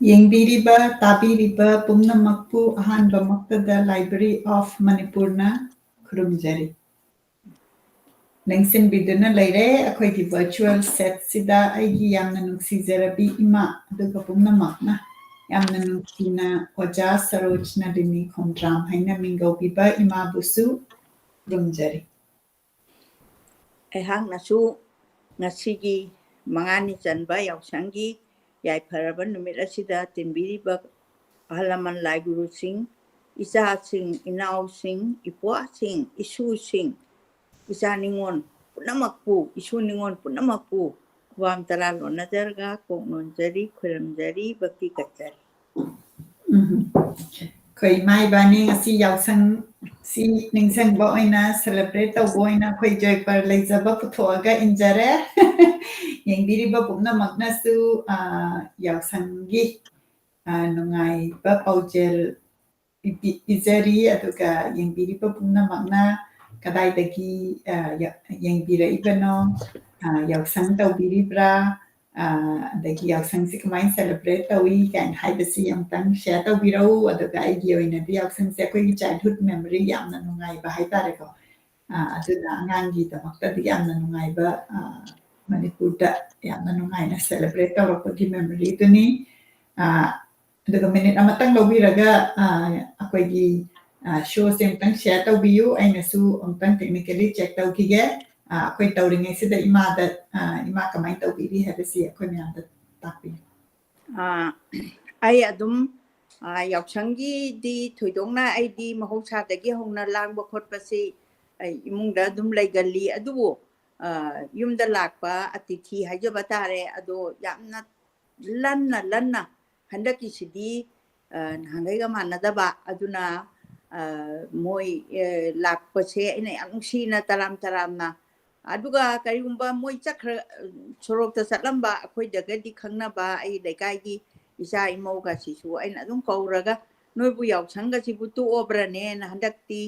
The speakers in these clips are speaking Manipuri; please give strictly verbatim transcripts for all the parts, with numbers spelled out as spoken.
ꯌꯦꯡꯕꯤꯔꯤꯕ, ꯇꯥꯕꯤꯔꯤꯕ ꯄꯨꯝꯅꯃꯛꯄꯨ ꯑꯍꯥꯟꯕꯃꯛꯇꯗ Library of ꯃꯅꯤꯄꯨꯔꯅ ꯈꯨꯔꯨꯝꯖꯔꯤ꯫ ꯂꯦꯡꯁꯤꯟꯕꯤꯗꯨꯅ ꯂꯩꯔꯦ ꯑꯩꯈꯣꯏꯒꯤ virtual setꯁꯤꯗ ꯑꯩꯒꯤ ꯌꯥꯝꯅ ꯅꯨꯡꯁꯤꯖꯔꯕꯤ ꯏꯃꯥ, ꯑꯗꯨꯒ ꯄꯨꯝꯅꯃꯛꯅ ꯌꯥꯝꯅ ꯅꯨꯡꯁꯤꯅ ꯑꯣꯖꯥ ꯁꯔꯣꯖ ꯅꯂꯤꯅꯤ ꯈꯣꯡꯗ꯭ꯔꯥꯝ ꯍꯥꯏꯅ ꯃꯤꯡꯒꯧꯕꯤꯕ ꯏꯃꯥꯕꯨꯁꯨ ꯈꯨꯔꯨꯝꯖꯔꯤ꯫ ꯑꯩꯍꯥꯛꯅꯁꯨ ꯉꯁꯤꯒꯤ ꯃꯉꯥꯅꯤ ꯆꯟꯕ ꯌꯥꯎꯁꯪꯒꯤ ꯌꯥꯏꯐꯔꯕ ꯅꯨꯃꯤꯠ ꯑꯁꯤꯗ ꯇꯤꯟꯕꯤꯔꯤꯕ ꯑꯍꯜ ꯂꯃꯟ ꯂꯥꯏ ꯒꯨꯔꯨꯁꯤꯡ, ꯏꯆꯥꯁꯤꯡ, ꯏꯅꯥꯎꯁꯤꯡ, ꯏꯄ꯭ꯋꯥꯁꯤꯡ, ꯏꯁꯨꯁꯤꯡ, ꯏꯆꯥ ꯅꯤꯉꯣꯜ ꯄꯨꯝꯅꯃꯛꯄꯨ, ꯏꯁꯨ ꯅꯤꯉꯣꯜ ꯄꯨꯝꯅꯃꯛꯄꯨ ꯈꯨꯕꯥꯝ ꯇꯔꯥ ꯂꯣꯟꯅꯖꯔꯒ ꯀꯣꯛ ꯅꯣꯟꯖꯔꯤ, ꯈꯣꯏꯔꯝꯖꯔꯤ, ꯚꯛꯇꯤ ꯀꯠꯆꯔꯤ꯫ ꯎꯝ꯫ ꯑꯩꯈꯣꯏ ꯏꯃꯥ ꯏꯕꯥꯅꯤ ꯉꯁꯤ ꯌꯥꯎꯁꯪ ꯁꯤ ꯅꯤꯡꯁꯤꯡꯕ ꯑꯣꯏꯅ celebrate ꯇꯧꯕ ꯑꯣꯏꯅ ꯑꯩꯈꯣꯏ ꯖꯣꯏꯄꯔ ꯂꯩꯖꯕ ꯄꯨꯊꯣꯛꯑꯒ ꯏꯟꯖꯔꯦ꯫ ꯌꯦꯡꯕꯤꯔꯤꯕ ꯄꯨꯝꯅꯃꯛꯅꯁꯨ, ꯑ, ꯌꯥꯎꯁꯪꯒꯤ, ꯑ, ꯅꯨꯡꯉꯥꯏꯕ ꯄꯥꯎꯖꯦꯜ ꯄꯤ-, ꯄꯤꯖꯔꯤ, ꯑꯗꯨꯒ ꯌꯦꯡꯕꯤꯔꯤꯕ ꯄꯨꯝꯅꯃꯛꯅ ꯀꯗꯥꯏꯗꯒꯤ, ꯑ, ꯌ-, ꯌꯦꯡꯕꯤꯔꯛꯏꯕꯅꯣ, ꯑ, ꯌꯥꯎꯁꯪ ꯇꯧꯕꯤꯔꯤꯕ꯭ꯔꯥ, ꯑ, ꯑꯗꯒꯤ ꯌꯥꯎꯁꯪꯁꯤ ꯀꯃꯥꯏꯅ celebrate ꯇꯧꯏ ꯀꯥꯏꯅ ꯍꯥꯏꯕꯁꯤ ꯑꯃꯨꯛꯇꯪ share ꯇꯧꯕꯤꯔꯛꯎ꯫ ꯑꯗꯨꯒ ꯑꯩꯒꯤ ꯑꯣꯏꯅꯗꯤ ꯌꯥꯎꯁꯪꯁꯦ ꯑꯩꯈꯣꯏꯒꯤ childhood memory ꯌꯥꯝꯅ ꯅꯨꯡꯉꯥꯏꯕ ꯍꯥꯏꯇꯥꯔꯦꯀꯣ꯫ ꯑ, ꯑꯗꯨꯅ ꯑꯉꯥꯡꯒꯤꯗꯃꯛꯇꯗꯤ ꯌꯥꯝꯅ ꯅꯨꯡꯉꯥꯏꯕ, ꯑ, ꯃꯅꯤꯄꯨꯔꯗ ꯌꯥꯝꯅ ꯅꯨꯡꯉꯥꯏꯅ celebrate ꯇꯧꯔꯛꯄꯒꯤ memoryꯗꯨꯅꯤ꯫ ꯑ, ꯑꯗꯨꯒ minute ꯑꯃꯇꯪ ꯂꯧꯕꯤꯔꯒ, ꯑ, ꯑꯩꯈꯣꯏꯒꯤ, ꯑ, showꯁꯦ ꯑꯃꯨꯛꯇꯪ share ꯇꯧꯕꯤꯌꯨ꯫ ꯑꯩꯅꯁꯨ ꯑꯃꯨꯛꯇꯪ technically check ꯇꯧꯈꯤꯒꯦ꯫ ꯑ, ꯑꯩꯈꯣꯏ ꯇꯧꯔꯤꯉꯩꯁꯤꯗ ꯏꯃꯥꯗ, ꯑ, ꯏꯃꯥ ꯀꯃꯥꯏꯅ ꯇꯧꯕꯤꯔꯤ ꯍꯥꯏꯕꯁꯤ ꯑꯩꯈꯣꯏ ꯃꯌꯥꯝꯗ ꯇꯥꯛꯄꯤꯌꯨ꯫ ꯑ, ꯑꯩ ꯑꯗꯨꯝ, ꯑ, ꯌꯥꯎꯁꯪꯒꯤꯗꯤ ꯊꯣꯏꯗꯣꯛꯅ ꯑꯩꯗꯤ ꯃꯍꯧꯁꯥꯗꯒꯤ ꯍꯧꯅ ꯂꯥꯡꯕ ꯈꯣꯠꯄꯁꯤ ꯑꯩ ꯏꯃꯨꯡꯗ ꯑꯗꯨꯝ ꯂꯩꯒꯜꯂꯤ꯫ ꯑꯗꯨꯕꯨ, ꯑ, ꯌꯨꯝꯗ ꯂꯥꯛꯄ ꯑꯇꯤꯊꯤ ꯍꯥꯏꯖꯕ ꯇꯥꯔꯦ, ꯑꯗꯣ ꯌꯥꯝꯅ ꯂꯟꯅ ꯂꯟꯅ ꯍꯟꯗꯛꯀꯤꯁꯤꯗꯤ, ꯑ, ꯅꯍꯥꯟꯈꯩꯒ ꯃꯥꯟꯅꯗꯕ꯫ ꯑꯗꯨꯅ, ꯑ, ꯃꯣꯏ, ꯑ, ꯂꯥꯛꯄꯁꯦ ꯑꯩꯅ ꯌꯥꯝ ꯅꯨꯡꯁꯤꯅ ꯇꯔꯥꯝ ꯇꯔꯥꯝꯅ, ꯑꯗꯨꯒ ꯀꯔꯤꯒꯨꯝꯕ ꯃꯣꯏ ꯆꯠꯈ꯭ꯔ-, ꯁꯣꯔꯣꯛꯇ ꯆꯠꯂꯝꯕ ꯑꯩꯈꯣꯏꯗꯒꯗꯤ ꯈꯪꯅꯕ ꯑꯩ ꯂꯩꯀꯥꯏꯒꯤ ꯏꯆꯥ ꯏꯃꯧꯒꯁꯤꯁꯨ ꯑꯩꯅ ꯑꯗꯨꯝ ꯀꯧꯔꯒ, "ꯅꯣꯏꯕꯨ ꯌꯥꯎꯁꯪꯒꯁꯤꯕꯨ ꯇꯣꯛꯑꯕ꯭ꯔꯅꯦꯅ? ꯍꯟꯗꯛꯇꯤ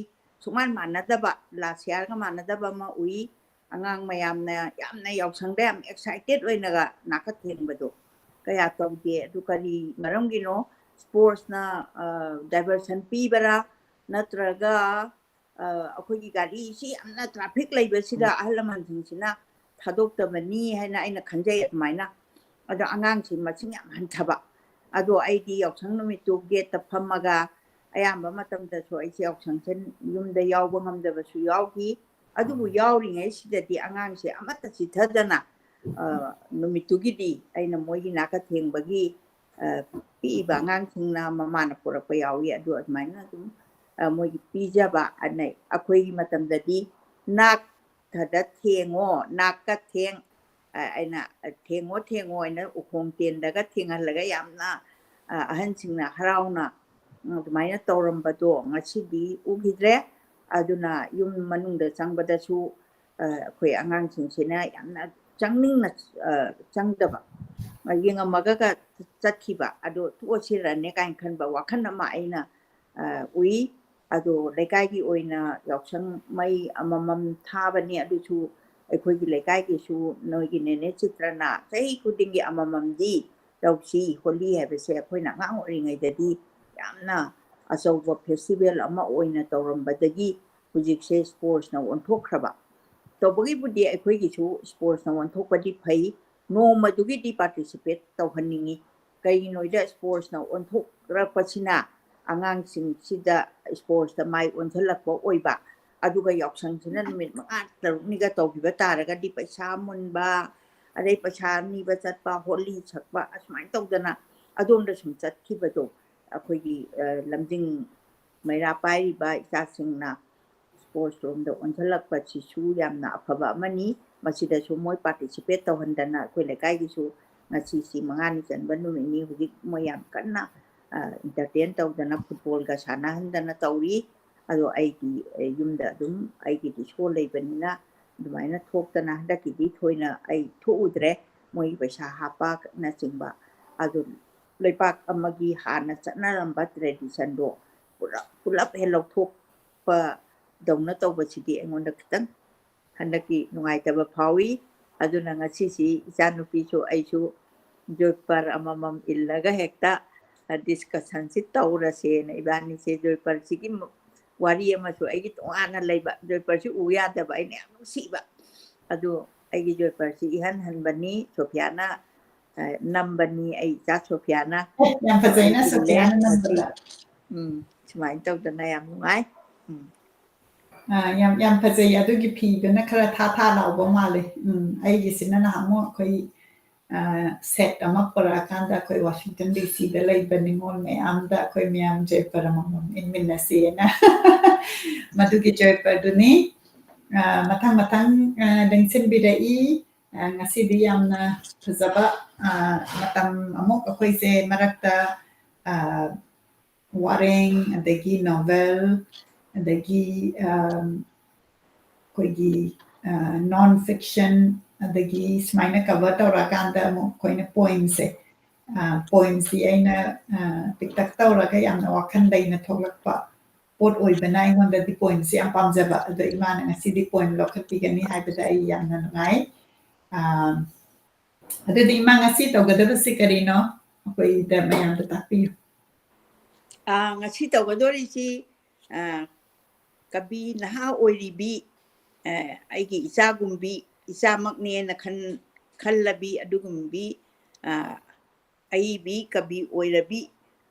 ꯁꯨꯛꯃꯥꯟ ꯃꯥꯟꯅꯗꯕ, last yearꯒ ꯃꯥꯟꯅꯗꯕ ꯑꯃ ꯎꯏ꯫ ꯑꯉꯥꯡ ꯃꯌꯥꯝꯅ ꯌꯥꯝꯅ ꯌꯥꯎꯁꯪꯗ ꯌꯥꯝ excited ꯑꯣꯏꯅꯒ ꯅꯥꯀ ꯊꯦꯡꯕꯗꯣ, ꯀꯌꯥ ꯇꯧꯗꯦ꯫ ꯑꯗꯨ ꯀꯔꯤ ꯃꯔꯝꯒꯤꯅꯣ? ꯁ꯭ꯄꯣꯔꯠꯁꯅ ꯗꯥꯏꯚꯔꯁꯟ ꯄꯤꯕꯔꯥ, ꯅꯠꯇ꯭ꯔꯒ ꯑꯩꯈꯣꯏꯒꯤ ꯒꯥꯔꯤꯁꯤ ꯌꯥꯝꯅ ꯇ꯭ꯔꯥꯐꯤꯛ ꯂꯩꯕꯁꯤꯗ ꯑꯍꯜ ꯂꯃꯟꯁꯤꯡꯁꯤꯅ ꯊꯥꯗꯣꯛꯇꯕꯅꯤ ꯍꯥꯏꯅ ꯑꯩꯅ ꯈꯟꯖꯩ꯫ ꯑꯗꯨꯃꯥꯏꯅ ꯑꯗꯣ ꯑꯉꯥꯡꯁꯤ ꯃꯁꯤꯡ ꯌꯥꯝ ꯍꯟꯊꯕ꯫ ꯑꯗꯣ ꯑꯩꯗꯤ ꯌꯥꯎꯁꯪ ꯅꯨꯃꯤꯠꯇꯨ ꯒꯦꯠꯇ ꯐꯝꯃꯒ ꯑꯌꯥꯝꯕ ꯃꯇꯝꯗꯁꯨ ꯑꯩꯁꯦ ꯌꯥꯎꯁꯪꯁꯦ ꯌꯨꯝꯗ ꯌꯥꯎꯕ ꯉꯝꯗꯕꯁꯨ ꯌꯥꯎꯈꯤ꯫ ꯑꯗꯨꯕꯨ ꯌꯥꯎꯔꯤꯉꯩꯁꯤꯗꯗꯤ ꯑꯉꯥꯡꯁꯦ ꯑꯃꯠꯇ ꯆꯤꯊꯗꯅ ꯅꯨꯃꯤꯠꯇꯨꯒꯤꯗꯤ ꯑꯩꯅ ꯃꯣꯏꯒꯤ ꯅꯥꯀ ꯊꯦꯡꯕꯒꯤ ꯄꯤꯛꯏꯕ ꯑꯉꯥꯡꯁꯤꯡꯅ ꯃꯃꯥꯅ ꯄꯨꯔꯛꯄ ꯌꯥꯎꯏ꯫ ꯑꯗꯨ ꯑꯗꯨꯃꯥꯏꯅ ꯑꯗꯨꯝ ꯃꯣꯏꯒꯤ ꯄꯤꯖꯕ꯫ ꯑꯩꯈꯣꯏꯒꯤ ꯃꯇꯝꯗꯗꯤ ꯅꯥꯛ ꯊꯗ ꯊꯦꯡꯉꯣ, ꯅꯥꯛꯀ ꯊꯦꯡ, ꯑꯩꯅ ꯊꯦꯡꯉꯣ ꯊꯦꯡꯉꯣ ꯍꯥꯏꯅ ꯎꯈꯣꯡ ꯇꯦꯟꯗꯒ ꯊꯦꯡꯍꯜꯂꯒ ꯌꯥꯝꯅ ꯑꯍꯟꯁꯤꯡꯅ ꯍꯔꯥꯎꯅ ꯑꯗꯨꯃꯥꯏꯅ ꯇꯧꯔꯝꯕꯗꯣ ꯉꯁꯤꯗꯤ ꯎꯈꯤꯗ꯭ꯔꯦ꯫ ꯑꯗꯨꯅ ꯌꯨꯝ ꯃꯅꯨꯡꯗ ꯆꯪꯕꯗꯁꯨ ꯑꯩꯈꯣꯏ ꯑꯉꯥꯡꯁꯤꯡꯁꯤꯅ ꯌꯥꯝꯅ ꯆꯪꯅꯤꯡꯅ ꯆꯪꯗꯕ, ꯌꯦꯡꯉꯝꯃꯒꯒ ꯆꯠꯈꯤꯕ, ꯑꯗꯣ ꯇꯣꯛꯑꯁꯤꯔꯅꯦ ꯀꯥꯏꯅ ꯈꯟꯕ ꯋꯥꯈꯜ ꯑꯃ ꯑꯩꯅ ꯎꯏ꯫ ꯑꯗꯣ ꯂꯩꯀꯥꯏꯒꯤ ꯑꯣꯏꯅ ꯌꯥꯎꯁꯪ ꯃꯩ ꯑꯃꯃꯝ ꯊꯥꯕꯅꯤ꯫ ꯑꯗꯨꯁꯨ ꯑꯩꯈꯣꯏꯒꯤ ꯂꯩꯀꯥꯏꯒꯤꯁꯨ ꯅꯣꯏꯒꯤ ꯅꯦꯅꯦ ꯆꯤꯇ꯭ꯔꯅ ꯆꯍꯤ ꯈꯨꯗꯤꯡꯒꯤ ꯑꯃꯃꯝꯗꯤ ꯇꯧꯁꯤ꯫ ꯍꯣꯂꯤ ꯍꯥꯏꯕꯁꯦ ꯑꯩꯈꯣꯏꯅ ꯑꯉꯥꯡ ꯑꯣꯏꯔꯤꯉꯩꯗꯗꯤ ꯌꯥꯝꯅ ꯑꯆꯧꯕ ꯐꯦꯁꯇꯤꯚꯦꯜ ꯑꯃ ꯑꯣꯏꯅ ꯇꯧꯔꯝꯕꯗꯒꯤ ꯍꯧꯖꯤꯛꯁꯦ ꯁ꯭ꯄꯣꯔꯠꯁꯅ ꯑꯣꯟꯊꯣꯛꯈ꯭ꯔꯕ꯫ ꯇꯧꯕꯒꯤꯕꯨꯗꯤ ꯑꯩꯈꯣꯏꯒꯤꯁꯨ ꯁ꯭ꯄꯣꯔꯠꯁꯅ ꯑꯣꯟꯊꯣꯛꯄꯗꯤ ꯐꯩ, ꯅꯣꯡꯃꯗꯨꯒꯤꯗꯤ ꯄꯥꯔꯇꯤꯁꯤꯄꯦꯠ ꯇꯧꯍꯟꯅꯤꯡꯉꯤ꯫ ꯀꯩꯒꯤꯅꯣꯗ ꯁ꯭ꯄꯣꯔꯠꯁꯅ ꯑꯣꯟꯊꯣꯛꯂꯛꯄꯁꯤꯅ ꯑꯉꯥꯡꯁꯤꯡꯁꯤꯗ ꯁ꯭ꯄꯣꯔꯠꯁꯇ ꯃꯥꯏ ꯑꯣꯟꯁꯤꯜꯂꯛꯄ ꯑꯣꯏꯕ, ꯑꯗꯨꯒ ꯌꯥꯎꯁꯪꯁꯤꯅ ꯅꯨꯃꯤꯠ ꯃꯉꯥ ꯇꯔꯨꯛꯅꯤꯒ ꯇꯧꯈꯤꯕ ꯇꯥꯔꯒꯗꯤ ꯄꯩꯁꯥ ꯃꯨꯟꯕ, ꯑꯗꯩ ꯄꯩꯁꯥ ꯅꯤꯕ ꯆꯠꯄ, ꯍꯣꯂꯤ ꯁꯛꯄ, ꯑꯁꯨꯃꯥꯏꯅ ꯇꯧꯗꯅ ꯑꯗꯣꯝꯗ ꯁꯨꯝ ꯆꯠꯈꯤꯕꯗꯣ ꯑꯩꯈꯣꯏꯒꯤ ꯂꯝꯖꯤꯡ ꯃꯩꯔꯥ ꯄꯥꯏꯔꯤꯕ ꯏꯆꯥꯁꯤꯡꯅ ꯁ꯭ꯄꯣꯔꯠꯁ ꯂꯣꯝꯗ ꯑꯣꯟꯁꯤꯜꯂꯛꯄꯁꯤꯁꯨ ꯌꯥꯝꯅ ꯑꯐꯕ ꯑꯃꯅꯤ꯫ ꯃꯁꯤꯗꯁꯨ ꯃꯣꯏ ꯄꯥꯔꯇꯤꯁꯤꯄꯦꯠ ꯇꯧꯍꯟꯗꯅ ꯑꯩꯈꯣꯏ ꯂꯩꯀꯥꯏꯒꯤꯁꯨ ꯉꯁꯤꯁꯤ ꯃꯉꯥꯅꯤ ꯆꯟꯕ ꯅꯨꯃꯤꯠꯅꯤ꯫ ꯍꯧꯖꯤꯛ ꯃꯣꯏ ꯌꯥꯝ ꯀꯟꯅ ꯏꯟꯇꯔꯇꯦꯟ ꯇꯧꯗꯅ ꯐꯨꯠꯕꯣꯜꯒ ꯁꯥꯟꯅꯍꯟꯗꯅ ꯇꯧꯔꯤ꯫ ꯑꯗꯣ ꯑꯩꯗꯤ ꯌꯨꯝꯗ ꯑꯗꯨꯝ ꯑꯩꯒꯤꯗꯤ ꯁꯣ ꯂꯩꯕꯅꯤꯅ ꯑꯗꯨꯃꯥꯏꯅ ꯊꯣꯛꯇꯅ ꯍꯟꯗꯛꯀꯤꯗꯤ ꯊꯣꯏꯅ ꯑꯩ ꯊꯣꯛꯎꯗ꯭ꯔꯦ꯫ ꯃꯣꯏꯒꯤ ꯄꯩꯁꯥ ꯍꯥꯞꯄꯅꯆꯤꯡꯕ ꯑꯗꯨ ꯂꯩꯕꯥꯛ ꯑꯃꯒꯤ ꯍꯥꯟꯅ ꯆꯠꯅꯔꯝꯕ ꯇ꯭ꯔꯦꯗꯤꯁꯟꯗꯣ ꯄꯨꯂꯞ ꯄꯨꯂꯞ ꯍꯦꯛ ꯂꯧꯊꯣꯛꯄꯗꯧꯅ ꯇꯧꯕꯁꯤꯗꯤ ꯑꯩꯉꯣꯟꯗ ꯈꯤꯇꯪ ꯍꯟꯗꯛꯀꯤ ꯅꯨꯡꯉꯥꯏꯇꯕ ꯐꯥꯎꯏ꯫ ꯑꯗꯨꯅ ꯉꯁꯤꯁꯤ ꯏꯆꯥꯅꯨꯄꯤꯁꯨ ꯑꯩꯁꯨ ꯖꯣꯏꯄꯔ ꯑꯃꯃꯝ ꯏꯜꯂꯒ ꯍꯦꯛꯇ, ꯑ, discussion ꯁꯤ ꯇꯧꯔꯁꯦꯅ ꯏꯕꯥꯅꯤꯁꯦ ꯖꯣꯏꯄꯔꯁꯤꯒꯤ ꯃ-, ꯋꯥꯔꯤ ꯑꯃꯁꯨ ꯑꯩꯒꯤ ꯇꯣꯉꯥꯟꯅ ꯂꯩꯕ, ꯖꯣꯏꯄꯔꯁꯤ ꯎ ꯌꯥꯗꯕ ꯑꯩꯅ ꯌꯥꯝ ꯅꯨꯡꯁꯤꯕ꯫ ꯑꯗꯨ ꯑꯩꯒꯤ ꯖꯣꯏꯄꯔꯁꯤ ꯏꯍꯟ ꯍꯟꯕꯅꯤ, ꯁꯣꯐꯤꯌꯥꯅ, ꯑ, ꯅꯝꯕꯅꯤ, ꯑꯩ ꯏꯆꯥ ꯁꯣꯐꯤꯌꯥꯅ꯫ ꯑꯦ, ꯌꯥꯝ ꯐꯖꯩꯅ ꯑꯩ ꯏꯜꯂꯦ꯫ ꯁꯣꯐꯤꯌꯥꯅ ꯅꯝꯕꯗ꯫ ꯎꯝ, ꯁꯨꯃꯥꯏꯅ ꯇꯧꯗꯅ ꯌꯥꯝ ꯅꯨꯡꯉꯥꯏ꯫ ꯎꯝ꯫ ꯑ, ꯌꯥꯝ, ꯌꯥꯝ ꯐꯖꯩ꯫ ꯑꯗꯨꯒꯤ ꯐꯤꯗꯨꯅ ꯈꯔ ꯊꯥ ꯊꯥ ꯂꯥꯎꯕ ꯃꯥꯜꯂꯦ꯫ ꯎꯝ, ꯑꯩꯒꯤꯁꯤꯅ ꯅꯍꯥꯟꯃꯨꯛ ꯑꯩꯈꯣꯏ, ꯑ, set ꯑꯃ ꯄꯨꯔꯛꯑꯀꯥꯟꯗ ꯑꯩꯈꯣꯏ ꯋꯥꯁꯤꯡꯇꯟ ꯗꯤ ꯁꯤꯗ ꯂꯩꯕ ꯅꯤꯉꯣꯜ ꯃꯌꯥꯝꯗ ꯑꯩꯈꯣꯏ ꯃꯌꯥꯝ ꯖꯣꯏꯄꯔ ꯑꯃꯃꯝ ꯏꯟꯃꯤꯟꯅꯁꯦꯅ꯫ ꯃꯗꯨꯒꯤ ꯖꯣꯏꯄꯔꯗꯨꯅꯤ꯫ ꯑ, ꯃꯊꯪ ꯃꯊꯪ, ꯑ, ꯂꯦꯡꯁꯤꯟꯕꯤꯔꯛꯏ꯫ ꯑ, ꯉꯁꯤꯗꯤ ꯌꯥꯝꯅ ꯐꯖꯕ, ꯑ, ꯃꯇꯝ ꯑꯃꯨꯛ ꯑꯩꯈꯣꯏꯁꯦ ꯃꯔꯛꯇ, ꯑ, ꯋꯥꯔꯦꯡ, ꯑꯗꯒꯤ novel, ꯑꯗꯒꯤ, ꯑꯝ, ꯑꯩꯈꯣꯏꯒꯤ, ꯑ, non fiction, ꯑꯗꯒꯤ ꯁꯨꯃꯥꯏꯅ cover ꯇꯧꯔꯛꯑꯀꯥꯟꯗ ꯑꯃꯨꯛ ꯑꯩꯈꯣꯏꯅ poem ꯁꯦ, ꯑ, poem ꯁꯤ ꯑꯩꯅ, ꯑ, ꯄꯤꯛꯇꯛ ꯇꯧꯔꯒ ꯌꯥꯝꯅ ꯋꯥꯈꯜ ꯂꯩꯅ ꯊꯣꯛꯂꯛꯄ ꯄꯣꯠ ꯑꯣꯏꯕꯅ ꯑꯩꯉꯣꯟꯗꯗꯤ poem ꯁꯤ ꯌꯥꯝ ꯄꯥꯝꯖꯕ꯫ ꯑꯗꯣ ꯏꯃꯥꯅ ꯉꯁꯤꯗꯤ poem ꯂꯧꯈꯠꯄꯤꯒꯅꯤ ꯍꯥꯏꯕꯗ ꯑꯩ ꯌꯥꯝꯅ ꯅꯨꯡꯉꯥꯏ꯫ ꯑ, ꯑꯗꯨꯗꯤ ꯏꯃꯥ, ꯉꯁꯤ ꯇꯧꯒꯗꯕꯁꯤ ꯀꯔꯤꯅꯣ? ꯑꯩꯈꯣꯏꯗ ꯃꯌꯥꯝꯗ ꯇꯥꯛꯄꯤꯌꯨ꯫ ꯑ, ꯉꯁꯤ ꯇꯧꯒꯗꯣꯔꯤꯁꯤ, ꯑ, ꯀꯕꯤ ꯅꯍꯥ ꯑꯣꯏꯔꯤꯕꯤ, ꯑ, ꯑꯩꯒꯤ ꯏꯆꯥꯒꯨꯝꯕꯤ, ꯏꯆꯥꯃꯛꯅꯦꯅ ꯈꯟ-, ꯈꯜꯂꯕꯤ ꯑꯗꯨꯒꯨꯝꯕꯤ, ꯑ, ꯑꯏꯕꯤ ꯀꯕꯤ ꯑꯣꯏꯔꯕꯤ,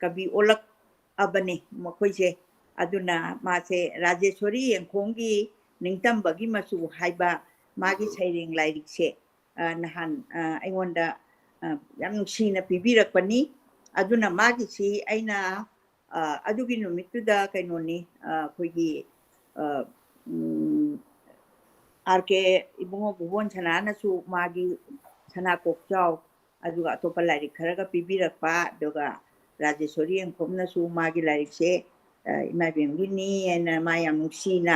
ꯀꯕꯤ ꯑꯣꯜꯂꯛꯑꯕꯅꯦ ꯃꯈꯣꯏꯁꯦ꯫ ꯑꯗꯨꯅ ꯃꯥꯁꯦ ꯔꯥꯖꯦꯁꯣꯔꯤ ꯌꯦꯡꯈꯣꯝꯒꯤ ꯅꯤꯡꯇꯝꯕꯒꯤ ꯃꯆꯨ ꯍꯥꯏꯕ ꯃꯥꯒꯤ ꯁꯩꯔꯦꯡ ꯂꯥꯏꯔꯤꯛꯁꯦ, ꯑ, ꯅꯍꯥꯟ, ꯑ, ꯑꯩꯉꯣꯟꯗ, ꯑ, ꯌꯥꯝ ꯅꯨꯡꯁꯤꯅ ꯄꯤꯕꯤꯔꯛꯄꯅꯤ꯫ ꯑꯗꯨꯅ ꯃꯥꯒꯤꯁꯤ ꯑꯩꯅ, ꯑ, ꯑꯗꯨꯒꯤ ꯅꯨꯃꯤꯠꯇꯨꯗ ꯀꯩꯅꯣꯅꯤ, ꯑ, ꯑꯩꯈꯣꯏꯒꯤ, ꯑ, ꯎꯝ, ꯑꯥꯔ ꯀꯦ ꯏꯕꯨꯡꯉꯣ ꯚꯨꯕꯣꯟ ꯁꯅꯥꯅꯁꯨ ꯃꯥꯒꯤ ꯁꯅꯥ ꯀꯣꯛꯆꯥꯎ, ꯑꯗꯨꯒ ꯑꯇꯣꯞꯄ ꯂꯥꯏꯔꯤꯛ ꯈꯔꯒ ꯄꯤꯕꯤꯔꯛꯄ, ꯑꯗꯨꯒ ꯔꯥꯖꯦꯁꯣꯔꯤ ꯌꯦꯡꯈꯣꯝꯅꯁꯨ ꯃꯥꯒꯤ ꯂꯥꯏꯔꯤꯛꯁꯦ, ꯑ, ꯏꯃꯥ ꯏꯕꯦꯟꯒꯤꯅꯤ ꯍꯥꯏꯅ ꯃꯥ ꯌꯥꯝ ꯅꯨꯡꯁꯤꯅ,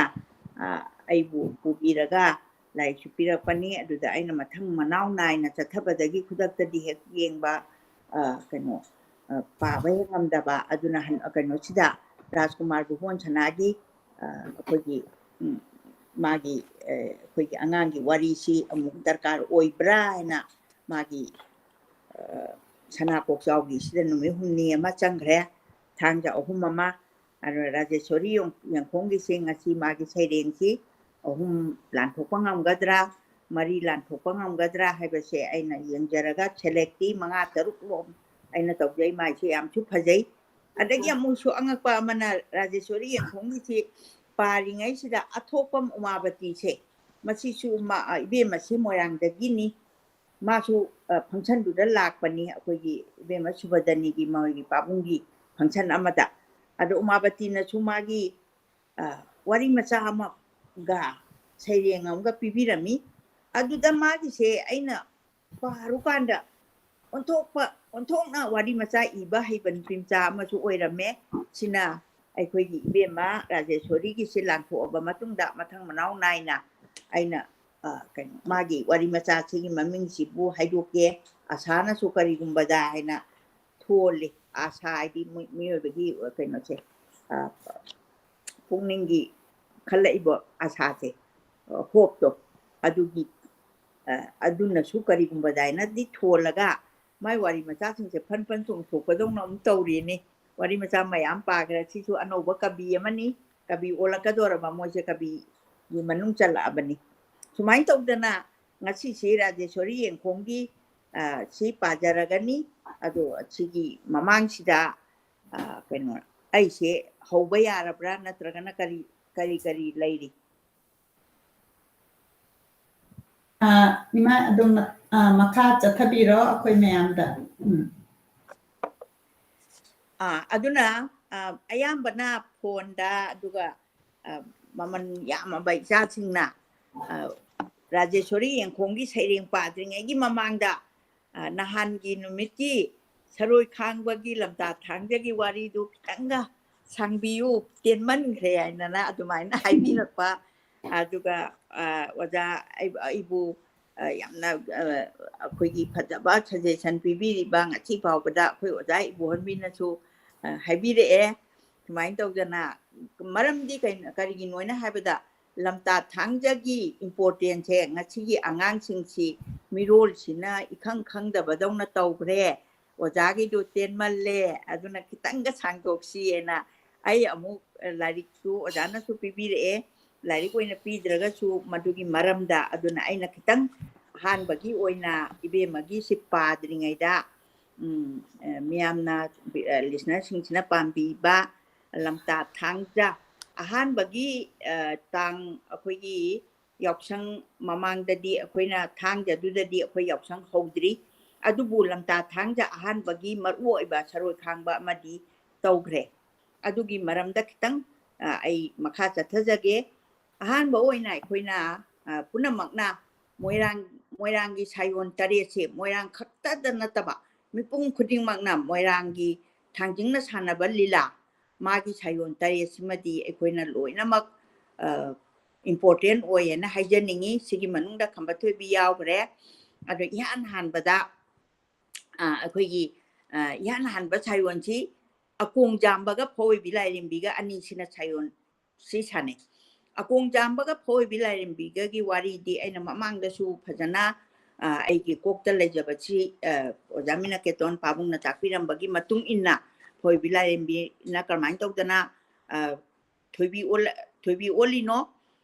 ꯑ, ꯑꯩꯕꯨ ꯄꯨꯕꯤꯔꯒ ꯂꯥꯏꯔꯤꯛꯁꯨ ꯄꯤꯔꯛꯄꯅꯤ꯫ ꯑꯗꯨꯗ ꯑꯩꯅ ꯃꯊꯪ ꯃꯅꯥꯎ ꯅꯥꯏꯅ ꯆꯠꯊꯕꯗꯒꯤ ꯈꯨꯗꯛꯇꯗꯤ ꯍꯦꯛ ꯌꯦꯡꯕ, ꯑ, ꯀꯩꯅꯣ, ꯑ, ꯄꯥꯕ ꯍꯦꯛ ꯉꯝꯗꯕ꯫ ꯑꯗꯨꯅ ꯍꯟ-, ꯀꯩꯅꯣꯁꯤꯗ ꯔꯥꯖꯀꯨꯃꯥꯔ ꯚꯨꯕꯣꯟ ꯁꯅꯥꯒꯤ, ꯑ, ꯑꯩꯈꯣꯏꯒꯤ, ꯎꯝ, ꯃꯥꯒꯤ, ꯑ, ꯑꯩꯈꯣꯏꯒꯤ ꯑꯉꯥꯡꯒꯤ ꯋꯥꯔꯤꯁꯤ ꯑꯃꯨꯛ ꯗꯔꯀꯥꯔ ꯑꯣꯏꯕ꯭ꯔꯥ ꯍꯥꯏꯅ ꯃꯥꯒꯤ, ꯑ, ꯁꯅꯥ ꯀꯣꯛꯆꯥꯎꯒꯤꯁꯤꯗ ꯅꯨꯃꯤꯠ ꯍꯨꯝꯅꯤ ꯑꯃ ꯆꯪꯈ꯭ꯔꯦ, ꯊꯥꯡꯖ ꯑꯍꯨꯝ ꯑꯃ꯫ ꯑꯗꯨꯒ ꯔꯥꯖꯦꯁꯣꯔꯤ ꯌꯦꯡꯈꯣꯡꯒꯤꯁꯦ ꯉꯁꯤ ꯃꯥꯒꯤ ꯁꯩꯔꯦꯡꯁꯤ ꯑꯍꯨꯝ ꯂꯥꯟꯊꯣꯛꯄ ꯉꯝꯒꯗ꯭ꯔꯥ, ꯃꯔꯤ ꯂꯥꯟꯊꯣꯛꯄ ꯉꯝꯒꯗ꯭ꯔꯥ ꯍꯥꯏꯕꯁꯦ ꯑꯩꯅ ꯌꯦꯡꯖꯔꯒ ꯁꯦꯂꯦꯛꯇꯤ ꯃꯉꯥ ꯇꯔꯨꯛ ꯂꯣꯝ ꯑꯩꯅ ꯇꯧꯖꯩ꯫ ꯃꯥꯏꯁꯨ ꯌꯥꯝꯁꯨ ꯐꯖꯩ꯫ ꯑꯗꯒꯤ ꯑꯃꯨꯛꯁꯨ ꯑꯉꯛꯄ ꯑꯃꯅ ꯔꯥꯖꯦꯁꯣꯔꯤ ꯌꯦꯡꯈꯣꯡꯒꯤꯁꯤ ꯄꯥꯔꯤꯉꯩꯁꯤꯗ ꯑꯊꯣꯛꯄꯝ ꯎꯃꯥꯕꯇꯤꯁꯦ, ꯃꯁꯤꯁꯨ ꯏꯕꯦꯝꯃꯁꯤ ꯃꯣꯏꯔꯥꯡꯗꯒꯤꯅꯤ꯫ ꯃꯥꯁꯨ ꯐꯪꯁꯟꯗꯨꯗ ꯂꯥꯛꯄꯅꯤ, ꯑꯩꯈꯣꯏꯒꯤ ꯏꯕꯦꯝꯃ ꯁꯨꯕꯗꯅꯤꯒꯤ ꯃꯣꯏꯒꯤ ꯄꯥꯕꯨꯡꯒꯤ ꯐꯪꯁꯟ ꯑꯃꯗ꯫ ꯑꯗꯣ ꯎꯃꯥꯕꯇꯤꯅꯁꯨ ꯃꯥꯒꯤ ꯋꯥꯔꯤ ꯃꯆꯥ ꯑꯃꯒ ꯁꯩꯔꯦꯡ ꯑꯃꯒ ꯄꯤꯕꯤꯔꯝꯃꯤ꯫ ꯑꯗꯨꯗ ꯃꯥꯒꯤꯁꯦ ꯑꯩꯅ ꯄꯥꯔꯨꯀꯥꯟꯗ ꯑꯣꯟꯊꯣꯛꯄ ꯑꯣꯟꯊꯣꯛꯅ ꯋꯥꯔꯤ ꯃꯆꯥ ꯏꯕ ꯍꯩꯕ ꯅꯨꯄꯤ ꯃꯆꯥ ꯑꯃꯁꯨ ꯑꯣꯏꯔꯝꯃꯦ꯫ ꯁꯤꯅ ꯑꯩꯈꯣꯏꯒꯤ ꯏꯕꯦꯝꯃ ꯔꯥꯖꯦꯁꯣꯔꯤꯒꯤꯁꯤ ꯂꯥꯟꯊꯣꯛꯑꯕ ꯃꯇꯨꯡꯗ ꯃꯊꯪ ꯃꯅꯥꯎ ꯅꯥꯏꯅ ꯑꯩꯅ ꯀꯩꯅꯣ ꯃꯥꯒꯤ ꯋꯥꯔꯤ ꯃꯆꯥꯁꯤꯒꯤ ꯃꯃꯤꯡꯁꯤꯕꯨ ꯍꯥꯏꯗꯣꯛꯀꯦ꯫ ꯑꯁꯥꯅꯁꯨ ꯀꯔꯤꯒꯨꯝꯕꯗ ꯍꯥꯏꯅ ꯊꯣꯜꯂꯤ꯫ ꯑꯁꯥ ꯍꯥꯏꯗꯤ ꯃꯤꯑꯣꯏꯕꯒꯤ ꯀꯩꯅꯣꯁꯦ, ꯄꯨꯛꯅꯤꯡꯒꯤ ꯈꯜꯂꯛꯏꯕ ꯑꯁꯥꯁꯦ, ꯍꯣꯞꯇꯣ, ꯑꯗꯨꯒꯤ ꯑꯗꯨꯅꯁꯨ ꯀꯔꯤꯒꯨꯝꯕꯗ ꯍꯥꯏꯅꯗꯤ ꯊꯣꯜꯂꯒ ꯃꯥꯏ ꯋꯥꯔꯤ ꯃꯆꯥꯁꯤꯡꯁꯦ ꯐꯟ ꯐꯟ ꯆꯣꯡꯊꯣꯛꯄꯗꯧꯅ ꯑꯃꯨꯛ ꯇꯧꯔꯤꯅꯤ꯫ ꯋꯥꯔꯤ ꯃꯆꯥ ꯃꯌꯥꯝ ꯄꯥꯈ꯭ꯔꯦ꯫ ꯁꯤꯁꯨ ꯑꯅꯧꯕ ꯀꯕꯤ ꯑꯃꯅꯤ, ꯀꯕꯤ ꯑꯣꯜꯂꯛꯀꯗꯧꯔꯕ ꯃꯣꯏꯁꯦ ꯀꯕꯤꯒꯤ ꯃꯅꯨꯡ ꯆꯜꯂꯛꯑꯕꯅꯤ꯫ ꯁꯨꯃꯥꯏꯅ ꯇꯧꯗꯅ ꯉꯁꯤꯁꯤ ꯔꯥꯖꯦꯁꯣꯔꯤ ꯌꯦꯡꯈꯣꯡꯒꯤ ꯁꯤ ꯄꯥꯖꯔꯒꯅꯤ꯫ ꯑꯗꯣ ꯁꯤꯒꯤ ꯃꯃꯥꯡꯁꯤꯗ ꯀꯩꯅꯣ ꯑꯩꯁꯦ ꯍꯧꯕ ꯌꯥꯔꯕ꯭ꯔꯥ, ꯅꯠꯇ꯭ꯔꯒꯅ ꯀꯔꯤ ꯀꯔꯤ ꯀꯔꯤ ꯂꯩꯔꯤ? ꯏꯃꯥ ꯑꯗꯨꯝ ꯃꯈꯥ ꯆꯠꯊꯕꯤꯔꯣ ꯑꯩꯈꯣꯏ ꯃꯌꯥꯝꯗ꯫ ꯎꯝ꯫ ꯑꯗꯨꯅ ꯑꯌꯥꯝꯕꯅ ꯐꯣꯟꯗ, ꯑꯗꯨꯒ ꯃꯃꯜ ꯌꯥꯝꯃꯕ ꯏꯆꯥꯁꯤꯡꯅ ꯔꯥꯖꯦꯁꯣꯔꯤ ꯌꯦꯡꯈꯣꯡꯒꯤ ꯁꯩꯔꯦꯡ ꯄꯥꯗ꯭ꯔꯤꯉꯩꯒꯤ ꯃꯃꯥꯡꯗ ꯅꯍꯥꯟꯒꯤ ꯅꯨꯃꯤꯠꯀꯤ ꯁꯔꯣꯏ ꯈꯥꯡꯕꯒꯤ ꯂꯝꯇꯥ ꯊꯥꯡꯖꯒꯤ ꯋꯥꯔꯤꯗꯨ ꯈꯤꯇꯪꯒ ꯁꯥꯡꯕꯤꯌꯨ, ꯇꯦꯟꯃꯟꯈ꯭ꯔꯦ ꯍꯥꯏꯅꯅ ꯑꯗꯨꯃꯥꯏꯅ ꯍꯥꯏꯕꯤꯔꯛꯄ꯫ ꯑꯗꯨꯒ ꯑꯣꯖꯥ ꯑꯩꯕꯨ ꯌꯥꯝꯅ ꯑꯩꯈꯣꯏꯒꯤ ꯐꯖꯕ ꯁꯖꯦꯁꯟ ꯄꯤꯕꯤꯔꯤꯕ ꯉꯁꯤ ꯐꯥꯎꯕꯗ ꯑꯩꯈꯣꯏ ꯑꯣꯖꯥ ꯏꯕꯣꯍꯟꯕꯤꯅꯁꯨ ꯍꯥꯏꯕꯤꯔꯛꯑꯦ꯫ ꯁꯨꯃꯥꯏꯅ ꯇꯧꯗꯅ ꯃꯔꯝꯗꯤ ꯀꯔꯤꯒꯤꯅꯣ ꯍꯥꯏꯅ ꯍꯥꯏꯕꯗ ꯂꯝꯇꯥ ꯊꯥꯡꯖꯒꯤ importance ꯁꯦ ꯉꯁꯤꯒꯤ ꯑꯉꯥꯡꯁꯤꯡꯁꯤ ꯃꯤꯔꯣꯜꯁꯤꯅ ꯏꯈꯪ ꯈꯪꯗꯕꯗꯧꯅ ꯇꯧꯈ꯭ꯔꯦ꯫ ꯑꯣꯖꯥꯒꯤꯗꯨ ꯇꯦꯟꯃꯜꯂꯦ, ꯑꯗꯨꯅ ꯈꯤꯇꯪꯒ ꯁꯥꯡꯗꯣꯛꯁꯤꯑꯅ ꯑꯩ ꯑꯃꯨꯛ, ꯑ, ꯂꯥꯏꯔꯤꯛꯁꯨ ꯑꯣꯖꯥꯅꯁꯨ ꯄꯤꯕꯤꯔꯛꯑꯦ, ꯂꯥꯏꯔꯤꯛ ꯑꯣꯏꯅ ꯄꯤꯗ꯭ꯔꯒꯁꯨ ꯃꯗꯨꯒꯤ ꯃꯔꯝꯗ꯫ ꯑꯗꯨꯅ ꯑꯩꯅ ꯈꯤꯇꯪ ꯑꯍꯥꯟꯕꯒꯤ ꯑꯣꯏꯅ ꯏꯕꯦꯝꯃꯒꯤꯁꯤ ꯄꯥꯗ꯭ꯔꯤꯉꯩꯗ, ꯎꯝ, ꯑ, ꯃꯤꯌꯥꯝꯅ, ꯑ, listener ꯁꯤꯡꯁꯤꯅ ꯄꯥꯝꯕꯤꯕ ꯂꯝꯇꯥ ꯊꯥꯡꯖ ꯑꯍꯥꯟꯕꯒꯤ, ꯑ, ꯇꯥꯡ ꯑꯩꯈꯣꯏꯒꯤ ꯌꯥꯎꯁꯪ ꯃꯃꯥꯡꯗꯗꯤ ꯑꯩꯈꯣꯏꯅ ꯊꯥꯡꯖꯗꯨꯗꯗꯤ ꯑꯩꯈꯣꯏ ꯌꯥꯎꯁꯪ ꯍꯧꯗ꯭ꯔꯤ꯫ ꯑꯗꯨꯕꯨ ꯂꯝꯇꯥ ꯊꯥꯡꯖ ꯑꯍꯥꯟꯕꯒꯤ ꯃꯔꯨꯑꯣꯏꯕ ꯁꯔꯣꯏ ꯈꯥꯡꯕ ꯑꯃꯗꯤ ꯇꯧꯈ꯭ꯔꯦ꯫ ꯑꯗꯨꯒꯤ ꯃꯔꯝꯗ ꯈꯤꯇꯪ, ꯑ, ꯑꯩ ꯃꯈꯥ ꯆꯠꯊꯖꯒꯦ꯫ ꯑꯍꯥꯟꯕ ꯑꯣꯏꯅ ꯑꯩꯈꯣꯏꯅ, ꯑ, ꯄꯨꯝꯅꯃꯛꯅ ꯃꯣꯏꯔꯥꯡ, ꯃꯣꯏꯔꯥꯡꯒꯤ ꯁꯥꯌꯣꯟ ꯇꯔꯦꯠꯁꯦ ꯃꯣꯏꯔꯥꯡ ꯈꯛꯇꯗ ꯅꯠꯇꯕ ꯃꯤꯄꯨꯝ ꯈꯨꯗꯤꯡꯃꯛꯅ ꯃꯣꯏꯔꯥꯡꯒꯤ ꯊꯥꯡꯖꯤꯡꯅ ꯁꯥꯟꯅꯕ ꯂꯤꯂꯥ, ꯃꯥꯒꯤ ꯁꯥꯌꯣꯟ ꯇꯔꯦꯠꯁꯤꯃꯗꯤ ꯑꯩꯈꯣꯏꯅ ꯂꯣꯏꯅꯃꯛ, ꯑ, important ꯑꯣꯏꯌꯦꯅ ꯍꯥꯏꯖꯅꯤꯡꯉꯤ꯫ ꯁꯤꯒꯤ ꯃꯅꯨꯡꯗ ꯈꯝꯕ ꯊꯣꯏꯕꯤ ꯌꯥꯎꯈ꯭ꯔꯦ꯫ ꯑꯗꯣ ꯏꯍꯥꯟ ꯍꯥꯟꯕꯗ, ꯑ, ꯑꯩꯈꯣꯏꯒꯤ, ꯑ, ꯏꯍꯥꯟ ꯍꯥꯟꯕ ꯁꯥꯌꯣꯟꯁꯤ ꯑꯀꯣꯡ ꯖꯥꯝꯕꯒ ꯐꯧꯏꯕꯤ ꯂꯥꯏꯔꯦꯝꯕꯤꯒ ꯑꯅꯤꯁꯤꯅ ꯁꯥꯌꯣꯟ ꯁꯤ ꯁꯥꯟꯅꯩ꯫ ꯑꯀꯣꯡ ꯖꯥꯝꯕꯒ ꯐꯧꯏꯕꯤ ꯂꯥꯏꯔꯦꯝꯕꯤꯒꯒꯤ ꯋꯥꯔꯤꯗꯤ ꯑꯩꯅ ꯃꯃꯥꯡꯗꯁꯨ ꯐꯖꯅ, ꯑ, ꯑꯩꯒꯤ ꯀꯣꯛꯇ ꯂꯩꯖꯕꯁꯤ, ꯑ, ꯑꯣꯖꯥ ꯃꯤꯅꯀꯦꯇꯣꯟ ꯄꯥꯕꯨꯡꯅ ꯇꯥꯛꯄꯤꯔꯝꯕꯒꯤ ꯃꯇꯨꯡ ꯏꯟꯅ ꯐꯧꯏꯕꯤ ꯂꯥꯏꯔꯦꯝꯕꯤꯅ ꯀꯔꯝꯍꯥꯏꯅ ꯇꯧꯗꯅ, ꯑ, ꯊꯣꯏꯕꯤ ꯑꯣꯜꯂ-, ꯊꯣꯏꯕꯤ ꯑꯣꯜꯂꯤꯅꯣ?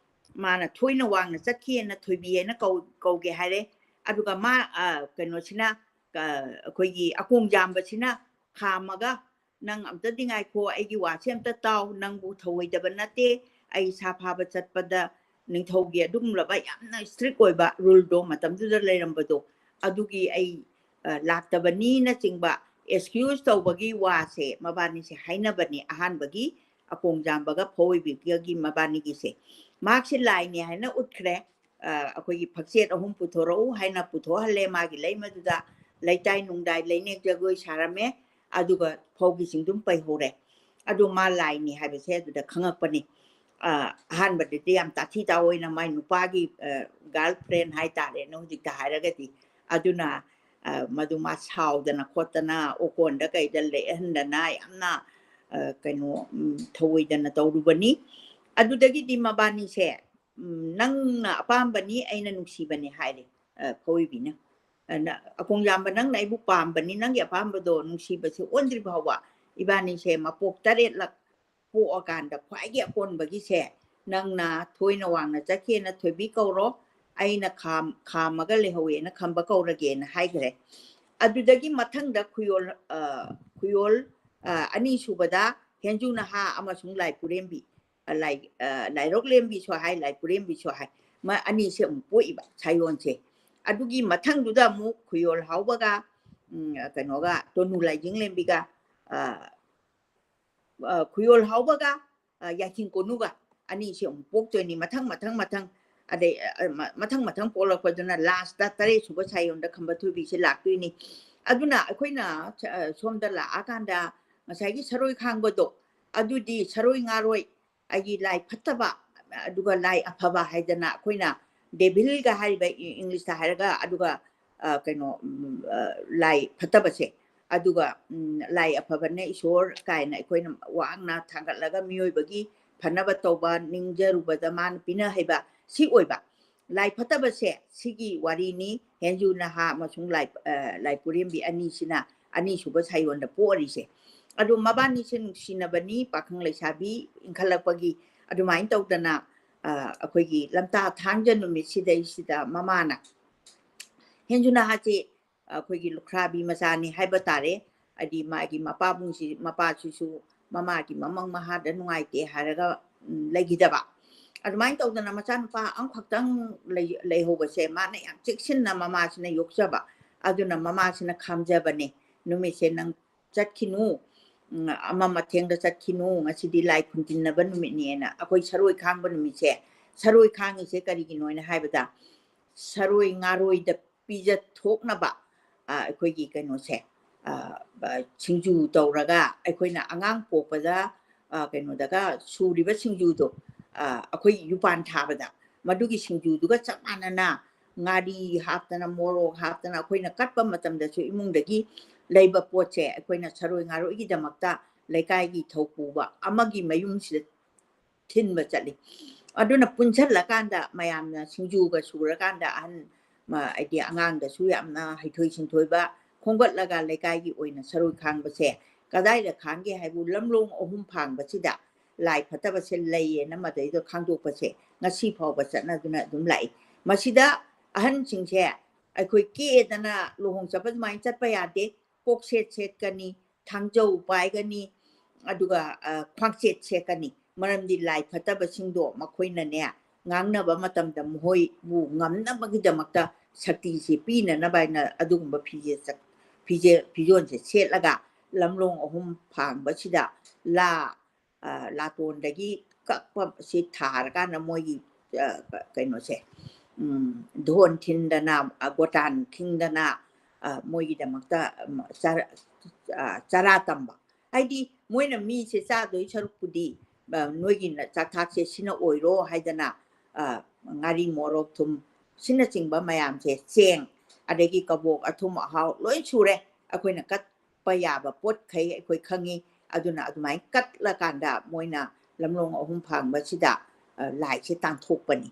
ꯃꯥꯅ ꯊꯣꯏꯅ ꯋꯥꯡꯅ ꯆꯠꯈꯤꯑꯅ ꯊꯣꯏꯕꯤ ꯍꯥꯏꯅ ꯀꯧ-, ꯀꯧꯒꯦ ꯍꯥꯏꯔꯦ꯫ ꯑꯗꯨꯒ ꯃꯥ, ꯑ, ꯀꯩꯅꯣꯁꯤꯅ, ꯑ, ꯑꯩꯈꯣꯏꯒꯤ ꯑꯀꯣꯡ ꯖꯥꯝꯕꯁꯤꯅ ꯈꯥꯝꯃꯒ, "ꯅꯪ ꯑꯝꯇꯗꯤ ꯉꯥꯏꯈꯣ, ꯑꯩꯒꯤ ꯋꯥꯁꯦ ꯑꯝꯇ ꯇꯥꯎ, ꯅꯪꯕꯨ ꯊꯧꯑꯣꯏꯗꯕ ꯅꯠꯇꯦ, ꯑꯩ ꯁꯥ ꯐꯥꯕ ꯆꯠꯄꯗ ꯅꯤꯡꯊꯧꯒꯤ ꯑꯗꯨꯒꯨꯝꯂꯕ ꯌꯥꯝꯅ strict ꯑꯣꯏꯕ ruleꯗꯣ ꯃꯇꯝꯗꯨꯗ ꯂꯩꯔꯝꯕꯗꯣ, ꯑꯗꯨꯒꯤ ꯑꯩ, ꯑ, ꯂꯥꯛꯇꯕꯅꯤꯅꯆꯤꯡꯕ excuse ꯇꯧꯕꯒꯤ ꯋꯥꯁꯦ ꯃꯕꯥꯅꯤꯁꯦ ꯍꯥꯏꯅꯕꯅꯦ ꯑꯍꯥꯟꯕꯒꯤ ꯑꯀꯣꯡ ꯖꯥꯝꯕꯒ ꯐꯧꯏꯕꯤꯒꯒꯤ ꯃꯕꯥꯅꯤꯒꯤꯁꯦ꯫ ꯃꯍꯥꯛꯁꯦ ꯂꯥꯏꯅꯦ ꯍꯥꯏꯅ ꯎꯠꯈ꯭ꯔꯦ꯫ ꯑ, ꯑꯩꯈꯣꯏꯒꯤ ꯐꯛꯆꯦꯠ ꯑꯍꯨꯝ ꯄꯨꯊꯣꯔꯛꯎ ꯍꯥꯏꯅ ꯄꯨꯊꯣꯛꯍꯜꯂꯦ꯫ ꯃꯥꯒꯤ ꯂꯩꯃꯗꯨꯗ ꯂꯩꯇꯥꯏ ꯅꯨꯡꯗꯥꯏ ꯂꯩꯅꯦꯛ ꯖꯒꯣꯏ ꯁꯥꯔꯝꯃꯦ꯫ ꯑꯗꯨꯒ ꯐꯧꯒꯤ ꯆꯤꯡꯗꯨꯝ ꯄꯩꯍꯧꯔꯦ꯫ ꯑꯗꯨ ꯃꯥ ꯂꯥꯏꯅꯤ ꯍꯥꯏꯕꯁꯦ ꯑꯗꯨꯗ ꯈꯪꯉꯛꯄꯅꯤ꯫ ꯑ, ꯑꯍꯥꯟꯕꯗꯗꯤ ꯌꯥꯝ ꯇꯥꯊꯤ ꯇꯥꯑꯣꯏꯅ ꯃꯥꯏ ꯅꯨꯄꯥꯒꯤ, ꯑ, girlfriend ꯍꯥꯏꯇꯥꯔꯦꯅꯦ ꯍꯧꯖꯤꯛꯇ ꯍꯥꯏꯔꯒꯗꯤ, ꯑꯗꯨꯅ, ꯑ, ꯃꯗꯨ ꯃꯥ ꯁꯥꯎꯗꯅ ꯈꯣꯠꯇꯅ ꯑꯣꯀꯣꯟꯗ ꯀꯩꯗ ꯂꯦꯛꯍꯟꯗꯅ ꯌꯥꯝꯅ, ꯑ, ꯀꯩꯅꯣ, ꯎꯝ, ꯊꯧꯑꯣꯏꯗꯅ ꯇꯧꯔꯨꯕꯅꯤ꯫ ꯑꯗꯨꯗꯒꯤꯗꯤ ꯃꯕꯥꯅꯤꯁꯦ, ꯎꯝ, "ꯅꯪꯅ ꯑꯄꯥꯝꯕꯅꯤ, ꯑꯩꯅ ꯅꯨꯡꯁꯤꯕꯅꯤ" ꯍꯥꯏꯔꯦ, ꯑ, ꯈꯣꯏꯕꯤꯅ꯫ ꯑ, ꯅ-, "ꯑꯀꯣꯡ ꯌꯥꯝꯕ, ꯅꯪꯅ ꯑꯩꯕꯨ ꯄꯥꯝꯕꯅꯤ, ꯅꯪꯒꯤ ꯑꯄꯥꯝꯕꯗꯣ, ꯅꯨꯡꯁꯤꯕꯁꯦ ꯑꯣꯟꯗ꯭ꯔꯤ ꯐꯥꯎꯕ ꯏꯕꯥꯅꯤꯁꯦ ꯃꯄꯣꯛ ꯇꯔꯦꯠꯂꯛ ꯄꯣꯛꯑꯀꯥꯟꯗ ꯈ꯭ꯋꯥꯏꯒꯤ ꯑꯀꯣꯟꯕꯒꯤꯁꯦ ꯅꯪꯅ ꯊꯣꯏꯅ ꯋꯥꯡꯅ ꯆꯠꯈꯤꯅ ꯊꯣꯏꯕꯤ ꯀꯧꯔꯣ, ꯑꯩꯅ ꯈꯥꯝ-, ꯈꯥꯝꯃꯒ ꯂꯩꯍꯧꯋꯦꯅ ꯈꯝꯕ ꯀꯧꯔꯒꯦꯅ" ꯍꯥꯏꯈ꯭ꯔꯦ꯫ ꯑꯗꯨꯗꯒꯤ ꯃꯊꯪꯗ ꯈꯨꯌꯣꯜ, ꯑ, ꯈꯨꯌꯣꯜ, ꯑ, ꯑꯅꯤꯁꯨꯕꯗ ꯍꯦꯟꯖꯨ ꯅꯍꯥ ꯑꯃꯁꯨꯡ ꯂꯥꯏ ꯄꯨꯔꯦꯝꯕꯤ, ꯑ, ꯂꯥꯏ-, ꯑ, ꯂꯥꯏꯔꯣꯛ ꯂꯦꯝꯕꯤꯁꯨ ꯍꯥꯏ, ꯂꯥꯏ ꯄꯨꯔꯦꯝꯕꯤꯁꯨ ꯍꯥꯏ, ꯃ-, ꯑꯅꯤꯁꯦ ꯑꯃꯨꯛ ꯄꯣꯛꯏꯕ ꯁꯥꯌꯣꯟꯁꯦ꯫ ꯑꯗꯨꯒꯤ ꯃꯊꯪꯗꯨꯗ ꯑꯃꯨꯛ ꯈꯨꯌꯣꯜ ꯍꯥꯎꯕꯒ, ꯎꯝ, ꯀꯩꯅꯣꯒ, ꯇꯣꯅꯨ ꯂꯥꯏꯖꯤꯡꯂꯦꯝꯕꯤꯒ, ꯑ, ꯑ, ꯈꯨꯌꯣꯜ ꯍꯥꯎꯕꯒ, ꯑ, ꯌꯥꯏꯊꯤꯡ ꯀꯣꯅꯨꯒ ꯑꯅꯤꯁꯦ ꯑꯃꯨꯛ ꯄꯣꯛꯇꯣꯏꯅꯤ꯫ ꯃꯊꯪ, ꯃꯊꯪ, ꯃꯊꯪ, ꯑꯗꯩ, ꯑ, ꯃ-, ꯃꯊꯪ, ꯃꯊꯪ ꯄꯣꯛꯂꯛꯄꯗꯨꯅ last ꯇ ꯇꯔꯦꯠ ꯁꯨꯕ ꯁꯥꯌꯣꯟꯗ ꯈꯝꯕ ꯊꯣꯏꯕꯤꯁꯦ ꯂꯥꯛꯇꯣꯏꯅꯤ꯫ ꯑꯗꯨꯅ ꯑꯩꯈꯣꯏꯅ, ꯑ, ꯁꯣꯝꯗ ꯂꯥꯛꯑꯀꯥꯟꯗ ꯉꯁꯥꯏꯒꯤ ꯁꯔꯣꯏ ꯈꯥꯡꯕꯗꯣ, ꯑꯗꯨꯗꯤ ꯁꯔꯣꯏ ꯉꯥꯔꯣꯏ, ꯑꯩꯒꯤ ꯂꯥꯏ ꯐꯠꯇꯕ, ꯑꯗꯨꯒ ꯂꯥꯏ ꯑꯐꯕ ꯍꯥꯏꯗꯅ ꯑꯩꯈꯣꯏꯅ devil ꯒ ꯍꯥꯏꯔꯤꯕ ꯏ-, English ꯇ ꯍꯥꯏꯔꯒ, ꯑꯗꯨꯒ, ꯑ, ꯀꯩꯅꯣ, ꯎꯝ, ꯑ, ꯂꯥꯏ ꯐꯠꯇꯕꯁꯦ, ꯑꯗꯨꯒ, ꯎꯝ, ꯂꯥꯏ ꯑꯐꯕꯅ ꯏꯁꯣꯔ ꯀꯥꯏꯅ ꯑꯩꯈꯣꯏꯅ ꯋꯥꯡꯅ ꯊꯥꯡꯒꯠꯂꯒ ꯃꯤꯑꯣꯏꯕꯒꯤ ꯐꯅꯕ ꯇꯧꯕ, ꯅꯤꯡꯖꯔꯨꯕꯗ ꯃꯥꯅ ꯄꯤꯅ ꯍꯩꯕ ꯁꯤ ꯑꯣꯏꯕ꯫ ꯂꯥꯏ ꯐꯠꯇꯕꯁꯦ ꯁꯤꯒꯤ ꯋꯥꯔꯤꯅꯤ, ꯍꯦꯟꯖꯨ ꯅꯍꯥ ꯑꯃꯁꯨꯡ ꯂꯥꯏ-, ꯑ, ꯂꯥꯏ ꯄꯨꯔꯦꯝꯕꯤ ꯑꯅꯤꯁꯤꯅ ꯑꯅꯤꯁꯨꯕ ꯁꯥꯌꯣꯟꯗ ꯄꯣꯛꯑꯔꯤꯁꯦ꯫ ꯑꯗꯣ ꯃꯕꯥꯅꯤꯁꯦ ꯅꯨꯡꯁꯤꯅꯕꯅꯤ, ꯄꯥꯈꯪ ꯂꯩꯁꯥꯕꯤ ꯏꯟꯈꯠꯂꯛꯄꯒꯤ ꯑꯗꯨꯃꯥꯏꯅ ꯇꯧꯗꯅ, ꯑ, ꯑꯩꯈꯣꯏꯒꯤ ꯂꯝꯇꯥ ꯊꯥꯡꯖ ꯅꯨꯃꯤꯠꯁꯤꯗꯩꯁꯤꯗ ꯃꯃꯥꯅ ꯍꯦꯟꯖꯨ ꯅꯍꯥꯁꯤ ꯑꯩꯈꯣꯏꯒꯤ ꯂꯨꯈ꯭ꯔꯥꯕꯤ ꯃꯆꯥꯅꯤ ꯍꯥꯏꯕ ꯇꯥꯔꯦ꯫ ꯍꯥꯏꯗꯤ ꯃꯥꯒꯤ ꯃꯄꯥꯕꯨꯡꯁꯤ, ꯃꯄꯥꯁꯤꯁꯨ ꯃꯃꯥꯒꯤ ꯃꯃꯪ ꯃꯍꯥꯗ ꯅꯨꯡꯉꯥꯏꯇꯦ ꯍꯥꯏꯔꯒ, ꯎꯝ, ꯂꯩꯈꯤꯗꯕ꯫ ꯑꯗꯨꯃꯥꯏꯅ ꯇꯧꯗꯅ ꯃꯆꯥꯅꯨꯄꯥ ꯑꯃꯈꯛꯇꯪ ꯂꯩ-, ꯂꯩꯍꯧꯕꯁꯦ ꯃꯥꯅ ꯌꯥꯝ ꯆꯦꯛꯁꯤꯟꯅ ꯃꯃꯥꯁꯤꯅ ꯌꯣꯛꯆꯕ꯫ ꯑꯗꯨꯅ ꯃꯃꯥꯁꯤꯅ ꯈꯥꯝꯖꯕꯅꯦ, "ꯅꯨꯃꯤꯠꯁꯦ ꯅꯪ ꯆꯠꯈꯤꯅꯨ, ꯎꯝ, ꯑꯃ ꯃꯊꯦꯡꯗ ꯆꯠꯈꯤꯅꯨ, ꯉꯁꯤꯗꯤ ꯂꯥꯏ ꯈꯨꯟꯇꯤꯟꯅꯕ ꯅꯨꯃꯤꯠꯅꯦꯅ"꯫ ꯑꯩꯈꯣꯏ ꯁꯔꯣꯏ ꯈꯥꯡꯕ ꯅꯨꯃꯤꯠꯁꯦ, ꯁꯔꯣꯏ ꯈꯥꯡꯉꯤꯁꯦ ꯀꯔꯤꯒꯤꯅꯣ ꯍꯥꯏꯅ ꯍꯥꯏꯕꯗ, ꯁꯔꯣꯏ ꯉꯥꯔꯣꯏꯗ ꯄꯤꯖꯊꯣꯛꯅꯕ, ꯑ, ꯑꯩꯈꯣꯏꯒꯤ ꯀꯩꯅꯣꯁꯦ, ꯑ, ꯑ, ꯁꯤꯡꯖꯨ ꯇꯧꯔꯒ ꯑꯩꯈꯣꯏꯅ ꯑꯉꯥꯡ ꯄꯣꯛꯄꯗ, ꯑ, ꯀꯩꯅꯣꯗꯒ ꯁꯨꯔꯤꯕ ꯁꯤꯡꯖꯨꯗꯣ, ꯑ, ꯑꯩꯈꯣꯏ ꯌꯨꯄꯥꯟ ꯊꯥꯕꯗ ꯃꯗꯨꯒꯤ ꯁꯤꯡꯖꯨꯗꯨꯒ ꯆꯞ ꯃꯥꯟꯅꯅ ꯉꯥꯔꯤ ꯍꯥꯞꯇꯅ, ꯃꯣꯔꯣꯛ ꯍꯥꯞꯇꯅ ꯑꯩꯈꯣꯏꯅ ꯀꯠꯄ ꯃꯇꯝꯗꯁꯨ ꯏꯃꯨꯡꯗꯒꯤ ꯂꯩꯕ ꯄꯣꯠꯁꯦ ꯑꯩꯈꯣꯏꯅ ꯁꯔꯣꯏ ꯉꯥꯔꯣꯏꯒꯤꯗꯃꯛꯇ ꯂꯩꯀꯥꯏꯒꯤ ꯊꯧꯄꯨꯕ ꯑꯃꯒꯤ ꯃꯌꯨꯝꯁꯤꯗ ꯊꯤꯟꯕ ꯆꯠꯂꯤ꯫ ꯑꯗꯨꯅ ꯄꯨꯟꯁꯤꯜꯂꯀꯥꯟꯗ ꯃꯌꯥꯝꯅ ꯁꯤꯡꯖꯨꯒ ꯁꯨꯔꯀꯥꯟꯗ ꯑꯍꯟ, ꯃ-, ꯍꯥꯏꯗꯤ ꯑꯉꯥꯡꯗꯁꯨ ꯌꯥꯝꯅ ꯍꯩꯊꯣꯏ ꯁꯤꯡꯊꯣꯏꯕ ꯈꯣꯝꯒꯠꯂꯒ ꯂꯩꯀꯥꯏꯒꯤ ꯑꯣꯏꯅ ꯁꯔꯣꯏ ꯈꯥꯡꯕꯁꯦ ꯀꯗꯥꯏꯗ ꯈꯥꯡꯒꯦ ꯍꯥꯏꯕꯨ ꯂꯝꯂꯣꯡ ꯑꯍꯨꯝ ꯐꯥꯡꯕꯁꯤꯗ ꯂꯥꯏ ꯐꯠꯇꯕꯁꯦ ꯂꯩꯌꯦꯅ ꯃꯗꯩꯗ ꯈꯥꯡꯗꯣꯛꯄꯁꯦ ꯉꯁꯤ ꯐꯥꯎꯕ ꯆꯠꯅꯗꯨꯅ ꯑꯗꯨꯝ ꯂꯥꯛꯏ꯫ ꯃꯁꯤꯗ ꯑꯍꯟꯁꯤꯡꯁꯦ ꯑꯩꯈꯣꯏ ꯀꯦꯗꯅ ꯂꯨꯍꯣꯡ ꯆꯠꯄ ꯑꯗꯨꯃꯥꯏꯅ ꯆꯠꯄ ꯌꯥꯗꯦ꯫ ꯀꯣꯛ ꯁꯦꯠ ꯁꯦꯠꯀꯅꯤ, ꯊꯥꯡꯖꯧ ꯄꯥꯏꯒꯅꯤ, ꯑꯗꯨꯒ, ꯑ, ꯈ꯭ꯋꯥꯡꯆꯦꯠ ꯁꯦꯠꯀꯅꯤ꯫ ꯃꯔꯝꯗꯤ ꯂꯥꯏ ꯐꯠꯇꯕꯁꯤꯡꯗꯣ ꯃꯈꯣꯏꯅꯅꯦ, ꯉꯥꯡꯅꯕ ꯃꯇꯝꯗ ꯃꯈꯣꯏꯕꯨ ꯉꯝꯅꯕꯒꯤꯗꯃꯛꯇ ꯁꯛꯇꯤꯁꯤ ꯄꯤꯅꯅꯕ ꯍꯥꯏꯅ ꯑꯗꯨꯒꯨꯝꯕ ꯐꯤꯖꯦ ꯆꯛ-, ꯐꯤꯖꯦ-, ꯐꯤꯖꯣꯜꯁꯦ ꯁꯦꯠꯂꯒ ꯂꯝꯂꯣꯡ ꯑꯍꯨꯝ ꯐꯥꯡꯕꯁꯤꯗ ꯂꯥ, ꯑ, ꯂꯥꯇꯣꯟꯗꯒꯤ ꯀꯛꯄ ꯁꯤ ꯊꯥꯔꯀꯥꯟꯗ ꯃꯣꯏꯒꯤ, ꯑ, ꯀꯩꯅꯣꯁꯦ, ꯎꯝ, ꯙꯣꯟ ꯊꯤꯟꯗꯅ, ꯑ, ꯒꯣꯇꯥꯟ ꯈꯤꯡꯗꯅ, ꯑ, ꯃꯣꯏꯒꯤꯗꯃꯛꯇ, ꯎꯝ, ꯆꯔꯥ, ꯑ, ꯆꯔꯥ ꯇꯝꯕ꯫ ꯍꯥꯏꯗꯤ ꯃꯣꯏꯅ ꯃꯤꯁꯦ ꯆꯥꯗꯣꯏ ꯁꯔꯨꯛꯄꯨꯗꯤ, ꯑ, ꯅꯣꯏꯒꯤ ꯆꯥꯛꯊꯥꯛꯁꯦ ꯁꯤꯅ ꯑꯣꯏꯔꯣ ꯍꯥꯏꯗꯅ, ꯑ, ꯉꯥꯔꯤ, ꯃꯣꯔꯣꯛ, ꯊꯨꯝ ꯁꯤꯅꯆꯤꯡꯕ ꯃꯌꯥꯝꯁꯦ, ꯆꯦꯡ, ꯑꯗꯒꯤ ꯀꯕꯣꯛ, ꯑꯊꯨꯝ ꯑꯍꯥꯎ ꯂꯣꯏ ꯁꯨꯔꯦ꯫ ꯑꯩꯈꯣꯏꯅ ꯀꯠ-, ꯀꯠꯄ ꯌꯥꯕ ꯄꯣꯠꯈꯩ ꯑꯩꯈꯣꯏ ꯈꯪꯉꯤ꯫ ꯑꯗꯨꯅ ꯑꯗꯨꯃꯥꯏꯅ ꯀꯠꯂꯀꯥꯟꯗ ꯃꯣꯏꯅ ꯂꯝꯂꯣꯡ ꯑꯍꯨꯝ ꯐꯥꯡꯕꯁꯤꯗ, ꯑ, ꯂꯥꯏꯁꯦ ꯇꯥꯟꯊꯣꯛꯄꯅꯤ꯫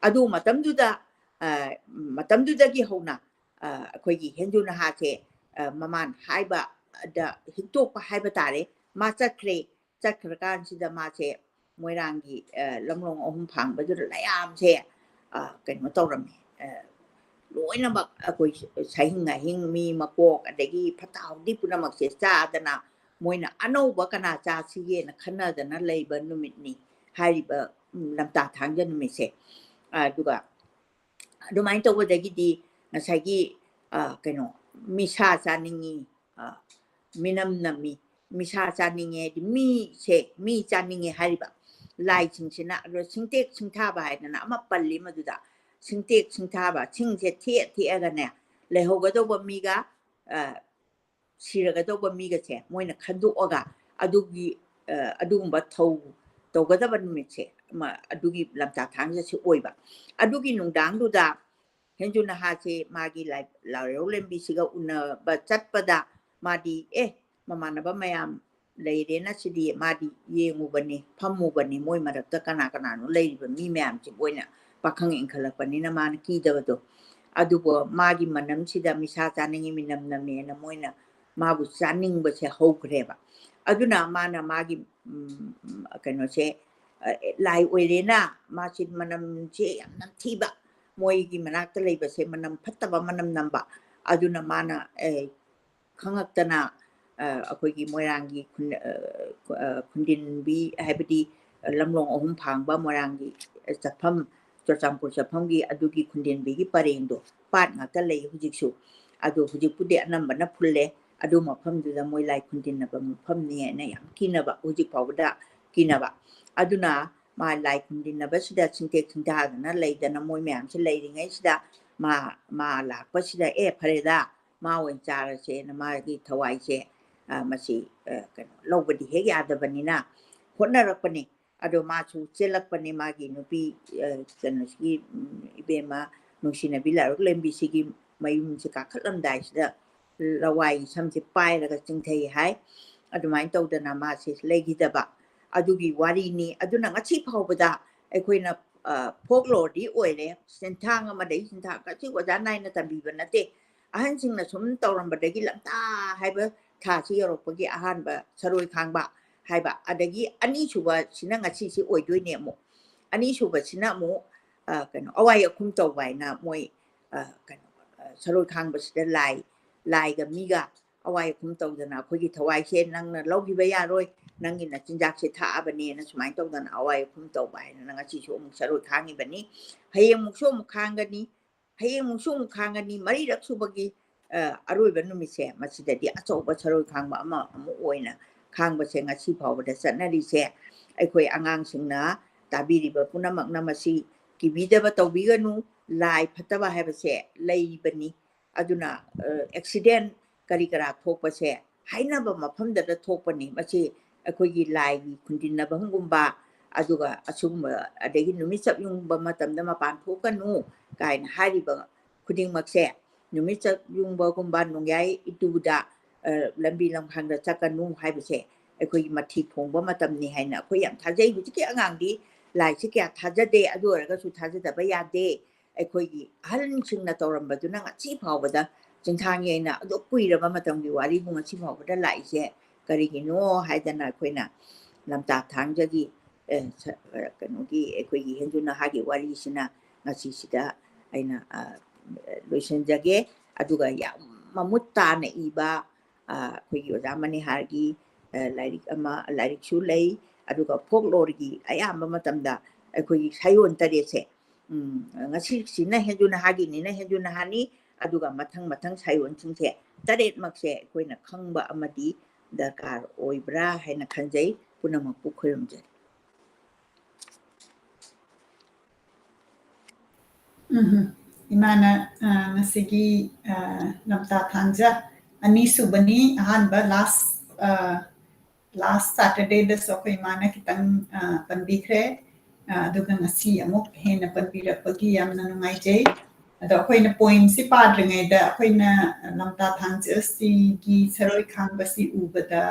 ꯑꯗꯨ ꯃꯇꯝꯗꯨꯗ, ꯑ, ꯃꯇꯝꯗꯨꯗꯒꯤ ꯍꯧꯅ, ꯑ, ꯑꯩꯈꯣꯏꯒꯤ ꯍꯦꯟꯖꯨ ꯅꯍꯥꯁꯦ, ꯑ, ꯃꯃꯥꯟ ꯍꯥꯏꯕꯗ ꯍꯤꯛꯇꯣꯛꯄ ꯍꯥꯏꯕ ꯇꯥꯔꯦ꯫ ꯃꯥ ꯆꯠꯈ꯭ꯔꯦ꯫ ꯆꯠꯈ꯭ꯔꯀꯥꯟꯁꯤꯗ ꯃꯥꯁꯦ ꯃꯣꯏꯔꯥꯡꯒꯤ, ꯑ, ꯂꯝꯂꯣꯡ ꯑꯍꯨꯝ ꯐꯥꯡꯕꯗꯨꯗ ꯂꯌꯥꯝꯁꯦ, ꯑ, ꯀꯩꯅꯣ ꯇꯧꯔꯝꯃꯦ꯫ ꯑ, ꯂꯣꯏꯅꯃꯛ ꯑꯩꯈꯣꯏ ꯁꯍꯤꯡ ꯅꯥꯍꯤꯡ, ꯃꯤ ꯃꯀꯣꯛ, ꯑꯗꯒꯤ ꯐꯠꯇ ꯍꯥꯎꯗꯤ ꯄꯨꯝꯅꯃꯛꯁꯦ ꯆꯥꯗꯅ ꯃꯣꯏꯅ ꯑꯅꯧꯕ ꯀꯅꯥ ꯆꯥꯁꯤꯒꯦꯅ ꯈꯟꯅꯗꯅ ꯂꯩꯕ ꯅꯨꯃꯤꯠꯅꯤ ꯍꯥꯏꯔꯤꯕ, ꯎꯝ, ꯂꯝꯇꯥ ꯊꯥꯡꯖ ꯅꯨꯃꯤꯠꯁꯦ꯫ ꯑꯗꯨꯒ ꯑꯗꯨꯃꯥꯏꯅ ꯇꯧꯕꯗꯒꯤꯗꯤ ꯉꯁꯥꯏꯒꯤ, ꯑ, ꯀꯩꯅꯣ, ꯃꯤꯁꯥ ꯆꯥꯅꯤꯡꯉꯤ, ꯑ, ꯃꯤꯅꯝ ꯅꯝꯃꯤ, ꯃꯤꯁꯥ ꯆꯥꯅꯤꯡꯉꯦ ꯍꯥꯏꯗꯤ ꯃꯤꯁꯦ, ꯃꯤ ꯆꯥꯅꯤꯡꯉꯦ ꯍꯥꯏꯔꯤꯕ ꯂꯥꯏꯁꯤꯡꯁꯤꯅ, ꯑꯗꯣ ꯁꯤꯡꯇꯦꯛ ꯁꯤꯡꯊꯥꯕ ꯍꯥꯏꯗꯅ ꯑꯃ ꯄꯜꯂꯤ ꯃꯗꯨꯗ, ꯁꯤꯡꯇꯦꯛ ꯁꯤꯡꯊꯥꯕ, ꯁꯤꯡꯁꯦ ꯊꯦꯛꯑ ꯊꯦꯛꯑꯒꯅꯦ, ꯂꯩꯍꯧꯒꯗꯧꯕ ꯃꯤꯒ, ꯑ, ꯁꯤꯔꯒꯗꯧꯕ ꯃꯤꯒꯁꯦ ꯃꯣꯏꯅ ꯈꯟꯗꯣꯛꯑꯒ ꯑꯗꯨꯒꯤ, ꯑ, ꯑꯗꯨꯒꯨꯝꯕ ꯊꯧ ꯇꯧꯒꯗꯕ ꯅꯨꯃꯤꯠꯁꯦ, ꯃ-, ꯑꯗꯨꯒꯤ ꯂꯝꯇꯥ ꯊꯥꯡꯖꯁꯦ ꯑꯣꯏꯕ꯫ ꯑꯗꯨꯒꯤ ꯅꯨꯡꯗꯥꯡꯗꯨꯗ ꯍꯦꯟꯖꯨ ꯅꯍꯥꯁꯦ ꯃꯥꯒꯤ ꯂꯥꯏ-, ꯂꯥꯏꯔꯧ ꯂꯦꯝꯕꯤꯁꯤꯒ ꯎꯅꯕ ꯆꯠꯄꯗ ꯃꯥꯗꯤ, "ꯑꯦ, ꯃꯃꯥꯟꯅꯕ ꯃꯌꯥꯝ ꯂꯩꯔꯦꯅ ꯁꯤꯗꯤ ꯃꯥꯗꯤ ꯌꯦꯡꯉꯨꯕꯅꯤ, ꯐꯝꯃꯨꯕꯅꯤ, ꯃꯣꯏ ꯃꯔꯛꯇ ꯀꯅꯥ ꯀꯅꯥꯅꯣ ꯂꯩꯔꯤꯕ ꯃꯤ ꯃꯌꯥꯝꯁꯦ ꯃꯣꯏꯅ ꯄꯥꯈꯪ ꯏꯟꯈꯠꯂꯛꯄꯅꯤꯅ ꯃꯥꯅ ꯀꯤꯗꯕꯗꯣ꯫ ꯑꯗꯨꯕꯨ ꯃꯥꯒꯤ ꯃꯅꯝꯁꯤꯗ ꯅꯤꯁꯥ ꯆꯥꯅꯤꯡꯉꯤ, ꯃꯤꯅꯝ ꯅꯝꯃꯦꯅ ꯃꯣꯏꯅ ꯃꯥꯕꯨ ꯆꯥꯅꯤꯡꯕꯁꯦ ꯍꯧꯈ꯭ꯔꯦꯕ꯫ ꯑꯗꯨꯅ ꯃꯥꯅ ꯃꯥꯒꯤ, ꯎꯝ, ꯀꯩꯅꯣꯁꯦ, ꯑ, ꯂꯥꯏ ꯑꯣꯏꯔꯦꯅ ꯃꯥꯁꯤ ꯃꯅꯝꯁꯦ ꯌꯥꯝ ꯅꯝꯊꯤꯕ, ꯃꯣꯏꯒꯤ ꯃꯅꯥꯛꯇ ꯂꯩꯕꯁꯦ ꯃꯅꯝ ꯐꯠꯇꯕ ꯃꯅꯝ ꯅꯝꯕ꯫ ꯑꯗꯨꯅ ꯃꯥꯅ, ꯑꯦ, ꯈꯪꯉꯛꯇꯅ, ꯑ, ꯑꯩꯈꯣꯏꯒꯤ ꯃꯣꯏꯔꯥꯡꯒꯤ ꯈꯨꯟ-, ꯑ, ꯑ, ꯈꯨꯟꯗꯤꯟꯕꯤ, ꯍꯥꯏꯕꯗꯤ ꯂꯝꯂꯣꯡ ꯑꯍꯨꯝ ꯐꯥꯡꯕ ꯃꯣꯏꯔꯥꯡꯒꯤ ꯆꯠꯐꯝ, ꯆꯨꯔꯆꯥꯟꯄꯨꯔ ꯆꯠꯐꯝꯒꯤ ꯑꯗꯨꯒꯤ ꯈꯨꯟꯗꯤꯟꯕꯤꯒꯤ ꯄꯔꯦꯡꯗꯣ ꯄꯥꯠ ꯉꯥꯛꯇ ꯂꯩ ꯍꯧꯖꯤꯛꯁꯨ꯫ ꯑꯗꯣ ꯍꯧꯖꯤꯛꯄꯨꯗꯤ ꯑꯅꯝꯕꯅ ꯐꯨꯜꯂꯦ꯫ ꯑꯗꯨ ꯃꯐꯝꯗꯨꯗ ꯃꯣꯏ ꯂꯥꯏ ꯈꯨꯟꯗꯤꯟꯅꯕ ꯃꯐꯝꯅꯦꯅ ꯌꯥꯝ ꯀꯤꯅꯕ, ꯍꯧꯖꯤꯛ ꯐꯥꯎꯕꯗ ꯀꯤꯅꯕ꯫ ꯑꯗꯨꯅ ꯃꯥ ꯂꯥꯏ ꯈꯨꯟꯗꯤꯟꯅꯕꯁꯤꯗ ꯁꯤꯡꯇꯦꯛ ꯁꯤꯡꯊꯥꯗꯅ ꯂꯩꯗꯅ ꯃꯣꯏ ꯃꯌꯥꯝꯁꯤ ꯂꯩꯔꯤꯉꯩꯁꯤꯗ ꯃꯥ, ꯃꯥ ꯂꯥꯛꯄꯁꯤꯗ, "ꯑꯦ, ꯐꯔꯦꯗ, ꯃꯥ ꯑꯣꯏꯅ ꯆꯥꯔꯁꯦꯅ" ꯃꯥꯒꯤ ꯊꯋꯥꯏꯁꯦ, ꯑ, ꯃꯁꯤ, ꯑ, ꯀꯩꯅꯣ, ꯂꯧꯕꯗꯤ ꯍꯦꯛ ꯌꯥꯗꯕꯅꯤꯅ ꯍꯣꯠꯅꯔꯛꯄꯅꯤ꯫ ꯑꯗꯣ ꯃꯥꯁꯨ ꯆꯦꯜꯂꯛꯄꯅꯤ, ꯃꯥꯒꯤ ꯅꯨꯄꯤ, ꯑ, ꯀꯩꯅꯣꯁꯤꯒꯤ, ꯎꯝ, ꯏꯕꯦꯝꯃ ꯅꯨꯡꯁꯤꯅꯕꯤ ꯂꯥꯏꯔꯣꯛꯂꯦꯝꯕꯤꯁꯤꯒꯤ ꯃꯌꯨꯝꯁꯦ ꯀꯥꯈꯠꯂꯝꯗꯥꯏꯁꯤꯗ ꯂꯋꯥꯏꯒꯤ ꯁꯝꯁꯦ ꯄꯥꯏꯔꯒ ꯆꯤꯡꯊꯩ ꯍꯥꯏ꯫ ꯑꯗꯨꯃꯥꯏꯅ ꯇꯧꯗꯅ ꯃꯥꯁꯦ ꯂꯩꯈꯤꯗꯕ ꯑꯗꯨꯒꯤ ꯋꯥꯔꯤꯅꯤ꯫ ꯑꯗꯨꯅ ꯉꯁꯤ ꯐꯥꯎꯕꯗ ꯑꯩꯈꯣꯏꯅ, ꯑ, folklore ꯗꯤ ꯑꯣꯏꯔꯦ, ꯁꯦꯟꯊꯥꯡ ꯑꯃꯗꯒꯤ ꯁꯦꯟꯊꯥꯡ, ꯀꯩꯁꯨ ꯑꯣꯖꯥ ꯅꯥꯏꯅ ꯇꯝꯕꯤꯕ ꯅꯠꯇꯦ꯫ ꯑꯍꯟꯁꯤꯡꯅ ꯁꯨꯝ ꯇꯧꯔꯝꯕꯗꯒꯤ ꯂꯝꯇꯥ ꯍꯥꯏꯕ ꯊꯥꯁꯤ ꯌꯧꯔꯛꯄꯒꯤ ꯑꯍꯥꯟꯕ ꯁꯔꯣꯏ ꯈꯥꯡꯕ ꯍꯥꯏꯕ, ꯑꯗꯒꯤ ꯑꯅꯤꯁꯨꯕꯁꯤꯅ ꯉꯁꯤꯁꯤ ꯑꯣꯏꯗꯣꯏꯅꯦ ꯑꯃꯨꯛ꯫ ꯑꯅꯤꯁꯨꯕꯁꯤꯅ ꯑꯃꯨꯛ, ꯑ, ꯀꯩꯅꯣ, ꯑꯋꯥꯏ ꯑꯈꯨꯝ ꯇꯧꯕ ꯍꯥꯏꯅ ꯃꯣꯏ, ꯑ, ꯀꯩꯅꯣ, ꯑ, ꯁꯔꯣꯏ ꯈꯥꯡꯕꯁꯤꯗ ꯂꯥꯏ, ꯂꯥꯏꯒ ꯃꯤꯒ ꯑꯋꯥꯏ ꯑꯈꯨꯝ ꯇꯧꯗꯅ ꯑꯩꯈꯣꯏꯒꯤ ꯊꯋꯥꯏꯁꯦ ꯅꯪꯅ ꯂꯧꯈꯤꯕ ꯌꯥꯔꯣꯏ, ꯅꯪꯒꯤ ꯅꯆꯤꯟꯖꯥꯛꯁꯦ ꯊꯥꯛꯑꯕꯅꯦꯅ ꯁꯨꯃꯥꯏꯅ ꯇꯧꯗꯅ ꯑꯋꯥꯏ ꯑꯈꯨꯝ ꯇꯧꯕ ꯍꯥꯏꯅ ꯉꯁꯤꯁꯨ ꯑꯃꯨꯛ ꯁꯔꯣꯏ ꯈꯥꯡꯉꯤꯕꯅꯤ꯫ ꯍꯌꯦꯡꯃꯨꯛꯁꯨ ꯑꯃꯨꯛ ꯈꯥꯡꯒꯅꯤ, ꯍꯌꯦꯡꯃꯨꯛꯁꯨ ꯑꯃꯨꯛ ꯈꯥꯡꯒꯅꯤ, ꯃꯔꯤꯔꯛ ꯁꯨꯕꯒꯤ, ꯑ, ꯑꯔꯣꯏꯕ ꯅꯨꯃꯤꯠꯁꯦ ꯃꯁꯤꯗꯗꯤ ꯑꯆꯧꯕ ꯁꯔꯣꯏ ꯈꯥꯡꯕ ꯑꯃ ꯑꯃꯨꯛ ꯑꯣꯏꯅ ꯈꯥꯡꯕꯁꯦ ꯉꯁꯤ ꯐꯥꯎꯕꯗ ꯆꯠꯅꯔꯤꯁꯦ꯫ ꯑꯩꯈꯣꯏ ꯑꯉꯥꯡꯁꯤꯡꯅ, ꯇꯥꯕꯤꯔꯤꯕ ꯄꯨꯝꯅꯃꯛꯅ ꯃꯁꯤ ꯀꯤꯕꯤꯗꯕ ꯇꯧꯕꯤꯒꯅꯨ꯫ ꯂꯥꯏ ꯐꯠꯇꯕ ꯍꯥꯏꯕꯁꯦ ꯂꯩꯕꯅꯤ꯫ ꯑꯗꯨꯅ, ꯑ, accident ꯀꯔꯤ ꯀꯔꯥ ꯊꯣꯛꯄꯁꯦ ꯍꯥꯏꯅꯕ ꯃꯐꯝꯗꯗ ꯊꯣꯛꯄꯅꯤ꯫ ꯃꯁꯤ ꯑꯩꯈꯣꯏꯒꯤ ꯂꯥꯏꯒꯤ ꯈꯨꯟꯗꯤꯟꯅꯐꯝꯒꯨꯝꯕ, ꯑꯗꯨꯒ ꯑꯁꯤꯒꯨꯝꯕ, ꯑꯗꯒꯤ ꯅꯨꯃꯤꯠ ꯆꯞ ꯌꯨꯡꯕ ꯃꯇꯝꯗ ꯃꯄꯥꯟ ꯊꯣꯛꯀꯅꯨ ꯀꯥꯏꯅ ꯍꯥꯏꯔꯤꯕ ꯈꯨꯗꯤꯡꯃꯛꯁꯦ, ꯅꯨꯃꯤꯠ ꯆꯞ ꯌꯨꯡꯕꯒꯨꯝꯕ, ꯅꯣꯡꯌꯥꯏ ꯏꯇꯨꯗ, ꯑ, ꯂꯝꯕꯤ ꯂꯝꯈꯥꯡꯗ ꯆꯠꯀꯅꯨ ꯍꯥꯏꯕꯁꯦ, ꯑꯩꯈꯣꯏꯒꯤ ꯃꯊꯤ ꯐꯣꯡꯕ ꯃꯇꯝꯅꯤ ꯍꯥꯏꯅ ꯑꯩꯈꯣꯏ ꯌꯥꯝ ꯊꯥꯖꯩ꯫ ꯍꯧꯖꯤꯛꯀꯤ ꯑꯉꯥꯡꯗꯤ ꯂꯥꯏꯁꯦ ꯀꯌꯥ ꯊꯥꯖꯗꯦ, ꯑꯗꯨ ꯑꯣꯏꯔꯒꯁꯨ ꯊꯥꯖꯗꯕ ꯌꯥꯗꯦ꯫ ꯑꯩꯈꯣꯏꯒꯤ ꯑꯍꯜꯁꯤꯡꯅ ꯇꯧꯔꯝꯕꯗꯨꯅ ꯉꯁꯤ ꯐꯥꯎꯕꯗ ꯆꯤꯟꯊꯥꯡ ꯌꯩꯅ ꯑꯗꯨꯛ ꯀꯨꯏꯔꯕ ꯃꯇꯝꯒꯤ ꯋꯥꯔꯤꯕꯨ ꯉꯁꯤ ꯐꯥꯎꯕꯗ ꯂꯥꯛꯏꯁꯦ ꯀꯔꯤꯒꯤꯅꯣ ꯍꯥꯏꯗꯅ ꯑꯩꯈꯣꯏꯅ ꯂꯝꯇꯥ ꯊꯥꯡꯖꯒꯤ, ꯑꯦ, ꯁ-, ꯑ, ꯀꯩꯅꯣꯒꯤ ꯑꯩꯈꯣꯏꯒꯤ ꯍꯦꯟꯖꯨ ꯅꯍꯥꯒꯤ ꯋꯥꯔꯤꯁꯤꯅ ꯉꯁꯤꯁꯤꯗ ꯑꯩꯅ, ꯑ, ꯂꯣꯏꯁꯤꯟꯖꯒꯦ꯫ ꯑꯗꯨꯒ ꯌꯥꯝ ꯃꯃꯨꯠ ꯇꯥꯅ ꯏꯕ, ꯑ, ꯑꯩꯈꯣꯏꯒꯤ ꯑꯣꯖꯥ ꯃꯅꯤꯍꯥꯔꯒꯤ, ꯑ, ꯂꯥꯏꯔꯤꯛ ꯑꯃ, ꯂꯥꯏꯔꯤꯛꯁꯨ ꯂꯩ꯫ ꯑꯗꯨꯒ folkloreꯒꯤ ꯑꯌꯥꯝꯕ ꯃꯇꯝꯗ ꯑꯩꯈꯣꯏꯒꯤ ꯁꯥꯌꯣꯟ ꯇꯔꯦꯠꯁꯦ, ꯎꯝ, ꯉꯁꯤꯁꯤꯅ ꯍꯦꯟꯖꯨ ꯅꯍꯥꯒꯤꯅꯤꯅ ꯍꯦꯟꯖꯨ ꯅꯍꯥꯅꯤ, ꯑꯗꯨꯒ ꯃꯊꯪ ꯃꯊꯪ ꯁꯥꯌꯣꯟꯁꯤꯡꯁꯦ ꯇꯔꯦꯠꯃꯛꯁꯦ ꯑꯩꯈꯣꯏꯅ ꯈꯪꯕ ꯑꯃꯗꯤ ꯗꯔꯀꯥꯔ ꯑꯣꯏꯕ꯭ꯔꯥ ꯍꯥꯏꯅ ꯈꯟꯖꯩ꯫ ꯄꯨꯝꯅꯃꯛꯄꯨ ꯈꯨꯔꯨꯝꯖꯔꯤ꯫ ꯎꯝꯍꯨꯝ꯫ ꯏꯃꯥꯅ, ꯑ, ꯉꯁꯤꯒꯤ, ꯑ, ꯂꯝꯇꯥ ꯊꯥꯡꯖ ꯑꯅꯤꯁꯨꯕꯅꯤ, ꯑꯍꯥꯟꯕ last, ꯑ, last Saturdayꯗꯁꯨ ꯑꯩꯈꯣꯏ ꯏꯃꯥꯅ ꯈꯤꯇꯪ, ꯑ, ꯄꯟꯕꯤꯈ꯭ꯔꯦ꯫ ꯑ, ꯑꯗꯨꯒ ꯉꯁꯤ ꯑꯃꯨꯛ ꯍꯦꯟꯅ ꯄꯟꯕꯤꯔꯛꯄꯒꯤ ꯌꯥꯝꯅ ꯅꯨꯡꯉꯥꯏꯖꯩ꯫ ꯑꯗꯣ ꯑꯩꯈꯣꯏꯅ poemꯁꯤ ꯄꯥꯗ꯭ꯔꯤꯉꯩꯗ ꯑꯩꯈꯣꯏꯅ ꯂꯝꯇꯥ ꯊꯥꯡꯖꯁꯤꯒꯤ ꯁꯔꯣꯏ ꯈꯥꯡꯕꯁꯤ ꯎꯕꯗ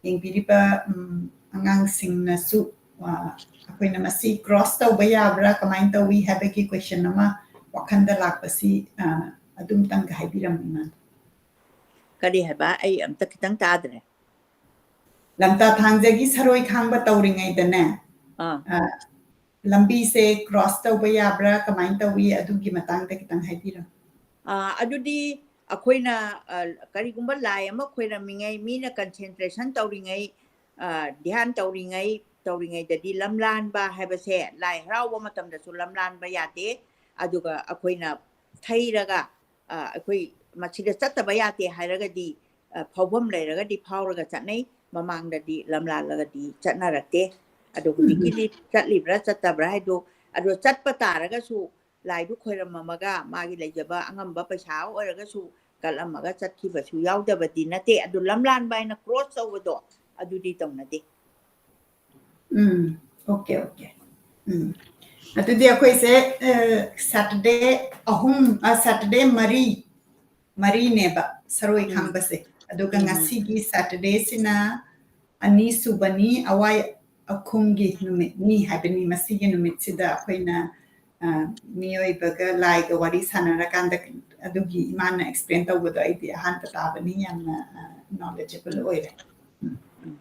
ꯌꯦꯡꯕꯤꯔꯤꯕ, ꯎꯝ, ꯑꯉꯥꯡꯁꯤꯡꯅꯁꯨ, ꯑ, ꯑꯩꯈꯣꯏꯅ ꯃꯁꯤ cross ꯇꯧꯕ ꯌꯥꯕ꯭ꯔꯥ, ꯀꯃꯥꯏꯅ ꯇꯧꯏ ꯍꯥꯏꯕꯒꯤ question ꯑꯃ ꯋꯥꯈꯜꯗ ꯂꯥꯛꯄꯁꯤ, ꯑ, ꯑꯗꯨꯝꯇꯪꯒ ꯍꯥꯏꯕꯤꯔꯝꯃꯨ, ꯏꯃꯥ꯫ ꯀꯔꯤ ꯍꯥꯏꯕ? ꯑꯩ ꯑꯝꯇ ꯈꯤꯇꯪ ꯇꯥꯗ꯭ꯔꯦ꯫ ꯂꯝꯇꯥ ꯊꯥꯡꯖꯒꯤ ꯁꯔꯣꯏ ꯈꯥꯡꯕ ꯇꯧꯔꯤꯉꯩꯗꯅꯦ, ꯑꯥ꯫ ꯑ, ꯂꯝꯕꯤꯁꯦ cross ꯇꯧꯕ ꯌꯥꯕ꯭ꯔꯥ, ꯀꯃꯥꯏꯅ ꯇꯧꯏ, ꯑꯗꯨꯒꯤ ꯃꯇꯥꯡꯗ ꯈꯤꯇꯪ ꯍꯥꯏꯕꯤꯔꯝꯃꯨ꯫ ꯑ, ꯑꯗꯨꯗꯤ ꯑꯩꯈꯣꯏꯅ, ꯑ, ꯀꯔꯤꯒꯨꯝꯕ ꯂꯥꯏ ꯑꯃ ꯈꯣꯏꯔꯝꯃꯤꯉꯩ, ꯃꯤꯅ concentration ꯇꯧꯔꯤꯉꯩ, ꯑ, ꯙ꯭ꯌꯥꯟ ꯇꯧꯔꯤꯉꯩ, ꯇꯧꯔꯤꯉꯩꯗꯗꯤ ꯂꯝꯂꯥꯟꯕ ꯍꯥꯏꯕꯁꯦ ꯂꯥꯏ ꯍꯔꯥꯎꯕ ꯃꯇꯝꯗꯁꯨ ꯂꯝꯂꯥꯟꯕ ꯌꯥꯗꯦ꯫ ꯑꯗꯨꯒ ꯑꯩꯈꯣꯏꯅ ꯊꯩꯔꯒ, ꯑ, ꯑꯩꯈꯣꯏ ꯃꯁꯤꯗ ꯆꯠꯇꯕ ꯌꯥꯗꯦ ꯍꯥꯏꯔꯒꯗꯤ, ꯑ, ꯐꯥꯎꯐꯝ ꯂꯩꯔꯒꯗꯤ ꯐꯥꯎꯔꯒ ꯆꯠꯅꯩ꯫ ꯃꯃꯥꯡꯗꯗꯤ ꯂꯝꯂꯥꯜꯂꯒꯗꯤ ꯆꯠꯅꯔꯛꯇꯦ꯫ ꯑꯗꯣ ꯍꯧꯖꯤꯛꯀꯤꯗꯤ ꯆꯠꯂꯤꯕ꯭ꯔꯥ ꯆꯠꯇꯕ꯭ꯔꯥ ꯍꯥꯏꯗꯣ, ꯑꯗꯣ ꯆꯠꯄ ꯇꯥꯔꯒꯁꯨ ꯂꯥꯏꯗꯨ ꯈꯣꯏꯔꯝꯃꯝꯃꯒ ꯃꯥꯒꯤ ꯂꯩꯖꯕ ꯑꯉꯝꯕ ꯄꯩꯁꯥ ꯑꯣꯏꯔꯒꯁꯨ ꯀꯠꯂꯝꯃꯒ ꯆꯠꯈꯤꯕꯁꯨ ꯌꯥꯎꯗꯕꯗꯤ ꯅꯠꯇꯦ꯫ ꯑꯗꯨ ꯂꯝꯂꯥꯟꯕ ꯍꯥꯏꯅ cross ꯇꯧꯕꯗꯣ ꯑꯗꯨꯗꯤ ꯇꯧꯅꯗꯦ꯫ ꯎꯝ, okay, okay. ꯎꯝ꯫ ꯑꯗꯨꯗꯤ ꯑꯩꯈꯣꯏꯁꯦ, ꯑ, Saturday ꯑꯍꯨꯝ, ꯑ, Saturday ꯃꯔꯤ, ꯃꯔꯤꯅꯦꯕ ꯁꯔꯣꯏ ꯎꯝ꯫ ꯈꯥꯡꯕꯁꯦ꯫ ꯑꯗꯨꯒ ꯎꯝ꯫ ꯉꯁꯤꯒꯤ Saturdayꯁꯤꯅ, ꯑꯅꯤꯁꯨꯕꯅꯤ, ꯑꯋꯥꯏ ꯑꯈꯨꯝꯒꯤ ꯅꯨꯃꯤꯠꯅꯤ ꯍꯥꯏꯕꯅꯤ꯫ ꯃꯁꯤꯒꯤ ꯅꯨꯃꯤꯠꯁꯤꯗ ꯑꯩꯈꯣꯏꯅ, ꯑ, ꯃꯤꯑꯣꯏꯕꯒ ꯂꯥꯏꯒ ꯋꯥꯔꯤ ꯁꯥꯟꯅꯔꯀꯥꯟꯗ ꯑꯗꯨꯒꯤ ꯏꯃꯥꯅ explain ꯇꯧꯕꯗꯣ ꯑꯩꯗꯤ ꯑꯍꯥꯟꯕ ꯇꯥꯕꯅꯤ꯫ ꯌꯥꯝꯅ, ꯑ, knowledgeable ꯑꯣꯏꯔꯦ꯫ ꯎꯝ, ꯎꯝ꯫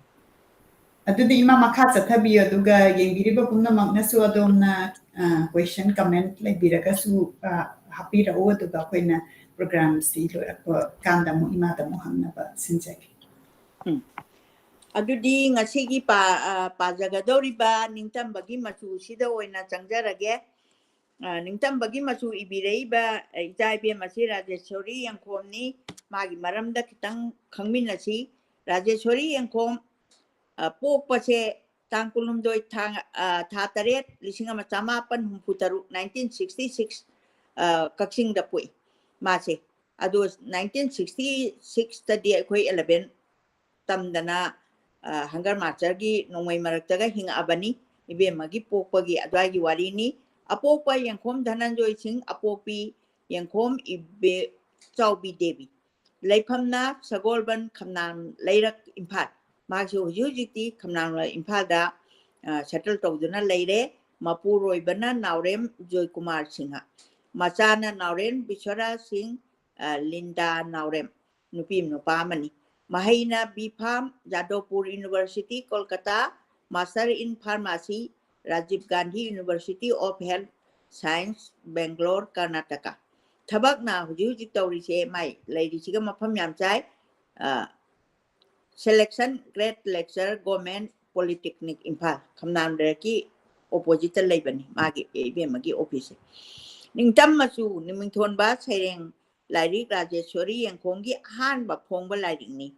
ꯑꯗꯨꯗꯤ ꯏꯃꯥ ꯃꯈꯥ ꯆꯠꯊꯕꯤꯌꯨ, ꯑꯗꯨꯒ ꯌꯦꯡꯕꯤꯔꯤꯕ ꯄꯨꯝꯅꯃꯛꯅꯁꯨ ꯑꯗꯣꯝꯅ, ꯑ, question, comment ꯂꯩꯕꯤꯔꯒꯁꯨ, ꯑ, ꯍꯥꯞꯄꯤꯔꯛꯎ, ꯑꯗꯨꯒ ꯑꯩꯈꯣꯏꯅ program ꯁꯤ ꯂꯣꯏꯔꯛꯄ ꯀꯥꯟꯗ ꯑꯃꯨꯛ ꯏꯃꯥꯗ ꯑꯃꯨꯛ ꯍꯪꯅꯕ ꯁꯤꯟꯖꯒꯦ꯫ ꯎꯝ꯫ ꯑꯗꯨꯗꯤ ꯉꯁꯤꯒꯤ ꯄꯥ-, ꯑ, ꯄꯥꯖꯒꯗꯧꯔꯤꯕ ꯅꯤꯡꯇꯝꯕꯒꯤ ꯃꯆꯨꯁꯤꯗ ꯑꯣꯏꯅ ꯆꯪꯖꯔꯒꯦ꯫ ꯑ, ꯅꯤꯡꯇꯝꯕꯒꯤ ꯃꯆꯨ ꯏꯕꯤꯔꯛꯏꯕ, ꯑ, ꯏꯆꯥ ꯏꯕꯦꯝ ꯑꯁꯤ ꯔꯥꯖꯦꯁꯣꯔꯤ ꯌꯦꯡꯈꯣꯝꯅꯤ꯫ ꯃꯥꯒꯤ ꯃꯔꯝꯗ ꯈꯤꯇꯪ ꯈꯪꯃꯤꯟꯅꯁꯤ꯫ ꯔꯥꯖꯦꯁꯣꯔꯤ ꯌꯦꯡꯈꯣꯝ, ꯑ, ꯄꯣꯛꯄꯁꯦ ꯇꯥꯡ ꯀꯨꯟꯍꯨꯝꯗꯣꯏ ꯊꯥ, ꯑ, ꯊꯥ ꯇꯔꯦꯠ, ꯂꯤꯁꯤꯡ ꯑꯃ ꯆꯃꯥꯄꯟ ꯍꯨꯝꯐꯨ ꯇꯔꯨꯛ, nineteen sixty six, ꯑ, ꯀꯛꯆꯤꯡꯗ ꯄꯣꯛꯏ ꯃꯥꯁꯦ꯫ ꯑꯗꯣ nineteen sixty six ꯇꯗꯤ ꯑꯩꯈꯣꯏ eleven ꯇꯝꯗꯅ, ꯑ, ꯍꯪꯒꯔ ꯃꯥꯆꯔꯒꯤ ꯅꯣꯡꯃꯩ ꯃꯔꯛꯇꯒ ꯍꯤꯡꯉꯛꯑꯕꯅꯤ꯫ ꯏꯕꯦꯝꯃꯒꯤ ꯄꯣꯛꯄꯒꯤ ꯑꯗꯨꯋꯥꯏꯒꯤ ꯋꯥꯔꯤꯅꯤ꯫ ꯑꯄꯣꯛꯄ ꯌꯦꯡꯈꯣꯝ ꯙꯅꯟꯖꯣꯏ ꯁꯤꯡ, ꯑꯄꯣꯛꯄꯤ ꯌꯦꯡꯈꯣꯝ ꯏꯕꯦꯆꯥꯎꯕꯤ ꯗꯦꯕꯤ꯫ ꯂꯩꯐꯝꯅ ꯁꯒꯣꯜꯕꯟ ꯈꯝꯅꯥꯡ ꯂꯩꯔꯛ, ꯏꯝꯐꯥꯜ꯫ ꯃꯍꯥꯛꯁꯨ ꯍꯧꯖꯤꯛ ꯍꯧꯖꯤꯛꯇꯤ ꯈꯝꯅꯥꯡ ꯂꯩꯔꯛ, ꯏꯝꯐꯥꯜꯗ, ꯑ, settle ꯇꯧꯗꯨꯅ ꯂꯩꯔꯦ꯫ ꯃꯄꯨꯔꯣꯏꯕꯅ ꯅꯥꯎꯔꯦꯝ ꯖꯣꯏꯀꯨꯃꯥꯔ ꯁꯤꯡꯍ, ꯃꯆꯥꯅ ꯅꯥꯎꯔꯦꯝ ꯕꯤꯁ꯭ꯋꯔꯥꯖ ꯁꯤꯡ, ꯑ, ꯂꯤꯟꯗꯥ ꯅꯥꯎꯔꯦꯝ, ꯅꯨꯄꯤ ꯅꯨꯄꯥ ꯑꯃꯅꯤ꯫ ꯃꯍꯩꯅ B Pharm, ꯌꯥꯗꯕꯄꯨꯔ University, Kolkata, Master in Pharmacy, Rajiv Gandhi University of Health Science, Bangalore, Karnataka. ꯊꯕꯛꯅ ꯍꯧꯖꯤꯛ ꯍꯧꯖꯤꯛ ꯇꯧꯔꯤꯁꯦ, ꯃꯥꯏ ꯂꯩꯔꯤꯁꯤꯒ ꯃꯐꯝ ꯌꯥꯝ ꯆꯥꯏ꯫ ꯑ, Selection Grade Lecturer, Government Polytechnic, Imphal, ꯈꯝꯅꯥꯡ ꯂꯩꯔꯛꯀꯤ opposite ꯇ ꯂꯩꯕꯅꯤ ꯃꯥꯒꯤ, ꯏꯕꯦꯝꯃꯒꯤ office ꯁꯦ꯫ ꯅꯤꯡꯇꯝ ꯃꯆꯨ, ꯅꯨꯃꯤꯠꯊꯣꯟꯕ ꯁꯩꯔꯦꯡ ꯂꯥꯏꯔꯤꯛ ꯔꯥꯖꯦꯁ꯭ꯋꯔꯤ ꯌꯦꯡꯈꯣꯝꯒꯤ ꯑꯍꯥꯟꯕ ꯐꯣꯡꯕ ꯂꯥꯏꯔꯤꯛꯅꯤ꯫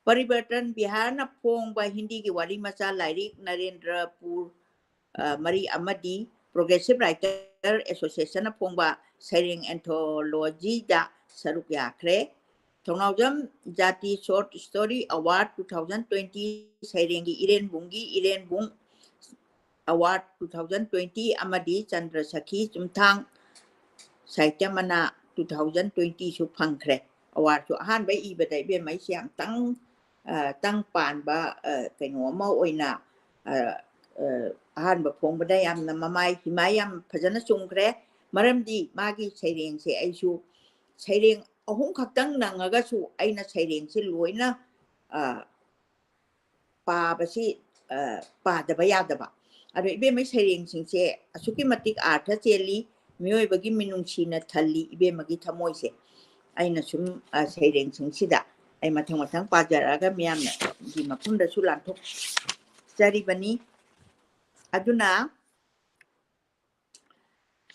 ꯄꯔꯤꯕꯔꯇꯟ ꯕꯤꯍꯥꯔꯅ ꯐꯣꯡꯕ ꯍꯤꯟꯗꯤꯒꯤ ꯋꯥꯔꯤ ꯃꯆꯥ ꯂꯥꯏꯔꯤꯛ ꯅꯔꯦꯟꯗ꯭ꯔꯄꯨꯔ, ꯑ, ꯃꯔꯤ ꯑꯃꯗꯤ Progressive Writer Association ꯅ ꯐꯣꯡꯕ ꯁꯩꯔꯦꯡ anthology ꯗ ꯁꯔꯨꯛ ꯌꯥꯈ꯭ꯔꯦ꯫ ꯊꯧꯅꯥꯎꯖꯝ ꯖꯥꯇꯤ Short Story Award two thousand twenty, ꯁꯩꯔꯦꯡꯒꯤ ꯏꯔꯦꯟꯕꯨꯡꯒꯤ ꯏꯔꯦꯟꯕꯨꯡ Award two thousand twenty ꯑꯃꯗꯤ ꯆꯟꯗ꯭ꯔ ꯁꯈꯤ ꯆꯨꯝꯊꯥꯡ ꯁꯥꯍꯤꯇ꯭ꯌ ꯃꯅꯥ two thousand twenty ꯁꯨ ꯐꯪꯈ꯭ꯔꯦ꯫ Award ꯁꯨ ꯑꯍꯥꯟꯕ ꯏꯕꯗ ꯏꯕꯦꯝꯃ ꯑꯩꯁꯦ ꯌꯥꯝꯇꯪ ꯑ, ꯇꯪ ꯄꯥꯟꯕ, ꯑ, ꯀꯩꯅꯣ ꯑꯃ ꯑꯣꯏꯅ, ꯑ, ꯑ, ꯑꯍꯥꯟꯕ ꯐꯣꯡꯕꯗ ꯌꯥꯝꯅ ꯃꯃꯥꯏ ꯍꯤꯃꯥꯏ ꯌꯥꯝ ꯐꯖꯅ ꯆꯨꯝꯈ꯭ꯔꯦ꯫ ꯃꯔꯝꯗꯤ ꯃꯥꯒꯤ ꯁꯩꯔꯦꯡꯁꯦ ꯑꯩꯁꯨ ꯁꯩꯔꯦꯡ ꯑꯍꯨꯝ ꯈꯛꯇꯪ ꯅꯪꯉꯒꯁꯨ ꯑꯩꯅ ꯁꯩꯔꯦꯡꯁꯦ ꯂꯣꯏꯅ, ꯑ, ꯄꯥꯕꯁꯤ, ꯑ, ꯄꯥꯗꯕ ꯌꯥꯗꯕ꯫ ꯑꯗꯣ ꯏꯕꯦꯝꯃꯩ ꯁꯩꯔꯦꯡꯁꯤꯡꯁꯦ ꯑꯁꯨꯛꯀꯤ ꯃꯇꯤꯛ ꯑꯥꯔꯊ ꯆꯦꯜꯂꯤ, ꯃꯤꯑꯣꯏꯕꯒꯤ ꯃꯤꯅꯨꯡꯁꯤꯅ ꯊꯜꯂꯤ ꯏꯕꯦꯝꯃꯒꯤ ꯊꯃꯣꯏꯁꯦ꯫ ꯑꯩꯅ ꯁꯨꯝ, ꯑ, ꯁꯩꯔꯦꯡꯁꯤꯡꯁꯤꯗ ꯑꯩ ꯃꯊꯪ ꯃꯊꯪ ꯄꯥꯖꯔꯛꯑꯒ ꯃꯤꯌꯥꯝꯒꯤ ꯃꯐꯝꯗꯁꯨ ꯂꯥꯟꯊꯣꯛꯆꯔꯤꯕꯅꯤ꯫ ꯑꯗꯨꯅ,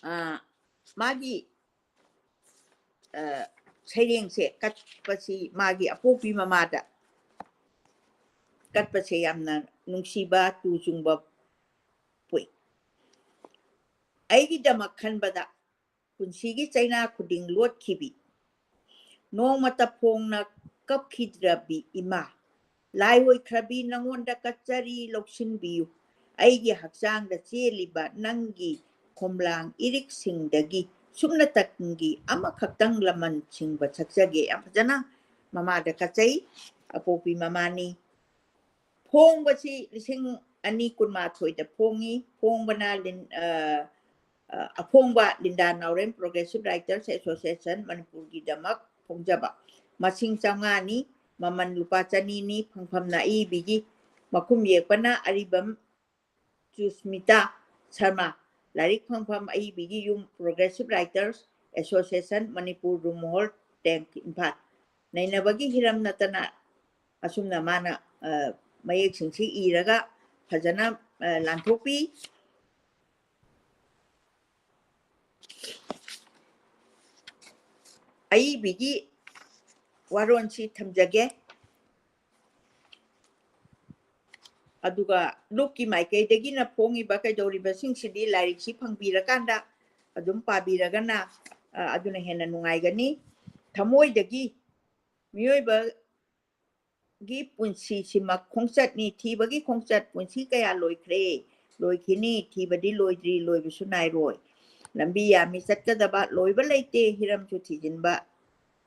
ꯑ, ꯃꯥꯒꯤ, ꯑ, ꯁꯩꯔꯦꯡꯁꯦ ꯀꯠꯄꯁꯤ ꯃꯥꯒꯤ ꯑꯄꯣꯛꯄꯤ ꯃꯃꯥꯗ ꯀꯠꯄꯁꯦ ꯌꯥꯝꯅ ꯅꯨꯡꯁꯤꯕ, ꯇꯨ ꯆꯨꯡꯕ ꯄꯣꯛꯏ꯫ ꯑꯩꯒꯤꯗꯃꯛ ꯈꯟꯕꯗ ꯄꯨꯟꯁꯤꯒꯤ ꯆꯩꯅꯥ ꯈꯨꯗꯤꯡ ꯂꯣꯠꯈꯤꯕꯤ, ꯅꯣꯡꯃꯇ ꯐꯣꯡꯅ ꯀꯞꯈꯤꯗ꯭ꯔꯕꯤ ꯏꯃꯥ, ꯂꯥꯏ ꯑꯣꯏꯈ꯭ꯔꯕꯤ ꯅꯉꯣꯟꯗ ꯀꯠꯆꯔꯤ, ꯂꯧꯁꯤꯟꯕꯤꯌꯨ꯫ ꯑꯩꯒꯤ ꯍꯛꯆꯥꯡꯗ ꯆꯦꯜꯂꯤꯕ ꯅꯪꯒꯤ ꯈꯣꯝꯂꯥꯡ ꯏꯔꯤꯛꯁꯤꯡꯗꯒꯤ ꯁꯨꯞꯅꯇꯪꯒꯤ ꯑꯃꯈꯛꯇꯪ ꯂꯃꯟ ꯁꯤꯡꯕ ꯁꯛꯆꯒꯦ꯫ ꯌꯥꯝ ꯐꯖꯅ ꯃꯃꯥꯗ ꯀꯠꯆꯩ, ꯑꯄꯣꯛꯄꯤ ꯃꯃꯥꯅꯤ꯫ ꯐꯣꯡꯕꯁꯤ ꯂꯤꯁꯤꯡ ꯑꯅꯤ ꯀꯨꯟꯃꯥꯊꯣꯏꯗ ꯐꯣꯡꯉꯤ꯫ ꯐꯣꯡꯕꯅ ꯂꯤꯟ-, ꯑ, ꯑ, ꯑꯐꯣꯡꯕ ꯂꯤꯟꯗꯥ ꯅꯥꯎꯔꯦꯝ Progressive Writers Association ꯃꯅꯤꯄꯨꯔꯒꯤꯗꯃꯛ ꯐꯣꯡꯖꯕ꯫ ꯃꯁꯤꯡ ꯆꯥꯝꯃꯉꯥꯅꯤ, ꯃꯃꯜ ꯂꯨꯄꯥ ꯆꯅꯤꯅꯤ, ꯐꯪꯐꯝꯅ ꯑꯏꯕꯤꯒꯤ ꯃꯈꯨꯝ ꯌꯦꯛꯄꯅ ꯑꯔꯤꯕꯝ ꯁꯨꯁꯃꯤꯇꯥ ꯁꯔꯃ, ꯂꯥꯏꯔꯤꯛ ꯐꯪꯐꯝ ꯑꯏꯕꯤꯒꯤ ꯌꯨꯝ, Progressive Writers Association ꯃꯅꯤꯄꯨꯔ, ꯔꯨꯝ ꯍꯣꯜ, ꯇꯦꯡ, ꯏꯝꯐꯥꯜ꯫ ꯅꯩꯅꯕꯒꯤ ꯍꯤꯔꯝ ꯅꯠꯇꯅ ꯑꯁꯨꯝꯅ ꯃꯥꯅ, ꯑ, ꯃꯌꯦꯛꯁꯤꯡꯁꯤ ꯏꯔꯒ ꯐꯖꯅ, ꯑ, ꯂꯥꯟꯊꯣꯛꯄꯤ꯫ ꯑꯏꯕꯤꯒꯤ ꯋꯥꯔꯣꯜꯁꯤ ꯊꯝꯖꯒꯦ꯫ ꯑꯗꯨꯒ ꯂꯨꯞꯀꯤ ꯃꯥꯏꯀꯩꯗꯒꯤꯅ ꯐꯣꯡꯉꯤꯕ ꯀꯩꯗꯧꯔꯤꯕꯁꯤꯡꯁꯤꯗꯤ ꯂꯥꯏꯔꯤꯛꯁꯤ ꯐꯪꯕꯤꯔꯀꯥꯟꯗ ꯑꯗꯨꯝ ꯄꯥꯕꯤꯔꯒꯅ, ꯑ, ꯑꯗꯨꯅ ꯍꯦꯟꯅ ꯅꯨꯡꯉꯥꯏꯒꯅꯤ꯫ ꯊꯃꯣꯏꯗꯒꯤ ꯃꯤꯑꯣꯏꯕꯒꯤ ꯄꯨꯟꯁꯤꯁꯤꯃꯛ ꯈꯣꯡꯆꯠꯅꯤ, ꯊꯤꯕꯒꯤ ꯈꯣꯡꯆꯠ, ꯄꯨꯟꯁꯤ ꯀꯌꯥ ꯂꯣꯏꯈ꯭ꯔꯦ, ꯂꯣꯏꯈꯤꯅꯤ, ꯊꯤꯕꯗꯤ ꯂꯣꯏꯗ꯭ꯔꯤ, ꯂꯣꯏꯕꯁꯨ ꯅꯥꯏꯔꯣꯏ꯫ ꯂꯝꯕꯤ ꯌꯥꯝꯃꯤ ꯆꯠꯀꯗꯕ, ꯂꯣꯏꯕ ꯂꯩꯇꯦ, ꯍꯤꯔꯝꯁꯨ ꯊꯤꯖꯤꯟꯕ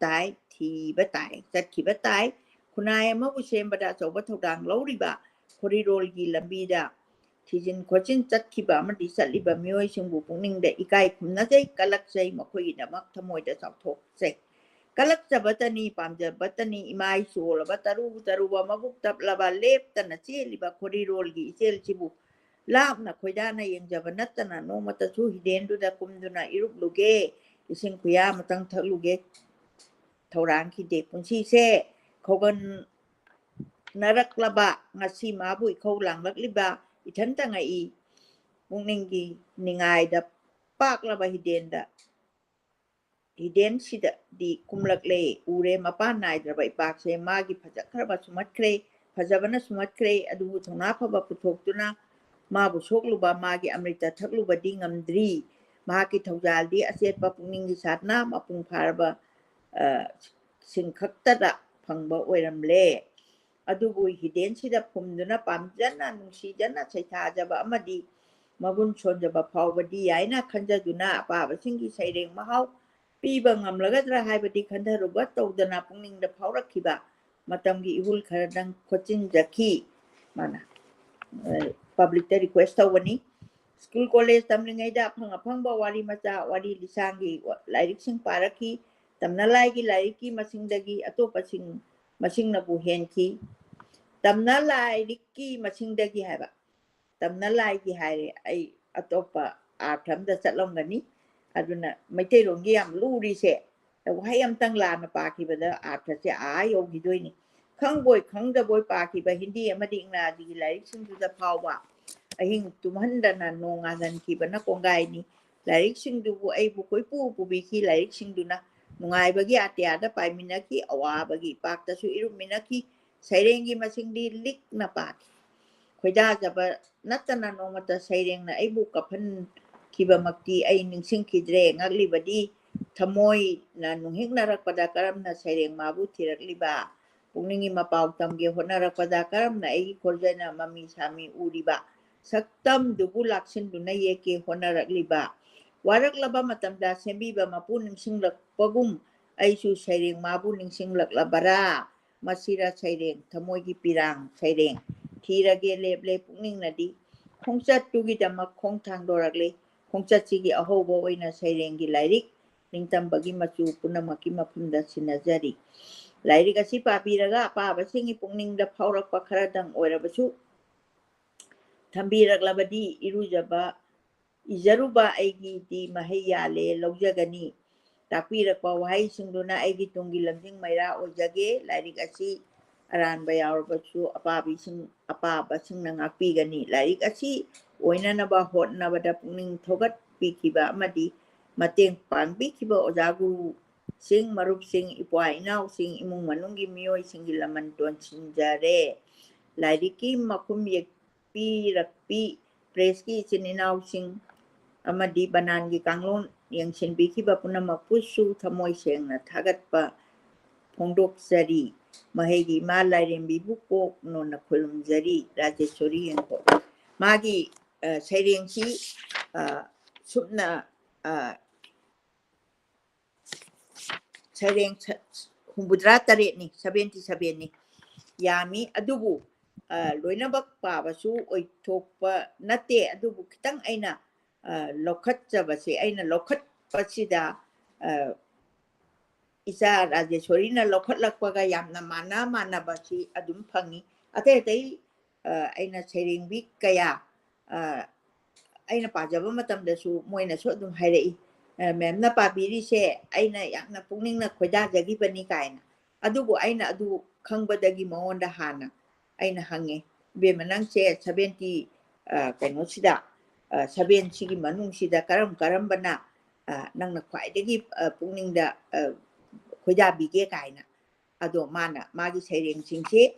ꯇꯥꯏ, ꯊꯤꯕ ꯇꯥꯏ, ꯆꯠꯈꯤꯕ ꯇꯥꯏ꯫ ꯈꯨꯟꯅꯥꯏ ꯑꯃꯕꯨ ꯁꯦꯝꯕꯗ ꯑꯆꯧꯕ ꯊꯧꯗꯥꯡ ꯂꯧꯔꯤꯕ ꯈꯣꯔꯤꯔꯣꯜꯒꯤ ꯂꯝꯕꯤꯗ ꯊꯤꯖꯤꯟ ꯈꯣꯠꯆꯤꯟ ꯆꯠꯈꯤꯕ ꯑꯃꯗꯤ ꯆꯠꯂꯤꯕ ꯃꯤꯑꯣꯏꯁꯤꯡꯕꯨ ꯄꯨꯛꯅꯤꯡꯗ ꯏꯀꯥꯏ ꯈꯨꯝꯅꯖꯩ, ꯀꯂꯛꯆꯩ, ꯃꯈꯣꯏꯒꯤꯗꯃꯛ ꯊꯃꯣꯏꯗ ꯆꯥꯎꯊꯣꯛꯆꯩ꯫ ꯀꯂꯛꯆꯕꯇꯅꯤ, ꯄꯥꯝꯖꯕꯇꯅꯤ, ꯏꯃꯥꯏ ꯆꯣꯜꯂꯕ, ꯇꯔꯨ ꯇꯔꯨꯕ, ꯃꯕꯨꯛ ꯇꯞꯂꯕ, ꯂꯦꯞꯇꯅ ꯆꯦꯜꯂꯤꯕ ꯈꯣꯔꯤꯔꯣꯜꯒꯤ ꯏꯆꯦꯜꯁꯤꯕꯨ ꯂꯥꯞꯅ ꯈꯣꯏꯗꯥꯅ ꯌꯦꯡꯖꯕ ꯅꯠꯇꯅ ꯅꯣꯡꯃꯇꯁꯨ ꯍꯤꯗꯦꯟꯗꯨꯗ ꯀꯨꯝꯗꯨꯅ ꯏꯔꯨꯞꯂꯨꯒꯦ, ꯏꯁꯤꯡ ꯈꯨꯌꯥ ꯑꯃꯇꯪ ꯊꯛꯂꯨꯒꯦ ꯊꯧꯔꯥꯡꯈꯤꯗꯦ꯫ ꯄꯨꯟꯁꯤꯁꯦ ꯈꯧꯒꯟꯅꯔꯛꯂꯕ ꯉꯁꯤ ꯃꯥꯕꯨ ꯏꯈꯧ ꯂꯥꯡꯂꯛꯂꯤꯕ ꯏꯊꯟꯇ ꯉꯛꯏ꯫ ꯄꯨꯛꯅꯤꯡꯒꯤ ꯅꯤꯡꯉꯥꯏꯗ ꯄꯥꯛꯂꯕ ꯍꯤꯗꯦꯟꯗ, ꯍꯤꯗꯦꯟꯁꯤꯗꯗꯤ ꯀꯨꯝꯂꯛꯂꯦ꯫ ꯎꯔꯦ ꯃꯄꯥꯟ ꯅꯥꯏꯗ꯭ꯔꯕ ꯏꯄꯥꯛꯁꯦ꯫ ꯃꯥꯒꯤ ꯐꯖꯈ꯭ꯔꯕ ꯁꯨꯝꯍꯠꯈ꯭ꯔꯦ, ꯐꯖꯕꯅ ꯁꯨꯝꯍꯠꯈ꯭ꯔꯦ꯫ ꯑꯗꯨꯕꯨ ꯊꯧꯅꯥ ꯐꯕ ꯄꯨꯊꯣꯛꯇꯨꯅ ꯃꯥꯕꯨ ꯁꯣꯛꯂꯨꯕ, ꯃꯥꯒꯤ ꯑꯃ꯭ꯔꯤꯇ ꯊꯛꯂꯨꯕꯗꯤ ꯉꯝꯗ꯭ꯔꯤ꯫ ꯃꯍꯥꯛꯀꯤ ꯊꯧꯖꯥꯜꯗꯤ ꯑꯆꯦꯠꯄ ꯄꯨꯛꯅꯤꯡꯒꯤ ꯁꯥꯠꯅ ꯃꯄꯨꯡ ꯐꯥꯔꯕ, ꯑ, ꯁꯤꯡ ꯈꯛꯇꯗ ꯐꯪꯕ ꯑꯣꯏꯔꯝꯂꯦ꯫ ꯑꯗꯨꯕꯨ ꯍꯤꯗꯦꯟꯁꯤꯗ ꯐꯨꯝꯗꯨꯅ ꯄꯥꯝꯖꯅ, ꯅꯨꯡꯁꯤꯖꯅ ꯁꯩꯊꯥꯖꯕ ꯑꯃꯗꯤ ꯃꯒꯨꯟ ꯁꯣꯟꯖꯕ ꯐꯥꯎꯕꯗꯤ ꯌꯥꯏꯅ ꯈꯟꯖꯗꯨꯅ ꯑꯄꯥꯕꯁꯤꯡꯒꯤ ꯁꯩꯔꯦꯡ ꯃꯍꯥꯎ ꯄꯤꯕ ꯉꯝꯂꯒꯗ꯭ꯔꯥ ꯍꯥꯏꯕꯗꯤ ꯈꯟꯊꯔꯨꯕ ꯇꯧꯗꯅ ꯄꯨꯛꯅꯤꯡꯗ ꯐꯥꯎꯔꯛꯈꯤꯕ ꯃꯇꯝꯒꯤ ꯏꯍꯨꯜ ꯈꯔꯗꯪ ꯈꯣꯠꯆꯤꯟꯖꯈꯤ꯫ ꯃꯥꯅ, ꯑ, ꯄꯕ꯭ꯂꯤꯛꯇ ꯔꯤꯀ꯭ꯋꯦꯁ ꯇꯧꯕꯅꯤ꯫ ꯁ꯭ꯀꯨꯜ ꯀꯣꯂꯦꯖ ꯇꯝꯂꯤꯉꯩꯗ ꯑꯐꯪ ꯑꯐꯪꯕ ꯋꯥꯔꯤ ꯃꯆꯥ, ꯋꯥꯔꯤ ꯂꯤꯁꯥꯡꯒꯤ ꯂꯥꯏꯔꯤꯛꯁꯤꯡ ꯄꯥꯔꯛꯈꯤ꯫ ꯇꯝꯅꯂꯥꯏꯒꯤ ꯂꯥꯏꯔꯤꯛꯀꯤ ꯃꯁꯤꯡꯗꯒꯤ ꯑꯇꯣꯞꯄꯁꯤꯡ ꯃꯁꯤꯡꯅꯕꯨ ꯍꯦꯟꯈꯤ꯫ ꯇꯝꯅ ꯂꯥꯏꯔꯤꯛꯀꯤ ꯃꯁꯤꯡꯗꯒꯤ ꯍꯥꯏꯕ, ꯇꯝꯅ ꯂꯥꯏꯒꯤ ꯍꯥꯏꯔꯦ, ꯑꯩ ꯑꯇꯣꯞꯄ ꯑꯥꯔꯊ ꯑꯝꯗ ꯆꯠꯂꯝꯒꯅꯤ꯫ ꯑꯗꯨꯅ ꯃꯩꯇꯩꯂꯣꯟꯒꯤ ꯌꯥꯝ ꯂꯨꯔꯤꯁꯦ, ꯋꯥꯍꯩ ꯑꯝꯇꯪ ꯂꯥꯟꯅ ꯄꯥꯈꯤꯕꯗ ꯑꯥꯔꯊꯁꯦ ꯑꯥ ꯌꯧꯈꯤꯗꯣꯏꯅꯤ꯫ ꯈꯪꯕꯣꯏ ꯈꯪꯗꯕꯣꯏ ꯄꯥꯈꯤꯕ ꯍꯤꯟꯗꯤ ꯑꯃꯗꯤ ꯏꯪꯒ꯭ꯔꯥꯖꯤꯒꯤ ꯂꯥꯏꯔꯤꯛꯁꯤꯡꯗꯨꯗ ꯐꯥꯎꯕ ꯑꯍꯤꯡ ꯇꯨꯝꯍꯟꯗꯅ ꯅꯣꯡ ꯉꯥꯟꯍꯟꯈꯤꯕꯅ ꯀꯣꯡꯒꯥꯏꯅꯤ꯫ ꯂꯥꯏꯔꯤꯛꯁꯤꯡꯗꯨꯕꯨ ꯑꯩꯕꯨ ꯀꯣꯏꯄꯨ ꯄꯨꯕꯤꯈꯤ꯫ ꯂꯥꯏꯔꯤꯛꯁꯤꯡꯗꯨꯅ ꯅꯨꯡꯉꯥꯏꯕꯒꯤ ꯑꯇꯤꯌꯥꯗ ꯄꯥꯏꯃꯤꯟꯅꯈꯤ, ꯑꯋꯥꯕꯒꯤ ꯏꯄꯥꯛꯇꯁꯨ ꯏꯔꯨꯞꯃꯤꯟꯅꯈꯤ꯫ ꯁꯩꯔꯦꯡꯒꯤ ꯃꯁꯤꯡꯗꯤ ꯂꯤꯛꯅ ꯄꯥꯈꯤ꯫ ꯈꯣꯏꯗꯥꯖꯕ ꯅꯠꯇꯅ ꯅꯣꯡꯃꯇ ꯁꯩꯔꯦꯡꯅ ꯑꯩꯕꯨ ꯀꯞꯍꯟꯈꯤꯕꯃꯛꯇꯤ ꯑꯩ ꯅꯤꯡꯁꯤꯡꯈꯤꯗ꯭ꯔꯦ꯫ ꯉꯛꯂꯤꯕꯗꯤ ꯊꯃꯣꯏꯅ ꯅꯨꯡꯍꯤꯛꯅꯔꯛꯄꯗ ꯀꯔꯝꯅ ꯁꯩꯔꯦꯡ ꯃꯥꯕꯨ ꯊꯤꯔꯛꯂꯤꯕ? ꯄꯨꯛꯅꯤꯡꯒꯤ ꯃꯄꯥꯎ ꯇꯝꯒꯦ ꯍꯣꯠꯅꯔꯛꯄꯗ ꯀꯔꯝꯅ ꯑꯩꯒꯤ ꯈꯣꯟꯖꯦꯜꯅ ꯃꯃꯤ ꯁꯥꯃꯤ ꯎꯔꯤꯕ? ꯁꯛꯇꯝꯗꯨꯕꯨ ꯂꯥꯛꯁꯤꯟꯗꯨꯅ ꯌꯦꯛꯀꯦ ꯍꯣꯠꯅꯔꯛꯂꯤꯕ? ꯋꯥꯔꯛꯂꯕ ꯃꯇꯝꯗ ꯁꯦꯝꯕꯤꯕ ꯃꯄꯨ ꯅꯤꯡꯁꯤꯡꯂꯛꯄꯒꯨꯝ ꯑꯩꯁꯨ ꯁꯩꯔꯦꯡ ꯃꯥꯕꯨ ꯅꯤꯡꯁꯤꯡꯂꯛꯂꯕꯔꯥ? ꯃꯁꯤꯔ ꯁꯩꯔꯦꯡ, ꯊꯃꯣꯏꯒꯤ ꯄꯤꯔꯥꯡ ꯁꯩꯔꯦꯡ ꯊꯤꯔꯒꯦ ꯂꯦꯞꯂꯦ ꯄꯨꯛꯅꯤꯡꯅꯗꯤ꯫ ꯈꯣꯡꯆꯠꯇꯨꯒꯤꯗꯃꯛ ꯈꯣꯡ ꯊꯥꯡꯗꯣꯔꯛꯂꯦ꯫ ꯈꯣꯡꯆꯠꯁꯤꯒꯤ ꯑꯍꯧꯕ ꯑꯣꯏꯅ ꯁꯩꯔꯦꯡꯒꯤ ꯂꯥꯏꯔꯤꯛ ꯅꯤꯡꯇꯝꯕꯒꯤ ꯃꯆꯨ ꯄꯨꯝꯅꯃꯛꯀꯤ ꯃꯐꯝꯗ ꯁꯤꯟꯅꯖꯔꯤ꯫ ꯂꯥꯏꯔꯤꯛ ꯑꯁꯤ ꯄꯥꯕꯤꯔꯒ ꯑꯄꯥꯕꯁꯤꯡꯒꯤ ꯄꯨꯛꯅꯤꯡꯗ ꯐꯥꯎꯔꯛꯄ ꯈꯔꯗꯪ ꯑꯣꯏꯔꯕꯁꯨ ꯊꯝꯕꯤꯔꯛꯂꯕꯗꯤ ꯏꯔꯨꯖꯕ, ꯏꯖꯔꯨꯕ ꯑꯩꯒꯤꯗꯤ ꯃꯍꯩ ꯌꯥꯜꯂꯦ ꯂꯧꯖꯒꯅꯤ꯫ ꯇꯥꯛꯄꯤꯔꯛꯄ ꯋꯥꯍꯩꯁꯤꯡꯗꯨꯅ ꯑꯩꯒꯤ ꯇꯨꯡꯒꯤ ꯂꯝꯖꯤꯡ ꯃꯩꯔꯥ ꯑꯣꯏꯖꯒꯦ꯫ ꯂꯥꯏꯔꯤꯛ ꯑꯁꯤ ꯑꯔꯥꯟꯕ ꯌꯥꯎꯔꯕꯁꯨ ꯑꯄꯥꯕꯤꯁꯤꯡ, ꯑꯄꯥꯕꯁꯤꯡꯅ ꯉꯥꯛꯄꯤꯒꯅꯤ꯫ ꯂꯥꯏꯔꯤꯛ ꯑꯁꯤ ꯑꯣꯏꯅꯅꯕ ꯍꯣꯠꯅꯕꯗ ꯄꯨꯛꯅꯤꯡ ꯊꯧꯒꯠꯄꯤꯈꯤꯕ ꯑꯃꯗꯤ ꯃꯇꯦꯡ ꯄꯥꯡꯕꯤꯈꯤꯕ ꯑꯣꯖꯥ ꯒꯨꯔꯨꯁꯤꯡ, ꯃꯔꯨꯞꯁꯤꯡ, ꯏꯄ꯭ꯋꯥ ꯏꯅꯥꯎꯁꯤꯡ, ꯏꯃꯨꯡ ꯃꯅꯨꯡꯒꯤ ꯃꯤꯑꯣꯏꯁꯤꯡꯒꯤ ꯂꯃꯟ ꯇꯣꯟꯁꯤꯟꯖꯔꯦ꯫ ꯂꯥꯏꯔꯤꯛꯀꯤ ꯃꯈꯨꯝ ꯌꯦꯛꯄꯤꯔꯛꯄꯤ ꯄ꯭ꯔꯦꯁꯀꯤ ꯏꯆꯤꯟ ꯏꯅꯥꯎꯁꯤꯡ ꯑꯃꯗꯤ ꯕꯅꯥꯟꯒꯤ ꯀꯥꯡꯂꯣꯟ ꯌꯦꯡꯁꯤꯟꯕꯤꯈꯤꯕ ꯄꯨꯝꯅꯃꯛꯄꯨꯁꯨ ꯊꯃꯣꯏ ꯁꯦꯡꯅ ꯊꯥꯒꯠꯄ ꯐꯣꯡꯗꯣꯛꯆꯔꯤ꯫ ꯃꯍꯩꯒꯤ ꯏꯃꯥ ꯂꯥꯏꯔꯦꯝꯕꯤꯕꯨ ꯀꯣꯛ ꯅꯣꯟꯅ ꯈꯨꯔꯨꯝꯖꯔꯤ꯫ ꯔꯥꯖꯦꯁꯣꯔꯤ ꯌꯦꯡꯀꯣꯛ꯫ ꯃꯥꯒꯤ, ꯑ, ꯁꯩꯔꯦꯡꯁꯤ, ꯑ, ꯁꯨꯞꯅ, ꯑ, ꯁꯩꯔꯦꯡ ꯁ-, ꯍꯨꯝꯐꯨꯇꯔꯥ ꯇꯔꯦꯠꯅꯤ, ꯁꯚꯦꯟꯇꯤ ꯁꯚꯦꯟꯅꯤ꯫ ꯌꯥꯝꯃꯤ, ꯑꯗꯨꯕꯨ, ꯑ, ꯂꯣꯏꯅꯃꯛ ꯄꯥꯕꯁꯨ ꯑꯣꯏꯊꯣꯛꯄ ꯅꯠꯇꯦ, ꯑꯗꯨꯕꯨ ꯈꯤꯇꯪ ꯑꯩꯅ, ꯑ, ꯂꯧꯈꯠꯆꯕꯁꯦ, ꯑꯩꯅ ꯂꯧꯈꯠꯄꯁꯤꯗ, ꯑ, ꯏꯆꯥ ꯔꯥꯖꯦꯁꯣꯔꯤꯅ ꯂꯧꯈꯠꯂꯛꯄꯒ ꯌꯥꯝꯅ ꯃꯥꯟꯅ ꯃꯥꯟꯅꯕꯁꯤ ꯑꯗꯨꯝ ꯐꯪꯉꯤ꯫ ꯑꯇꯩ ꯑꯇꯩ, ꯑ, ꯑꯩꯅ ꯁꯩꯔꯦꯡꯕꯤ ꯀꯌꯥ, ꯑ, ꯑꯩꯅ ꯄꯥꯖꯕ ꯃꯇꯝꯗꯁꯨ ꯃꯣꯏꯅꯁꯨ ꯑꯗꯨꯝ ꯍꯥꯏꯔꯛꯏ, "ꯑ, ꯃꯦꯝꯅ ꯄꯥꯕꯤꯔꯤꯁꯦ ꯑꯩꯅ ꯌꯥꯝꯅ ꯄꯨꯛꯅꯤꯡꯅ ꯈꯣꯏꯗꯥꯖꯈꯤꯕꯅꯤ" ꯀꯥꯏꯅ꯫ ꯑꯗꯨꯕꯨ ꯑꯩꯅ ꯑꯗꯨ ꯈꯪꯕꯗꯒꯤ ꯃꯉꯣꯟꯗ ꯍꯥꯟꯅ ꯑꯩꯅ ꯍꯪꯉꯦ, "ꯏꯕꯦꯝꯃ, ꯅꯪꯁꯦ ꯁꯚꯦꯟꯇꯤ, ꯑ, ꯀꯩꯅꯣꯁꯤꯗ, ꯑ, ꯁꯚꯦꯟꯁꯤꯒꯤ ꯃꯅꯨꯡꯁꯤꯗ ꯀꯔꯝ ꯀꯔꯝꯕꯅ, ꯑ, ꯅꯪꯅ ꯈ꯭ꯋꯥꯏꯗꯒꯤ, ꯑ, ꯄꯨꯛꯅꯤꯡꯗ, ꯑ, ꯈꯣꯏꯗꯥꯕꯤꯒꯦ?" ꯀꯥꯏꯅ꯫ ꯑꯗꯣ ꯃꯥꯅ ꯃꯥꯒꯤ ꯁꯩꯔꯦꯡꯁꯤꯡꯁꯤ,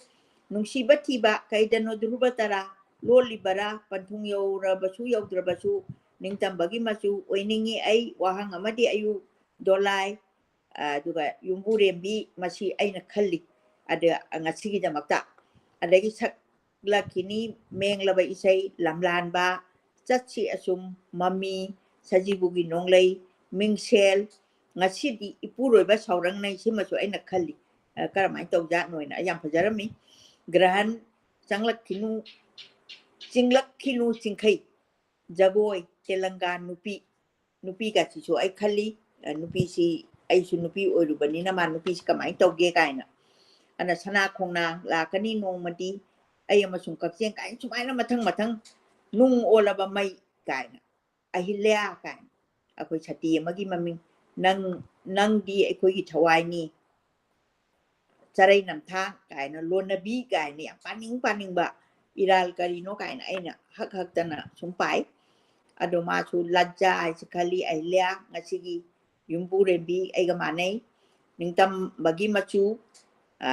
"ꯅꯨꯡꯁꯤꯕ ꯊꯤꯕ ꯀꯩꯗꯅꯣ ꯙ꯭ꯔꯨꯕ ꯇꯔꯥ, ꯂꯣꯜꯂꯤꯕꯔꯥ ꯄꯟꯊꯨꯡ ꯌꯧꯔꯕꯁꯨ ꯌꯧꯗ꯭ꯔꯕꯁꯨ, ꯅꯤꯡꯇꯝꯕꯒꯤ ꯃꯆꯨ ꯑꯣꯏꯅꯤꯡꯏ ꯑꯩ", ꯋꯥꯍꯪ ꯑꯃꯗꯤ ꯑꯌꯨꯛ ꯗꯣꯂꯥꯏ, ꯑꯗꯨꯒ ꯌꯨꯝꯕꯨꯔꯦꯝꯕꯤ, ꯃꯁꯤ ꯑꯩꯅ ꯈꯜꯂꯤ ꯑꯗ ꯉꯁꯤꯒꯤꯗꯃꯛꯇ꯫ ꯑꯗꯒꯤ ꯁꯛꯂꯛꯈꯤꯅꯤ ꯃꯦꯡꯂꯕ ꯏꯁꯩ, ꯂꯝꯂꯥꯟꯕ, ꯆꯠꯁꯤ ꯑꯁꯨꯝ, ꯃꯃꯤ, ꯁꯖꯤꯕꯨꯒꯤ ꯅꯣꯡꯂꯩ, ꯃꯤꯡꯁꯦꯜ, ꯉꯁꯤꯗꯤ ꯏꯄꯨꯔꯣꯏꯕ ꯁꯥꯎꯔꯪꯅꯩ, ꯁꯤꯃꯁꯨ ꯑꯩꯅ ꯈꯜꯂꯤ꯫ ꯑ, ꯀꯔꯝꯍꯥꯏꯅ ꯇꯧꯖꯥꯠꯅꯣꯅ꯫ ꯑꯩ ꯌꯥꯝ ꯐꯖꯔꯝꯃꯤ꯫ ꯒ꯭ꯔꯍꯟ ꯆꯪꯂꯛꯈꯤꯅꯨ, ꯆꯤꯡꯂꯛꯈꯤꯅꯨ ꯆꯤꯡꯈꯩ, ꯖꯒꯣꯏ, ꯇꯦꯂꯪꯒꯥ ꯅꯨꯄꯤ, ꯅꯨꯄꯤꯒꯁꯤꯁꯨ ꯑꯩ ꯈꯜꯂꯤ, ꯑ, ꯅꯨꯄꯤꯁꯤ, ꯑꯩꯁꯨ ꯅꯨꯄꯤ ꯑꯣꯏꯔꯨꯕꯅꯤꯅ ꯃꯥ ꯅꯨꯄꯤꯁꯤ ꯀꯃꯥꯏꯅ ꯇꯧꯒꯦ ꯀꯥꯏꯅ꯫ ꯑꯗ ꯁꯅꯥ ꯈꯣꯡꯅꯥꯡ ꯂꯥꯛꯀꯅꯤ ꯅꯣꯡꯃꯗꯤ, ꯑꯩ ꯑꯃꯁꯨꯡ ꯀꯛꯆꯦꯡ ꯀꯥꯏꯅ ꯁꯨꯃꯥꯏꯅ ꯃꯊꯪ ꯃꯊꯪ, ꯅꯨꯡ ꯑꯣꯜꯂꯕ ꯃꯩ ꯀꯥꯏꯅ, ꯑꯍꯤꯂ꯭ꯌꯥ ꯀꯥꯏꯅ, ꯑꯩꯈꯣꯏ ꯁꯇꯤ ꯑꯃꯒꯤ ꯃꯃꯤꯡ, ꯅꯪ, ꯅꯪꯗꯤ ꯑꯩꯈꯣꯏꯒꯤ ꯊꯋꯥꯏꯅꯤ, ꯆꯔꯩ ꯅꯝꯊꯥꯡ ꯀꯥꯏꯅ, ꯂꯣꯟꯅꯕꯤ ꯀꯥꯏꯅ ꯌꯥꯝ ꯄꯥꯅꯤꯡ ꯄꯥꯅꯤꯡꯕ, ꯏꯔꯥꯜ ꯀꯔꯤꯅꯣ ꯀꯥꯏꯅ ꯑꯩꯅ ꯍꯛ ꯍꯛꯇꯅ ꯁꯨꯝ ꯄꯥꯏ꯫ ꯑꯗꯣ ꯃꯥꯁꯨ ꯂꯥꯖꯥ ꯍꯥꯏꯁꯤ ꯈꯜꯂꯤ, ꯑꯍꯤꯂ꯭ꯌꯥ ꯉꯁꯤꯒꯤ ꯌꯨꯝꯕꯨꯔꯦꯝꯕꯤ ꯑꯩꯒ ꯃꯥꯟꯅꯩ꯫ ꯅꯤꯡꯇꯝꯕꯒꯤ ꯃꯆꯨ, ꯑ,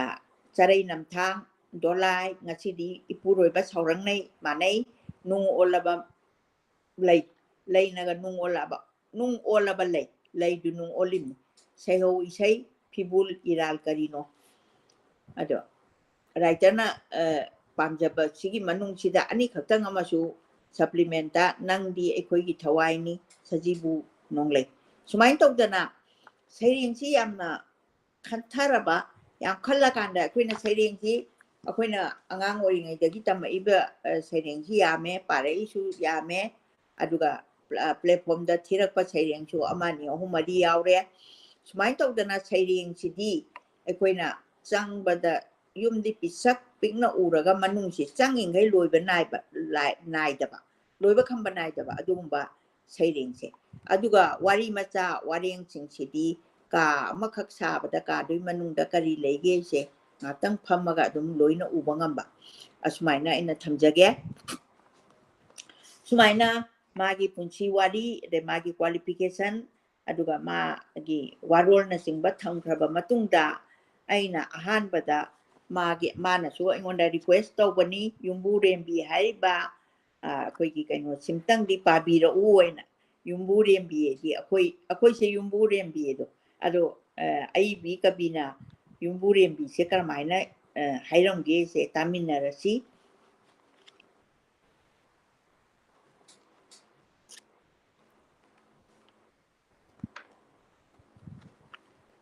ꯆꯔꯩ ꯅꯝꯊꯥꯡ, ꯗꯣꯂꯥꯏ, ꯉꯁꯤꯗꯤ ꯏꯄꯨꯔꯣꯏꯕ ꯁꯥꯎꯔꯪꯅꯩ ꯃꯥꯟꯅꯩ꯫ ꯅꯨꯡ ꯑꯣꯜꯂꯕ ꯂꯩ, ꯂꯩꯅꯒ ꯅꯨꯡ ꯑꯣꯜꯂꯕ, ꯅꯨꯡ ꯑꯣꯜꯂꯕ ꯂꯩ, ꯂꯩꯗꯨ ꯅꯨꯡ ꯑꯣꯜꯂꯤꯝꯅꯤ꯫ ꯁꯩꯍꯧ ꯏꯁꯩ, ꯐꯤꯕꯨꯜ, ꯏꯔꯥꯜ ꯀꯔꯤꯅꯣ? ꯑꯗꯣ writerꯅ, ꯑ, ꯄꯥꯝꯖꯕ ꯁꯤꯒꯤ ꯃꯅꯨꯡꯁꯤꯗ ꯑꯅꯤꯈꯛꯇꯪ ꯑꯃꯁꯨ supplementꯇ, ꯅꯪꯗꯤ ꯑꯩꯈꯣꯏꯒꯤ ꯊꯋꯥꯏꯅꯤ, ꯁꯖꯤꯕꯨ ꯅꯣꯡꯂꯩ꯫ ꯁꯨꯃꯥꯏꯅ ꯇꯧꯗꯅ ꯁꯩꯔꯦꯡꯁꯤ ꯌꯥꯝꯅ ꯈꯟꯊꯔꯕ, ꯌꯥꯝ ꯈꯜꯂꯀꯥꯟꯗ ꯑꯩꯈꯣꯏꯅ ꯁꯩꯔꯦꯡꯁꯤ, ꯑꯩꯈꯣꯏꯅ ꯑꯉꯥꯡ ꯑꯣꯏꯔꯤꯉꯩꯗꯒꯤ ꯇꯝꯃꯛꯏꯕ, ꯑ, ꯁꯩꯔꯦꯡꯁꯤ ꯌꯥꯝꯃꯦ, ꯄꯥꯔꯛꯏꯁꯨ ꯌꯥꯝꯃꯦ, ꯑꯗꯨꯒ, ꯑ, platformꯗ ꯊꯤꯔꯛꯄ ꯁꯩꯔꯦꯡꯁꯨ ꯑꯃ, ꯑꯅꯤ, ꯑꯍꯨꯝ, ꯃꯔꯤ ꯌꯥꯎꯔꯦ꯫ ꯁꯨꯃꯥꯏꯅ ꯇꯧꯗꯅ ꯁꯩꯔꯦꯡꯁꯤꯗꯤ ꯑꯩꯈꯣꯏꯅ ꯆꯪꯕꯗ ꯌꯨꯝꯗꯤ ꯄꯤꯁꯛ ꯄꯤꯛꯅ ꯎꯔꯒ ꯃꯅꯨꯡꯁꯤ ꯆꯪꯉꯤꯉꯩ ꯂꯣꯏꯕ ꯅꯥꯏꯕ, ꯂꯥꯏ-, ꯅꯥꯏꯗꯕ, ꯂꯣꯏꯕ ꯈꯝꯕ ꯅꯥꯏꯗꯕ ꯑꯗꯨꯒꯨꯝꯕ ꯁꯩꯔꯦꯡꯁꯦ꯫ ꯑꯗꯨꯒ ꯋꯥꯔꯤ ꯃꯆꯥ ꯋꯥꯔꯦꯡꯁꯤꯡꯁꯤꯗꯤ ꯀꯥ ꯑꯃꯈꯛ ꯁꯥꯕꯗ ꯀꯥꯗꯨꯒꯤ ꯃꯅꯨꯡꯗ ꯀꯔꯤ ꯂꯩꯒꯦꯁꯦ ꯉꯥꯛꯇꯪ ꯐꯝꯃꯒ ꯑꯗꯨꯝ ꯂꯣꯏꯅ ꯎꯕ ꯉꯝꯕ, ꯑꯁꯨꯃꯥꯏꯅ ꯑꯩꯅ ꯊꯝꯖꯒꯦ꯫ ꯁꯨꯃꯥꯏꯅ ꯃꯥꯒꯤ ꯄꯨꯟꯁꯤ ꯋꯥꯔꯤ, ꯑꯗꯩ ꯃꯥꯒꯤ qualification, ꯑꯗꯨꯒ ꯃꯥꯒꯤ ꯋꯥꯔꯣꯜꯅꯆꯤꯡꯕ ꯊꯝꯈ꯭ꯔꯕ ꯃꯇꯨꯡꯗ, ꯑꯩꯅ ꯑꯍꯥꯟꯕꯗ ꯃꯥꯒꯤ, ꯃꯥꯅꯁꯨ ꯑꯩꯉꯣꯟꯗ request ꯇꯧꯕꯅꯤ, ꯌꯨꯝꯕꯨꯔꯦꯝꯕꯤ ꯍꯥꯏꯔꯤꯕ, ꯑ, ꯑꯩꯈꯣꯏꯒꯤ ꯀꯩꯅꯣꯁꯤꯝꯇꯪꯗꯤ ꯄꯥꯕꯤꯔꯛꯎ ꯍꯥꯏꯅ꯫ ꯌꯨꯝꯕꯨꯔꯦꯝꯕꯤ ꯍꯥꯏꯗꯤ ꯑꯩꯈꯣꯏ, ꯑꯩꯈꯣꯏꯁꯦ ꯌꯨꯝꯕꯨꯔꯦꯝꯕꯤ ꯑꯗꯣ, ꯑꯗꯣ, ꯑ, ꯑꯏꯕꯤ ꯀꯕꯤꯅ ꯌꯨꯝꯕꯨꯔꯦꯝꯕꯤꯁꯦ ꯀꯔꯝꯍꯥꯏꯅ, ꯑ, ꯍꯥꯏꯔꯝꯒꯦꯁꯦ ꯇꯥꯃꯤꯟꯅꯔꯁꯤ꯫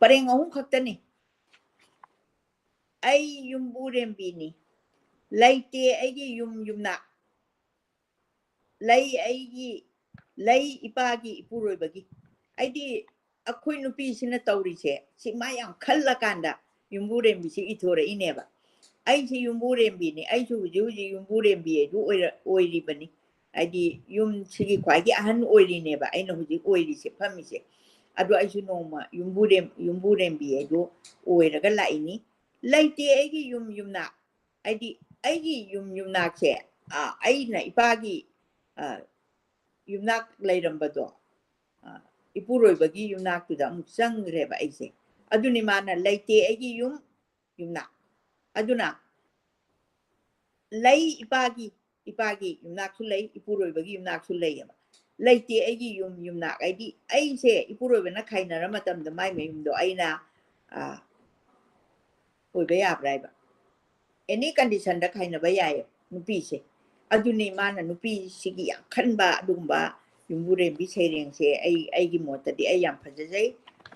ꯄꯔꯦꯡ ꯑꯍꯨꯝ ꯈꯛꯇꯅꯤ꯫ ꯑꯩ ꯌꯨꯝꯕꯨꯔꯦꯝꯕꯤꯅꯤ꯫ ꯂꯩꯇꯦ ꯑꯩꯒꯤ ꯌꯨꯝ ꯌꯨꯝꯅꯥꯛ꯫ ꯂꯩ ꯑꯩꯒꯤ, ꯂꯩ ꯏꯄꯥꯒꯤ ꯏꯄꯨꯔꯣꯏꯕꯒꯤ꯫ ꯑꯩꯗꯤ ꯑꯩꯈꯣꯏ ꯅꯨꯄꯤꯁꯤꯅ ꯇꯧꯔꯤꯁꯦ ꯁꯤ ꯃꯥ ꯌꯥꯝ ꯈꯜꯂꯀꯥꯟꯗ ꯌꯨꯝꯕꯨꯔꯦꯝꯕꯤꯁꯤ ꯏꯊꯣꯔꯛꯏꯅꯦꯕ꯫ ꯑꯩꯁꯤ ꯌꯨꯝꯕꯨꯔꯦꯝꯕꯤꯅꯤ, ꯑꯩꯁꯨ ꯍꯧꯖꯤꯛ ꯍꯧꯖꯤꯛ ꯌꯨꯝꯕꯨꯔꯦꯝꯕꯤ ꯍꯥꯏꯗꯨ ꯑꯣꯏꯔ-, ꯑꯣꯏꯔꯤꯕꯅꯤ꯫ ꯍꯥꯏꯗꯤ ꯌꯨꯝꯁꯤꯒꯤ ꯈ꯭ꯋꯥꯏꯒꯤ ꯑꯍꯟ ꯑꯣꯏꯔꯤꯅꯦꯕ ꯑꯩꯅ ꯍꯧꯖꯤꯛ ꯑꯣꯏꯔꯤꯁꯦ, ꯐꯝꯃꯤꯁꯦ꯫ ꯑꯗꯣ ꯑꯩꯁꯨ ꯅꯣꯡꯃ ꯌꯨꯝꯕꯨꯔꯦꯝ-, ꯌꯨꯝꯕꯨꯔꯦꯝꯕꯤ ꯍꯥꯏꯗꯨ ꯑꯣꯏꯔꯒ ꯂꯥꯛꯏꯅꯤ꯫ ꯂꯩꯇꯦ ꯑꯩꯒꯤ ꯌꯨꯝ ꯌꯨꯝꯅꯥꯛ꯫ ꯍꯥꯏꯗꯤ ꯑꯩꯒꯤ ꯌꯨꯝ ꯌꯨꯝꯅꯥꯛꯁꯦ, ꯑ, ꯑꯩꯅ ꯏꯄꯥꯒꯤ, ꯑ, ꯌꯨꯝꯅꯥꯛ ꯂꯩꯔꯝꯕꯗꯣ, ꯑ, ꯏꯄꯨꯔꯣꯏꯕꯒꯤ ꯌꯨꯝꯅꯥꯛꯇꯨꯗ ꯑꯃꯨꯛ ꯆꯪꯈ꯭ꯔꯦꯕ ꯑꯩꯁꯦ꯫ ꯑꯗꯨꯅꯤ ꯃꯥꯅ "ꯂꯩꯇꯦ ꯑꯩꯒꯤ ꯌꯨꯝ ꯌꯨꯝꯅꯥꯛ"꯫ ꯑꯗꯨꯅ ꯂꯩ ꯏꯄꯥꯒꯤ, ꯏꯄꯥꯒꯤ ꯌꯨꯝꯅꯥꯛꯁꯨ ꯂꯩ, ꯏꯄꯨꯔꯣꯏꯕꯒꯤ ꯌꯨꯝꯅꯥꯛꯁꯨ ꯂꯩꯌꯦꯕ꯫ "ꯂꯩꯇꯦ ꯑꯩꯒꯤ ꯌꯨꯝ ꯌꯨꯝꯅꯥꯛ", ꯍꯥꯏꯗꯤ ꯑꯩꯁꯦ ꯏꯄꯨꯔꯣꯏꯕꯅ ꯈꯥꯏꯅꯔ ꯃꯇꯝꯗ ꯃꯥꯏ ꯃꯌꯨꯝꯗꯣ ꯑꯩꯅ, ꯑ, ꯑꯣꯏꯕ ꯌꯥꯕ꯭ꯔꯥ ꯍꯥꯏꯕ꯫ Any conditionꯗ ꯈꯥꯏꯅꯕ ꯌꯥꯏꯌꯦ ꯅꯨꯄꯤꯁꯦ꯫ ꯑꯗꯨꯅꯤ ꯃꯥꯅ ꯅꯨꯄꯤꯁꯤꯒꯤ ꯌꯥꯝ ꯈꯟꯕ ꯑꯗꯨꯒꯨꯝꯕ ꯌꯨꯝꯕꯨꯔꯦꯝꯕꯤ ꯁꯩꯔꯦꯡꯁꯦ꯫ ꯑꯩ, ꯑꯩꯒꯤ ꯃꯣꯠꯇꯗꯤ ꯑꯩ ꯌꯥꯝ ꯐꯖꯖꯩ꯫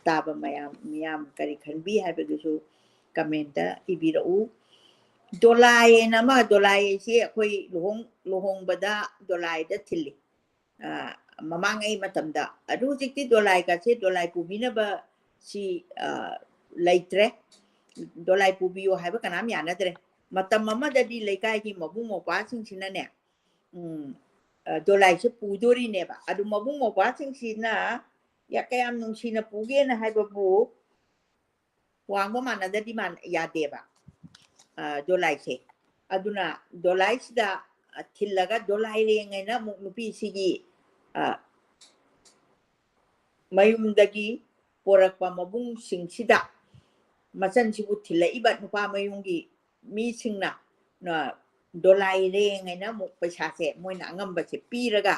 ꯇꯥꯕ ꯃꯌꯥꯝ, ꯃꯤꯌꯥꯝ ꯀꯔꯤ ꯈꯟꯕꯤ ꯍꯥꯏꯕꯗꯨꯁꯨ commentꯇ ꯏꯕꯤꯔꯛꯎ꯫ ꯗꯣꯂꯥꯏ ꯍꯥꯏꯅ ꯑꯃ, ꯗꯣꯂꯥꯏ ꯍꯥꯏꯁꯤ ꯑꯩꯈꯣꯏ ꯂꯨꯍꯣꯡ-, ꯂꯨꯍꯣꯡꯕꯗ ꯗꯣꯂꯥꯏꯗ ꯊꯤꯜꯂꯤ꯫ ꯑ, ꯃꯃꯥꯡꯉꯩ ꯃꯇꯝꯗ꯫ ꯑꯗꯨ ꯍꯧꯖꯤꯛꯇꯤ ꯗꯣꯂꯥꯏꯒꯁꯦ, ꯗꯣꯂꯥꯏ ꯄꯨꯕꯤꯅꯕ ꯁꯤ, ꯑ, ꯂꯩꯇ꯭ꯔꯦ꯫ ꯗꯣꯂꯥꯏ ꯄꯨꯕꯤꯌꯨ ꯍꯥꯏꯕ ꯀꯅꯥꯝ ꯌꯥꯅꯗ꯭ꯔꯦ꯫ ꯃꯇꯝ ꯑꯃꯗꯗꯤ ꯂꯩꯀꯥꯏꯒꯤ ꯃꯕꯨꯡ ꯃꯧꯄ꯭ꯋꯥꯁꯤꯡꯁꯤꯅꯅꯦ, ꯎꯝ, ꯑ, ꯗꯣꯂꯥꯏꯁꯦ ꯄꯨꯗꯣꯔꯤꯅꯦꯕ꯫ ꯑꯗꯨ ꯃꯕꯨꯡ ꯃꯧꯄ꯭ꯋꯥꯁꯤꯡꯁꯤꯅ ꯌꯥ-, ꯀꯌꯥꯝ ꯅꯨꯡꯁꯤꯅ ꯄꯨꯒꯦꯅ ꯍꯥꯏꯕꯕꯨ, ꯋꯥꯡꯕ ꯃꯥꯟꯅꯗꯗꯤ ꯃꯥꯟ-, ꯌꯥꯗꯦꯕ, ꯑ, ꯗꯣꯂꯥꯏꯁꯦ꯫ ꯑꯗꯨꯅ ꯗꯣꯂꯥꯏꯁꯤꯗ, ꯑ, ꯊꯤꯜꯂꯒ ꯗꯣꯂꯥꯏꯔꯦꯡ ꯍꯥꯏꯅ ꯑꯃꯨꯛ ꯅꯨꯄꯤꯁꯤꯒꯤ, ꯑ, ꯃꯌꯨꯝꯗꯒꯤ ꯄꯣꯔꯛꯄ ꯃꯕꯨꯡꯁꯤꯡꯁꯤꯗ ꯃꯆꯟꯁꯤꯕꯨ ꯊꯤꯜꯂꯛꯏꯕ ꯅꯨꯄꯥ ꯃꯌꯨꯝꯒꯤ ꯃꯤꯁꯤꯡꯅ, ꯑ, ꯗꯣꯂꯥꯏꯔꯦꯡ ꯍꯥꯏꯅ ꯑꯃꯨꯛ ꯄꯩꯁꯥꯁꯦ ꯃꯣꯏꯅ ꯑꯉꯝꯕꯁꯦ ꯄꯤꯔꯒ,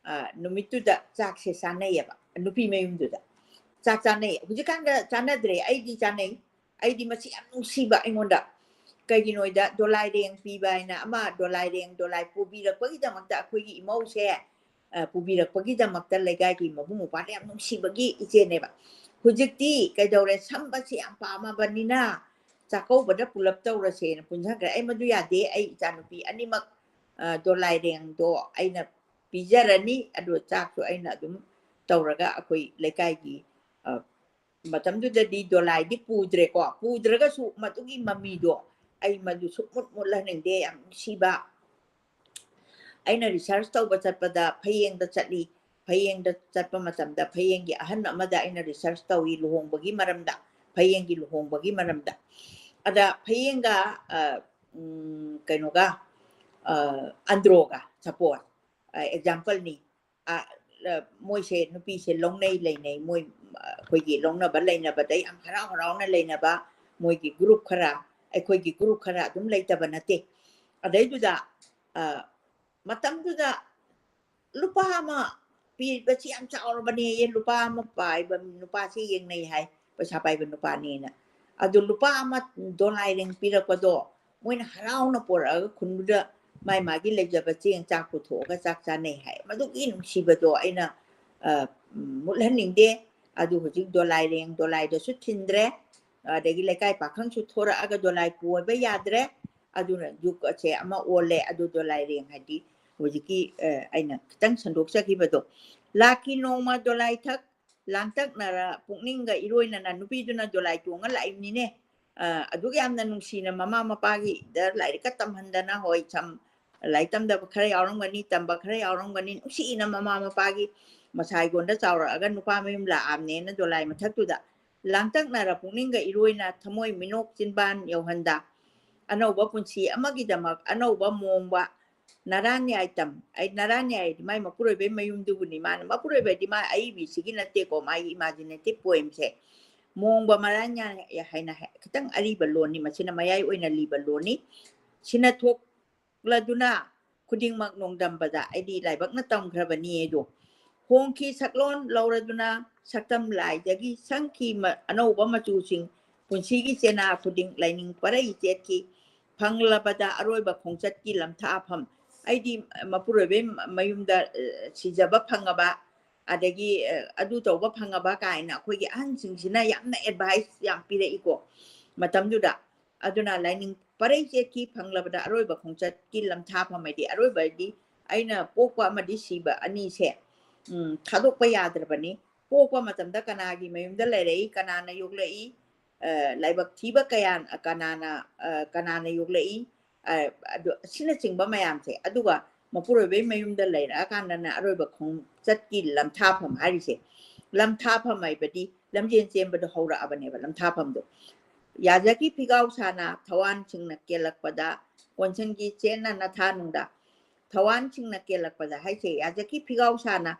ꯑ, ꯅꯨꯃꯤꯠꯇꯨꯗ ꯆꯥꯛꯁꯦ ꯆꯥꯅꯩꯌꯦꯕ, ꯅꯨꯄꯤ ꯃꯌꯨꯝꯗꯨꯗ ꯆꯥꯛ ꯆꯥꯅꯩ꯫ ꯍꯧꯖꯤꯛꯀꯥꯟꯗ ꯆꯥꯅꯗ꯭ꯔꯦ, ꯑꯩꯗꯤ ꯆꯥꯅꯩ꯫ ꯑꯩꯗꯤ ꯃꯁꯤ ꯌꯥꯝ ꯅꯨꯡꯁꯤꯕ ꯑꯩꯉꯣꯟꯗ꯫ ꯀꯩꯒꯤꯅꯣꯗ ꯗꯣꯂꯥꯏꯔꯦꯡ ꯄꯤꯕ ꯍꯥꯏꯅ ꯑꯃ, ꯗꯣꯂꯥꯏꯔꯦꯡ, ꯗꯣꯂꯥꯏ ꯄꯨꯕꯤꯔꯛꯄꯒꯤꯗꯃꯛꯇ ꯑꯩꯈꯣꯏꯒꯤ ꯏꯃꯧꯁꯦ, ꯑ, ꯄꯨꯕꯤꯔꯛꯄꯒꯤꯗꯃꯛꯇ ꯂꯩꯀꯥꯏꯒꯤ ꯃꯕꯨꯡ ꯃꯧꯄ꯭ꯋꯥꯅ ꯌꯥꯝ ꯅꯨꯡꯁꯤꯕꯒꯤ ꯏꯆꯦꯅꯦꯕ꯫ ꯍꯧꯖꯤꯛꯇꯤ ꯀꯩꯗꯧꯔꯦ, ꯁꯝꯕꯁꯦ ꯌꯥꯝ ꯄꯥꯝꯃꯕꯅꯤꯅ ꯆꯥꯛꯀꯧꯕꯗ ꯄꯨꯂꯞ ꯇꯧꯔꯁꯦꯅ ꯄꯨꯟꯁꯤꯟꯈ꯭ꯔꯦ꯫ ꯑꯩ ꯃꯗꯨ ꯌꯥꯗꯦ, ꯑꯩ ꯏꯆꯥꯅꯨꯄꯤ ꯑꯅꯤꯃꯛ, ꯑ, ꯗꯣꯂꯥꯏꯔꯦꯡꯗꯣ ꯑꯩꯅ ꯄꯤꯖꯔꯅꯤ, ꯑꯗꯨ ꯆꯥꯛꯁꯨ ꯑꯩꯅ ꯑꯗꯨꯝ ꯇꯧꯔꯒ ꯑꯩꯈꯣꯏ ꯂꯩꯀꯥꯏꯒꯤ, ꯑ, ꯃꯇꯝꯗꯨꯗꯗꯤ ꯗꯣꯂꯥꯏꯗꯤ ꯄꯨꯗ꯭ꯔꯦꯀꯣ, ꯄꯨꯗ꯭ꯔꯒꯁꯨ ꯃꯗꯨꯒꯤ ꯃꯃꯤꯗꯣ ꯑꯩ ꯃꯗꯨ ꯁꯨꯛꯃꯨꯠ ꯃꯨꯠꯍꯟꯅꯤꯡꯗꯦ, ꯌꯥꯝ ꯅꯨꯡꯁꯤꯕ꯫ ꯑꯩꯅ research ꯇꯧꯕ ꯆꯠꯄꯗ ꯐꯌꯦꯡꯗ ꯆꯠꯂꯤ꯫ ꯐꯌꯦꯡꯗ ꯆꯠꯄ ꯃꯇꯝꯗ ꯐꯌꯦꯡꯒꯤ ꯑꯍꯟ ꯑꯃꯗ ꯑꯩꯅ research ꯇꯧꯏ ꯂꯨꯍꯣꯡꯕꯒꯤ ꯃꯔꯝꯗ, ꯐꯌꯦꯡꯒꯤ ꯂꯨꯍꯣꯡꯕꯒꯤ ꯃꯔꯝꯗ꯫ ꯑꯗ ꯐꯌꯦꯡꯒ, ꯑ, ꯎꯝ, ꯀꯩꯅꯣꯒ, ꯑ, ꯑꯟꯗ꯭ꯔꯣꯒ, suppose, ꯑ, exampleꯅꯤ꯫ ꯑ, ꯑ, ꯃꯣꯏꯁꯦ, ꯅꯨꯄꯤꯁꯦ ꯂꯧꯅꯩ ꯂꯩꯅꯩ, ꯃꯣꯏ, ꯑ, ꯑꯩꯈꯣꯏꯒꯤ ꯂꯧꯅꯕ ꯂꯩꯅꯕꯗ ꯌꯥꯝ ꯍꯔꯥꯎ ꯍꯔꯥꯎꯅ ꯂꯩꯅꯕ ꯃꯣꯏꯒꯤ group ꯈꯔ, ꯑꯩꯈꯣꯏꯒꯤ group ꯈꯔ ꯑꯗꯨꯝ ꯂꯩꯇꯕ ꯅꯠꯇꯦ꯫ ꯑꯗꯩꯗꯨꯗ, ꯑ, ꯃꯇꯝꯗꯨꯗ ꯂꯨꯄꯥ ꯑꯃ ꯄꯤꯕꯁꯤ ꯌꯥꯝ ꯆꯥꯎꯔꯕꯅꯦꯌꯦ, ꯂꯨꯄꯥ ꯑꯃ ꯄꯥꯏꯕ ꯅꯨꯄꯥꯁꯤ ꯌꯦꯡꯅꯩ ꯍꯥꯏ, ꯄꯩꯁꯥ ꯄꯥꯏꯕ ꯅꯨꯄꯥꯅꯦꯅ꯫ ꯑꯗꯨ ꯂꯨꯄꯥ ꯑꯃ ꯗꯣꯂꯥꯏꯔꯦꯡ ꯄꯤꯔꯛꯄꯗꯣ ꯃꯣꯏꯅ ꯍꯔꯥꯎꯅ ꯄꯣꯔꯛꯑꯒ ꯈꯨꯟꯗꯨꯗ ꯃꯥꯏ ꯃꯥꯒꯤ ꯂꯩꯖꯕ ꯆꯦꯡ ꯆꯥꯛ ꯄꯨꯊꯣꯛꯑꯒ ꯆꯥꯛ ꯆꯥꯅꯩ ꯍꯥꯏ꯫ ꯃꯗꯨꯒꯤ ꯅꯨꯡꯁꯤꯕꯗꯣ ꯑꯩꯅ, ꯑ, ꯃꯨꯠꯍꯟꯅꯤꯡꯗꯦ꯫ ꯑꯗꯨ ꯍꯧꯖꯤꯛ ꯗꯣꯂꯥꯏꯔꯦꯡ, ꯗꯣꯂꯥꯏꯗꯁꯨ ꯊꯤꯟꯗ꯭ꯔꯦ꯫ ꯑꯗꯒꯤ ꯂꯩꯀꯥꯏ ꯄꯥꯈꯪꯁꯨ ꯊꯣꯔꯛꯑꯒ ꯗꯣꯂꯥꯏ ꯄꯨ ꯍꯥꯏꯕ ꯌꯥꯗ꯭ꯔꯦ꯫ ꯑꯗꯨꯅ ꯖꯨꯒ ꯑꯁꯦ ꯑꯃ ꯑꯣꯜꯂꯦ꯫ ꯑꯗꯨ ꯗꯣꯂꯥꯏꯔꯦꯡ ꯍꯥꯏꯗꯤ ꯍꯧꯖꯤꯛꯀꯤ, ꯑ, ꯑꯩꯅ ꯈꯤꯇꯪ ꯁꯟꯗꯣꯛꯆꯈꯤꯕꯗꯣ꯫ ꯂꯥꯛꯀꯤ ꯅꯣꯡꯃ ꯗꯣꯂꯥꯏꯊꯛ ꯂꯥꯡꯇꯛꯅꯔ ꯄꯨꯛꯅꯤꯡꯒ ꯏꯔꯣꯏꯅꯅ ꯅꯨꯄꯤꯗꯨꯅ ꯗꯣꯂꯥꯏ ꯇꯣꯡꯉ ꯂꯥꯛꯏꯕꯅꯤꯅꯦ꯫ ꯑ, ꯑꯗꯨꯛ ꯌꯥꯝꯅ ꯅꯨꯡꯁꯤꯅ ꯃꯃꯥ ꯃꯄꯥꯒꯤꯗ ꯂꯥꯏꯔꯤꯛꯀ ꯇꯝꯍꯟꯗꯅ, ꯍꯣꯏ, ꯁꯝ-, ꯂꯥꯏꯔꯤꯛ ꯇꯝꯗꯕ ꯈꯔ ꯌꯥꯎꯔꯝꯒꯅꯤ, ꯇꯝꯕ ꯈꯔ ꯌꯥꯎꯔꯝꯒꯅꯤ, ꯅꯨꯡꯁꯤꯅ ꯃꯃꯥ ꯃꯄꯥꯒꯤ ꯃꯁꯥ ꯍꯤꯡꯒꯣꯟꯗ ꯆꯥꯎꯔꯛꯑꯒ ꯅꯨꯄꯥ ꯃꯌꯨꯝ ꯂꯥꯛꯑꯕꯅꯦꯅ ꯗꯣꯂꯥꯏ ꯃꯊꯛꯇꯨꯗ ꯂꯥꯡꯇꯛꯅꯔ ꯄꯨꯛꯅꯤꯡꯒ ꯏꯔꯣꯏꯅ ꯊꯃꯣꯏ ꯃꯤꯅꯣꯛ ꯆꯤꯟꯕꯥꯟ ꯌꯧꯍꯟꯗ ꯑꯅꯧꯕ ꯄꯨꯟꯁꯤ ꯑꯃꯒꯤꯗꯃꯛ ꯑꯅꯧꯕ ꯃꯣꯡꯕ ꯅꯔꯥꯟꯌꯥꯏ ꯇꯝ-, ꯑꯩ ꯅꯔꯥꯟꯌꯥꯏꯗꯤ ꯃꯥꯏ ꯃꯄꯨꯔꯣꯏꯕꯩ ꯃꯌꯨꯝꯗꯨꯕꯨꯅꯤ꯫ ꯃꯥꯅ ꯃꯄꯨꯔꯣꯏꯕꯗꯤ ꯃꯥ ꯑꯏꯕꯤꯁꯤꯒꯤ ꯅꯠꯇꯦꯀꯣ, ꯃꯥꯒꯤ imaginative poemꯁꯦ꯫ ꯃꯣꯡꯕ ꯃꯔꯥꯟꯌꯥꯏ ꯍꯥꯏꯅ ꯍꯥꯏ-, ꯈꯤꯇꯪ ꯑꯔꯤꯕ ꯂꯣꯟꯅꯤ, ꯃꯁꯤꯅ ꯃꯌꯥꯏ ꯑꯣꯏꯅ ꯂꯤꯕ ꯂꯣꯟꯅꯤ꯫ ꯁꯤꯅ ꯊꯣꯛꯂꯗꯨꯅ ꯈꯨꯗꯤꯡꯃꯛ ꯅꯣꯡꯗꯝꯕꯗ ꯑꯩꯗꯤ ꯂꯥꯏꯕꯛꯅ ꯇꯝꯈ꯭ꯔꯕꯅꯤ ꯑꯗꯣ꯫ ꯍꯣꯡꯈꯤ ꯁꯛꯂꯣꯟ ꯂꯧꯔꯗꯨꯅ ꯁꯛꯇꯝ ꯂꯥꯏꯗꯒꯤ ꯁꯪꯈꯤ ꯃ-, ꯑꯅꯧꯕ ꯃꯆꯨꯁꯤꯡ꯫ ꯄꯨꯟꯁꯤꯒꯤ ꯆꯦꯅꯥ ꯈꯨꯗꯤꯡ ꯂꯥꯏꯅꯤꯡ ꯄꯔꯩ ꯆꯦꯠꯈꯤ꯫ ꯐꯪꯂꯕꯗ ꯑꯔꯣꯏꯕ ꯈꯣꯡꯆꯠꯀꯤ ꯂꯝꯊꯥꯐꯝ꯫ ꯑꯩꯗꯤ ꯃꯄꯨꯔꯣꯏꯕꯩ ꯃꯌꯨꯝꯗ, ꯑ, ꯁꯤꯖꯕ ꯐꯪꯉꯕ, ꯑꯗꯒꯤ, ꯑ, ꯑꯗꯨ ꯇꯧꯕ ꯐꯪꯉꯕ ꯀꯥꯏꯅ ꯑꯩꯈꯣꯏꯒꯤ ꯑꯍꯟꯁꯤꯡꯁꯤꯅ ꯌꯥꯝꯅ advice ꯌꯥꯝ ꯄꯤꯔꯛꯏꯀꯣ꯫ ꯃꯇꯝꯗꯨꯗ꯫ ꯑꯗꯨꯅ ꯂꯥꯏꯅꯤꯡ ꯄꯔꯩ ꯆꯦꯠꯈꯤ ꯐꯪꯂꯕꯗ ꯑꯔꯣꯏꯕ ꯈꯣꯡꯆꯠꯀꯤ ꯂꯝꯊꯥꯐꯝ ꯍꯥꯏꯗꯤ ꯑꯔꯣꯏꯕꯗꯤ ꯑꯩꯅ ꯄꯣꯛꯄ ꯑꯃꯗꯤ ꯁꯤꯕ ꯑꯅꯤꯁꯦ, ꯎꯝ, ꯊꯥꯗꯣꯛꯄ ꯌꯥꯗ꯭ꯔꯕꯅꯤ꯫ ꯄꯣꯛꯄ ꯃꯇꯝꯗ ꯀꯅꯥꯒꯤ ꯃꯌꯨꯝꯗ ꯂꯩꯔꯛꯏ, ꯀꯅꯥꯅ ꯌꯣꯛꯂꯛꯏ, ꯑ, ꯂꯥꯏꯕꯛ ꯊꯤꯕ ꯀꯌꯥ ꯀꯅꯥꯅ, ꯑ, ꯀꯅꯥꯅ ꯌꯣꯛꯂꯛꯏ, ꯑ, ꯑꯗꯨ ꯑꯁꯤꯅꯆꯤꯡꯕ ꯃꯌꯥꯝꯁꯦ꯫ ꯑꯗꯨꯒ ꯃꯄꯨꯔꯣꯏꯕꯩ ꯃꯌꯨꯝꯗ ꯂꯩꯔꯛꯑꯀꯥꯟꯗꯅ ꯑꯔꯣꯏꯕ ꯈꯣꯡꯆꯠꯀꯤ ꯂꯝꯊꯥꯐꯝ ꯍꯥꯏꯔꯤꯁꯦ꯫ ꯂꯝꯊꯥꯐꯝ ꯍꯥꯏꯕꯗꯤ ꯂꯝꯖꯦꯟ ꯆꯦꯟꯕꯗꯣ ꯍꯧꯔꯛꯑꯕꯅꯦꯕ, ꯂꯝꯊꯥꯐꯝꯗꯣ꯫ ꯌꯥꯖꯀꯤ ꯐꯤꯒꯥꯎ ꯁꯥꯅ ꯊꯋꯥꯟꯁꯤꯡꯅ ꯀꯦꯜꯂꯛꯄꯗ, ꯀꯣꯟꯁꯤꯟꯒꯤ ꯆꯦꯠꯅ ꯅꯊꯥꯅꯨꯡꯗ꯫ ꯊꯋꯥꯟꯁꯤꯡꯅ ꯀꯦꯜꯂꯛꯄꯗ ꯍꯥꯏꯁꯦ, ꯌꯥꯖꯀꯤ ꯐꯤꯒꯥꯎ ꯁꯥꯅ,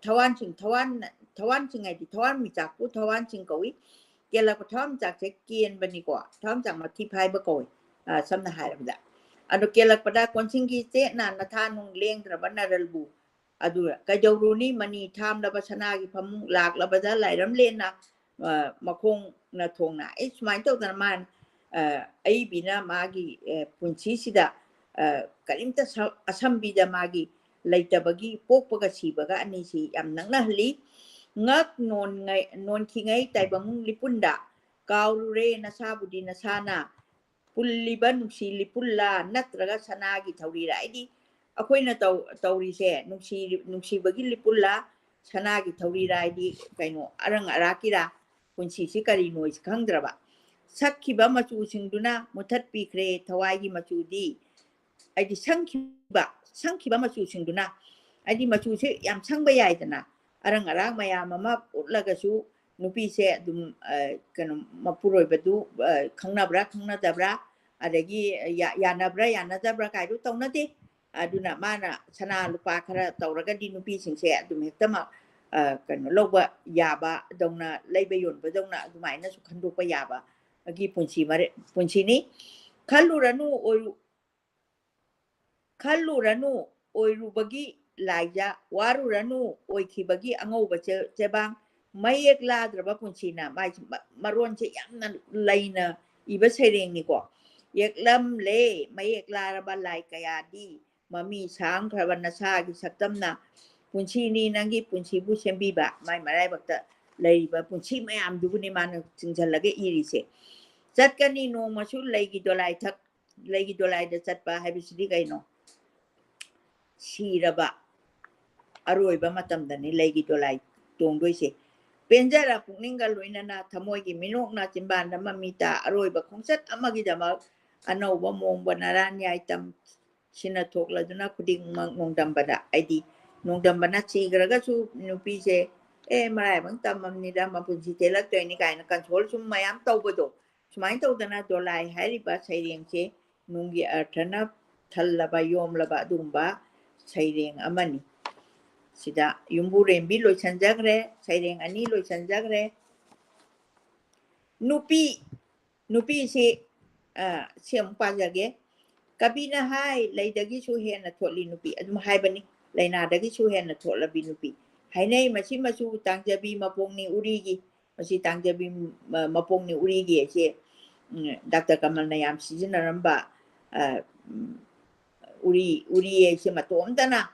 ꯊꯋꯥꯟꯁꯤꯡ, ꯊꯋꯥꯟ, ꯊꯋꯥꯟꯁꯤꯡ ꯍꯥꯏꯗꯤ ꯊꯋꯥꯟꯃꯤꯆꯥꯛꯄꯨ ꯊꯋꯥꯟꯁꯤꯡ ꯀꯧꯏ꯫ ꯀꯦꯜꯂꯛꯄ ꯊꯋꯥꯟꯃꯤꯆꯥꯛꯁꯦ ꯀꯦꯟꯕꯅꯤꯀꯣ, ꯊꯋꯥꯟꯃꯤꯆꯥꯛ ꯃꯊꯤ ꯐꯥꯏꯕ ꯀꯧꯏ, ꯑ, ꯁꯝꯅ ꯍꯥꯏꯔꯕꯗ꯫ ꯑꯗꯣ ꯀꯦꯜꯂꯛꯄꯗ ꯀꯣꯟꯁꯤꯟꯒꯤ ꯆꯦꯠꯅ ꯅꯊꯥꯅꯨꯡ ꯂꯦꯡꯗ꯭ꯔꯕ ꯅꯔꯜꯕꯨ꯫ ꯑꯗꯨ ꯀꯩꯗꯧꯔꯨꯅꯤ, ꯃꯅꯤ ꯊꯥꯝꯂꯕ ꯁꯅꯥꯒꯤ ꯐꯃꯨꯡ ꯂꯥꯛꯂꯕꯗ ꯂꯥꯏꯔꯝꯂꯦꯟꯅ, ꯑ, ꯃꯈꯣꯡꯅ ꯊꯣꯡꯅ꯫ ꯑꯩ ꯁꯨꯃꯥꯏꯅ ꯇꯧꯗꯅ ꯃꯥꯅ, ꯑ, ꯑꯏꯕꯤꯅ ꯃꯥꯒꯤ, ꯑ, ꯄꯨꯟꯁꯤꯁꯤꯗ, ꯑ, ꯀꯔꯤꯝꯇ ꯁ-, ꯑꯁꯝꯕꯤꯗ ꯃꯥꯒꯤ ꯂꯩꯇꯕꯒꯤ ꯄꯣꯛꯄꯒ ꯁꯤꯕꯒ ꯑꯅꯤꯁꯤ ꯌꯥꯝ ꯅꯛꯅꯍꯜꯂꯤ꯫ ꯉꯛ ꯅꯣꯟꯉꯩ-, ꯅꯣꯟꯈꯤꯉꯩ ꯇꯥꯏꯕꯪ ꯂꯤꯄꯨꯟꯗ ꯀꯥꯎꯔꯨꯔꯦ ꯅꯁꯥꯕꯨꯗꯤ ꯅꯁꯥꯅ꯫ ꯄꯨꯜꯂꯤꯕ ꯅꯨꯡꯁꯤ ꯂꯤꯄꯨꯜꯂꯥ ꯅꯠꯇ꯭ꯔꯒ ꯁꯅꯥꯒꯤ ꯊꯧꯔꯤꯔꯥ? ꯍꯥꯏꯗꯤ ꯑꯩꯈꯣꯏꯅ ꯇꯧ-, ꯇꯧꯔꯤꯁꯦ ꯅꯨꯡꯁꯤ-, ꯅꯨꯡꯁꯤꯕꯒꯤ ꯂꯤꯄꯨꯜꯂꯥ ꯁꯅꯥꯒꯤ ꯊꯧꯔꯤꯔꯥ? ꯍꯥꯏꯗꯤ ꯀꯩꯅꯣ, ꯑꯔꯪ ꯑꯔꯥꯛꯀꯤꯔꯥ? ꯄꯨꯟꯁꯤꯁꯤ ꯀꯔꯤꯅꯣꯁꯤ ꯈꯪꯗ꯭ꯔꯕ꯫ ꯁꯛꯈꯤꯕ ꯃꯆꯨꯁꯤꯡꯗꯨꯅ ꯃꯨꯊꯠꯄꯤꯈ꯭ꯔꯦ ꯊꯋꯥꯏꯒꯤ ꯃꯆꯨꯗꯤ꯫ ꯍꯥꯏꯗꯤ ꯁꯪꯈꯤꯕ, ꯁꯪꯈꯤꯕ ꯃꯆꯨꯁꯤꯡꯗꯨꯅ, ꯍꯥꯏꯗꯤ ꯃꯆꯨꯁꯦ ꯌꯥꯝ ꯁꯪꯕ ꯌꯥꯏꯗꯅ, ꯑꯔꯪ ꯑꯔꯥꯛ ꯃꯌꯥꯝ ꯑꯃ ꯎꯠꯂꯒꯁꯨ ꯅꯨꯄꯤꯁꯦ ꯑꯗꯨꯝ, ꯑ, ꯀꯩꯅꯣ, ꯃꯄꯨꯔꯣꯏꯕꯗꯨ, ꯑ, ꯈꯪꯅꯕ꯭ꯔꯥ ꯈꯪꯅꯗꯕ꯭ꯔꯥ, ꯑꯗꯒꯤ ꯌꯥ-, ꯌꯥꯅꯕ꯭ꯔꯥ ꯌꯥꯅꯗꯕ꯭ꯔꯥ ꯀꯥꯏꯗꯨ ꯇꯧꯅꯗꯦ꯫ ꯑꯗꯨꯅ ꯃꯥꯅ ꯁꯅꯥ ꯂꯨꯄꯥ ꯈꯔ ꯇꯧꯔꯒꯗꯤ ꯅꯨꯄꯤꯁꯤꯡꯁꯦ ꯑꯗꯨꯝ ꯍꯦꯛꯇꯃꯛ, ꯑ, ꯀꯩꯅꯣ, ꯂꯧꯕ ꯌꯥꯕꯗꯧꯅ, ꯂꯩꯕ ꯌꯣꯟꯕꯗꯧꯅ ꯑꯗꯨꯃꯥꯏꯅꯁꯨ ꯈꯟꯗꯣꯛꯄ ꯌꯥꯕꯒꯤ ꯄꯨꯟꯁꯤ ꯃꯔꯦ-, ꯄꯨꯟꯁꯤꯅꯤ꯫ ꯈꯜꯂꯨꯔꯅꯨ ꯑꯣꯏꯔꯨ-, ꯈꯜꯂꯨꯔꯅꯨ ꯑꯣꯏꯔꯨꯕꯒꯤ ꯂꯥꯏꯖ, ꯋꯥꯔꯨꯔꯅꯨ ꯑꯣꯏꯈꯤꯕꯒꯤ ꯑꯉꯧꯕ ꯆꯦ-, ꯆꯦꯕꯥꯡ꯫ ꯃꯌꯦꯛ ꯂꯥꯗ꯭ꯔꯕ ꯄꯨꯟꯁꯤꯅ, ꯃꯥꯏ-, ꯃ-, ꯃꯔꯣꯟꯁꯦ ꯌꯥꯝꯅ ꯂꯩꯅ ꯏꯕ ꯁꯩꯔꯦꯡꯅꯤꯀꯣ꯫ ꯌꯦꯛꯂꯝꯂꯦ ꯃꯌꯦꯛ ꯂꯥꯔꯕ ꯂꯥꯏ ꯀꯌꯥꯗꯤ, ꯃꯃꯤ ꯁꯥꯡꯈ꯭ꯔꯕ ꯅꯁꯥꯒꯤ ꯁꯛꯇꯝꯅ꯫ ꯄꯨꯟꯁꯤꯅꯤ ꯅꯪꯒꯤ ꯄꯨꯟꯁꯤꯕꯨ ꯁꯦꯝꯕꯤꯕ, ꯃꯥꯏ ꯃꯔꯥꯏꯕꯛꯇ ꯂꯩꯔꯤꯕ ꯄꯨꯟꯁꯤ ꯃꯌꯥꯝꯗꯨꯕꯨꯅꯤ ꯃꯥꯅ ꯆꯤꯡꯁꯤꯜꯂꯒ ꯏꯔꯤꯁꯦ꯫ ꯆꯠꯀꯅꯤ ꯅꯣꯡꯃꯁꯨ ꯂꯩꯒꯤ ꯗꯣꯂꯥꯏ ꯊꯛ-, ꯂꯩꯒꯤ ꯗꯣꯂꯥꯏꯗ ꯆꯠꯄ ꯍꯥꯏꯕꯁꯤꯗꯤ ꯀꯩꯅꯣ? ꯁꯤꯔꯕ ꯑꯔꯣꯏꯕ ꯃꯇꯝꯗꯅꯤ ꯂꯩꯒꯤ ꯗꯣꯂꯥꯏ ꯇꯣꯡꯗꯣꯏꯁꯦ꯫ ꯄꯦꯟꯖꯔ ꯄꯨꯛꯅꯤꯡꯒ ꯂꯣꯏꯅꯅ ꯊꯃꯣꯏꯒꯤ ꯃꯤꯅꯣꯛꯅ ꯆꯤꯟꯕꯥꯟꯗ ꯃꯃꯤꯇꯥ ꯑꯔꯣꯏꯕ ꯈꯣꯡꯆꯠ ꯑꯃꯒꯤꯗꯃꯛ ꯑꯅꯧꯕ ꯃꯣꯡꯕ ꯅꯔꯥꯟꯌꯥꯏ ꯇꯝ ꯁꯤꯟꯅ ꯊꯣꯛꯂꯗꯨꯅ ꯈꯨꯗꯤꯡꯃꯛ ꯅꯣꯡꯗꯝꯕꯗ, ꯍꯥꯏꯗꯤ ꯅꯣꯡꯗꯝꯕꯅ ꯁꯤꯈ꯭ꯔꯒꯁꯨ ꯅꯨꯄꯤꯁꯦ, "ꯑꯦ, ꯃꯔꯥꯏꯕꯛ ꯇꯝꯃꯝꯅꯤꯗ, ꯃꯄꯨꯟꯁꯤ ꯇꯦꯜꯂꯛꯇꯣꯏꯅꯤ" ꯀꯥꯏꯅ console ꯁꯨꯝ ꯃꯌꯥꯝ ꯇꯧꯕꯗꯣ, ꯁꯨꯃꯥꯏꯅ ꯇꯧꯗꯅ ꯗꯣꯂꯥꯏ ꯍꯥꯏꯔꯤꯕ ꯁꯩꯔꯦꯡꯁꯦ ꯅꯨꯡꯒꯤ ꯑꯔꯊꯅ ꯊꯜꯂꯕ, ꯌꯣꯝꯂꯕ ꯑꯗꯨꯒꯨꯝꯕ ꯁꯩꯔꯦꯡ ꯑꯃꯅꯤ꯫ ꯁꯤꯗ ꯌꯨꯝꯕꯨꯔꯦꯝꯕꯤ ꯂꯣꯏꯁꯟꯖꯈ꯭ꯔꯦ, ꯁꯩꯔꯦꯡ ꯑꯅꯤ ꯂꯣꯏꯁꯟꯖꯈ꯭ꯔꯦ꯫ ꯅꯨꯄꯤ, ꯅꯨꯄꯤꯁꯤ, ꯑ, ꯁꯤ ꯑꯃꯨꯛ ꯄꯥꯖꯒꯦ꯫ ꯀꯕꯤꯅ ꯍꯥꯏ, "ꯂꯩꯗꯒꯤꯁꯨ ꯍꯦꯟꯅ ꯊꯣꯠꯂꯤ ꯅꯨꯄꯤ"꯫ ꯑꯗꯨꯝ ꯍꯥꯏꯕꯅꯤ, "ꯂꯥꯏꯅꯥꯗꯒꯤꯁꯨ ꯍꯦꯟꯅ ꯊꯣꯠꯂꯕꯤ ꯅꯨꯄꯤ"꯫ ꯍꯥꯏꯅꯩ, ꯃꯁꯤꯃꯁꯨ ꯇꯥꯡꯖꯕꯤ ꯃꯄꯣꯛꯅꯤ ꯎꯔꯤꯒꯤ꯫ ꯃꯁꯤ ꯇꯥꯡꯖꯕꯤ, ꯃ-, ꯃꯄꯣꯛꯅꯤ ꯎꯔꯤꯒꯤ ꯑꯁꯦ, ꯎꯝ, ꯗꯥꯛꯇꯔ ꯀꯃꯜꯅ ꯌꯥꯝ ꯁꯤꯖꯤꯟꯅꯔꯝꯕ, ꯑ, ꯎꯝ, ꯎꯔꯤ, ꯎꯔꯤ ꯑꯁꯦ ꯃꯇꯣꯝꯇꯅ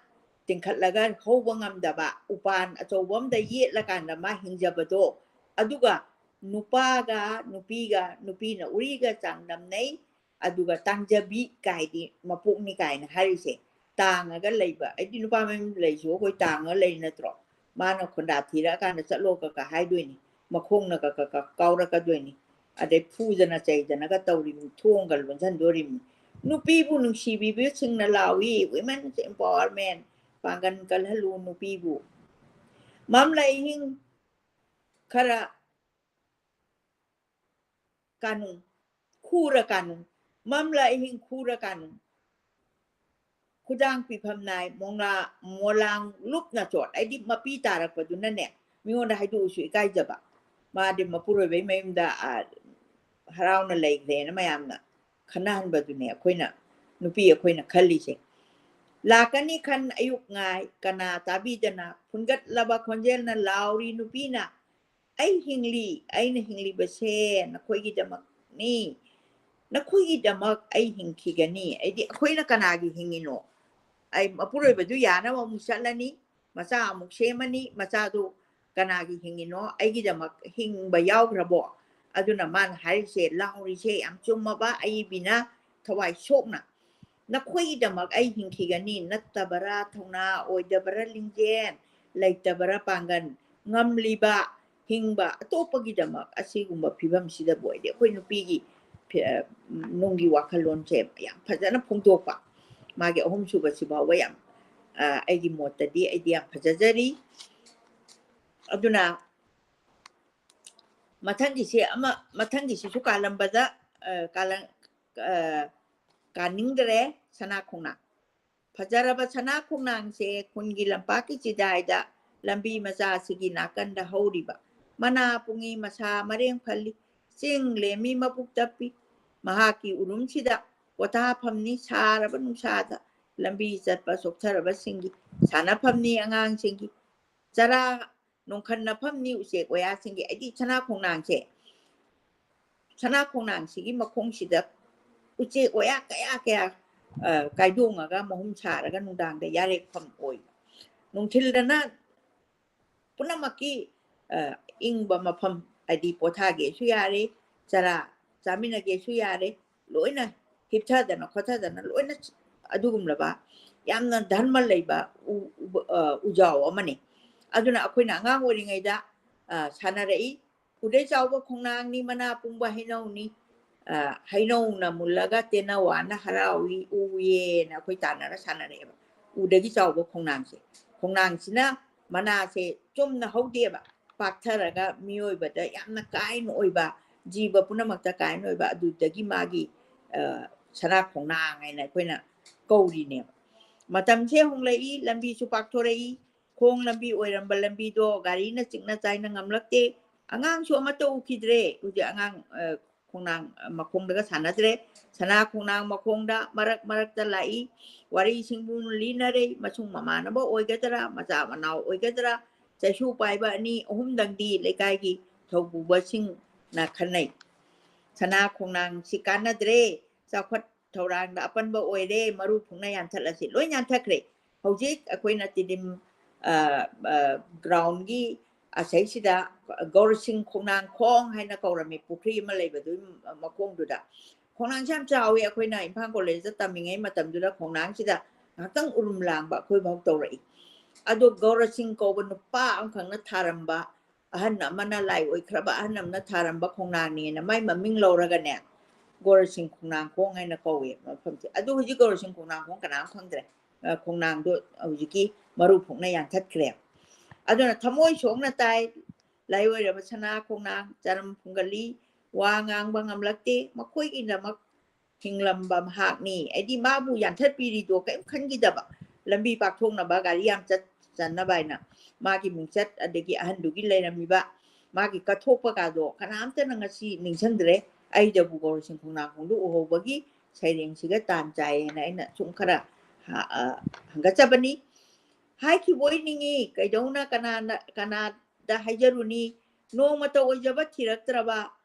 ꯆꯤꯡꯈꯠꯂꯒ ꯍꯧꯕ ꯉꯝꯗꯕ, ꯎꯄꯥꯟ ꯑꯆꯧꯕ ꯑꯝꯗ ꯌꯦꯠꯂꯀꯥꯟꯗ ꯃꯥ ꯍꯤꯡꯖꯕꯗꯣ, ꯑꯗꯨꯒ ꯅꯨꯄꯥꯒ ꯅꯨꯄꯤꯒ, ꯅꯨꯄꯤꯅ ꯎꯔꯤꯒ ꯆꯥꯡꯗꯝꯅꯩ, ꯑꯗꯨꯒ ꯇꯥꯡꯖꯕꯤ ꯀꯥꯏꯗꯤ ꯃꯄꯣꯛꯅꯤ ꯀꯥꯏꯅ ꯍꯥꯏꯔꯤꯁꯦ꯫ ꯇꯥꯡꯉꯒ ꯂꯩꯕ, ꯑꯩꯗꯤ ꯅꯨꯄꯥ ꯃꯌꯨꯝ ꯂꯩꯁꯨ ꯑꯩꯈꯣꯏ ꯇꯥꯡꯉꯒ ꯂꯩ ꯅꯠꯇ꯭ꯔꯣ? ꯃꯥꯅ ꯈꯣꯟꯗꯥ ꯊꯤꯔꯛꯑꯀꯥꯟꯗ ꯆꯠꯂꯣ ꯀꯀꯥ ꯍꯥꯏꯗꯣꯏꯅꯤ, ꯃꯈꯣꯡꯅ ꯀꯀ ꯀ ꯀꯥꯎꯔꯛꯀꯗꯣꯏꯅꯤ, ꯑꯗꯩ ꯐꯨꯗꯅ ꯆꯩꯗꯅꯒ ꯇꯧꯔꯤꯕꯅꯤ, ꯊꯣꯡꯒ ꯂꯣꯟꯁꯤꯟꯗꯣꯔꯤꯕꯅꯤ꯫ ꯅꯨꯄꯤꯕꯨ ꯅꯨꯡꯁꯤꯕꯤꯕꯁꯤꯡꯅ ꯂꯥꯎꯏ, Women's Empowerment, ꯄꯥꯡꯒꯜ ꯀꯜꯍꯜꯂꯨ ꯅꯨꯄꯤꯕꯨ꯫ ꯃꯝꯂ ꯏꯍꯤꯡ ꯈꯔ ꯀꯥꯅꯨꯡ, ꯈꯨꯔ ꯀꯥꯅꯨꯡ, ꯃꯝꯂ ꯏꯍꯤꯡ ꯈꯨꯔ ꯀꯥꯅꯨꯡ꯫ ꯈꯨꯗꯥꯡ ꯄꯤꯐꯝ ꯅꯥꯏ, ꯃꯣꯡꯂꯥ-, ꯃꯣꯂꯥꯡ ꯂꯨꯞꯅ ꯆꯣꯠ, ꯍꯥꯏꯗꯤ ꯃꯄꯤ ꯇꯥꯔꯛꯄꯗꯨꯅꯅꯦ, ꯃꯤꯉꯣꯟꯗ ꯍꯥꯏꯗꯣꯛꯎꯁꯨ ꯏꯀꯥꯏꯖꯕ꯫ ꯃꯥꯗꯤ ꯃꯄꯨꯔꯣꯏꯕꯩ ꯃꯌꯨꯝꯗ, ꯑ, ꯍꯔꯥꯎꯅ ꯂꯩꯈ꯭ꯔꯦꯅ ꯃꯌꯥꯝꯅ ꯈꯟꯅꯍꯟꯕꯗꯨꯅꯦ ꯑꯩꯈꯣꯏꯅ, ꯅꯨꯄꯤ ꯑꯩꯈꯣꯏꯅ ꯈꯜꯂꯤꯁꯦ꯫ ꯂꯥꯛꯀꯅꯤ ꯈꯟ ꯑꯌꯨꯛ ꯉꯥꯏ, ꯀꯅꯥ ꯇꯥꯕꯤꯗꯅ, ꯐꯨꯟꯒꯠꯂꯕ ꯈꯣꯟꯖꯦꯜꯅ ꯂꯥꯎꯔꯤ ꯅꯨꯄꯤꯅ, "ꯑꯩ ꯍꯤꯡꯂꯤ, ꯑꯩꯅ ꯍꯤꯡꯂꯤꯕꯁꯦ ꯅꯈꯣꯏꯒꯤꯗꯃꯛꯅꯤ, ꯅꯈꯣꯏꯒꯤꯗꯃꯛ ꯑꯩ ꯍꯤꯡꯈꯤꯒꯅꯤ"꯫ ꯑꯩꯗꯤ ꯑꯩꯈꯣꯏꯅ ꯀꯅꯥꯒꯤ ꯍꯤꯡꯉꯤꯅꯣ? ꯑꯩ ꯃꯄꯨꯔꯣꯏꯕꯗꯨ ꯌꯥꯅꯕ ꯑꯃꯨꯛ ꯆꯠꯂꯅꯤ, ꯃꯆꯥ ꯑꯃꯨꯛ ꯁꯦꯝꯃꯅꯤ, ꯃꯆꯥꯗꯨ ꯀꯅꯥꯒꯤ ꯍꯤꯡꯉꯤꯅꯣ? ꯑꯩꯒꯤꯗꯃꯛ ꯍꯤꯡꯕ ꯌꯥꯎꯈ꯭ꯔꯕꯣ? ꯑꯗꯨꯅ ꯃꯥꯅ ꯍꯥꯏꯔꯤꯁꯦ, ꯂꯥꯎꯔꯤꯁꯦ ꯌꯥꯝ ꯆꯨꯝꯃꯕ ꯑꯏꯕꯤꯅ ꯊꯋꯥꯏ ꯁꯣꯛꯅ꯫ "ꯅꯈꯣꯏꯒꯤꯗꯃꯛ ꯑꯩ ꯍꯤꯡꯈꯤꯒꯅꯤ, ꯅꯠꯇꯕꯔꯥ ꯊꯧꯅꯥ, ꯑꯣꯏꯗꯕꯔꯥ ꯂꯤꯡꯖꯦꯜ, ꯂꯩꯇꯕꯔꯥ ꯄꯥꯡꯒꯜ, ꯉꯝꯂꯤꯕ ꯍꯤꯡꯕ ꯑꯇꯣꯞꯄꯒꯤꯗꯃꯛ?" ꯑꯁꯤꯒꯨꯝꯕ ꯐꯤꯕꯝꯁꯤꯗꯕꯨ ꯑꯣꯏꯔꯗꯤ ꯑꯩꯈꯣꯏ ꯅꯨꯄꯤꯒꯤ ꯐꯤ-, ꯑ, ꯅꯨꯡꯒꯤ ꯋꯥꯈꯜꯂꯣꯟꯁꯦ ꯌꯥꯝ ꯐꯖꯅ ꯐꯣꯡꯗꯣꯛꯄ꯫ ꯃꯥꯒꯤ ꯑꯍꯨꯝꯁꯨꯕꯁꯤ ꯐꯥꯎꯕ ꯌꯥꯝ, ꯑ, ꯑꯩꯒꯤ ꯃꯣꯠꯇꯗꯤ ꯑꯩꯗꯤ ꯌꯥꯝ ꯐꯖꯖꯔꯤ꯫ ꯑꯗꯨꯅ ꯃꯊꯪꯒꯤꯁꯦ ꯑꯃ, ꯃꯊꯪꯒꯤꯁꯤꯁꯨ ꯀꯥꯂꯝꯕꯗ, ꯑ, ꯀꯥꯂꯪ-, ꯑ, ꯀꯥꯅꯤꯡꯗ꯭ꯔꯦ, ꯁꯅꯥ ꯈꯣꯡꯅꯥꯡ꯫ ꯐꯖꯔꯕ ꯁꯅꯥ ꯈꯣꯡꯅꯥꯡꯁꯦ ꯈꯨꯟꯒꯤ ꯂꯝꯄꯥꯛꯀꯤ ꯆꯤꯗꯥꯏꯗ ꯂꯝꯕꯤ ꯃꯆꯥ ꯑꯁꯤꯒꯤ ꯅꯥꯀꯟꯗ ꯍꯧꯔꯤꯕ ꯃꯅꯥ ꯄꯨꯡꯉꯤ ꯃꯁꯥ ꯃꯔꯦꯡ ꯐꯜꯂꯤ, ꯆꯤꯡ ꯂꯦꯝꯃꯤ ꯃꯕꯨꯛ ꯇꯞꯄꯤ꯫ ꯃꯍꯥꯛꯀꯤ ꯎꯔꯨꯝꯁꯤꯗ ꯄꯣꯊꯥꯐꯝꯅꯤ ꯁꯥꯔꯕ ꯅꯨꯡꯁꯥꯗ ꯂꯝꯕꯤ ꯆꯠꯄ ꯆꯣꯛꯊꯔꯕꯁꯤꯡꯒꯤ, ꯁꯥꯟꯅꯐꯝꯅꯤ ꯑꯉꯥꯡꯁꯤꯡꯒꯤ, ꯆꯔꯥ ꯅꯣꯡꯈꯟꯅꯐꯝꯅꯤ ꯎꯆꯦꯛ ꯋꯥꯌꯥꯁꯤꯡꯒꯤ꯫ ꯍꯥꯏꯗꯤ ꯁꯅꯥ ꯈꯣꯡꯅꯥꯡꯁꯦ, ꯁꯅꯥ ꯈꯣꯡꯅꯥꯡꯁꯤꯒꯤ ꯃꯈꯣꯡꯁꯤꯗ ꯎꯆꯦꯛ ꯋꯥꯌꯥ ꯀꯌꯥ ꯀꯌꯥ, ꯑ, ꯀꯥꯏꯗꯣꯡꯉꯒ ꯃꯍꯨꯝ ꯁꯥꯔꯒ ꯅꯨꯡꯗꯥꯡꯗ ꯌꯥꯔꯦꯛꯐꯝ ꯑꯣꯏꯕ꯫ ꯅꯨꯡꯊꯤꯜꯗꯅ ꯄꯨꯝꯅꯃꯛꯀꯤ, ꯑ, ꯏꯪꯕ ꯃꯐꯝ, ꯍꯥꯏꯗꯤ ꯄꯣꯊꯥꯒꯦꯁꯨ ꯌꯥꯔꯦ, ꯆꯔꯥ ꯆꯥꯃꯤꯟꯅꯒꯦꯁꯨ ꯌꯥꯔꯦ, ꯂꯣꯏꯅ ꯍꯤꯞꯊꯗꯅ ꯈꯣꯠꯊꯗꯅ ꯂꯣꯏꯅ ꯑꯗꯨꯒꯨꯝꯂꯕ ꯌꯥꯝꯅ ꯙꯔꯃ ꯂꯩꯕ ꯎ-, ꯎ-, ꯑ, ꯎꯖꯥꯎ ꯑꯃꯅꯤ꯫ ꯑꯗꯨꯅ ꯑꯩꯈꯣꯏꯅ ꯑꯉꯥꯡ ꯑꯣꯏꯔꯤꯉꯩꯗ, ꯑ, ꯁꯥꯟꯅꯔꯛꯏ꯫ "ꯎꯗꯩ ꯆꯥꯎꯕ ꯈꯣꯡꯅꯥꯡꯅꯤ, ꯃꯅꯥ ꯄꯨꯡꯕ ꯍꯩꯅꯧꯅꯤ, ꯑ, ꯍꯩꯅꯧꯅ ꯃꯨꯜꯂꯒ ꯇꯦꯅꯋꯥꯅ ꯍꯔꯥꯎꯏ, ꯎꯌꯦꯅ" ꯑꯩꯈꯣꯏ ꯇꯥꯟꯅꯔ ꯁꯥꯟꯅꯔꯛꯑꯦꯕ꯫ ꯎꯗꯒꯤ ꯆꯥꯎꯕ ꯈꯣꯡꯅꯥꯡꯁꯦ, ꯈꯣꯡꯅꯥꯡꯁꯤꯅ ꯃꯅꯥꯁꯦ ꯆꯨꯝꯅ ꯍꯧꯗꯦꯕ, ꯄꯥꯛꯊꯔꯒ ꯃꯤꯑꯣꯏꯕꯗ ꯌꯥꯝꯅ ꯀꯥꯏꯅ ꯑꯣꯏꯕ, ꯖꯤꯕ ꯄꯨꯝꯅꯃꯛꯇ ꯀꯥꯏꯅ ꯑꯣꯏꯕ, ꯑꯗꯨꯗꯒꯤ ꯃꯥꯒꯤ, ꯑ, ꯁꯅꯥ ꯈꯣꯡꯅꯥꯡ ꯍꯥꯏꯅ ꯑꯩꯈꯣꯏꯅ ꯀꯧꯔꯤꯅꯦꯕ꯫ ꯃꯇꯝꯁꯦ ꯍꯣꯡꯂꯛꯏ, ꯂꯝꯕꯤꯁꯨ ꯄꯥꯛꯊꯣꯔꯛꯏ, ꯈꯣꯡ ꯂꯝꯕꯤ ꯑꯣꯏꯔꯝꯕ ꯂꯝꯕꯤꯗꯣ ꯒꯥꯔꯤꯅ ꯆꯤꯛꯅ ꯆꯥꯏꯅ ꯉꯝꯂꯛꯇꯦ꯫ ꯑꯉꯥꯡꯁꯨ ꯑꯃꯠꯇ ꯎꯈꯤꯗ꯭ꯔꯦ꯫ ꯍꯧꯖꯤꯛ ꯑꯉꯥꯡ, ꯑ, ꯈꯣꯡꯅꯥꯡ, ꯑ, ꯃꯈꯣꯡꯗꯒ ꯁꯥꯟꯅꯗ꯭ꯔꯦ꯫ ꯁꯅꯥ ꯈꯣꯡꯅꯥꯡ ꯃꯈꯣꯡꯗ ꯃꯔꯛ ꯃꯔꯛꯇ ꯂꯥꯛꯏ꯫ ꯋꯥꯔꯤ ꯁꯤꯡꯕꯨ ꯂꯤꯅꯔꯦ꯫ ꯃꯁꯨꯡ ꯃꯃꯥꯟꯅꯕ ꯑꯣꯏꯒꯗ꯭ꯔꯥ, ꯃꯆꯥ ꯃꯅꯥꯎ ꯑꯣꯏꯒꯗ꯭ꯔꯥ, ꯆꯩꯁꯨ ꯄꯥꯏꯕ ꯑꯅꯤ ꯑꯍꯨꯝꯗꯪꯗꯤ ꯂꯩꯀꯥꯏꯒꯤ ꯊꯧꯄꯨꯕꯁꯤꯡꯅ ꯈꯟꯅꯩ꯫ ꯁꯅꯥ ꯈꯣꯡꯅꯥꯡꯁꯤ ꯀꯥꯟꯅꯗ꯭ꯔꯦ꯫ ꯆꯥꯎꯈꯠ ꯊꯧꯔꯥꯡꯗ ꯑꯄꯟꯕ ꯑꯣꯏꯔꯦ꯫ ꯃꯔꯨ ꯐꯨꯡꯅ ꯌꯥꯟꯊꯠꯂꯁꯤ꯫ ꯂꯣꯏ ꯌꯥꯟꯊꯠꯈ꯭ꯔꯦ꯫ ꯍꯧꯖꯤꯛ ꯑꯩꯈꯣꯏꯅ ꯇꯤꯗꯤꯝ, ꯑ, ꯑ, groundꯒꯤ ꯑꯁꯩꯁꯤꯗ ꯒꯧꯔꯁꯤꯡ ꯈꯣꯡꯅꯥꯡꯈꯣꯡ ꯍꯥꯏꯅ ꯀꯧꯔꯝꯃꯤ, ꯄꯨꯈ꯭ꯔꯤ ꯑꯃ ꯂꯩꯕꯗꯨꯒꯤ ꯃꯈꯣꯡꯗꯨꯗ꯫ ꯈꯣꯡꯅꯥꯡꯁꯦ ꯌꯥꯝ ꯆꯥꯎꯋꯤ꯫ ꯑꯩꯈꯣꯏꯅ ꯏꯝꯐꯥꯜ ꯀꯣꯂꯦꯖꯇ ꯇꯝꯃꯤꯉꯩ ꯃꯇꯝꯗꯨꯗ ꯈꯣꯡꯅꯥꯡꯁꯤꯗ ꯉꯥꯏꯍꯥꯛꯇꯪ ꯎꯔꯨꯝ ꯂꯥꯡꯕ ꯑꯩꯈꯣꯏ ꯐꯥꯎ ꯇꯧꯔꯛꯏ꯫ ꯑꯗꯣ ꯒꯧꯔꯁꯤꯡ ꯀꯧꯕ ꯅꯨꯄꯥ ꯑꯃꯈꯛꯅ ꯊꯥꯔꯝꯕ, ꯑꯍꯟ ꯑꯃꯅ, ꯂꯥꯏ ꯑꯣꯏꯈ꯭ꯔꯕ ꯑꯍꯟ ꯑꯃꯅ ꯊꯥꯔꯝꯕ ꯈꯣꯡꯅꯥꯡꯅꯦꯅ ꯃꯥꯏ ꯃꯃꯤꯡ ꯂꯧꯔꯒꯅꯦ, ꯒꯧꯔꯁꯤꯡ ꯈꯣꯡꯅꯥꯡꯈꯣꯡ ꯍꯥꯏꯅ ꯀꯧꯋꯦ ꯃꯐꯝꯁꯦ꯫ ꯑꯗꯨ ꯍꯧꯖꯤꯛ ꯒꯧꯔꯁꯤꯡ ꯈꯣꯡꯅꯥꯡꯈꯣꯡ ꯀꯅꯥꯝ ꯈꯪꯗ꯭ꯔꯦ꯫ ꯑ, ꯈꯣꯡꯅꯥꯡꯗꯣ ꯍꯧꯖꯤꯛꯀꯤ ꯃꯔꯨ ꯐꯨꯛꯅ ꯌꯥꯟꯊꯠꯈ꯭ꯔꯦ꯫ ꯑꯗꯨꯅ ꯊꯃꯣꯏ ꯁꯣꯛꯅ ꯇꯥꯏ, ꯂꯥꯏ ꯑꯣꯏꯔꯕ ꯁꯅꯥ ꯈꯣꯡꯅꯥꯡ ꯆꯔꯝ ꯐꯨꯡꯒꯠꯂꯤ, ꯋꯥ ꯉꯥꯡꯕ ꯉꯝꯂꯛꯇꯦ꯫ ꯃꯈꯣꯏꯒꯤꯗꯃꯛ ꯍꯤꯡꯂꯝꯕ ꯃꯍꯥꯛꯅꯤ꯫ ꯍꯥꯏꯗꯤ ꯃꯥꯕꯨ ꯌꯥꯟꯊꯠꯄꯤꯔꯤꯗꯣ ꯀꯔꯤꯝ ꯈꯟꯈꯤꯗꯕ, ꯂꯝꯕꯤ ꯄꯥꯛꯊꯣꯛꯅꯕ, ꯒꯥꯔꯤ ꯌꯥꯝ ꯆꯠ-, ꯆꯟꯅꯕ ꯍꯥꯏꯅ ꯃꯥꯒꯤ ꯃꯤꯡꯆꯠ, ꯑꯗꯒꯤ ꯑꯍꯟꯗꯨꯒꯤ ꯂꯩꯔꯝꯃꯤꯕ ꯃꯥꯒꯤ ꯀꯠꯊꯣꯛꯄ ꯀꯥꯗꯣ ꯀꯅꯥꯝꯇꯅ ꯉꯁꯤ ꯅꯤꯡꯁꯤꯡꯗ꯭ꯔꯦ꯫ ꯑꯩꯗꯕꯨ ꯒꯧꯔꯁꯤꯡ ꯈꯣꯡꯅꯥꯡꯈꯣꯡꯗꯨ ꯎꯍꯧꯕꯒꯤ ꯁꯩꯔꯦꯡꯁꯤꯒ ꯇꯥꯟ ꯆꯥꯏꯌꯦꯅ ꯑꯩꯅ ꯁꯨꯝ ꯈꯔ ꯍ-, ꯑ, ꯍꯪꯒꯠꯆꯕꯅꯤ꯫ ꯍꯥꯏꯈꯤꯕ ꯑꯣꯏꯅꯤꯡꯉꯤ, ꯀꯩꯗꯧꯅ ꯀꯅꯥꯅ, ꯀꯅꯥꯗ ꯍꯥꯏꯖꯔꯨꯅꯤ? ꯅꯣꯡꯃꯇ ꯑꯣꯏꯖꯕ ꯊꯤꯔꯛꯇ꯭ꯔꯕ,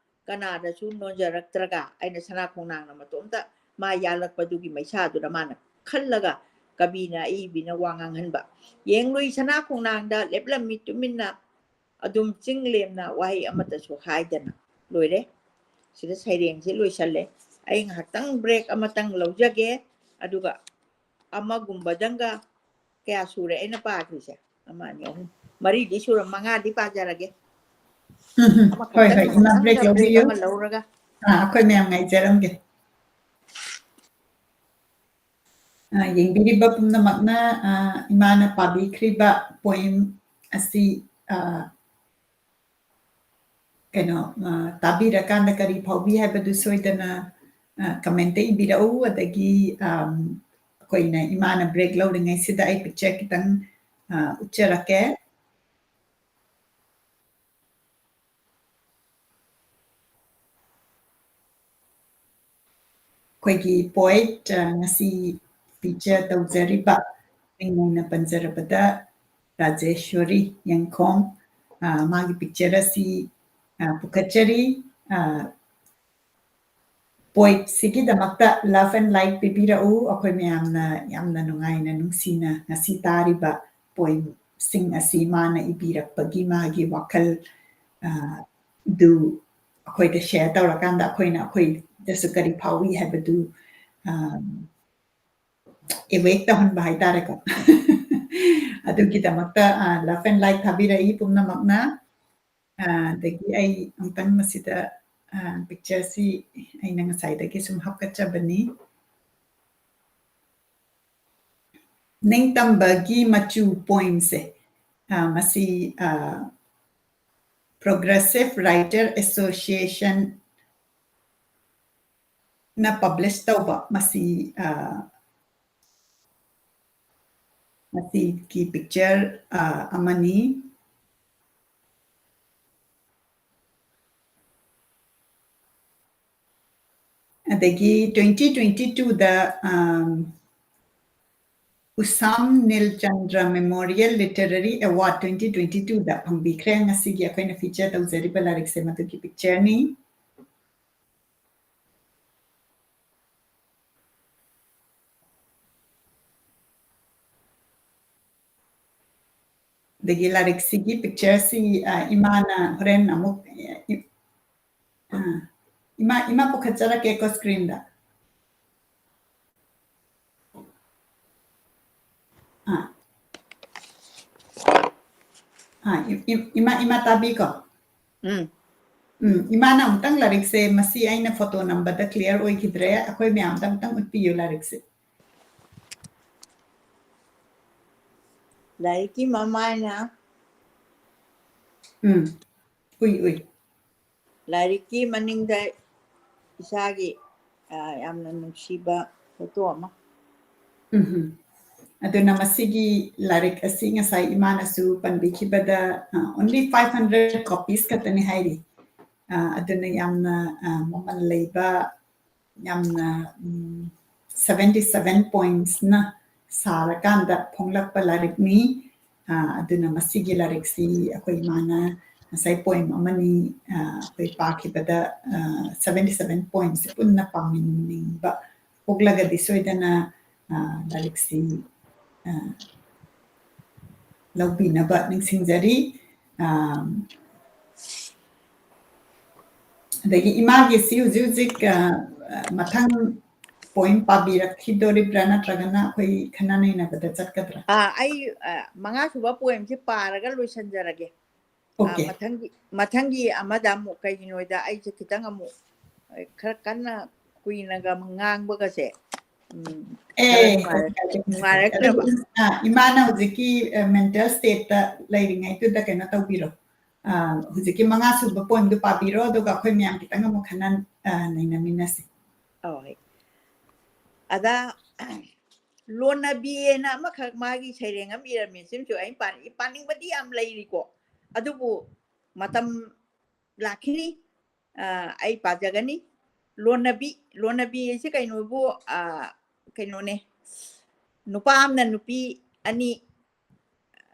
ꯀꯅꯥꯗꯁꯨ ꯅꯣꯟꯖꯔꯛꯇ꯭ꯔꯒ, ꯑꯩꯅ ꯁꯅꯥ ꯈꯣꯡꯅꯥꯡꯅ ꯃꯇꯣꯝꯇ ꯃꯥ ꯌꯥꯜꯂꯛꯄꯗꯨꯒꯤ ꯃꯩꯁꯥꯗꯨꯅ ꯃꯥꯅ ꯈꯜꯂꯒ ꯀꯕꯤꯅ ꯑꯏꯕꯤꯅ ꯋꯥ ꯉꯥꯡꯍꯟꯕ꯫ ꯌꯦꯡꯂꯨꯏ ꯁꯅꯥ ꯈꯣꯡꯅꯥꯡꯗ ꯂꯦꯞꯂꯝꯃꯤ ꯇꯨꯃꯤꯟꯅ, ꯑꯗꯨꯝ ꯆꯤꯡ ꯂꯦꯝꯅ ꯋꯥꯍꯩ ꯑꯃꯠꯇꯁꯨ ꯍꯥꯏꯗꯅ꯫ ꯂꯣꯏꯔꯦ꯫ ꯁꯤꯗ ꯁꯩꯔꯦꯡꯁꯦ ꯂꯣꯏꯁꯜꯂꯦ꯫ ꯑꯩ ꯉꯥꯏꯍꯥꯛꯇꯪ ꯕ꯭ꯔꯦꯛ ꯑꯃꯇꯪ ꯂꯧꯖꯒꯦ, ꯑꯗꯨꯒ ꯑꯃꯒꯨꯝꯕꯗꯪꯒ, ꯀꯌꯥ ꯁꯨꯔꯦ ꯑꯩꯅ ꯄꯥꯈ꯭ꯔꯤꯁꯦ? ꯑꯃ, ꯑꯅꯤ, ꯑꯍꯨꯝ, ꯃꯔꯤꯗꯤ ꯁꯨꯔ, ꯃꯉꯥꯗꯤ ꯄꯥꯖꯔꯒꯦ꯫ ꯎꯝ, ꯎꯝ. ꯍꯣꯏ, ꯑꯃꯈꯛꯇꯪ, ꯍꯣꯏ, ꯏꯃꯥ, ꯉꯥꯏꯍꯥꯛꯇꯪ ꯕ꯭ꯔꯦꯛ ꯕ꯭ꯔꯦꯛ ꯂꯧꯕꯤꯌꯨ꯫ ꯑꯃ ꯂꯧꯔꯒ꯫ ꯑꯥ, ꯑꯩꯈꯣꯏ ꯃꯌꯥꯝ ꯉꯥꯏꯖꯔꯝꯒꯦ꯫ ꯑꯥ, ꯌꯦꯡꯕꯤꯔꯤꯕ ꯄꯨꯝꯅꯃꯛꯅ, ꯑꯥ, ꯏꯃꯥꯅ ꯄꯥꯕꯤꯈ꯭ꯔꯤꯕ ꯄꯣꯏꯝ ꯑꯁꯤ, ꯑꯥ, ꯀꯩꯅꯣ, ꯑꯥ, ꯇꯥꯕꯤꯔꯀꯥꯟꯗ ꯀꯔꯤ ꯐꯥꯎꯕꯤ ꯍꯥꯏꯕꯗꯨ ꯁꯣꯏꯗꯅ, ꯑꯥ, ꯀꯃꯦꯟꯇ ꯏꯕꯤꯔꯛꯎ꯫ ꯑꯗꯒꯤ, ꯑꯥꯝ, ꯑꯩꯈꯣꯏꯅ ꯏꯃꯥꯅ ꯕ꯭ꯔꯦꯛ ꯂꯧꯔꯤꯉꯩꯁꯤꯗ ꯑꯩ ꯄꯤꯛꯆꯔ ꯈꯤꯇꯪ, ꯑꯥ, ꯎꯠꯆꯔꯛꯀꯦ꯫ ꯑꯩꯈꯣꯏꯒꯤ ꯄꯣꯏꯠ, ꯑ, ꯉꯁꯤ ꯐꯤꯆꯔ ꯇꯧꯖꯔꯤꯕ, ꯃꯤꯡ ꯑꯣꯏꯅ ꯄꯟꯖꯔꯕꯗ ꯔꯥꯖꯦꯁ꯭ꯋꯔꯤ ꯌꯦꯡꯈꯣꯝ, ꯑ, ꯃꯥꯒꯤ ꯄꯤꯛꯆꯔ ꯑꯁꯤ, ꯑ, ꯄꯨꯈꯠꯆꯔꯤ꯫ ꯑ, ꯄꯣꯏꯠꯁꯤꯒꯤꯗꯃꯛꯇ love and like ꯄꯤꯕꯤꯔꯛꯎ꯫ ꯑꯩꯈꯣꯏ ꯃꯌꯥꯝꯅ ꯌꯥꯝꯅ ꯅꯨꯡꯉꯥꯏꯅ, ꯅꯨꯡꯁꯤꯅ ꯉꯁꯤ ꯇꯥꯔꯤꯕ ꯄꯣꯏꯝ ꯁꯤꯡ ꯑꯁꯤ ꯃꯥꯅ ꯏꯕꯤꯔꯛꯄꯒꯤ ꯃꯥꯒꯤ ꯋꯥꯈꯜ, ꯑ, ꯗꯨ ꯑꯩꯈꯣꯏꯗ share ꯇꯧꯔꯀꯥꯟꯗ ꯑꯩꯈꯣꯏꯅ ꯑꯩꯈꯣꯏꯗꯁꯨ ꯀꯔꯤ ꯐꯥꯎꯏ ꯍꯥꯏꯕꯗꯨ, ꯑ, awake ꯇꯧꯍꯟꯕ ꯍꯥꯏꯇꯥꯔꯦꯀꯣ꯫ ꯑꯗꯨꯒꯤꯗꯃꯛꯇ, ꯑ, love and like ꯊꯥꯕꯤꯔꯛꯏ ꯄꯨꯝꯅꯃꯛꯅ꯫ ꯑ, ꯑꯗꯒꯤ ꯑꯩ ꯑꯃꯨꯛꯇꯪ ꯃꯁꯤꯗ, ꯑ, picture ꯁꯤ ꯑꯩꯅ ꯉꯁꯥꯏꯗꯒꯤ ꯁꯨꯝ ꯍꯥꯞꯀꯠꯆꯕꯅꯤ꯫ ꯅꯤꯡꯇꯝꯕꯒꯤ ꯃꯆꯨ poem ꯁꯦ, ꯑ, ꯃꯁꯤ, ꯑ, Progressive Writer Association ꯅ publish ꯇꯧꯕ ꯃꯁꯤ, ꯑ, ꯃꯁꯤꯒꯤ picture, ꯑ, ꯑꯃꯅꯤ꯫ ꯑꯗꯒꯤ twenty twenty two ꯗ, ꯑꯝ, ꯎꯁꯥꯝ ꯅꯤꯜꯆꯟꯗ꯭ꯔ Memorial Literary Award twenty twenty two ꯗ ꯐꯪꯕꯤꯈ꯭ꯔꯦ꯫ ꯉꯁꯤꯒꯤ ꯑꯩꯈꯣꯏꯅ feature ꯇꯧꯖꯔꯤꯕ ꯂꯥꯏꯔꯤꯛꯁꯦ ꯃꯗꯨꯒꯤ picture ꯅꯤ꯫ ꯑꯗꯒꯤ ꯂꯥꯏꯔꯤꯛꯁꯤꯒꯤ picture ꯁꯤ, ꯑ, ꯏꯃꯥꯅ ꯍꯣꯔꯦꯟ ꯑꯃꯨꯛ, ꯑ, ꯏ-, ꯑ, ꯏꯃꯥ, ꯏꯃꯥ ꯄꯨꯈꯠꯆꯔꯛꯀꯦꯀꯣ screen ꯗ꯫ ꯑ꯫ ꯑ, ꯏ-, ꯏ-, ꯏꯃꯥ, ꯏꯃꯥ ꯇꯥꯕꯤꯀꯣ? ꯎꯝ꯫ ꯎꯝ, ꯏꯃꯥꯅ ꯑꯃꯨꯛꯇꯪ ꯂꯥꯏꯔꯤꯛꯁꯦ, ꯃꯁꯤ ꯑꯩꯅ photo ꯅꯝꯕꯗ clear ꯑꯣꯏꯈꯤꯗ꯭ꯔꯦ꯫ ꯑꯩꯈꯣꯏ ꯃꯌꯥꯝꯗ ꯑꯃꯨꯛꯇꯪ ꯎꯠꯄꯤꯌꯨ ꯂꯥꯏꯔꯤꯛꯁꯦ꯫ ꯂꯥꯏꯔꯤꯛꯀꯤ ꯃꯃꯥꯏꯅ ꯎꯝ, ꯎꯏ, ꯎꯏ꯫ ꯂꯥꯏꯔꯤꯛꯀꯤ ꯃꯅꯤꯡꯗ ꯏꯁꯥꯒꯤ, ꯑ, ꯌꯥꯝꯅ ꯅꯨꯡꯁꯤꯕ photo ꯑꯃ꯫ ꯎꯝꯍꯨꯝ꯫ ꯑꯗꯨꯅ ꯃꯁꯤꯒꯤ ꯂꯥꯏꯔꯤꯛ ꯑꯁꯤ ꯉꯁꯥꯏ ꯏꯃꯥꯅꯁꯨ ꯄꯟꯕꯤꯈꯤꯕꯗ, ꯑ, only five hundred copies ꯈꯛꯇꯅꯤ ꯍꯥꯏꯔꯤ꯫ ꯑ, ꯑꯗꯨꯅ ꯌꯥꯝꯅ, ꯑ, ꯃꯃꯜ ꯂꯩꯕ, ꯌꯥꯝꯅ, ꯎꯝ, seventy seven points ꯅ ꯁꯥꯔꯀꯥꯟꯗ ꯐꯣꯡꯂꯛꯄ ꯂꯥꯏꯔꯤꯛꯅꯤ꯫ ꯑ, ꯑꯗꯨꯅ ꯃꯁꯤꯒꯤ ꯂꯥꯏꯔꯤꯛꯁꯤ ꯑꯩꯈꯣꯏ ꯏꯃꯥꯅ ꯉꯁꯥꯏ poem ꯑꯃꯅꯤ, ꯑ, ꯑꯩꯈꯣꯏ ꯄꯥꯈꯤꯕꯗ, ꯑ, seventy seven points ꯁꯤ ꯄꯨꯟꯅ ꯄꯥꯃꯤꯟꯅꯤꯡꯕ ꯄꯣꯛꯂꯒꯗꯤ ꯁꯣꯏꯗꯅ, ꯑ, ꯂꯥꯏꯔꯤꯛꯁꯤ, ꯑ, ꯂꯧꯕꯤꯅꯕ ꯅꯤꯡꯁꯤꯡꯖꯔꯤ꯫ ꯑꯥ, ꯑꯗꯒꯤ ꯏꯃꯥꯒꯤꯁꯤ ꯍꯧꯖꯤꯛ ꯍꯧꯖꯤꯛ, ꯑ, ꯑ, ꯃꯊꯪ poem ꯄꯥꯕꯤꯔꯛꯈꯤꯗꯣꯔꯤꯕ꯭ꯔꯥ, ꯅꯠꯇ꯭ꯔꯒꯅ ꯑꯩꯈꯣꯏ ꯈꯟꯅ ꯅꯩꯅꯕꯗ ꯆꯠꯀꯗ꯭ꯔꯥ? ꯑꯥ, ꯑꯩ, ꯑ, ꯃꯉꯥ ꯁꯨꯕ poemꯁꯦ ꯄꯥꯔꯒ ꯂꯣꯏꯁꯤꯟꯖꯔꯒꯦ꯫ ꯑꯥ, Okay. ꯃꯊꯪꯒꯤ, ꯃꯊꯪꯒꯤ ꯑꯃꯗ ꯑꯃꯨꯛ, ꯀꯩꯒꯤꯅꯣꯗ ꯑꯩꯁꯦ ꯈꯤꯇꯪ ꯑꯃꯨꯛ, ꯑ, ꯈꯔ ꯀꯟꯅ ꯀꯨꯏꯅꯒ ꯉꯥꯡꯕꯒꯁꯦ, ꯎꯝ, ꯈꯔ ꯑꯦ, ꯅꯨꯡꯉꯥꯏꯔꯛ-, ꯀꯩꯁꯨ ꯀꯥꯏꯗꯦ, ꯀꯩꯁꯨ ꯀꯥꯏꯗꯦ꯫ ꯅꯨꯡꯉꯥꯏꯔꯛꯇ꯭ꯔꯕ꯫ ꯑꯗꯨꯕꯨ, ꯑ, ꯏꯃꯥꯅ ꯍꯧꯖꯤꯛꯀꯤ, ꯑ, mental stateꯇ ꯂꯩꯔꯤꯉꯩꯗꯨꯗ ꯀꯩꯅꯣ ꯇꯧꯕꯤꯔꯣ꯫ ꯑ, ꯍꯧꯖꯤꯛꯀꯤ ꯃꯉꯥ ꯁꯨꯕ poemꯗꯨ ꯄꯥꯕꯤꯔꯣ, ꯑꯗꯨꯒ ꯑꯩꯈꯣꯏ ꯃꯌꯥꯝ ꯈꯤꯇꯪ ꯑꯃꯨꯛ ꯈꯟꯅ, ꯑ, ꯅꯩꯅꯃꯤꯟꯅꯁꯤ꯫ ꯍꯣꯏ꯫ ꯑꯗ ꯂꯣꯟꯅꯕꯤꯑꯅ ꯑꯃꯈꯛ ꯃꯥꯒꯤ ꯁꯩꯔꯦꯡ ꯑꯃ ꯏꯔꯝꯃꯤ꯫ ꯁꯤꯃꯁꯨ ꯑꯩ ꯄꯥꯅꯤꯡ-, ꯄꯥꯅꯤꯡꯕꯗꯤ ꯌꯥꯝ ꯂꯩꯔꯤꯀꯣ, ꯑꯗꯨꯕꯨ ꯃꯇꯝ ꯂꯥꯛꯈꯤꯅꯤ꯫ ꯑ, ꯑꯩ ꯄꯥꯖꯒꯅꯤ꯫ ꯂꯣꯟꯅꯕꯤ, ꯂꯣꯟꯅꯕꯤ ꯍꯥꯏꯁꯦ ꯀꯩꯅꯣꯕꯨ, ꯑ, ꯀꯩꯅꯣꯅꯦ, ꯅꯨꯄꯥ ꯑꯃꯅ ꯅꯨꯄꯤ ꯑꯅꯤ,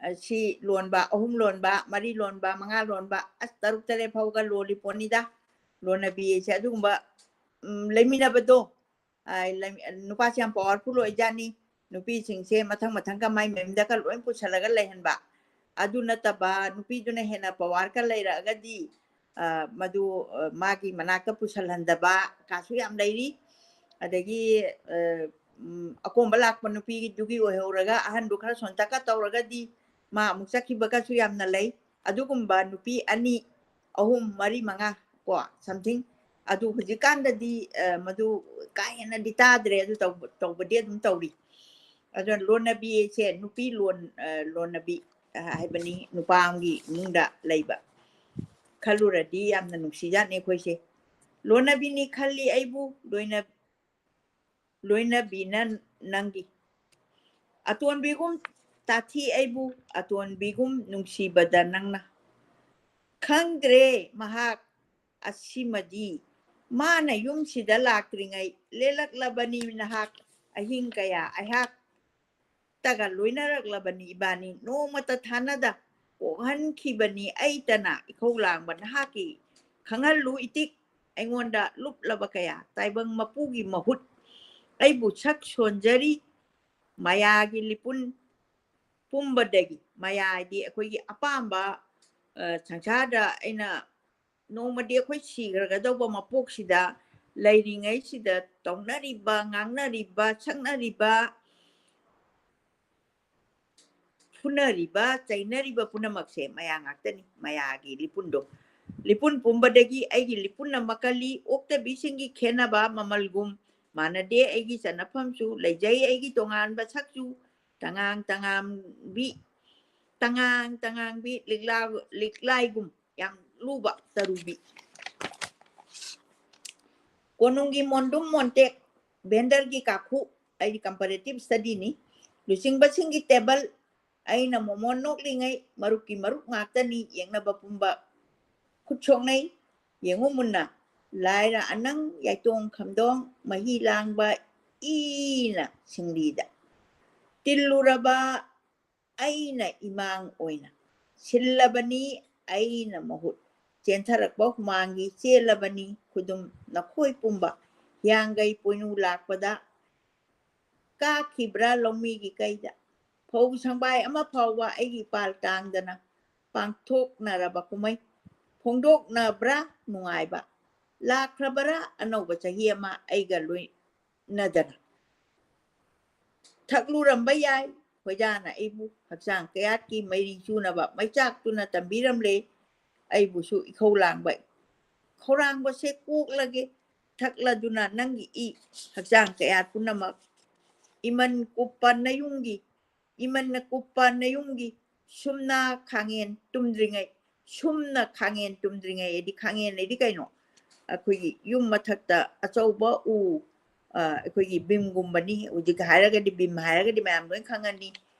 ꯑ, ꯁꯤ ꯂꯣꯟꯕ, ꯑꯍꯨꯝ ꯂꯣꯟꯕ, ꯃꯔꯤ ꯂꯣꯟꯕ, ꯃꯉꯥ ꯂꯣꯟꯕ, ꯑꯁ, ꯇꯔꯨꯛ ꯇꯔꯦꯠ ꯐꯥꯎꯒ ꯂꯣꯜꯂꯤ ꯄꯣꯠꯅꯤꯗ꯫ ꯂꯣꯟꯅꯕꯤ ꯍꯥꯏꯁꯦ ꯑꯗꯨꯒꯨꯝꯕ, ꯎꯝ, ꯂꯩꯃꯤꯟꯅꯕꯗꯣ, ꯑ, ꯂꯩꯃꯤ-, ꯅꯨꯄꯥꯁꯦ ꯌꯥꯝ powerful ꯑꯣꯏꯖꯥꯠꯅꯤ꯫ ꯅꯨꯄꯤꯁꯤꯡꯁꯦ ꯃꯊꯪ ꯃꯊꯪꯒ ꯃꯥꯏ ꯃꯌꯨꯝꯗꯒ ꯂꯣꯏ ꯄꯨꯁꯜꯂꯒ ꯂꯩꯍꯟꯕ꯫ ꯑꯗꯨ ꯅꯠꯇꯕ ꯅꯨꯄꯤꯗꯨꯅ ꯍꯦꯟꯅ powerꯒ ꯂꯩꯔꯛꯑꯒꯗꯤ, ꯑ, ꯃꯗꯨ, ꯑ, ꯃꯥꯒꯤ ꯃꯅꯥꯛꯇ ꯄꯨꯁꯜꯍꯟꯗꯕ ꯀꯥꯁꯨ ꯌꯥꯝ ꯂꯩꯔꯤ꯫ ꯑꯗꯒꯤ, ꯑ, ꯎꯝ, ꯑꯀꯣꯝꯕ ꯂꯥꯛꯄ ꯅꯨꯄꯤꯗꯨꯒꯤ ꯑꯣꯏꯍꯧꯔꯒ ꯑꯍꯟꯗꯨ ꯈꯔ ꯁꯣꯟꯇꯛꯀ ꯇꯧꯔꯒꯗꯤ ꯃꯥ ꯑꯃꯨꯛ ꯆꯠꯈꯤꯕꯒꯁꯨ ꯌꯥꯝꯅ ꯂꯩ꯫ ꯑꯗꯨꯒꯨꯝꯕ ꯅꯨꯄꯤ ꯑꯅꯤ, ꯑꯍꯨꯝ, ꯃꯔꯤ, ꯃꯉꯥ ꯀꯣ, something꯫ ꯑꯗꯨ ꯍꯧꯖꯤꯛꯀꯥꯟꯗꯗꯤ, ꯑ, ꯃꯗꯨ ꯀꯥ ꯍꯦꯟꯅꯗꯤ ꯇꯥꯗ꯭ꯔꯦ, ꯑꯗꯨ ꯇꯧꯕ-, ꯇꯧꯕꯗꯤ ꯑꯗꯨꯝ ꯇꯧꯔꯤ꯫ ꯑꯗꯨꯅ ꯂꯣꯟꯅꯕꯤ ꯍꯥꯏꯁꯦ ꯅꯨꯄꯤ ꯂꯣꯟ-, ꯑ, ꯂꯣꯟꯅꯕꯤ, ꯑ, ꯍꯥꯏꯕꯅꯤ, ꯅꯨꯄꯥ ꯑꯃꯒꯤ ꯏꯃꯨꯡꯗ ꯂꯩꯕ꯫ ꯈꯜꯂꯨꯔꯗꯤ ꯌꯥꯝꯅ ꯅꯨꯡꯁꯤꯖꯥꯠꯅꯤ ꯑꯩꯈꯣꯏꯁꯦ꯫ ꯂꯣꯟꯅꯕꯤꯅꯤ ꯈꯜꯂꯤ ꯑꯩꯕꯨ, ꯂꯣꯏꯅ-, ꯂꯣꯏꯅꯕꯤꯅ ꯅꯪꯒꯤ꯫ ꯑꯇꯣꯟꯕꯤꯒꯨꯝ ꯇꯥꯊꯤ ꯑꯩꯕꯨ, ꯑꯇꯣꯟꯕꯤꯒꯨꯝ ꯅꯨꯡꯁꯤꯕꯗ ꯅꯪꯅ꯫ ꯈꯪꯗ꯭ꯔꯦ ꯃꯍꯥꯛ ꯑꯁꯤꯃꯗꯤ, ꯃꯥꯅ ꯌꯨꯝꯁꯤꯗ ꯂꯥꯛꯇ꯭ꯔꯤꯉꯩ ꯂꯦꯜꯂꯛꯂꯕꯅꯤ ꯅꯍꯥꯛ꯫ ꯑꯍꯤꯡ ꯀꯌꯥ ꯑꯩꯍꯥꯛ ꯇꯒ ꯂꯣꯏꯅꯔꯛꯂꯕꯅꯤ ꯏꯕꯥꯅꯤ꯫ ꯅꯣꯡꯃꯇ ꯊꯥꯅꯗ ꯀꯣꯛꯍꯟꯈꯤꯕꯅꯤ ꯑꯩꯇꯅ ꯏꯈꯧ ꯂꯥꯡꯕ ꯅꯍꯥꯛꯀꯤ꯫ ꯈꯪꯍꯜꯂꯨ ꯏꯇꯤꯛ ꯑꯩꯉꯣꯟꯗ ꯂꯨꯞꯂꯕ ꯀꯌꯥ꯫ ꯇꯥꯏꯕꯪ ꯃꯄꯨꯒꯤ ꯃꯍꯨꯠ ꯑꯩꯕꯨ ꯁꯛ ꯁꯣꯟꯖꯔꯤ꯫ ꯃꯌꯥꯒꯤ ꯂꯤꯄꯨꯟ ꯄꯨꯝꯕꯗꯒꯤ ꯃꯌꯥꯏꯗꯤ ꯑꯩꯈꯣꯏꯒꯤ ꯑꯄꯥꯝꯕ, ꯑ, ꯁꯪꯁꯥꯔꯗ ꯑꯩꯅ ꯅꯣꯡꯃꯗꯤ ꯑꯩꯈꯣꯏ ꯁꯤꯈ꯭ꯔꯒꯗꯧꯕ ꯃꯄꯣꯛꯁꯤꯗ ꯂꯩꯔꯤꯉꯩꯁꯤꯗ ꯇꯧꯅꯔꯤꯕ, ꯉꯥꯡꯅꯔꯤꯕ, ꯁꯛꯅꯔꯤꯕ, ꯐꯨꯅꯔꯤꯕ, ꯆꯩꯅꯔꯤꯕ ꯄꯨꯝꯅꯃꯛꯁꯦ ꯃꯌꯥ ꯉꯥꯛꯇꯅꯤ, ꯃꯌꯥꯒꯤ ꯂꯤꯄꯨꯟꯗꯣ꯫ ꯂꯤꯄꯨꯟ ꯄꯨꯝꯕꯗꯒꯤ ꯑꯩꯒꯤ ꯂꯤꯄꯨꯟ ꯑꯃ ꯀꯜꯂꯤ, ꯑꯣꯛꯇꯕꯤꯁꯤꯡꯒꯤ ꯈꯦꯟꯅꯕ ꯃꯃꯜꯒꯨꯝ ꯃꯥꯟꯅꯗꯦ, ꯑꯩꯒꯤ ꯆꯠꯅꯐꯝꯁꯨ ꯂꯩꯖꯩ, ꯑꯩꯒꯤ ꯇꯣꯉꯥꯟꯕ ꯁꯛꯁꯨ ꯇꯉꯥꯡ ꯇꯉꯥꯡꯕꯤ, ꯇꯉꯥꯡ ꯇꯉꯥꯡꯕꯤ ꯂꯤꯛꯂꯥ-, ꯂꯤꯛꯂꯥꯏꯒꯨꯝ ꯌꯥꯝ ꯂꯨꯕ ꯇꯔꯨꯕꯤ꯫ ꯀꯣꯅꯨꯡꯒꯤ ꯃꯣꯟꯗꯨꯝ ꯃꯣꯟꯇꯦꯛ, ꯚꯦꯟꯗꯔꯒꯤ ꯀꯥꯈꯨ, ꯑꯩꯗꯤ comparative study ꯅꯤ꯫ ꯂꯨꯆꯤꯡꯕꯁꯤꯡꯒꯤ ꯇꯦꯕꯜ, ꯑꯩꯅ ꯃꯣꯃꯣꯟ ꯅꯣꯛꯂꯤꯉꯩ, ꯃꯔꯨꯞꯀꯤ ꯃꯔꯨꯞ ꯉꯥꯛꯇꯅꯤ, ꯌꯦꯡꯅꯕ ꯄꯨꯝꯕ ꯈꯨꯠ ꯁꯣꯛꯅꯩ, ꯌꯦꯡꯉꯨ ꯃꯨꯟꯅ꯫ ꯂꯥꯏꯔ ꯑꯅꯪ ꯌꯥꯏꯇꯣꯡ ꯈꯝꯗꯣꯡ, ꯃꯍꯤ ꯂꯥꯡꯕ ꯏꯅ ꯁꯤꯡꯂꯤꯗ꯫ ꯇꯤꯜꯂꯨꯔꯕ ꯑꯩꯅ ꯏꯃꯥꯡ ꯑꯣꯏꯅ ꯁꯤꯜꯂꯕꯅꯤ, ꯑꯩꯅ ꯃꯍꯨꯠ ꯆꯦꯟꯊꯔꯛꯄ ꯍꯨꯃꯥꯡꯒꯤ ꯆꯦꯜꯂꯕꯅꯤ ꯈꯨꯗꯨꯝ ꯅꯈꯣꯏ ꯄꯨꯝꯕ꯫ ꯍꯤꯌꯥꯡꯒꯩ ꯄꯣꯏꯅꯨ ꯂꯥꯛꯄꯗ ꯀꯥꯈꯤꯕ꯭ꯔꯥ ꯂꯧꯃꯤꯒꯤ ꯀꯩꯗ? ꯐꯧ ꯁꯪꯕꯥꯏ ꯑꯃ ꯐꯥꯎꯕ ꯑꯩꯒꯤ ꯄꯥꯜ ꯇꯥꯡꯗꯅ ꯄꯥꯡꯊꯣꯛꯅꯔꯕ ꯀꯨꯝꯍꯩ ꯐꯣꯡꯗꯣꯛꯅꯕ꯭ꯔꯥ ꯅꯨꯡꯉꯥꯏꯕ? ꯂꯥꯛꯈ꯭ꯔꯕꯔꯥ ꯑꯅꯧꯕ ꯆꯍꯤ ꯑꯃ ꯑꯩꯒ ꯂꯣꯏꯅꯗꯅ? ꯊꯛꯂꯨꯔꯝꯕ ꯌꯥꯏ ꯈꯣꯏꯗꯥꯅ ꯑꯩꯕꯨ, ꯍꯛꯆꯥꯡ ꯀꯌꯥꯠꯀꯤ ꯃꯩꯔꯤ ꯆꯨꯅꯕ ꯃꯩꯆꯥꯛꯇꯨꯅ ꯇꯝꯕꯤꯔꯝꯂꯦ꯫ ꯑꯩꯕꯨꯁꯨ ꯏꯈꯧ ꯂꯥꯡꯕ ꯈꯧꯔꯥꯡꯕꯁꯦ ꯀꯣꯛꯂꯒꯦ, ꯊꯛꯂꯗꯨꯅ ꯅꯪꯒꯤ ꯏ ꯍꯛꯆꯥꯡ ꯀꯌꯥꯠ ꯄꯨꯝꯅꯃꯛ꯫ ꯏꯃꯟ ꯀꯨꯞꯄ ꯅꯌꯨꯝꯒꯤ, ꯏꯃꯟꯅ ꯀꯨꯞꯄ ꯅꯌꯨꯝꯒꯤ ꯁꯨꯝꯅ ꯈꯥꯡꯉꯦꯟ ꯇꯨꯝꯗ꯭ꯔꯤꯉꯩ, ꯁꯨꯝꯅ ꯈꯥꯡꯉꯦꯟ ꯇꯨꯝꯗ꯭ꯔꯤꯉꯩ ꯍꯥꯏꯗꯤ ꯈꯥꯡꯉꯦꯟ ꯍꯥꯏꯗꯤ ꯀꯩꯅꯣ? ꯑꯩꯈꯣꯏꯒꯤ ꯌꯨꯝ ꯃꯊꯛꯇ ꯑꯆꯧꯕ ꯎ, ꯑ, ꯑꯩꯈꯣꯏꯒꯤ ꯕꯤꯝꯒꯨꯝꯕꯅꯤ꯫ ꯍꯧꯖꯤꯛ ꯍꯥꯏꯔꯒꯗꯤ ꯕꯤꯝ ꯍꯥꯏꯔꯒꯗꯤ ꯃꯌꯥꯝ ꯂꯣꯏ ꯈꯪꯉꯅꯤ꯫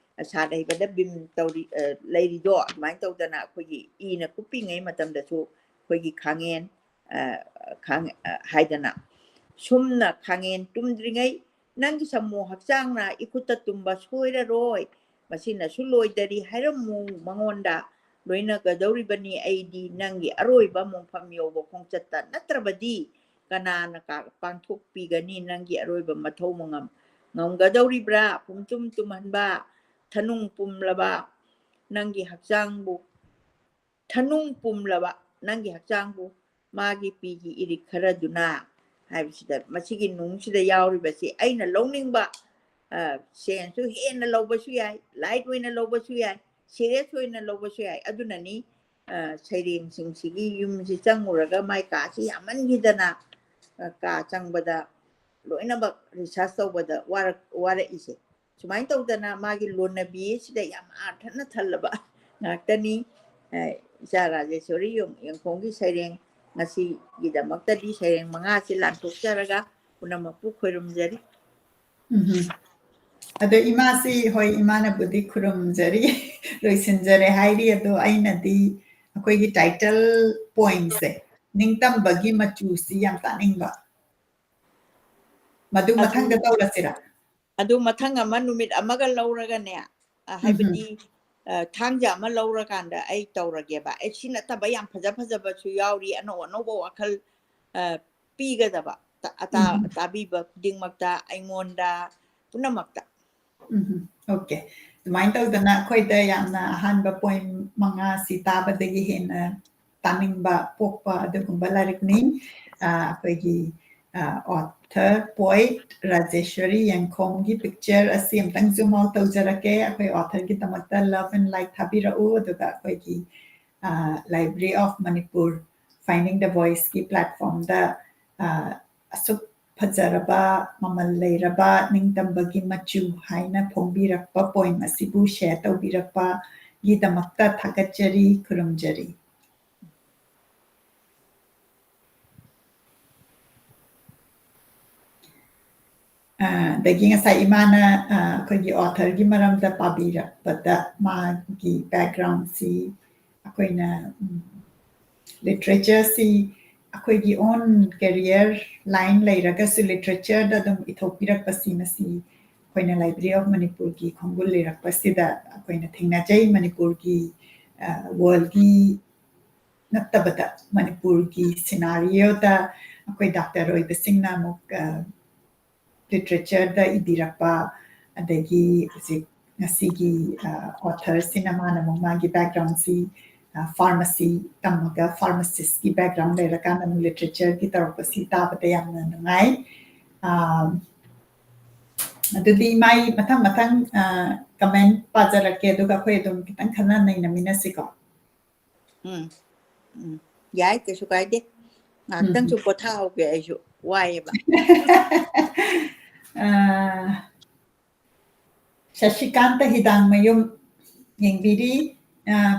ꯁꯥꯠ ꯍꯩꯕꯗ ꯕꯤꯝ ꯇꯧꯔꯤ, ꯑ, ꯂꯩꯔꯤꯗꯣ ꯑꯗꯨꯃꯥꯏꯅ ꯇꯧꯗꯅ ꯑꯩꯈꯣꯏꯒꯤ ꯏꯅ ꯀꯨꯞꯄꯤꯉꯩ ꯃꯇꯝꯗꯁꯨ ꯑꯩꯈꯣꯏꯒꯤ ꯈꯥꯡꯉꯦꯟ, ꯑ, ꯈꯥꯡ-, ꯑ, ꯍꯥꯏꯗꯅ ꯁꯨꯝꯅ ꯈꯥꯡꯉꯦꯟ ꯇꯨꯝꯗ꯭ꯔꯤꯉꯩ ꯅꯪꯒꯤ ꯁꯥꯃꯨ ꯍꯛꯆꯥꯡꯅ ꯏꯈꯨꯠꯇ ꯇꯨꯝꯕ ꯁꯣꯏꯔꯔꯣꯏ꯫ ꯃꯁꯤꯅꯁꯨ ꯂꯣꯏꯗꯔꯤ ꯍꯥꯏꯔꯝꯃꯨ ꯃꯉꯣꯟꯗ꯫ ꯂꯣꯏꯅꯒꯗꯧꯔꯤꯕꯅꯤ ꯑꯩꯗꯤ ꯅꯪꯒꯤ ꯑꯔꯣꯏꯕ ꯃꯣꯡꯐꯝ ꯌꯧꯕ ꯈꯣꯡꯆꯠꯇ ꯅꯠꯇ꯭ꯔꯕꯗꯤ ꯀꯅꯥꯅ ꯀꯥ-, ꯄꯥꯡꯊꯣꯛꯄꯤꯒꯅꯤ ꯅꯪꯒꯤ ꯑꯔꯣꯏꯕ ꯃꯊꯧ ꯃꯉꯝ? ꯉꯝꯒꯗꯧꯔꯤꯕ꯭ꯔꯥ ꯄꯨꯝꯇꯨꯝ ꯇꯨꯝꯍꯟꯕ? ꯊꯅꯨꯡ ꯄꯨꯝꯂꯕ ꯅꯪꯒꯤ ꯍꯛꯆꯥꯡꯕꯨ, ꯊꯅꯨꯡ ꯄꯨꯝꯂꯕ ꯅꯪꯒꯤ ꯍꯛꯆꯥꯡꯕꯨ ꯃꯥꯒꯤ ꯄꯤꯒꯤ ꯏꯔꯤꯛ ꯈꯔꯗꯨꯅ ꯍꯥꯏꯕꯁꯤꯗ, ꯃꯁꯤꯒꯤ ꯅꯨꯡꯁꯤꯗ ꯌꯥꯎꯔꯤꯕꯁꯤ ꯑꯩꯅ ꯂꯧꯅꯤꯡꯕ, ꯑ, ꯁꯦꯟꯁꯨ ꯍꯦꯟꯅ ꯂꯧꯕꯁꯨ ꯌꯥꯏ, ꯂꯥꯏꯠ ꯑꯣꯏꯅ ꯂꯧꯕꯁꯨ ꯌꯥꯏ, ꯁꯤꯔꯤꯌꯁ ꯑꯣꯏꯅ ꯂꯧꯕꯁꯨ ꯌꯥꯏ꯫ ꯑꯗꯨꯅꯅꯤ, ꯑ, ꯁꯩꯔꯦꯡꯁꯤꯡꯁꯤꯒꯤ ꯌꯨꯝꯁꯤ ꯆꯪꯉꯨꯔꯒ ꯃꯥꯏ ꯀꯥꯁꯤ ꯌꯥꯝꯃꯟꯈꯤꯗꯅ, ꯑ, ꯀꯥ ꯆꯪꯕꯗ ꯂꯣꯏꯅꯃꯛ ꯔꯤꯁꯥꯔꯁ ꯇꯧꯕꯗ ꯋꯥꯔꯛ-, ꯋꯥꯔꯛꯏꯁꯦ꯫ ꯁꯨꯃꯥꯏꯅ ꯇꯧꯗꯅ ꯃꯥꯒꯤ ꯂꯣꯟꯅꯕꯤ ꯑꯁꯤꯗ ꯌꯥꯝ ꯑꯥꯔꯊꯅ ꯊꯜꯂꯕ ꯉꯥꯛꯇꯅꯤ꯫ ꯑ, ꯏꯆꯥ ꯔꯥꯖꯦꯁꯣꯔꯤ ꯌꯦꯡ-, ꯌꯦꯡꯈꯣꯡꯒꯤ ꯁꯩꯔꯦꯡ ꯉꯁꯤꯒꯤꯗꯃꯛꯇꯗꯤ ꯁꯩꯔꯦꯡ ꯃꯉꯥꯁꯤ ꯂꯥꯟꯊꯣꯛꯆꯔꯒ ꯄꯨꯝꯅꯃꯛꯄꯨ ꯈꯣꯏꯔꯨꯝꯖꯔꯤ꯫ ꯎꯝ꯫ ꯑꯗꯣ ꯏꯃꯥꯁꯤ, ꯍꯣꯏ, ꯏꯃꯥꯅꯕꯨꯗꯤ ꯈꯨꯔꯨꯝꯖꯔꯤ, ꯂꯣꯏꯁꯤꯟꯖꯔꯦ ꯍꯥꯏꯔꯤ꯫ ꯑꯗꯣ ꯑꯩꯅꯗꯤ ꯑꯩꯈꯣꯏꯒꯤ ꯇꯥꯏꯇꯜ ꯄꯣꯏꯟꯁꯦ, ꯅꯤꯡꯇꯝꯕꯒꯤ ꯃꯆꯨꯁꯤ ꯌꯥꯝ ꯇꯥꯅꯤꯡꯕ꯫ ꯃꯗꯨ ꯑꯗꯨ ꯃꯊꯪꯗ ꯇꯧꯔꯁꯤꯔꯥ? ꯑꯗꯨ ꯃꯊꯪ ꯑꯃ ꯅꯨꯃꯤꯠ ꯑꯃꯒ ꯂꯧꯔꯒꯅꯦ, ꯑ, ꯎꯝ꯫ ꯍꯥꯏꯕꯗꯤ, ꯑ, ꯊꯥꯡꯖ ꯑꯃ ꯂꯧꯔꯀꯥꯟꯗ ꯑꯩ ꯇꯧꯔꯒꯦꯕ꯫ ꯑꯩ ꯁꯤ ꯅꯠꯇꯕ ꯌꯥꯝ ꯐꯖ ꯐꯖꯕꯁꯨ ꯌꯥꯎꯔꯤ, ꯑꯅꯧ ꯑꯅꯧꯕ ꯋꯥꯈꯜ, ꯑ, ꯄꯤꯒꯗꯕ, ꯇ-, ꯑꯇꯥ-, ꯎꯝ꯫ ꯇꯥꯕꯤꯕ ꯈꯨꯗꯤꯡꯃꯛꯇ, ꯑꯩꯉꯣꯟꯗ, ꯄꯨꯝꯅꯃꯛꯇ꯫ ꯎꯝ, okay꯫ ꯑꯗꯨꯃꯥꯏꯅ ꯇꯧꯗꯅ ꯑꯩꯈꯣꯏꯗ ꯌꯥꯝꯅ ꯑꯍꯥꯟꯕ ꯄꯣꯏꯟ ꯃꯉꯥꯁꯤ ꯇꯥꯕꯗꯒꯤ ꯍꯦꯟꯅ ꯇꯥꯅꯤꯡꯕ ꯄꯣꯛꯄ ꯑꯗꯨꯒꯨꯝꯕ ꯂꯥꯏꯔꯤꯛꯅꯤ꯫ ꯑ, ꯑꯩꯈꯣꯏꯒꯤ, ꯑ, author, poet ꯔꯥꯖꯦꯁ꯭ꯋꯔꯤ ꯌꯦꯡꯈꯣꯝꯒꯤ picture ꯑꯁꯤ ꯑꯝꯇꯪ zoom out ꯇꯧꯖꯔꯛꯀꯦ꯫ ꯑꯩꯈꯣꯏ authorꯒꯤꯗꯃꯛꯇ love and like ꯊꯥꯕꯤꯔꯛꯎ꯫ ꯑꯗꯨꯒ ꯑꯩꯈꯣꯏꯒꯤ, ꯑ, Library of Manipur Finding the Voiceꯀꯤ platformꯗ, ꯑ, ꯑꯁꯨꯛ ꯐꯖꯔꯕ, ꯃꯃꯜ ꯂꯩꯔꯕ ꯅꯤꯡꯇꯝꯕꯒꯤ ꯃꯆꯨ ꯍꯥꯏꯅ ꯐꯣꯡꯕꯤꯔꯛꯄ poem ꯑꯁꯤꯕꯨ share ꯇꯧꯕꯤꯔꯛꯄꯒꯤꯗꯃꯛꯇ ꯊꯥꯒꯠꯆꯔꯤ, ꯈꯨꯔꯨꯝꯖꯔꯤ꯫ ꯑ, ꯑꯗꯒꯤ ꯉꯁꯥꯏ ꯏꯃꯥꯅ, ꯑ, ꯑꯩꯈꯣꯏꯒꯤ authorꯒꯤ ꯃꯔꯝꯗ ꯄꯥꯕꯤꯔꯛꯄꯗ ꯃꯥꯒꯤ backgroundꯁꯤ ꯑꯩꯈꯣꯏꯅ, ꯎꯝ, literatureꯁꯤ ꯑꯩꯈꯣꯏꯒꯤ own career line ꯂꯩꯔꯒꯁꯨ literatureꯗ ꯑꯗꯨꯝ ꯏꯊꯣꯛꯄꯤꯔꯛꯄꯁꯤ ꯃꯁꯤ ꯑꯩꯈꯣꯏꯅ Library of Manipurꯒꯤ ꯈꯣꯡꯒꯨꯜ ꯂꯤꯔꯛꯄꯁꯤꯗ ꯑꯩꯈꯣꯏꯅ ꯊꯦꯡꯅꯖꯩ꯫ ꯃꯅꯤꯄꯨꯔꯒꯤ, ꯑ, worldꯒꯤ ꯅꯠꯇꯕꯗ ꯃꯅꯤꯄꯨꯔꯒꯤ scenarioꯗ ꯑꯩꯈꯣꯏ doctor ꯑꯣꯏꯕꯁꯤꯡꯅ ꯑꯃꯨꯛ, ꯑ, literatureꯗ ꯏꯕꯤꯔꯛꯄ, ꯑꯗꯒꯤ ꯍꯧꯖꯤꯛ ꯉꯁꯤꯒꯤ ꯑꯣꯊꯔꯁꯤꯅ ꯃꯥꯅ ꯑꯃꯨꯛ ꯃꯥꯒꯤ ꯕꯦꯛꯒ꯭ꯔꯥꯎꯟꯁꯤ ꯐꯥꯔꯃꯥꯁꯤ ꯇꯝꯃꯒ ꯐꯥꯔꯃꯥꯁꯤꯁꯀꯤ ꯕꯦꯛꯒ꯭ꯔꯥꯎꯟ ꯂꯩꯔꯀꯥꯟꯗ ꯑꯃꯨꯛ ꯂꯤꯇꯔꯦꯆꯔꯒꯤ ꯇꯧꯔꯛꯄꯁꯤ ꯇꯥꯕꯗ ꯌꯥꯝꯅ ꯅꯨꯡꯉꯥꯏ꯫ ꯑꯗꯨꯗꯤ ꯏꯃꯥꯏ ꯃꯊꯪ ꯃꯊꯪ ꯀꯃꯦꯟ ꯄꯥꯖꯔꯛꯀꯦ, ꯑꯗꯨꯒ ꯑꯩꯈꯣꯏ ꯑꯗꯨꯝ ꯈꯤꯇꯪ ꯈꯟꯅ ꯅꯩꯅꯃꯤꯟꯅꯁꯤꯀꯣ꯫ ꯎꯝ, ꯎꯝ, ꯌꯥꯏ, ꯀꯩꯁꯨ ꯀꯥꯏꯗꯦ꯫ ꯉꯥꯏꯍꯥꯛꯇꯪꯁꯨ ꯄꯣꯊꯥꯍꯧꯒꯦ, ꯑꯩꯁꯨ ꯋꯥꯏꯌꯦꯕ꯫ ꯁꯁꯤꯀꯥꯟꯇ ꯍꯤꯗꯥꯡꯃꯌꯨꯝ ꯌꯦꯡꯕꯤꯔꯤ꯫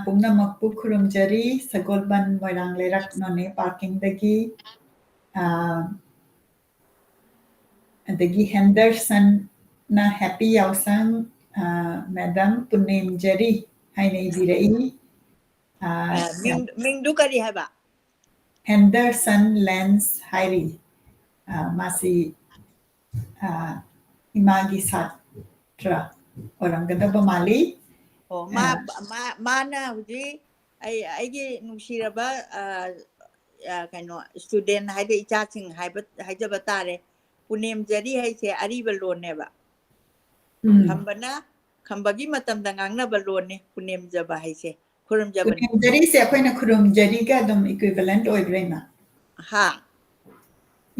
ꯄꯨꯝꯅꯃꯛꯄꯨ ꯈꯨꯔꯨꯝꯖꯔꯤ꯫ ꯁꯒꯣꯜꯕꯟ ꯃꯣꯏꯔꯥꯡ ꯂꯩꯔꯛ ꯅꯣꯅꯦ ꯄꯥꯔꯀꯤꯡꯗꯒꯤ꯫ ꯑꯗꯒꯤ ꯍꯦꯟꯗꯔꯁꯟꯅ ꯍꯦꯄꯤ ꯌꯥꯎꯁꯪ ꯃꯦꯗꯥꯝ ꯄꯨꯅꯦꯝꯖꯔꯤ ꯍꯥꯏꯅ ꯏꯕꯤꯔꯛꯏ꯫ ꯃꯤꯡꯗꯨ ꯀꯔꯤ ꯍꯥꯏꯕ? ꯍꯦꯟꯗꯔꯁꯟ ꯂꯦꯟꯁ ꯍꯥꯏꯔꯤ꯫ ꯃꯥꯁꯤ ꯏꯃꯥꯒꯤ ꯁꯥꯇ꯭ꯔ ꯑꯣꯏꯔꯝꯒꯗꯕ ꯃꯥꯜꯂꯤ꯫ ꯑꯣ, ꯃꯥ, ꯃꯥꯅ ꯍꯧꯖꯤꯛ ꯑꯩ, ꯑꯩꯒꯤ ꯅꯨꯡꯁꯤꯔꯕ ꯀꯩꯅꯣ, ꯁ꯭ꯇꯨꯗꯦꯟ ꯍꯥꯏꯗꯤ ꯏꯆꯥꯁꯤꯡ ꯍꯥꯏꯕ, ꯍꯥꯏꯖꯕ ꯇꯥꯔꯦ꯫ ꯄꯨꯅꯦꯝꯖꯔꯤ ꯍꯥꯏꯁꯦ ꯑꯔꯤꯕ ꯂꯣꯟꯅꯦꯕ꯫ ꯈꯝꯕꯅ, ꯈꯝꯕꯒꯤ ꯃꯇꯝꯗ ꯉꯥꯡꯅꯕ ꯂꯣꯟꯅꯦ ꯄꯨꯅꯦꯝꯖꯕ ꯍꯥꯏꯁꯦ꯫ ꯈꯨꯔꯨꯝꯖꯕꯅꯤ꯫ ꯄꯨꯅꯦꯝꯖꯔꯤꯁꯦ ꯑꯩꯈꯣꯏꯅ ꯈꯨꯔꯨꯝꯖꯔꯤꯒ ꯑꯗꯨꯝ ꯏꯀ꯭ꯋꯤꯚꯦꯂꯦꯟꯠ ꯑꯣꯏꯕ꯭ꯔꯥ, ꯏꯃꯥ? ꯍꯥ?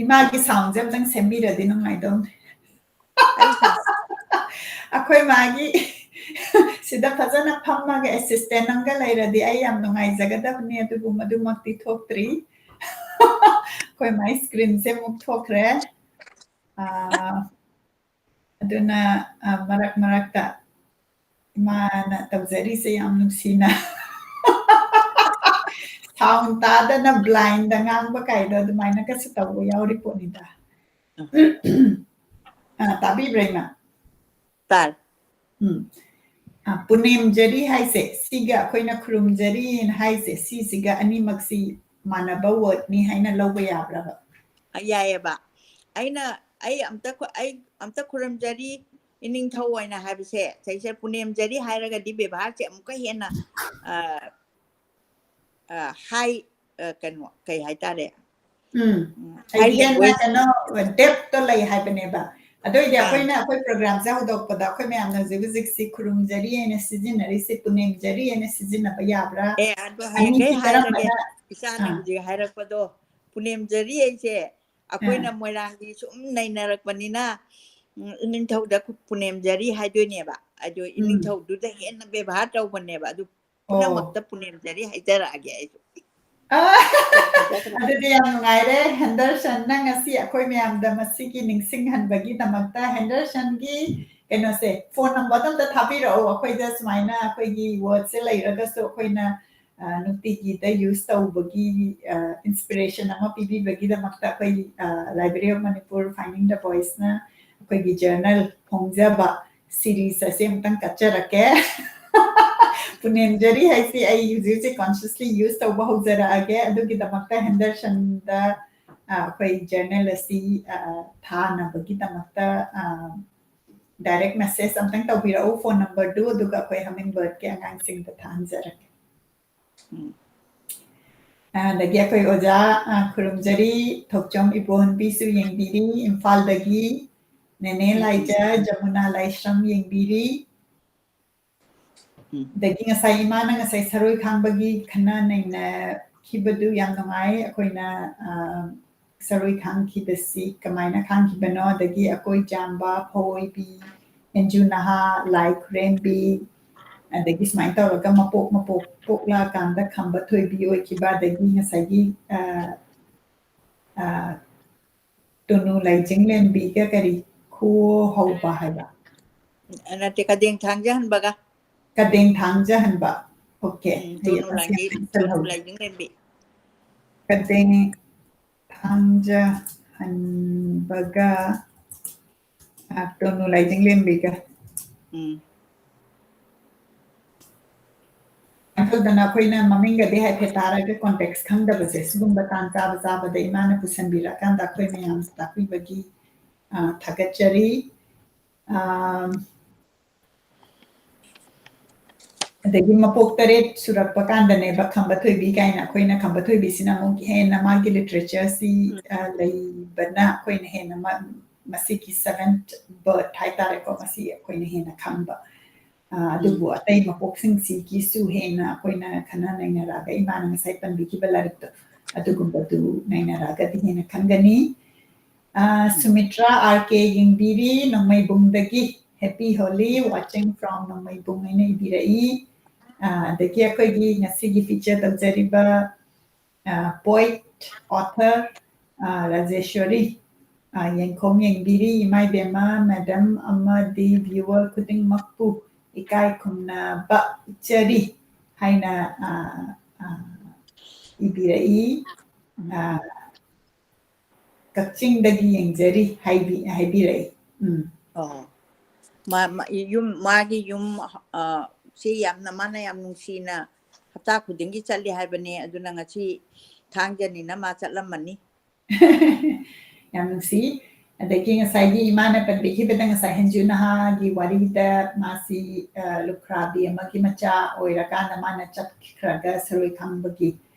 ꯏꯃꯥꯒꯤ ꯁꯥꯎꯟꯁꯦ ꯑꯝꯇꯪ ꯁꯦꯝꯕꯤꯔꯗꯤ ꯅꯨꯡꯉꯥꯏꯗꯧꯅꯦ꯫ ꯑꯩꯈꯣꯏ ꯃꯥꯒꯤ ꯁꯤꯗ ꯐꯖꯅ ꯐꯝꯃꯒ ꯑꯦꯁꯤꯁꯇꯦꯟ ꯑꯃꯒ ꯂꯩꯔꯗꯤ ꯑꯩ ꯌꯥꯝ ꯅꯨꯡꯉꯥꯏꯖꯒꯗꯕꯅꯤ, ꯑꯗꯨꯕꯨ ꯃꯗꯨꯃꯛꯇꯤ ꯊꯣꯛꯇ꯭ꯔꯤ꯫ ꯑꯩꯈꯣꯏ ꯃꯥꯏ ꯁ꯭ꯀ꯭ꯔꯤꯟꯁꯦ ꯑꯃꯨꯛ ꯊꯣꯛꯈ꯭ꯔꯦ꯫ ꯑꯗꯨꯅ ꯃꯔꯛ ꯃꯔꯛꯇ ꯏꯃꯥꯅ ꯇꯧꯖꯔꯤꯁꯦ ꯌꯥꯝ ꯅꯨꯡꯁꯤꯅ꯫ ꯁꯥꯎꯟ ꯇꯥꯗꯅ ꯕ꯭ꯂꯥꯏꯟꯗ ꯉꯥꯡꯕ ꯀꯥꯏꯗꯣ ꯑꯗꯨꯃꯥꯏꯅꯒꯁꯨ ꯇꯧꯕ ꯌꯥꯎꯔꯤ ꯄꯣꯠꯅꯤꯗ꯫ ꯑ, ꯇꯥꯕꯤꯕ꯭ꯔꯥ, ꯏꯃꯥ? ꯇꯥꯏ꯫ ꯎꯝ꯫ ꯑ, ꯄꯨꯅꯦꯝꯖꯔꯤ ꯍꯥꯏꯁꯦ, ꯁꯤꯒ ꯑꯩꯈꯣꯏꯅ ꯈꯨꯔꯨꯝꯖꯔꯤꯅ ꯍꯥꯏꯁꯦ, ꯁꯤꯁꯤꯒ ꯑꯅꯤꯃꯛꯁꯤ ꯃꯥꯟꯅꯕ ꯋꯥꯔꯗꯅꯤ ꯍꯥꯏꯅ ꯂꯧꯕ ꯌꯥꯕ꯭ꯔꯕ? ꯑ, ꯌꯥꯏꯌꯦꯕ꯫ ꯑꯩꯅ, ꯑꯩ ꯑꯝꯇ ꯈꯨ-, ꯑꯩ ꯑꯝꯇ ꯈꯨꯔꯨꯝꯖꯔꯤ, ꯏꯅꯤꯡꯊꯧ ꯑꯣꯏꯅ ꯍꯥꯏꯕꯁꯦ, ꯁꯤꯁꯦ ꯄꯨꯅꯦꯝꯖꯔꯤ ꯍꯥꯏꯔꯒꯗꯤ ꯕꯦꯕꯥꯔꯁꯦ ꯑꯃꯨꯛꯀ ꯍꯦꯟꯅ, ꯑ, ꯑ, ꯍꯥꯏ, ꯑ, ꯀꯩꯅꯣ, ꯀꯩ ꯍꯥꯏꯇꯥꯔꯦ? ꯎꯝ꯫ ꯎꯝ, ꯍꯥꯏꯗꯤ ꯍꯦꯟꯅ ꯀꯩꯅꯣ, ꯗꯦꯞꯇꯣ ꯂꯩ ꯍꯥꯏꯕꯅꯦꯕ꯫ ꯑꯗꯨ ꯑꯣꯏꯗꯤ ꯑꯥ꯫ ꯑꯩꯈꯣꯏꯅ, ꯑꯩꯈꯣꯏ ꯄ꯭ꯔꯣꯒ꯭ꯔꯥꯝꯁꯦ ꯍꯧꯗꯣꯛꯄꯗ ꯑꯩꯈꯣꯏ ꯃꯌꯥꯝꯅ ꯍꯧꯖꯤꯛ ꯍꯧꯖꯤꯛꯁꯤ ꯈꯨꯔꯨꯝꯖꯔꯤ ꯍꯥꯏꯅ ꯁꯤꯖꯤꯟꯅꯔꯤꯁꯦ ꯄꯨꯅꯦꯝꯖꯔꯤ ꯍꯥꯏꯅ ꯁꯤꯖꯤꯟꯅꯕ ꯌꯥꯕ꯭ꯔꯥ? ꯑꯦ, ꯑꯗꯣ ꯍꯌꯦꯡꯈꯩ ꯑꯅꯤꯁꯤ ꯍꯥꯏꯔꯒꯦ꯫ ꯀꯔꯝꯕꯅ? ꯏꯆꯥꯅ ꯑꯥ꯫ ꯍꯧꯖꯤꯛ ꯍꯥꯏꯔꯛꯄꯗꯣ, ꯄꯨꯅꯦꯝꯖꯔꯤ ꯍꯥꯏꯁꯦ ꯑꯩꯈꯣꯏꯅ ꯑꯥ꯫ ꯃꯣꯏꯔꯥꯡꯒꯤ ꯁꯨꯝ ꯅꯩꯅꯔꯛꯄꯅꯤꯅ, ꯎꯝ, ꯏꯅꯤꯡꯊꯧꯗ ꯄꯨꯅꯦꯝꯖꯔꯤ ꯍꯥꯏꯗꯣꯏꯅꯦꯕ꯫ ꯑꯗꯣ ꯎꯝ꯫ ꯏꯅꯤꯡꯊꯧꯗꯨꯗ ꯍꯦꯟꯅ ꯕꯦꯕꯥꯔ ꯇꯧꯕꯅꯦꯕ꯫ ꯑꯗꯨ ꯑꯣ꯫ ꯄꯨꯝꯅꯃꯛꯇ ꯄꯨꯅꯦꯝꯖꯔꯤ ꯍꯥꯏꯖꯔꯛꯑꯒꯦ ꯑꯩꯁꯨ꯫ ꯑꯥ, ꯑꯗꯨꯗꯤ ꯌꯥꯝ ꯅꯨꯡꯉꯥꯏꯔꯦ꯫ ꯍꯦꯟꯗꯔꯁꯟꯅ ꯉꯁꯤ ꯑꯩꯈꯣꯏ ꯃꯌꯥꯝꯗ ꯃꯁꯤꯒꯤ ꯅꯤꯡꯁꯤꯡꯍꯟꯕꯒꯤꯗꯃꯛꯇ ꯍꯦꯟꯗꯔꯁꯟꯒꯤ ꯀꯩꯅꯣꯁꯦ, ꯐꯣꯟ ꯅꯝꯕꯔꯗꯣ ꯑꯝꯇ ꯊꯥꯕꯤꯔꯛꯑꯣ꯫ ꯑꯩꯈꯣꯏꯗ ꯁꯨꯃꯥꯏꯅ ꯑꯩꯈꯣꯏꯒꯤ ꯋꯥꯔꯗꯁꯦ ꯂꯩꯔꯒꯁꯨ ꯑꯩꯈꯣꯏꯅ, ꯑ, ꯅꯨꯡꯇꯤꯒꯤꯗ ꯌꯨꯁ ꯇꯧꯕꯒꯤ, ꯑ, ꯏꯟꯁꯄꯤꯔꯦꯁꯟ ꯑꯃ ꯄꯤꯕꯤꯕꯒꯤꯗꯃꯛꯇ ꯑꯩꯈꯣꯏ, ꯑ, Library of Manipur Finding the Voiceꯅ ꯑꯩꯈꯣꯏꯒꯤ ꯖꯔꯅꯦꯜ ꯐꯣꯡꯖꯕ ꯁꯤꯔꯤꯁ ꯑꯁꯤ ꯑꯃꯨꯛꯇꯪ ꯀꯠꯆꯔꯛꯀꯦ꯫ ꯄꯨꯅꯦꯝꯖꯔꯤ ꯍꯥꯏꯁꯤ ꯑꯩ ꯍꯧꯖꯤꯛ ꯍꯧꯖꯤꯛ consciously ꯌꯨꯁ ꯇꯧꯕ ꯍꯧꯖꯔꯛꯑꯒꯦ꯫ ꯑꯗꯨꯒꯤꯗꯃꯛꯇ ꯍꯦꯟꯗꯔꯁꯟꯗ, ꯑ, ꯑꯩꯈꯣꯏ ꯖꯔꯅꯦꯜ ꯑꯁꯤ, ꯑ, ꯊꯥꯅꯕꯒꯤꯗꯃꯛꯇ, ꯑ, ꯗꯥꯏꯔꯦꯛ ꯃꯦꯁꯦꯖ ꯑꯝꯇꯪ ꯇꯧꯕꯤꯔꯛꯎ, ꯐꯣꯟ ꯅꯝꯕꯔꯗꯨ, ꯑꯗꯨꯒ ꯑꯩꯈꯣꯏ Hummingbird ꯀꯤ ꯑꯉꯥꯡꯁꯤꯡꯗ ꯊꯥꯍꯟꯖꯔꯛꯀꯦ꯫ ꯎꯝ꯫ ꯑꯗꯒꯤ ꯑꯩꯈꯣꯏ ꯑꯣꯖꯥ, ꯑ, ꯈꯨꯔꯨꯝꯖꯔꯤ, ꯊꯣꯛꯆꯣꯝ ꯏꯕꯣꯍꯟꯕꯤꯁꯨ ꯌꯦꯡꯕꯤꯔꯤ, ꯏꯝꯐꯥꯜꯗꯒꯤ ꯅꯦꯅꯦ ꯎꯝ, ꯎꯝ꯫ ꯂꯥꯏꯖ, ꯖꯃꯨꯅꯥ ꯂꯥꯏꯁ꯭ꯔꯝ ꯌꯦꯡꯕꯤꯔꯤ꯫ ꯎꯝ꯫ ꯑꯗꯒꯤ ꯉꯁꯥꯏ ꯏꯃꯥꯅ ꯉꯁꯥꯏ ꯁꯔꯣꯏ ꯈꯥꯡꯕꯒꯤ ꯈꯟꯅ ꯅꯩꯅꯈꯤꯕꯗꯨ ꯌꯥꯝ ꯅꯨꯡꯉꯥꯏ꯫ ꯑꯩꯈꯣꯏꯅ, ꯑ, ꯁꯔꯣꯏ ꯈꯥꯡꯈꯤꯕꯁꯤ ꯀꯃꯥꯏꯅ ꯈꯥꯡꯈꯤꯕꯅꯣ, ꯑꯗꯒꯤ ꯑꯀꯣꯏ ꯆꯥꯝꯕ, ꯐꯧ ꯑꯣꯏꯕꯤ, ꯑꯦꯟꯖꯨ ꯅꯍꯥ, ꯂꯥꯏ ꯈꯨꯔꯦꯝꯕꯤ, ꯑꯗꯒꯤ ꯁꯨꯃꯥꯏꯅ ꯇꯧꯔꯒ ꯃꯄꯣꯛ ꯃꯄꯣꯛ ꯄꯣꯛꯂꯛꯑꯀꯥꯟꯗ ꯈꯝꯕ ꯊꯣꯏꯕꯤ ꯑꯣꯏꯈꯤꯕ, ꯑꯗꯒꯤ ꯉꯁꯥꯏꯒꯤ, ꯑ, ꯑ, ꯇꯣꯅꯨ ꯂꯥꯏꯖꯤꯡꯂꯦꯝꯕꯤꯒ ꯀꯔꯤ ꯈꯨꯍꯧꯕ ꯍꯥꯏꯕ? ꯅꯠꯇꯦ, ꯀꯗꯦꯡ ꯊꯥꯡꯖꯍꯟꯕꯒ꯫ ꯀꯗꯦꯡ ꯊꯥꯡꯖꯍꯟꯕ꯫ ꯑꯣꯀꯦ, ꯎꯝ, ꯑꯩ ꯇꯣꯅꯨ ꯑꯃ ꯂꯥꯏꯖꯤꯡ-, ꯁꯦꯝ-, ꯇꯣꯅꯨ ꯁꯦꯝꯍꯧꯒꯦ꯫ ꯂꯥꯏꯖꯤꯡꯂꯦꯝꯕꯤ꯫ ꯀꯗꯦꯡ ꯊꯥꯡꯖꯍꯟꯕꯒ, ꯑ, ꯇꯣꯅꯨ ꯂꯥꯏꯖꯤꯡꯂꯦꯝꯕꯤꯒ꯫ ꯎꯝ꯫ ꯁꯨꯃꯥꯏꯅ ꯇꯧꯗꯅ ꯑꯩꯈꯣꯏꯅ ꯃꯃꯤꯡꯒꯗꯤ ꯍꯥꯏꯐꯦꯠ ꯇꯥꯔꯒ context ꯈꯪꯗꯕꯁꯦ, ꯁꯤꯒꯨꯝꯕ ꯇꯥꯟ ꯆꯥꯕ ꯆꯥꯕꯗ ꯏꯃꯥꯅ ꯄꯨꯁꯟꯕꯤꯔꯛꯑꯀꯥꯟꯗ ꯑꯩꯈꯣꯏ ꯃꯌꯥꯝ ꯇꯥꯛꯄꯤꯕꯒꯤ, ꯑ, ꯊꯥꯒꯠꯆꯔꯤ꯫ ꯑ, ꯑꯗꯒꯤ ꯃꯄꯣꯛ ꯇꯔꯦꯠ ꯁꯨꯔꯛꯄ ꯀꯥꯟꯗꯅꯦꯕ ꯈꯝꯕ ꯊꯣꯏꯕꯤ ꯀꯥꯏꯅ, ꯑꯩꯈꯣꯏꯅ ꯈꯝꯕ ꯊꯣꯏꯕꯤꯁꯤꯅ ꯑꯃꯨꯛ ꯍꯦꯟꯅ ꯃꯥꯒꯤ literature ꯁꯤ, ꯎꯝ꯫ ꯑ, ꯂꯩꯕꯅ ꯑꯩꯈꯣꯏꯅ ꯍꯦꯟꯅ ꯃ-, ꯃꯁꯤꯒꯤ seventh birth ꯍꯥꯏꯇꯥꯔꯦꯀꯣ, ꯃꯁꯤ ꯑꯩꯈꯣꯏꯅ ꯍꯦꯟꯅ ꯈꯪꯕ꯫ ꯑ, ꯑꯗꯨꯕꯨ ꯑꯇꯩ ꯃꯄꯣꯛꯁꯤꯡꯁꯤꯒꯤꯁꯨ ꯍꯦꯟꯅ ꯑꯩꯈꯣꯏꯅ ꯈꯟꯅ ꯅꯩꯅꯔꯛꯑꯒ, ꯏꯃꯥꯅ ꯉꯁꯥꯏ ꯄꯟꯕꯤꯈꯤꯕ ꯂꯥꯏꯔꯤꯛꯇꯣ, ꯑꯗꯨꯒꯨꯝꯕꯗꯨ ꯅꯩꯅꯔꯛꯑꯒꯗꯤ ꯍꯦꯟꯅ ꯈꯪꯒꯅꯤ꯫ ꯑ, ꯁꯨꯃꯤꯇ꯭ꯔꯥ ꯑꯥꯔ ꯀꯦ ꯌꯦꯡꯕꯤꯔꯤ, ꯅꯣꯡꯃꯩꯕꯨꯡꯗꯒꯤ꯫ Happy Holi, watching from Nongmeibung ꯍꯥꯏꯅ ꯏꯕꯤꯔꯛꯏ꯫ ꯑ, ꯑꯗꯒꯤ ꯑꯩꯈꯣꯏꯒꯤ ꯉꯁꯤꯒꯤ feature ꯇꯧꯖꯔꯤꯕ, ꯑ, poet, author, ꯑ, ꯔꯥꯖꯦꯁ꯭ꯋꯔꯤ, ꯑ, ꯌꯦꯡꯈꯣꯡ ꯌꯦꯡꯕꯤꯔꯤ, ꯏꯃꯥ ꯏꯕꯦꯝꯃ, madam ꯑꯃꯗꯤ viewer ꯈꯨꯗꯤꯡꯃꯛꯄꯨ ꯏꯀꯥꯏ ꯈꯨꯝꯅꯕ ꯎꯠꯆꯔꯤ ꯍꯥꯏꯅ, ꯑ, ꯑ, ꯏꯕꯤꯔꯛꯏ꯫ ꯑ, ꯀꯛꯆꯤꯡꯗꯒꯤ ꯌꯦꯡꯖꯔꯤ ꯍꯥꯏꯕꯤ-, ꯍꯥꯏꯕꯤꯔꯛꯏ꯫ ꯎꯝ꯫ ꯑꯣ꯫ ꯃꯥ-, ꯃꯥ-, ꯌꯨꯝ, ꯃꯥꯒꯤ ꯌꯨꯝ, ꯑ, ꯁꯤ ꯌꯥꯝꯅ, ꯃꯥꯅ ꯌꯥꯝ ꯅꯨꯡꯁꯤꯅ ꯍꯞꯇꯥ ꯈꯨꯗꯤꯡꯒꯤ ꯆꯠꯂꯤ ꯍꯥꯏꯕꯅꯦ, ꯑꯗꯨꯅ ꯉꯁꯤ ꯊꯥꯡꯖꯅꯤꯅ ꯃꯥ ꯆꯠꯂꯝꯃꯅꯤ꯫ ꯌꯥꯝ ꯅꯨꯡꯁꯤ꯫ ꯑꯗꯒꯤ ꯉꯁꯥꯏꯒꯤ ꯏꯃꯥꯅ ꯄꯟꯕꯤꯈꯤꯕꯗ, ꯉꯁꯥꯏ ꯍꯦꯟꯖꯨ ꯅꯍꯥꯒꯤ ꯋꯥꯔꯤꯗ ꯃꯥꯁꯤ, ꯑ, ꯂꯨꯈ꯭ꯔꯥꯕꯤ ꯑꯃꯒꯤ ꯃꯆꯥ ꯑꯣꯏꯔꯀꯥꯟꯗ ꯃꯥꯅ ꯆꯠꯈ꯭ꯔꯒ ꯁꯔꯣꯏ ꯈꯥꯡꯕꯒꯤ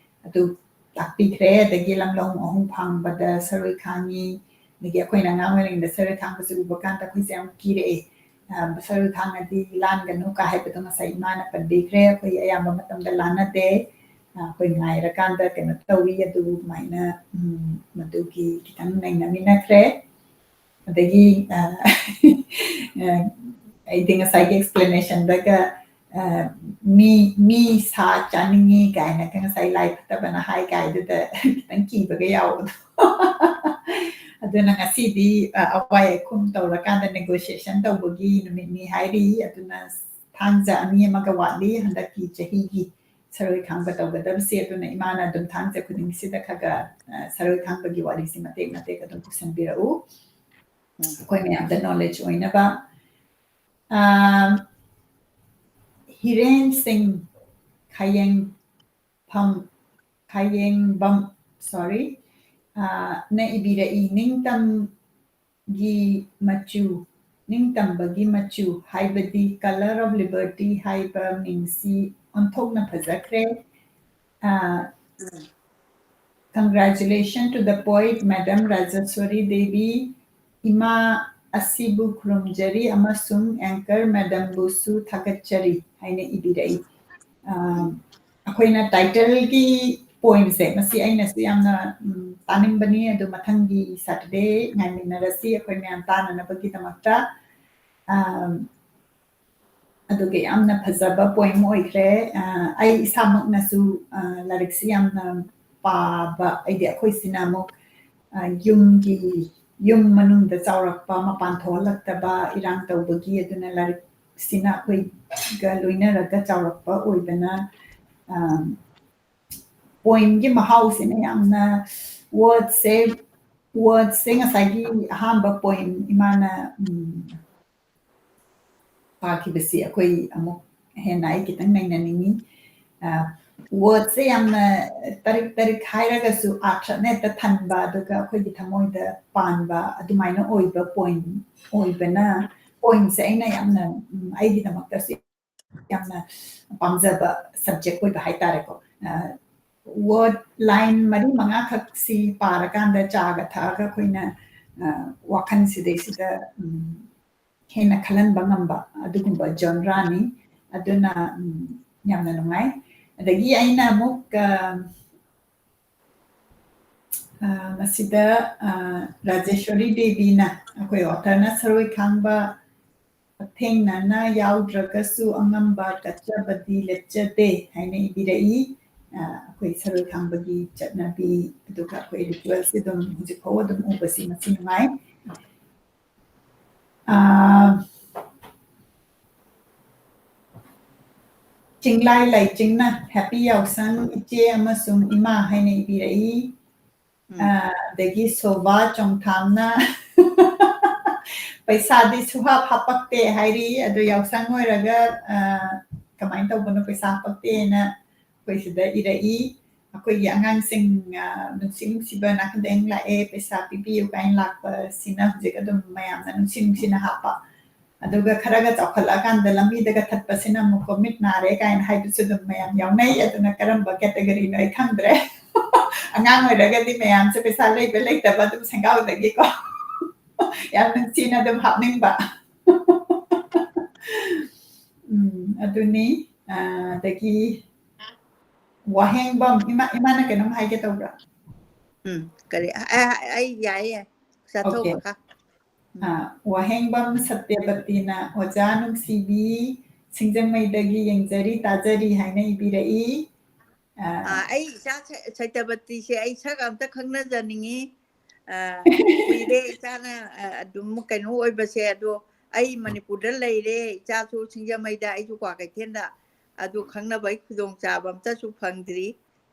ꯑꯗꯨ ꯇꯥꯛꯄꯤꯈ꯭ꯔꯦ꯫ ꯑꯗꯒꯤ ꯂꯝꯂꯣꯡ ꯑꯍꯨꯝ ꯐꯥꯡꯕꯗ ꯁꯔꯣꯏ ꯈꯥꯡꯉꯤ꯫ ꯑꯗꯒꯤ ꯑꯩꯈꯣꯏꯅ ꯑꯉꯥꯡ ꯑꯣꯏꯔꯤꯉꯩꯗ ꯁꯔꯣꯏ ꯈꯥꯡꯕꯁꯦ ꯎꯕ ꯀꯥꯟꯗ ꯑꯩꯈꯣꯏꯁꯦ ꯌꯥꯝ ꯀꯤꯔꯛꯑꯦ꯫ ꯑ, ꯁꯔꯣꯏ ꯈꯥꯡꯉꯗꯤ ꯂꯥꯟꯒꯅꯨ ꯀꯥ ꯍꯥꯏꯕꯗꯣ ꯉꯁꯥꯏ ꯏꯃꯥꯅ ꯄꯟꯕꯤꯈ꯭ꯔꯦ꯫ ꯑꯩꯈꯣꯏ ꯑꯌꯥꯝꯕ ꯃꯇꯝꯗ ꯂꯥꯟꯅꯗꯦ꯫ ꯑ, ꯑꯩꯈꯣꯏ ꯉꯥꯏꯔꯀꯥꯟꯗ ꯀꯩꯅꯣ ꯇꯧꯏ꯫ ꯑꯗꯨ ꯑꯗꯨꯃꯥꯏꯅ, ꯎꯝ, ꯃꯗꯨꯒꯤ ꯈꯤꯇꯪ ꯅꯩꯅꯃꯤꯟꯅꯈ꯭ꯔꯦ꯫ ꯑꯗꯒꯤ, ꯑ, ꯑ, ꯑꯩꯗꯤ ꯉꯁꯥꯏꯒꯤ explanationꯗꯒ, ꯑ, "ꯃꯤ, ꯃꯤ ꯁꯥ ꯆꯥꯅꯤꯡꯉꯤ" ꯀꯥꯏꯅꯒ ꯉꯁꯥꯏ ꯂꯥꯏ ꯐꯠꯇꯕꯅ ꯍꯥꯏ ꯀꯥꯏꯗꯨꯗ ꯈꯤꯇꯪ ꯀꯤꯕꯒ ꯌꯥꯎꯕꯗꯣ꯫ ꯑꯗꯨꯅ ꯉꯁꯤꯗꯤ, ꯑ, ꯑꯋꯥꯏ ꯑꯈꯨꯝ ꯇꯧꯔꯀꯥꯟꯗ negotiation ꯇꯧꯕꯒꯤ ꯅꯨꯃꯤꯠꯅꯤ ꯍꯥꯏꯔꯤ꯫ ꯑꯗꯨꯅ ꯊꯥꯡꯖ ꯑꯅꯤ ꯑꯃꯒ ꯋꯥꯠꯂꯤ ꯍꯟꯗꯛꯀꯤ ꯆꯍꯤꯒꯤ ꯁꯔꯣꯏ ꯈꯥꯡꯕ ꯇꯧꯒꯗꯕꯁꯦ꯫ ꯑꯗꯨꯅ ꯏꯃꯥꯅ ꯑꯗꯨꯝ ꯊꯥꯡꯖ ꯈꯨꯗꯤꯡꯁꯤꯗ ꯈꯔ ꯈꯔ, ꯑ, ꯁꯔꯣꯏ ꯈꯥꯡꯕꯒꯤ ꯋꯥꯔꯤꯁꯤ ꯃꯇꯦꯛ ꯃꯇꯦꯛ ꯑꯗꯨꯝ ꯄꯨꯁꯟꯕꯤꯔꯛꯎ꯫ ꯎꯝ꯫ ꯑꯩꯈꯣꯏ ꯃꯌꯥꯝꯗ knowledge ꯑꯣꯏꯅꯕ꯫ ꯑ, ꯍꯤꯔꯦꯟ ꯁꯤꯡ ꯈꯌꯦꯡꯐꯝ, ꯈꯌꯦꯡꯕꯝ, sorry, ꯑ, ꯅ ꯏꯕꯤꯔꯛꯏ, ꯅꯤꯡꯇꯝ ꯒꯤ ꯃꯆꯨ, ꯅꯤꯡꯇꯝꯕꯒꯤ ꯃꯆꯨ, ꯍꯥꯏꯕꯗꯤ Colour of Liberty ꯍꯥꯏꯕ ꯃꯤꯡꯁꯤ ꯑꯣꯟꯊꯣꯛꯅ ꯐꯖꯈ꯭ꯔꯦ꯫ ꯑ, ꯎꯝ꯫ Congratulations to the poet, Madam Rajaswari Devi. ꯏꯃꯥ ꯑꯁꯤꯕꯨ ꯈꯨꯔꯨꯝꯖꯔꯤ ꯑꯃꯁꯨꯡ anchor madamꯕꯨꯁꯨ ꯊꯥꯒꯠꯆꯔꯤ ꯍꯥꯏꯅ ꯏꯕꯤꯔꯛꯏ꯫ ꯑ, ꯑꯩꯈꯣꯏꯅ titleꯒꯤ poemꯁꯦ, ꯃꯁꯤ ꯑꯩꯅꯁꯨ ꯌꯥꯝꯅ, ꯎꯝ, ꯇꯥꯅꯤꯡꯕꯅꯤ, ꯑꯗꯨ ꯃꯊꯪꯒꯤ Saturday ꯉꯥꯏꯃꯤꯟꯅꯔꯁꯤ ꯑꯩꯈꯣꯏ ꯃꯌꯥꯝ ꯇꯥꯅꯅꯕꯒꯤꯗꯃꯛꯇ꯫ ꯑ, ꯑꯗꯨꯒ ꯌꯥꯝꯅ ꯐꯖꯕ poem ꯑꯣꯏꯈ꯭ꯔꯦ꯫ ꯑ, ꯑꯩ ꯏꯁꯥꯃꯛꯅꯁꯨ, ꯑ, ꯂꯥꯏꯔꯤꯛꯁꯤ ꯌꯥꯝꯅ ꯄꯥꯕ, ꯑꯩꯗꯤ ꯑꯩꯈꯣꯏꯁꯤꯅ ꯑꯃꯨꯛ, ꯑ, ꯌꯨꯝꯒꯤ, ꯌꯨꯝ ꯃꯅꯨꯡꯗ ꯆꯥꯎꯔꯛꯄ, ꯃꯄꯥꯟ ꯊꯣꯛꯍꯜꯂꯛꯇꯕ, ꯏꯔꯥꯡ ꯇꯧꯕꯒꯤ, ꯑꯗꯨꯅ ꯂꯥꯏꯔꯤꯛꯁꯤꯅ ꯑꯩꯈꯣꯏꯒ ꯂꯣꯏꯅꯔꯒ ꯆꯥꯎꯔꯛꯄ ꯑꯣꯏꯕꯅ, ꯑ, poemꯒꯤ ꯃꯍꯥꯎꯁꯤꯅ ꯌꯥꯝꯅ, wordꯁꯦ, wordꯁꯦ ꯉꯁꯥꯏꯒꯤ ꯑꯍꯥꯟꯕ poem ꯏꯃꯥꯅ, ꯎꯝ, ꯄꯥꯈꯤꯕꯁꯤ ꯑꯩꯈꯣꯏ ꯑꯃꯨꯛ ꯍꯦꯟꯅ ꯑꯩ ꯈꯤꯇꯪ ꯅꯩꯅꯅꯤꯡꯉꯤ꯫ ꯑ, wordꯁꯦ ꯌꯥꯝꯅ ꯇꯔꯤꯛ ꯇꯔꯤꯛ ꯍꯥꯏꯔꯒꯁꯨ ꯑꯥꯔꯊꯅ ꯍꯦꯛꯇ ꯊꯟꯕ, ꯑꯗꯨꯒ ꯑꯩꯈꯣꯏꯒꯤ ꯊꯃꯣꯏꯗ ꯄꯥꯟꯕ ꯑꯗꯨꯃꯥꯏꯅ ꯑꯣꯏꯕ poem ꯑꯣꯏꯕꯅ, poemꯁꯦ ꯑꯩꯅ ꯌꯥꯝꯅ, ꯎꯝ, ꯑꯩꯒꯤꯗꯃꯛꯇꯁꯨ ꯌꯥꯝꯅ ꯄꯥꯝꯖꯕ subject ꯑꯣꯏꯕ ꯍꯥꯏꯇꯥꯔꯦꯀꯣ꯫ ꯑ, word line ꯃꯔꯤ ꯃꯉꯥꯈꯛꯁꯤ ꯄꯥꯔꯀꯥꯟꯗ ꯆꯥꯒ ꯊꯛꯑꯒ ꯑꯩꯈꯣꯏꯅ, ꯑ, ꯋꯥꯈꯜ ꯁꯤꯗꯩꯁꯤꯗ, ꯎꯝ, ꯍꯦꯟꯅ ꯈꯜꯍꯟꯕ ꯉꯝꯕ ꯑꯗꯨꯒꯨꯝꯕ genreꯅꯤ꯫ ꯑꯗꯨꯅ, ꯎꯝ, ꯌꯥꯝꯅ ꯅꯨꯡꯉꯥꯏ꯫ ꯑꯗꯒꯤ ꯑꯩꯅ ꯑꯃꯨꯛ, ꯑ, ꯑ, ꯃꯁꯤꯗ, ꯑ, ꯔꯥꯖꯦꯁ꯭ꯋꯔꯤ ꯗꯦꯕꯤꯅ, ꯑꯩꯈꯣꯏ authorꯅ ꯁꯔꯣꯏ ꯈꯥꯡꯕ ꯍꯛꯊꯦꯡꯅꯅ ꯌꯥꯎꯗ꯭ꯔꯒꯁꯨ ꯑꯉꯝꯕ ꯀꯠꯆꯕꯗꯤ ꯂꯦꯞꯆꯗꯦ ꯍꯥꯏꯅ ꯏꯕꯤꯔꯛꯏ꯫ ꯑ, ꯑꯩꯈꯣꯏ ꯁꯔꯣꯏ ꯈꯥꯡꯕꯒꯤ ꯆꯠꯅꯕꯤ, ꯑꯗꯨꯒ ꯑꯩꯈꯣꯏ ritualꯁꯤ ꯑꯗꯨꯝ ꯍꯧꯖꯤꯛ ꯐꯥꯎ ꯑꯗꯨꯝ ꯎꯕꯁꯤ ꯃꯁꯤ ꯅꯨꯡꯉꯥꯏ꯫ ꯑ, ꯆꯤꯡꯂꯥꯏ ꯂꯥꯏꯆꯤꯡꯅ happy ꯌꯥꯎꯁꯪ ꯏꯆꯦ ꯑꯃꯁꯨꯡ ꯏꯃꯥ ꯍꯥꯏꯅ ꯏꯕꯤꯔꯛꯏ꯫ ꯎꯝ꯫ ꯑ, ꯑꯗꯒꯤ ꯁꯣꯚꯥ ꯆꯣꯡꯊꯥꯝꯅ ꯄꯩꯁꯥꯗꯤ ꯁꯨꯍꯥꯞ ꯍꯥꯞꯄꯛꯇꯦ ꯍꯥꯏꯔꯤ꯫ ꯑꯗꯣ ꯌꯥꯎꯁꯪ ꯑꯣꯏꯔꯒ, ꯑ, ꯀꯃꯥꯏꯅ ꯇꯧꯕꯅꯣ ꯄꯩꯁꯥ ꯍꯥꯞꯄꯛꯇꯦꯅ ꯑꯩꯈꯣꯏ ꯁꯤꯗ ꯏꯔꯛꯏ꯫ ꯑꯩꯈꯣꯏꯒꯤ ꯑꯉꯥꯡꯁꯤꯡ, ꯑ, ꯅꯨꯡꯁꯤ ꯅꯨꯡꯁꯤꯕ ꯅꯥꯀꯟꯗ ꯑꯩꯅ ꯂꯥꯛꯑꯦ, ꯄꯩꯁꯥ ꯄꯤꯕꯤꯌꯨ ꯀꯥꯏꯅ ꯂꯥꯛꯄꯁꯤꯅ ꯍꯧꯖꯤꯛ ꯑꯗꯨꯝ ꯃꯌꯥꯝꯅ ꯅꯨꯡꯁꯤ ꯅꯨꯡꯁꯤꯅ ꯍꯥꯞꯄ꯫ ꯑꯗꯨꯒ ꯈꯔꯒ ꯆꯥꯎꯈꯠꯂꯛꯑꯀꯥꯟꯗ ꯂꯝꯕꯤꯗꯒ ꯊꯠꯄꯁꯤꯅ ꯑꯃꯨꯛꯀꯣ ꯃꯤꯠ ꯅꯥꯔꯦ ꯀꯥꯏꯅ ꯍꯥꯏꯕꯁꯨ ꯑꯗꯨꯝ ꯃꯌꯥꯝ ꯌꯥꯎꯅꯩ꯫ ꯑꯗꯨꯅ ꯀꯔꯝꯕ categoryꯅꯣ ꯑꯩ ꯈꯪꯗ꯭ꯔꯦ꯫ ꯑꯉꯥꯡ ꯑꯣꯏꯔꯒꯗꯤ ꯃꯌꯥꯝꯁꯦ ꯄꯩꯁꯥ ꯂꯩꯕ ꯂꯩꯇꯕ ꯑꯗꯨꯝ ꯁꯦꯡꯒꯥꯎꯗꯒꯤꯀꯣ꯫ ꯌꯥꯝ ꯅꯨꯡꯁꯤꯅ ꯑꯗꯨꯝ ꯍꯥꯞꯅꯤꯡꯕ꯫ ꯎꯝ, ꯑꯗꯨꯅꯤ꯫ ꯑꯗꯒꯤ ꯋꯥꯍꯦꯡꯕꯝ, ꯏꯃꯥ, ꯏꯃꯥꯅ ꯀꯩꯅꯣꯝ ꯍꯥꯏꯒꯦ ꯇꯧꯕ꯭ꯔꯥ? ꯎꯝ, ꯀꯔꯤ? ꯑ, ꯑ, ꯑꯩ ꯌꯥꯏꯌꯦ, ꯌꯥꯏ꯫ ꯆꯠꯊꯧ Okay. ꯃꯈꯥ꯫ ꯑ, ꯋꯥꯍꯦꯡꯕꯝ ꯁꯇ꯭ꯌꯕꯇꯤꯅ, "ꯑꯣꯖꯥ ꯅꯨꯡꯁꯤꯕꯤ, ꯁꯤꯡꯖꯃꯩꯗꯒꯤ ꯌꯦꯡꯖꯔꯤ, ꯇꯥꯖꯔꯤ" ꯍꯥꯏꯅ ꯏꯕꯤꯔꯛꯏ꯫ ꯑ, ꯑ, ꯑꯩ ꯏꯆꯥ ꯁ-, ꯁꯇ꯭ꯌꯕꯇꯤꯁꯦ ꯑꯩ ꯁꯛ ꯑꯝꯇ ꯈꯪꯅꯖꯅꯤꯡꯉꯤ꯫ ꯑ, ꯀꯨꯏꯔꯦ ꯏꯆꯥꯅ, ꯑ, ꯑꯗꯨꯝ ꯀꯩꯅꯣ ꯑꯣꯏꯕꯁꯦ, ꯑꯗꯣ ꯑꯩ ꯃꯅꯤꯄꯨꯔꯗ ꯂꯩꯔꯦ, ꯏꯆꯥꯁꯨ ꯁꯤꯡꯖꯃꯩꯗ, ꯑꯩꯁꯨ ꯀ꯭ꯋꯥꯀꯩꯊꯦꯜꯗ, ꯑꯗꯨ ꯈꯪꯅꯕꯒꯤ ꯈꯨꯗꯣꯡꯆꯥꯕ ꯑꯝꯇꯁꯨ ꯐꯪꯗ꯭ꯔꯤ,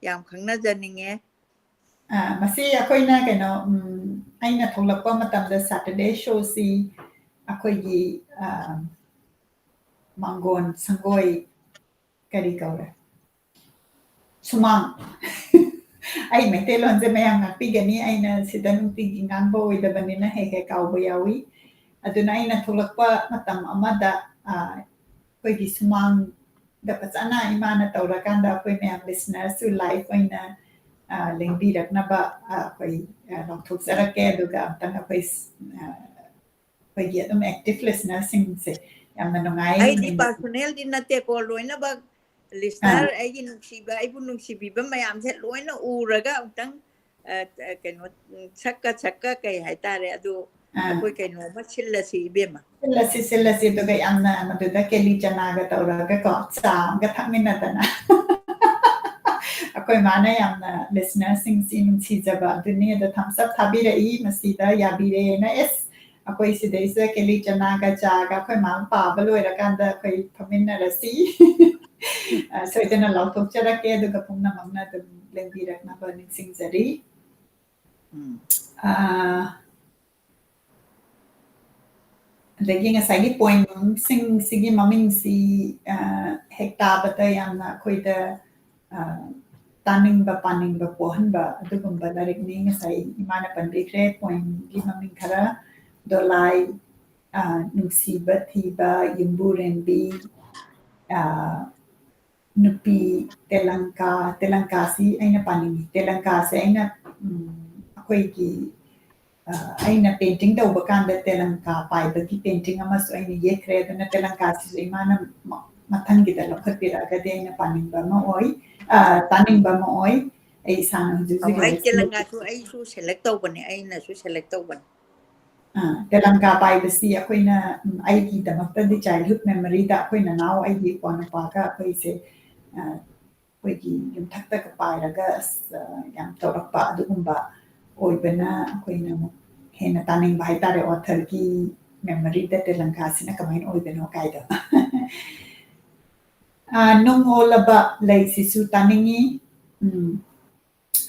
ꯌꯥꯝ ꯈꯪꯅꯖꯅꯤꯡꯉꯦ꯫ ꯑ, ꯃꯁꯤ ꯑꯩꯈꯣꯏꯅ ꯀꯩꯅꯣ, ꯎꯝ, ꯑꯩꯅ ꯊꯣꯛꯂꯛꯄ ꯃꯇꯝꯗ Saturday showꯁꯤ ꯑꯩꯈꯣꯏꯒꯤ, ꯑ, ꯃꯥꯡꯒꯣꯟ ꯁꯪꯒꯣꯏ ꯀꯔꯤ ꯀꯧꯔꯦ? ꯁꯨꯃꯥꯡ꯫ ꯑꯩ ꯃꯩꯇꯩꯂꯣꯟꯁꯦ ꯃꯌꯥꯝ ꯉꯥꯛꯄꯤꯒꯅꯤ, ꯑꯩꯅ ꯁꯤꯗ ꯅꯨꯡꯇꯤꯒꯤ ꯉꯥꯡꯕ ꯑꯣꯏꯗꯕꯅꯤꯅ ꯍꯦꯛ ꯍꯦꯛ ꯀꯥꯎꯕ ꯌꯥꯎꯏ꯫ ꯑꯗꯨꯅ ꯑꯩꯅ ꯊꯣꯛꯂꯛꯄ ꯃꯇꯝ ꯑꯃꯗ, ꯑ, ꯑꯩꯈꯣꯏꯒꯤ ꯁꯨꯃꯥꯡꯗ ꯐꯖꯅ ꯏꯃꯥꯅ ꯇꯧꯔꯀꯥꯟꯗ ꯑꯩꯈꯣꯏ ꯃꯌꯥꯝ listenersꯁꯨ live ꯑꯣꯏꯅ, ꯑ, ꯂꯦꯡꯕꯤꯔꯛꯅꯕ, ꯑ, ꯑꯩꯈꯣꯏ, ꯑ, ꯂꯥꯎꯊꯣꯛꯆꯔꯛꯀꯦ꯫ ꯑꯗꯨꯒ ꯑꯝꯇꯪ ꯑꯩꯈꯣꯏ, ꯑ, ꯑꯩꯈꯣꯏꯒꯤ ꯑꯗꯨꯝ active listenerꯁꯤꯡꯁꯦ ꯌꯥꯝꯅ ꯅꯨꯡꯉꯥꯏ꯫ ꯑꯩꯗꯤ personalꯗꯤ ꯅꯠꯇꯦꯀꯣ, ꯂꯣꯏꯅꯃꯛ listener, ꯑꯥ꯫ ꯑꯩꯒꯤ ꯅꯨꯡꯁꯤꯕ, ꯑꯩꯕꯨ ꯅꯨꯡꯁꯤꯕꯤꯕ ꯃꯌꯥꯝꯁꯦ ꯂꯣꯏꯅ ꯎꯔꯒ ꯑꯃꯨꯛꯇꯪ, ꯑ, ꯑ, ꯀꯩꯅꯣ, ꯎꯝ, ꯁꯛꯀ ꯁꯛꯀ ꯀꯩ ꯍꯥꯏꯇꯥꯔꯦ, ꯑꯗꯨ ꯑꯥ꯫ ꯑꯩꯈꯣꯏ ꯀꯩꯅꯣꯝꯃ ꯁꯤꯜꯂꯁꯤ ꯏꯕꯦꯝꯃ꯫ ꯁꯤꯜꯂꯁꯤ, ꯁꯤꯜꯂꯁꯤ, ꯑꯗꯨꯒ ꯌꯥꯝꯅ ꯃꯗꯨꯗ ꯀꯦꯂꯤ ꯆꯅꯥꯒ ꯇꯧꯔꯒꯀꯣ, ꯆꯥ ꯑꯃꯒ ꯊꯛꯃꯤꯟꯅꯗꯅ꯫ ꯑꯩꯈꯣꯏ ꯃꯥꯅ ꯌꯥꯝꯅ listenerꯁꯤꯡꯁꯤ ꯅꯨꯡꯁꯤꯖꯕ ꯑꯗꯨꯅꯤ, ꯑꯗ thumbs up ꯊꯥꯕꯤꯔꯛꯏ, ꯃꯁꯤꯗ ꯌꯥꯕꯤꯔꯦꯅ꯫ ꯑꯦꯁ, ꯑꯩꯈꯣꯏ ꯁꯤꯗꯩꯁꯤꯗ ꯀꯦꯂꯤ ꯆꯅꯥꯒ ꯆꯥꯒ ꯑꯩꯈꯣꯏ ꯃꯥꯅ ꯄꯥꯕ ꯂꯣꯏꯔꯀꯥꯟꯗ ꯑꯩꯈꯣꯏ ꯐꯝꯃꯤꯟꯅꯔꯁꯤ꯫ ꯑ, ꯁꯣꯏꯗꯅ ꯂꯥꯎꯊꯣꯛꯆꯔꯛꯀꯦ, ꯑꯗꯨꯒ ꯄꯨꯝꯅꯃꯛꯅ ꯑꯗꯨꯝ ꯂꯦꯡꯕꯤꯔꯛꯅꯕ ꯅꯤꯡꯁꯤꯡꯖꯔꯤ꯫ ꯎꯝ꯫ ꯑꯥ, ꯑꯗꯒꯤ ꯉꯁꯥꯏꯒꯤ poemꯁꯤꯡꯁꯤꯒꯤ ꯃꯃꯤꯡꯁꯤ, ꯑꯥ, ꯍꯦꯛ ꯇꯥꯕꯗ ꯌꯥꯝꯅ ꯑꯩꯈꯣꯏꯗ, ꯑꯥ, ꯇꯥꯅꯤꯡꯕ, ꯄꯥꯅꯤꯡꯕ ꯄꯣꯛꯍꯟꯕ ꯑꯗꯨꯒꯨꯝꯕ ꯂꯥꯏꯔꯤꯛꯅꯤ꯫ ꯉꯁꯥꯏ ꯏꯃꯥꯅ ꯄꯟꯕꯤꯈ꯭ꯔꯦ poemꯒꯤ ꯃꯃꯤꯡ ꯈꯔ, ꯗꯣꯂꯥꯏ, ꯑꯥ, ꯅꯨꯡꯁꯤꯕ ꯊꯤꯕ, ꯌꯨꯝꯕꯨꯔꯦꯝꯕꯤ, ꯑꯥ, ꯅꯨꯄꯤ, ꯇꯦꯂꯪꯀꯥ, ꯇꯦꯂꯪꯀꯥꯁꯤ ꯑꯩꯅ ꯄꯥꯅꯤꯡꯉꯤ꯫ ꯇꯦꯂꯪꯀꯥꯁꯦ ꯑꯩꯅ, ꯎꯝ, ꯑꯩꯈꯣꯏꯒꯤ, ꯑꯩꯅ painting ꯇꯧꯕ ꯀꯥꯟꯗ ꯇꯦꯂꯪꯀꯥ ꯄꯥꯏꯕꯒꯤ painting ꯑꯃꯁꯨ ꯑꯩꯅ ꯌꯦꯛꯈ꯭ꯔꯦ꯫ ꯑꯗꯨꯅ ꯇꯦꯂꯪꯀꯥꯁꯤꯁꯨ ꯏꯃꯥꯅ ꯃ-, ꯃꯊꯪꯒꯤꯗ ꯂꯧꯈꯠꯄꯤꯔꯛꯑꯒꯗꯤ ꯑꯩꯅ ꯄꯥꯅꯤꯡꯕ ꯑꯃ ꯑꯣꯏ, ꯑ, ꯇꯥꯅꯤꯡꯕ ꯑꯃ ꯑꯣꯏ꯫ ꯑꯩ ꯏꯁꯥꯅ ꯍꯧꯖꯤꯛ ꯍꯧꯖꯤꯛ ꯑꯧ, ꯑꯩ ꯂꯥꯏꯔꯤꯛꯁꯤ ꯇꯦꯂꯪꯒꯥꯁꯨ ꯑꯩꯁꯨ select ꯇꯧꯕꯅꯦ, ꯑꯩꯅꯁꯨ select ꯇꯧꯕꯅꯦ꯫ ꯑ, ꯇꯦꯂꯪꯀꯥ ꯄꯥꯏꯕꯁꯤ ꯑꯩꯈꯣꯏꯅ, ꯎꯝ, ꯑꯩꯒꯤꯗꯃꯛꯇꯗꯤ childhood memoryꯗ ꯑꯩꯈꯣꯏ ꯅꯅꯥꯎ, ꯑꯩꯒꯤ ꯏꯄ꯭ꯋꯥ ꯅꯨꯄꯥꯒ ꯑꯩꯈꯣꯏꯁꯦ, ꯑ, ꯑꯩꯈꯣꯏꯒꯤ ꯌꯨꯝꯊꯛꯇꯒ ꯄꯥꯏꯔꯒ, ꯑꯁ, ꯑ, ꯌꯥꯝ ꯇꯧꯔꯛꯄ ꯑꯗꯨꯒꯨꯝꯕ ꯑꯣꯏꯕꯅ ꯑꯩꯈꯣꯏꯅ ꯑꯃꯨꯛ ꯍꯦꯟꯅ ꯇꯥꯅꯤꯡꯕ ꯍꯥꯏꯇꯥꯔꯦ, authorꯒꯤ memoryꯗ ꯇꯦꯂꯪꯀꯥꯁꯤꯅ ꯀꯃꯥꯏꯅ ꯑꯣꯏꯕꯅꯣ ꯀꯥꯏꯗꯣ꯫ ꯑ, ꯅꯨꯡ ꯑꯣꯜꯂꯕ ꯂꯩꯁꯤꯁꯨ ꯇꯥꯅꯤꯡꯉꯤ꯫ ꯎꯝ,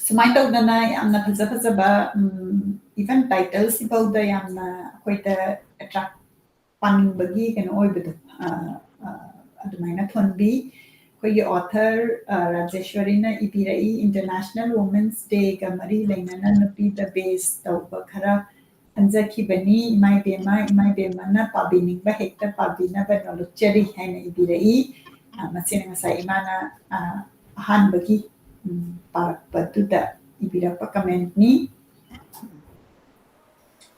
ꯁꯨꯃꯥꯏꯅ ꯇꯧꯗꯅ ꯌꯥꯝꯅ ꯐꯖ ꯐꯖꯕ, ꯎꯝ, even titleꯁꯤꯐꯥꯎꯗ ꯌꯥꯝꯅ ꯑꯩꯈꯣꯏꯗ attract, ꯄꯥꯅꯤꯡꯕꯒꯤ ꯀꯩꯅꯣ ꯑꯣꯏꯕꯗꯣ, ꯑ, ꯑ, ꯑꯗꯨꯃꯥꯏꯅ ꯊꯣꯟꯕꯤ꯫ ꯑꯩꯈꯣꯏꯒꯤ author, ꯑ, ꯔꯥꯖꯦꯁ꯭ꯋꯔꯤꯅ ꯏꯕꯤꯔꯛꯏ, International Women's Dayꯒ ꯃꯔꯤ ꯂꯩꯅꯅ ꯅꯨꯄꯤꯗ base ꯇꯧꯕ ꯈꯔ ꯈꯟꯖꯈꯤꯕꯅꯤ꯫ ꯏꯃꯥ ꯏꯕꯦꯝꯃ, ꯏꯃꯥ ꯏꯕꯦꯝꯃꯅ ꯄꯥꯕꯤꯅꯤꯡꯕ ꯍꯦꯛꯇ ꯄꯥꯕꯤꯅꯕ ꯅꯣꯂꯨꯛꯆꯔꯤ ꯍꯥꯏꯅ ꯏꯕꯤꯔꯛꯏ꯫ ꯑ, ꯃꯁꯤꯅ ꯉꯁꯥꯏ ꯏꯃꯥꯅ, ꯑ, ꯑꯍꯥꯟꯕꯒꯤ, ꯎꯝ, ꯄꯥꯔꯛꯄꯗꯨꯗ ꯏꯕꯤꯔꯛꯄ commentꯅꯤ꯫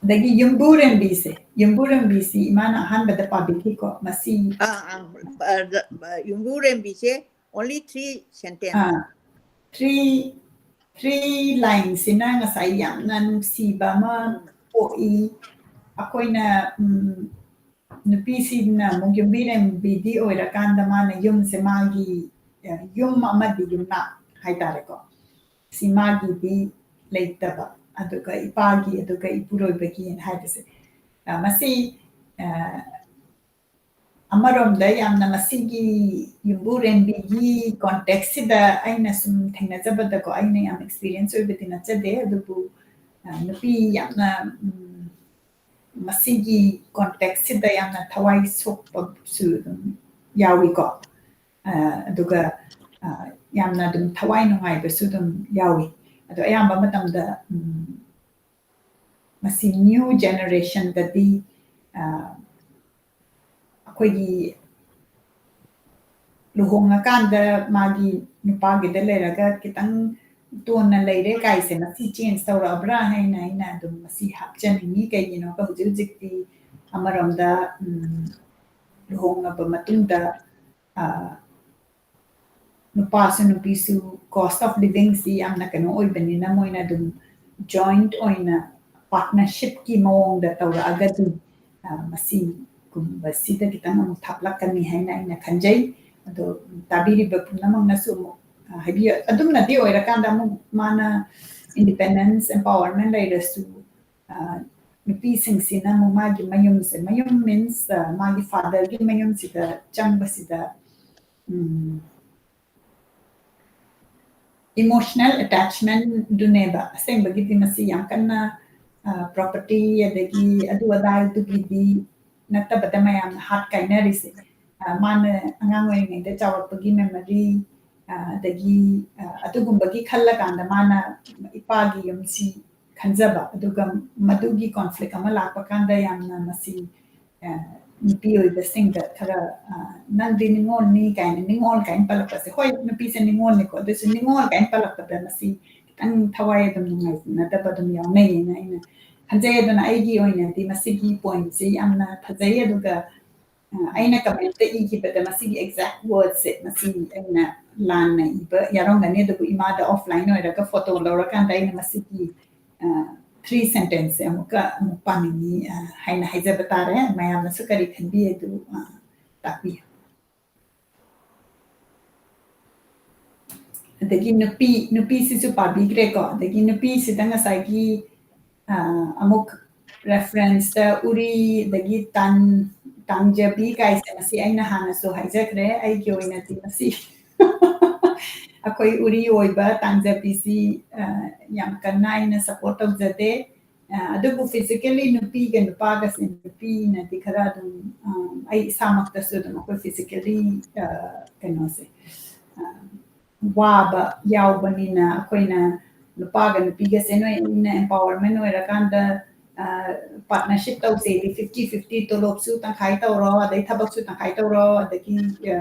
ꯑꯗꯒꯤ ꯌꯨꯝꯕꯨꯔꯦꯝꯕꯤꯁꯦ, ꯌꯨꯝꯕꯨꯔꯦꯝꯕꯤꯁꯤ ꯏꯃꯥꯅ ꯑꯍꯥꯟꯕꯗ ꯄꯥꯕꯤꯈꯤꯀꯣ꯫ ꯃꯁꯤ ꯑꯥ, ꯑꯥ, ꯑ, ꯌꯨꯝꯕꯨꯔꯦꯝꯕꯤꯁꯦ only three sentence꯫ ꯑꯥ, three, three lineꯁꯤꯅ ꯉꯁꯥꯏ ꯌꯥꯝꯅ ꯅꯨꯡꯁꯤꯕ ꯑꯃ ꯄꯣꯛꯏ꯫ ꯑꯩꯈꯣꯏꯅ, ꯎꯝ, ꯅꯨꯄꯤꯁꯤꯅ ꯑꯃꯨꯛ ꯌꯨꯝꯕꯤꯔꯦꯝꯕꯤꯗꯤ ꯑꯣꯏꯔꯀꯥꯟꯗ ꯃꯥꯅ ꯌꯨꯝꯁꯦ ꯃꯥꯒꯤ, ꯑ, ꯌꯨꯝ ꯑꯃꯗꯤ ꯌꯨꯝꯅꯥꯛ ꯍꯥꯏꯇꯥꯔꯦꯀꯣ, ꯁꯤ ꯃꯥꯒꯤꯗꯤ ꯂꯩꯇꯕ, ꯑꯗꯨꯒ ꯏꯄꯥꯒꯤ, ꯑꯗꯨꯒ ꯏꯄꯨꯔꯣꯏꯕꯒꯤꯅ ꯍꯥꯏꯕꯁꯦ, ꯑ, ꯃꯁꯤ, ꯑ, ꯑꯃꯔꯣꯝꯗ ꯌꯥꯝꯅ ꯃꯁꯤꯒꯤ ꯌꯨꯝꯕꯨꯔꯦꯝꯕꯤꯒꯤ contextꯁꯤꯗ ꯑꯩꯅ ꯁꯨꯝ ꯊꯦꯡꯅꯖꯕꯗꯀꯣ, ꯑꯩꯅ ꯌꯥꯝ experience ꯑꯣꯏꯕꯗꯤ ꯅꯠꯆꯗꯦ, ꯑꯗꯨꯕꯨ, ꯑ, ꯅꯨꯄꯤ ꯌꯥꯝꯅ, ꯎꯝ, ꯃꯁꯤꯒꯤ contextꯁꯤꯗ ꯌꯥꯝꯅ ꯊꯋꯥꯏ ꯁꯣꯛꯄꯁꯨ ꯑꯗꯨꯝ ꯌꯥꯎꯏꯀꯣ꯫ ꯑ, ꯑꯗꯨꯒ, ꯑ, ꯌꯥꯝꯅ ꯑꯗꯨꯝ ꯊꯋꯥꯏ ꯅꯨꯡꯉꯥꯏꯕꯁꯨ ꯑꯗꯨꯝ ꯌꯥꯎꯏ꯫ ꯑꯗꯣ ꯑꯌꯥꯝꯕ ꯃꯇꯝꯗ, ꯎꯝ, ꯃꯁꯤ new generationꯗꯗꯤ, ꯑ, ꯑꯩꯈꯣꯏꯒꯤ ꯂꯨꯍꯣꯡꯉꯀꯥꯟꯗ ꯃꯥꯒꯤ ꯅꯨꯄꯥꯒꯤꯗ ꯂꯩꯔꯒ ꯈꯤꯇꯪ ꯇꯣꯟꯅ ꯂꯩꯔꯦ ꯀꯥꯏꯁꯦ ꯃꯁꯤ change ꯇꯧꯔꯛꯑꯕ꯭ꯔꯥ ꯍꯥꯏꯅ ꯑꯩꯅ ꯑꯗꯨꯝ ꯃꯁꯤ ꯍꯥꯞꯆꯅꯤꯡꯉꯤ꯫ ꯀꯩꯒꯤꯅꯣꯒ ꯍꯧꯖꯤꯛ ꯍꯧꯖꯤꯛꯇꯤ ꯑꯃꯔꯣꯝꯗ, ꯎꯝ, ꯂꯨꯍꯣꯡꯂꯕ ꯃꯇꯨꯡꯗ, ꯑ, ꯅꯨꯄꯥꯁꯨ ꯅꯨꯄꯤꯁꯨ cost of living ꯁꯤ ꯌꯥꯝꯅ ꯀꯩꯅꯣ ꯑꯣꯏꯕꯅꯤꯅ ꯃꯣꯏꯅ ꯑꯗꯨꯝ joint ꯑꯣꯏꯅ partnership ꯀꯤ ꯃꯑꯣꯡꯗ ꯇꯧꯔꯛꯑꯒꯗꯤ, ꯑ, ꯃꯁꯤꯒꯨꯝꯕꯁꯤꯗ ꯈꯤꯇꯪ ꯑꯃꯨꯛ ꯊꯥꯞꯂꯛꯀꯅꯤ ꯍꯥꯏꯅ ꯑꯩꯅ ꯈꯟꯖꯩ꯫ ꯑꯗꯣ ꯇꯥꯕꯤꯔꯤꯕ ꯄꯨꯝꯅꯃꯛꯅꯁꯨ ꯑꯃꯨꯛ, ꯑ, ꯍꯥꯏꯕꯤꯌꯨ꯫ ꯑꯗꯨꯝꯅꯗꯤ ꯑꯣꯏꯔꯀꯥꯟꯗ ꯑꯃꯨꯛ ꯃꯥꯅ independence, empowerment ꯂꯩꯔꯁꯨ, ꯑ, ꯅꯨꯄꯤꯁꯤꯡꯁꯤꯅ ꯑꯃꯨꯛ ꯃꯥꯒꯤ ꯃꯌꯨꯝꯁꯦ, ꯃꯌꯨꯝ means, ꯑ, ꯃꯥꯒꯤ father ꯒꯤ ꯃꯌꯨꯝꯁꯤꯗ ꯆꯪꯕꯁꯤꯗ, ꯎꯝ, emotional attachment ꯗꯨꯅꯦꯕ꯫ ꯑꯁꯦꯡꯕꯒꯤꯗꯤ ꯃꯁꯤ ꯌꯥꯝ ꯀꯟꯅ, ꯑ, property ꯑꯗꯒꯤ ꯑꯗꯨ ꯑꯗꯥꯗꯨꯒꯤꯗꯤ ꯅꯠꯇꯕꯗ ꯃꯌꯥꯝꯅ ꯍꯥꯠ ꯀꯥꯏꯅꯔꯤꯁꯦ꯫ ꯑ, ꯃꯥꯅ ꯑꯉꯥꯡ ꯑꯣꯏꯔꯤꯉꯩꯗ ꯆꯥꯎꯔꯛꯄꯒꯤ memory, ꯑ, ꯑꯗꯒꯤ, ꯑ, ꯑꯗꯨꯒꯨꯝꯕꯒꯤ ꯈꯜꯂꯀꯥꯟꯗ ꯃꯥꯅ ꯏꯄꯥꯒꯤ ꯌꯨꯝꯁꯤ ꯈꯟꯖꯕ, ꯑꯗꯨꯒ ꯃꯗꯨꯒꯤ conflict ꯑꯃ ꯂꯥꯛꯄ ꯀꯥꯟꯗ ꯌꯥꯝꯅ ꯃꯁꯤ, ꯑ, ꯅꯨꯄꯤ ꯑꯣꯏꯕꯁꯤꯡꯗ ꯈꯔ, ꯑ, "ꯅꯪꯗꯤ ꯅꯤꯉꯣꯜꯅꯤ" ꯀꯥꯏꯅ, ꯅꯤꯉꯣꯜ ꯀꯥꯏꯅ ꯄꯜꯂꯛꯄꯁꯦ, ꯍꯣꯏ, ꯅꯨꯄꯤꯁꯦ ꯅꯤꯉꯣꯜꯅꯤꯀꯣ, ꯑꯗꯨꯁꯨ ꯅꯤꯉꯣꯜ ꯀꯥꯏꯅ ꯄꯜꯂꯛꯄꯗ ꯃꯁꯤ ꯈꯤꯇꯪ ꯊꯋꯥꯏ ꯑꯗꯨꯝ ꯅꯨꯡꯉꯥꯏꯅꯗꯕ ꯑꯗꯨꯝ ꯌꯥꯎꯅꯩꯌꯦꯅ ꯑꯩꯅ ꯈꯟꯖꯩ꯫ ꯑꯗꯨꯅ ꯑꯩꯒꯤ ꯑꯣꯏꯅꯗꯤ ꯃꯁꯤꯒꯤ point ꯁꯤ ꯌꯥꯝꯅ ꯐꯖꯩ, ꯑꯗꯨꯒ, ꯑ, ꯑꯩꯅ comment ꯇ ꯏꯈꯤꯕꯗ ꯃꯁꯤꯒꯤ exact word ꯁꯦ ꯃꯁꯤ ꯑꯩꯅ ꯂꯥꯟꯅ ꯏꯕ ꯌꯥꯎꯔꯝꯒꯅꯤ, ꯑꯗꯨꯕꯨ ꯏꯃꯥꯗ offline ꯑꯣꯏꯔꯒ photo ꯂꯧꯔꯀꯥꯟꯗ ꯑꯩꯅ ꯃꯁꯤꯒꯤ, ꯑ, three sentence ꯁꯦ ꯑꯃꯨꯛꯀ ꯑꯃꯨꯛ ꯄꯥꯅꯤꯡꯉꯤ, ꯑ, ꯍꯥꯏꯅ ꯍꯥꯏꯖꯕ ꯇꯥꯔꯦ꯫ ꯃꯌꯥꯝꯅꯁꯨ ꯀꯔꯤ ꯈꯟꯕꯤ ꯑꯗꯨ, ꯑ, ꯇꯥꯛꯄꯤꯌꯨ꯫ ꯑꯗꯒꯤ ꯅꯨꯄꯤ, ꯅꯨꯄꯤꯁꯤꯁꯨ ꯄꯥꯕꯤꯈ꯭ꯔꯦꯀꯣ꯫ ꯑꯗꯒꯤ ꯅꯨꯄꯤꯁꯤꯗ ꯉꯁꯥꯏꯒꯤ, ꯑ, ꯑꯃꯨꯛ reference ꯇ ꯎꯔꯤ, ꯑꯗꯒꯤ ꯇꯥꯟ-, ꯇꯥꯡꯖꯕꯤ ꯀꯥꯏꯁꯦ, ꯃꯁꯤ ꯑꯩꯅ ꯍꯥꯟꯅꯁꯨ ꯍꯥꯏꯖꯈ꯭ꯔꯦ꯫ ꯑꯩꯒꯤ ꯑꯣꯏꯅꯗꯤ ꯃꯁꯤ ꯑꯩꯈꯣꯏ ꯎꯔꯤ ꯑꯣꯏꯕ ꯇꯥꯡꯖꯕꯤꯁꯤ, ꯑ, ꯌꯥꯝ ꯀꯟꯅ ꯑꯩꯅ support ꯇꯧꯖꯗꯦ꯫ ꯑ, ꯑꯗꯨꯕꯨ physically ꯅꯨꯄꯤꯒ ꯅꯨꯄꯥꯒꯁꯦ, ꯅꯨꯄꯤꯅꯗꯤ ꯈꯔ ꯑꯗꯨꯝ, ꯑ, ꯑꯩ ꯏꯁꯥꯃꯛꯇꯁꯨ ꯑꯗꯨꯝ ꯑꯩꯈꯣꯏ physically, ꯑ, ꯀꯩꯅꯣꯁꯦ, ꯑ, ꯋꯥꯕ ꯌꯥꯎꯕꯅꯤꯅ ꯑꯩꯈꯣꯏꯅ ꯅꯨꯄꯥꯒ ꯅꯨꯄꯤꯒꯁꯦ ꯅꯣꯏꯅ empowerment ꯑꯣꯏꯔꯀꯥꯟꯗ, ꯑ, partnership ꯇꯧꯁꯦꯗꯤ fifty fifty ꯇꯣꯂꯣꯞꯁꯨ ꯇꯪꯈꯥꯏ ꯇꯧꯔꯣ, ꯑꯗꯩ ꯊꯕꯛꯁꯨ ꯇꯪꯈꯥꯏ ꯇꯧꯔꯣ, ꯑꯗꯒꯤ, ꯑ,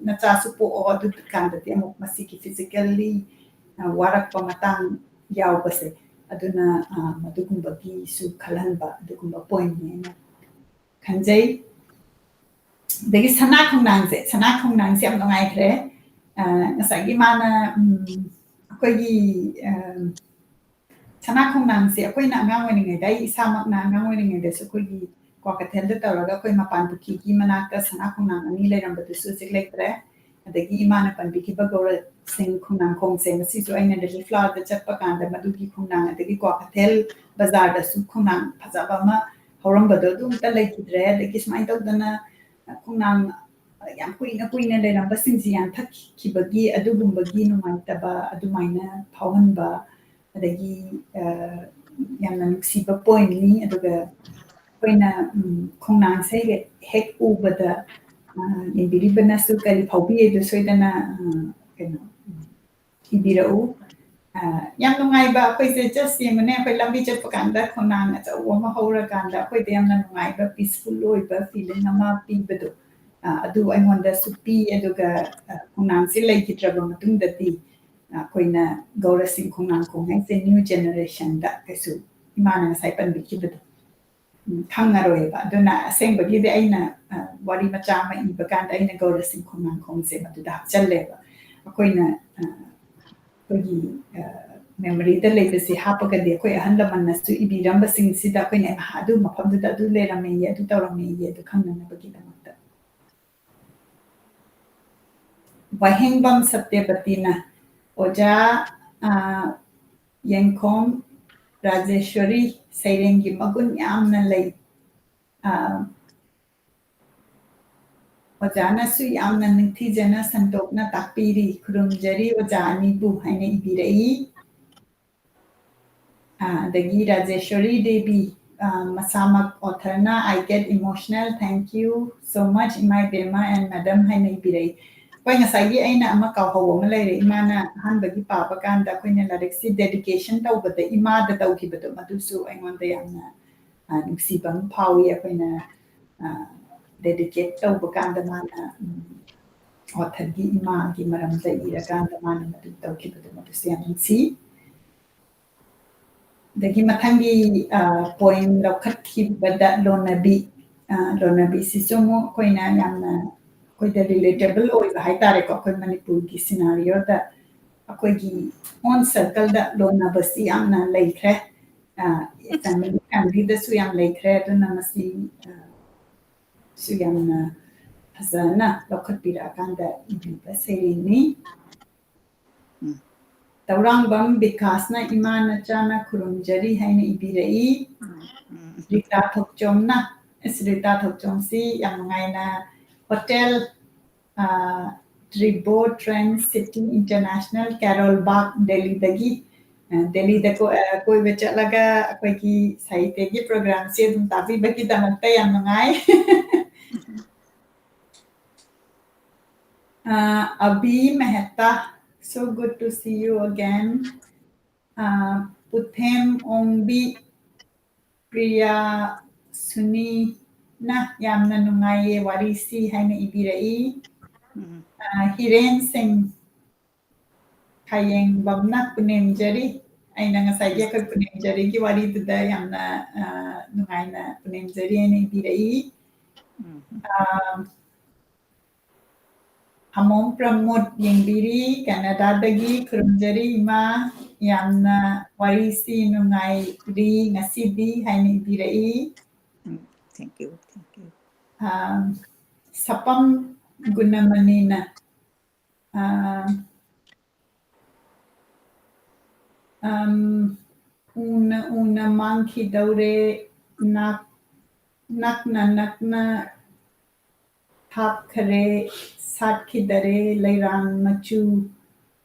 ꯅꯆꯥꯁꯨ ꯄꯣꯛꯑꯣ, ꯑꯗꯨ ꯀꯥꯟꯗꯗꯤ ꯑꯃꯨꯛ ꯃꯁꯤꯒꯤ physically ꯑ, ꯋꯥꯔꯛꯄ ꯃꯇꯥꯡ ꯌꯥꯎꯕꯁꯦ, ꯑꯗꯨꯅ, ꯑ, ꯃꯗꯨꯒꯨꯝꯕꯒꯤꯁꯨ ꯈꯜꯍꯟꯕ ꯑꯗꯨꯒꯨꯝꯕ pointꯅꯤ ꯑꯩꯅ ꯈꯟꯖꯩ꯫ ꯑꯗꯒꯤ ꯁꯅꯥ ꯈꯣꯡꯅꯥꯡꯁꯦ, ꯁꯅꯥ ꯈꯣꯡꯅꯥꯡꯁꯦ ꯌꯥꯝ ꯅꯨꯡꯉꯥꯏꯈ꯭ꯔꯦ꯫ ꯑ, ꯉꯁꯥꯏꯒꯤ ꯃꯥꯅ, ꯎꯝ, ꯑꯩꯈꯣꯏꯒꯤ, ꯑ, ꯁꯅꯥ ꯈꯣꯡꯅꯥꯡꯁꯦ ꯑꯩꯈꯣꯏꯅ ꯑꯉꯥꯡ ꯑꯣꯏꯔꯤꯉꯩꯗ, ꯑꯩ ꯏꯁꯥꯃꯛꯅ ꯑꯉꯥꯡ ꯑꯣꯏꯔꯤꯉꯩꯗꯁꯨ ꯑꯩꯈꯣꯏꯒꯤ ꯀ꯭ꯋꯥꯀꯩꯊꯦꯜꯗ ꯇꯧꯔꯒ ꯑꯩꯈꯣꯏ ꯃꯄꯥꯟ ꯄꯨꯈ꯭ꯔꯤꯒꯤ ꯃꯅꯥꯛꯇ ꯁꯅꯥ ꯈꯣꯡꯅꯥꯡ ꯑꯅꯤ ꯂꯩꯔꯝꯕꯗꯨꯁꯨ ꯍꯧꯖꯤꯛ ꯂꯩꯇ꯭ꯔꯦ꯫ ꯑꯗꯒꯤ ꯏꯃꯥꯅ ꯄꯟꯕꯤꯈꯤꯕ ꯒꯧꯔꯁꯤꯡ ꯈꯣꯡꯅꯥꯡꯈꯣꯡꯁꯦ, ꯃꯁꯤꯁꯨ ꯑꯩꯅ ꯂꯤꯂꯤ flowerꯗ ꯆꯠꯄ ꯀꯥꯟꯗ ꯃꯗꯨꯒꯤ ꯈꯣꯡꯅꯥꯡ, ꯑꯗꯒꯤ ꯀ꯭ꯋꯥꯀꯩꯊꯦꯜ ꯕꯖꯥꯔꯗꯁꯨ ꯈꯣꯡꯅꯥꯡ ꯐꯖꯕ ꯑꯃ ꯍꯧꯔꯝꯕꯗꯣ ꯑꯗꯨ ꯑꯝꯇ ꯂꯩꯈꯤꯗ꯭ꯔꯦ꯫ ꯑꯗꯒꯤ ꯁꯨꯃꯥꯏꯅ ꯇꯧꯗꯅ ꯈꯣꯡꯅꯥꯡ ꯌꯥꯝ ꯀꯨꯏꯅ ꯀꯨꯏꯅ ꯂꯩꯔꯝꯕꯁꯤꯡꯁꯤ ꯌꯥꯟꯊꯠꯈꯤꯕꯒꯤ ꯑꯗꯨꯒꯨꯝꯕꯒꯤ ꯅꯨꯡꯉꯥꯏꯇꯕ ꯑꯗꯨꯃꯥꯏꯅ ꯐꯥꯎꯍꯟꯕ, ꯑꯗꯒꯤ, ꯑ, ꯌꯥꯝꯅ ꯅꯨꯡꯁꯤꯕ pointꯅꯤ꯫ ꯑꯗꯨꯒ ꯑꯩꯈꯣꯏꯅ, ꯎꯝ, ꯈꯣꯡꯅꯥꯡꯁꯦ ꯍꯦꯛ, ꯍꯦꯛ ꯎꯕꯗ, ꯑ, ꯌꯦꯡꯕꯤꯔꯤꯕꯅꯁꯨ ꯀꯔꯤ ꯐꯥꯎꯕꯤꯌꯦꯗꯣ ꯁꯣꯏꯗꯅ, ꯑ, ꯀꯩꯅꯣ, ꯎꯝ, ꯏꯕꯤꯔꯛꯎ꯫ ꯑ, ꯌꯥꯝ ꯅꯨꯡꯉꯥꯏꯕ, ꯑꯩꯈꯣꯏꯁꯦ just ꯌꯦꯡꯉꯨꯅꯦ, ꯑꯩꯈꯣꯏ ꯂꯝꯕꯤ ꯆꯠꯄ ꯀꯥꯟꯗ ꯈꯣꯡꯅꯥꯡ ꯑꯆꯧꯕ ꯑꯃ ꯍꯧꯔꯀꯥꯟꯗ ꯑꯩꯈꯣꯏꯗ ꯌꯥꯝꯅ ꯅꯨꯡꯉꯥꯏꯕ, peaceful ꯑꯣꯏꯕ feeling ꯑꯃ ꯄꯤꯕꯗꯣ, ꯑ, ꯑꯗꯨ ꯑꯩꯉꯣꯟꯗꯁꯨ ꯄꯤ꯫ ꯑꯗꯨꯒ, ꯑ, ꯈꯣꯡꯅꯥꯡꯁꯦ ꯂꯩꯈꯤꯗ꯭ꯔꯕ ꯃꯇꯨꯡꯗꯗꯤ, ꯑ, ꯑꯩꯈꯣꯏꯅ ꯒꯧꯔꯁꯤꯡ ꯈꯣꯡꯅꯥꯡꯈꯣꯡ ꯍꯥꯏꯁꯦ new generationꯗ ꯀꯩꯁꯨ, ꯏꯃꯥꯅ ꯉꯁꯥꯏ ꯄꯟꯕꯤꯈꯤꯕꯗꯣ, ꯎꯝ, ꯈꯪꯉꯔꯣꯏꯕ꯫ ꯑꯗꯨꯅ ꯑꯁꯦꯡꯕꯒꯤꯗꯤ ꯑꯩꯅ, ꯑ, ꯋꯥꯔꯤ ꯃꯆꯥ ꯑꯃ ꯏꯕ ꯀꯥꯟꯗ ꯑꯩꯅ ꯒꯧꯔꯁꯤꯡ ꯈꯣꯡꯅꯥꯡꯈꯣꯡꯁꯦ ꯃꯗꯨꯗ ꯍꯥꯞꯆꯜꯂꯦꯕ꯫ ꯑꯩꯈꯣꯏꯅ, ꯑ, ꯑꯩꯈꯣꯏꯒꯤ, ꯑ, memoryꯗ ꯂꯩꯕꯁꯦ ꯍꯥꯞꯄꯒꯗꯤ ꯑꯩꯈꯣꯏ ꯑꯍꯜ ꯂꯃꯟꯅꯁꯨ ꯏꯕꯤꯔꯝꯕꯁꯤꯡꯁꯤꯗ ꯑꯩꯈꯣꯏꯅ, "ꯑꯦ, ꯑꯗꯨ ꯃꯐꯝꯗꯨꯗ ꯑꯗꯨ ꯂꯩꯔꯝꯃꯦꯌꯦ, ꯑꯗꯨ ꯇꯧꯔꯝꯃꯦꯌꯦ" ꯑꯗꯨ ꯈꯪꯅꯅꯕꯒꯤꯗꯃꯛꯇ꯫ ꯋꯥꯍꯦꯡꯕꯝ ꯁꯇ꯭ꯌꯄꯇꯤꯅ, "ꯑꯣꯖꯥ, ꯑ, ꯌꯦꯡꯈꯣꯝ ꯔꯥꯖꯦꯁ꯭ꯋꯔꯤ ꯁꯩꯔꯦꯡꯒꯤ ꯃꯒꯨꯟ ꯌꯥꯝꯅ ꯂꯩ꯫ ꯑ, ꯑꯣꯖꯥꯅꯁꯨ ꯌꯥꯝꯅ ꯅꯤꯡꯊꯤꯖꯅ ꯁꯟꯗꯣꯛꯅ ꯇꯥꯛꯄꯤꯔꯤ꯫ ꯈꯨꯔꯨꯝꯖꯔꯤ ꯑꯣꯖꯥ ꯑꯅꯤꯕꯨ" ꯍꯥꯏꯅ ꯏꯕꯤꯔꯛꯏ꯫ ꯑ, ꯑꯗꯒꯤ ꯔꯥꯖꯦꯁ꯭ꯋꯔꯤ ꯗꯦꯕꯤ, ꯑ, ꯃꯁꯥꯃꯛ authorꯅ, "I get emotional, thank you so much, ꯏꯃꯥ ꯏꯕꯦꯝꯃ and madam" ꯍꯥꯏꯅ ꯏꯕꯤꯔꯛꯏ꯫ ꯍꯣꯏ, ꯉꯁꯥꯏꯒꯤ ꯑꯩꯅ ꯑꯃ ꯀꯥꯎꯍꯧꯕ ꯑꯃ ꯂꯩꯔꯦ꯫ ꯏꯃꯥꯅ ꯑꯍꯥꯟꯕꯒꯤ ꯄꯥꯕ ꯀꯥꯟꯗ ꯑꯩꯈꯣꯏꯅ ꯂꯥꯏꯔꯤꯛꯁꯤ dedication ꯇꯧꯕꯗ ꯏꯃꯥꯗ ꯇꯧꯈꯤꯕꯗꯣ, ꯃꯗꯨꯁꯨ ꯑꯩꯉꯣꯟꯗ ꯌꯥꯝꯅ, ꯑ, ꯅꯨꯡꯁꯤꯕ ꯑꯃ ꯐꯥꯎꯏ꯫ ꯑꯩꯈꯣꯏꯅ, ꯑ, dedicate ꯇꯧꯕ ꯀꯥꯟꯗ ꯃꯥꯅ, ꯎꯝ, ꯑꯣꯊꯔꯒꯤ ꯏꯃꯥꯒꯤ ꯃꯔꯝꯗ ꯏꯔꯀꯥꯟꯗ ꯃꯥꯅ ꯃꯗꯨ ꯇꯧꯈꯤꯕꯗꯨ ꯃꯗꯨꯁꯨ ꯌꯥꯝ ꯅꯨꯡꯁꯤ꯫ ꯑꯗꯒꯤ ꯃꯊꯪꯒꯤ, ꯑ, ꯄꯣꯏꯟ ꯂꯧꯈꯠꯈꯤꯕꯗ ꯂꯣꯟꯅꯕꯤ, ꯑ, ꯂꯣꯟꯅꯕꯤꯁꯤꯁꯨ ꯑꯃꯨꯛ ꯑꯩꯈꯣꯏꯅ ꯌꯥꯝꯅ ꯑꯩꯈꯣꯏꯗ ꯔꯤꯂꯦꯇꯦꯕꯜ ꯑꯣꯏꯕ ꯍꯥꯏꯇꯥꯔꯦꯀꯣ꯫ ꯑꯩꯈꯣꯏ ꯃꯅꯤꯄꯨꯔꯒꯤ ꯁꯤꯅꯥꯔꯤꯑꯣꯗ ꯑꯩꯈꯣꯏꯒꯤ ꯑꯣꯟ ꯁꯔꯀꯜꯗ ꯂꯣꯟꯅꯕꯁꯤ ꯌꯥꯝꯅ ꯂꯩꯈ꯭ꯔꯦ꯫ ꯑ, ꯐꯦꯃꯤꯂꯤ, ꯐꯦꯃꯤꯂꯤꯗꯁꯨ ꯌꯥꯝ ꯂꯩꯈ꯭ꯔꯦ꯫ ꯑꯗꯨꯅ ꯃꯁꯤ, ꯑ, ꯁꯨ ꯌꯥꯝꯅ ꯐꯖꯅ ꯂꯧꯈꯠꯄꯤꯔꯛꯑꯀꯥꯟꯗ ꯏꯕꯤꯕ ꯁꯩꯔꯦꯡꯅꯤ꯫ ꯎꯝ꯫ ꯇꯧꯔꯥꯡꯕꯝ ꯕꯤꯀꯥꯁꯅ "ꯏꯃꯥ ꯅꯆꯥꯅ ꯈꯨꯔꯨꯝꯖꯔꯤ" ꯍꯥꯏꯅ ꯏꯕꯤꯔꯛꯏ꯫ ꯎꯝ, ꯎꯝ꯫ ꯔꯤꯇꯥ ꯊꯣꯛꯆꯣꯝꯅ, ꯑꯁ, ꯔꯤꯇꯥ ꯊꯣꯛꯆꯣꯝꯁꯤ ꯌꯥꯝ ꯅꯨꯡꯉꯥꯏꯅ ꯍꯣꯇꯦꯜ, ꯑ, ꯇ꯭ꯔꯤꯕꯣ ꯇ꯭ꯔꯦꯟ ꯁꯤꯇꯤ ꯏꯟꯇꯔꯅꯦꯁꯅꯦꯜ, ꯀꯦꯔꯣꯜ ꯕꯥꯒ, ꯗꯦꯜꯂꯤꯗꯒꯤ, ꯑ, ꯗꯦꯜꯂꯤꯗ ꯀꯣ-, ꯑ, ꯀꯣꯏꯕ ꯆꯠꯂꯒ ꯑꯩꯈꯣꯏꯒꯤ ꯁꯥꯍꯤꯇ꯭ꯌꯒꯤ ꯄ꯭ꯔꯣꯒ꯭ꯔꯥꯝꯁꯦ ꯑꯗꯨꯝ ꯇꯥꯕꯤꯕꯒꯤꯗꯃꯛꯇ ꯌꯥꯝ ꯅꯨꯡꯉꯥꯏ꯫ ꯑ, ꯑꯕꯤ Mehta, so good to see you again. ꯑ, ꯄꯨꯊꯦꯝ ꯑꯣꯡꯕꯤ ꯄ꯭ꯔꯤꯌꯥ ꯁꯨꯅꯤꯅ "ꯌꯥꯝꯅ ꯅꯨꯡꯉꯥꯏꯌꯦ ꯋꯥꯔꯤꯁꯤ" ꯍꯥꯏꯅ ꯏꯕꯤꯔꯛꯏ꯫ ꯎꯝ꯫ ꯑ, ꯍꯤꯔꯦꯟ ꯁꯤꯡ ꯈꯥꯌꯦꯡꯕꯝꯅ "ꯄꯨꯅꯦꯝꯖꯔꯤ", ꯑꯩꯅ ꯉꯁꯥꯏꯒꯤ ꯑꯩꯈꯣꯏ ꯄꯨꯅꯦꯝꯖꯔꯤꯒꯤ ꯋꯥꯔꯤꯗꯨꯗ ꯌꯥꯝꯅ, ꯑ, ꯅꯨꯡꯉꯥꯏꯅ ꯄꯨꯅꯦꯝꯖꯔꯤ ꯍꯥꯏꯅ ꯏꯕꯤꯔꯛꯏ꯫ ꯎꯝ꯫ ꯑ, ꯑꯃꯣꯝ ꯄ꯭ꯔꯃꯣꯗ ꯌꯦꯡꯕꯤꯔꯤ, ꯀꯦꯅꯗꯥꯗꯒꯤ ꯈꯨꯔꯨꯝꯖꯔꯤ ꯏꯃꯥ, ꯌꯥꯝꯅ ꯋꯥꯔꯤꯁꯤ ꯅꯨꯡꯉꯥꯏꯔꯤ ꯉꯁꯤꯗꯤ ꯍꯥꯏꯅ ꯏꯕꯤꯔꯛꯏ꯫ ꯎꯝ, thank you, thank you꯫ ꯑ, ꯁꯄꯝ ꯒꯨꯅꯃꯅꯤꯅ, ꯑ, ꯑꯝ, ꯎꯅ ꯎꯅ ꯃꯥꯡꯈꯤꯗꯧꯔꯦ, ꯅꯛ-, ꯅꯛꯅ ꯅꯛꯅ ꯊꯥꯞꯈꯔꯦ, ꯁꯥꯠꯈꯤꯗꯔꯦ ꯂꯩꯔꯥꯡ ꯃꯆꯨ꯫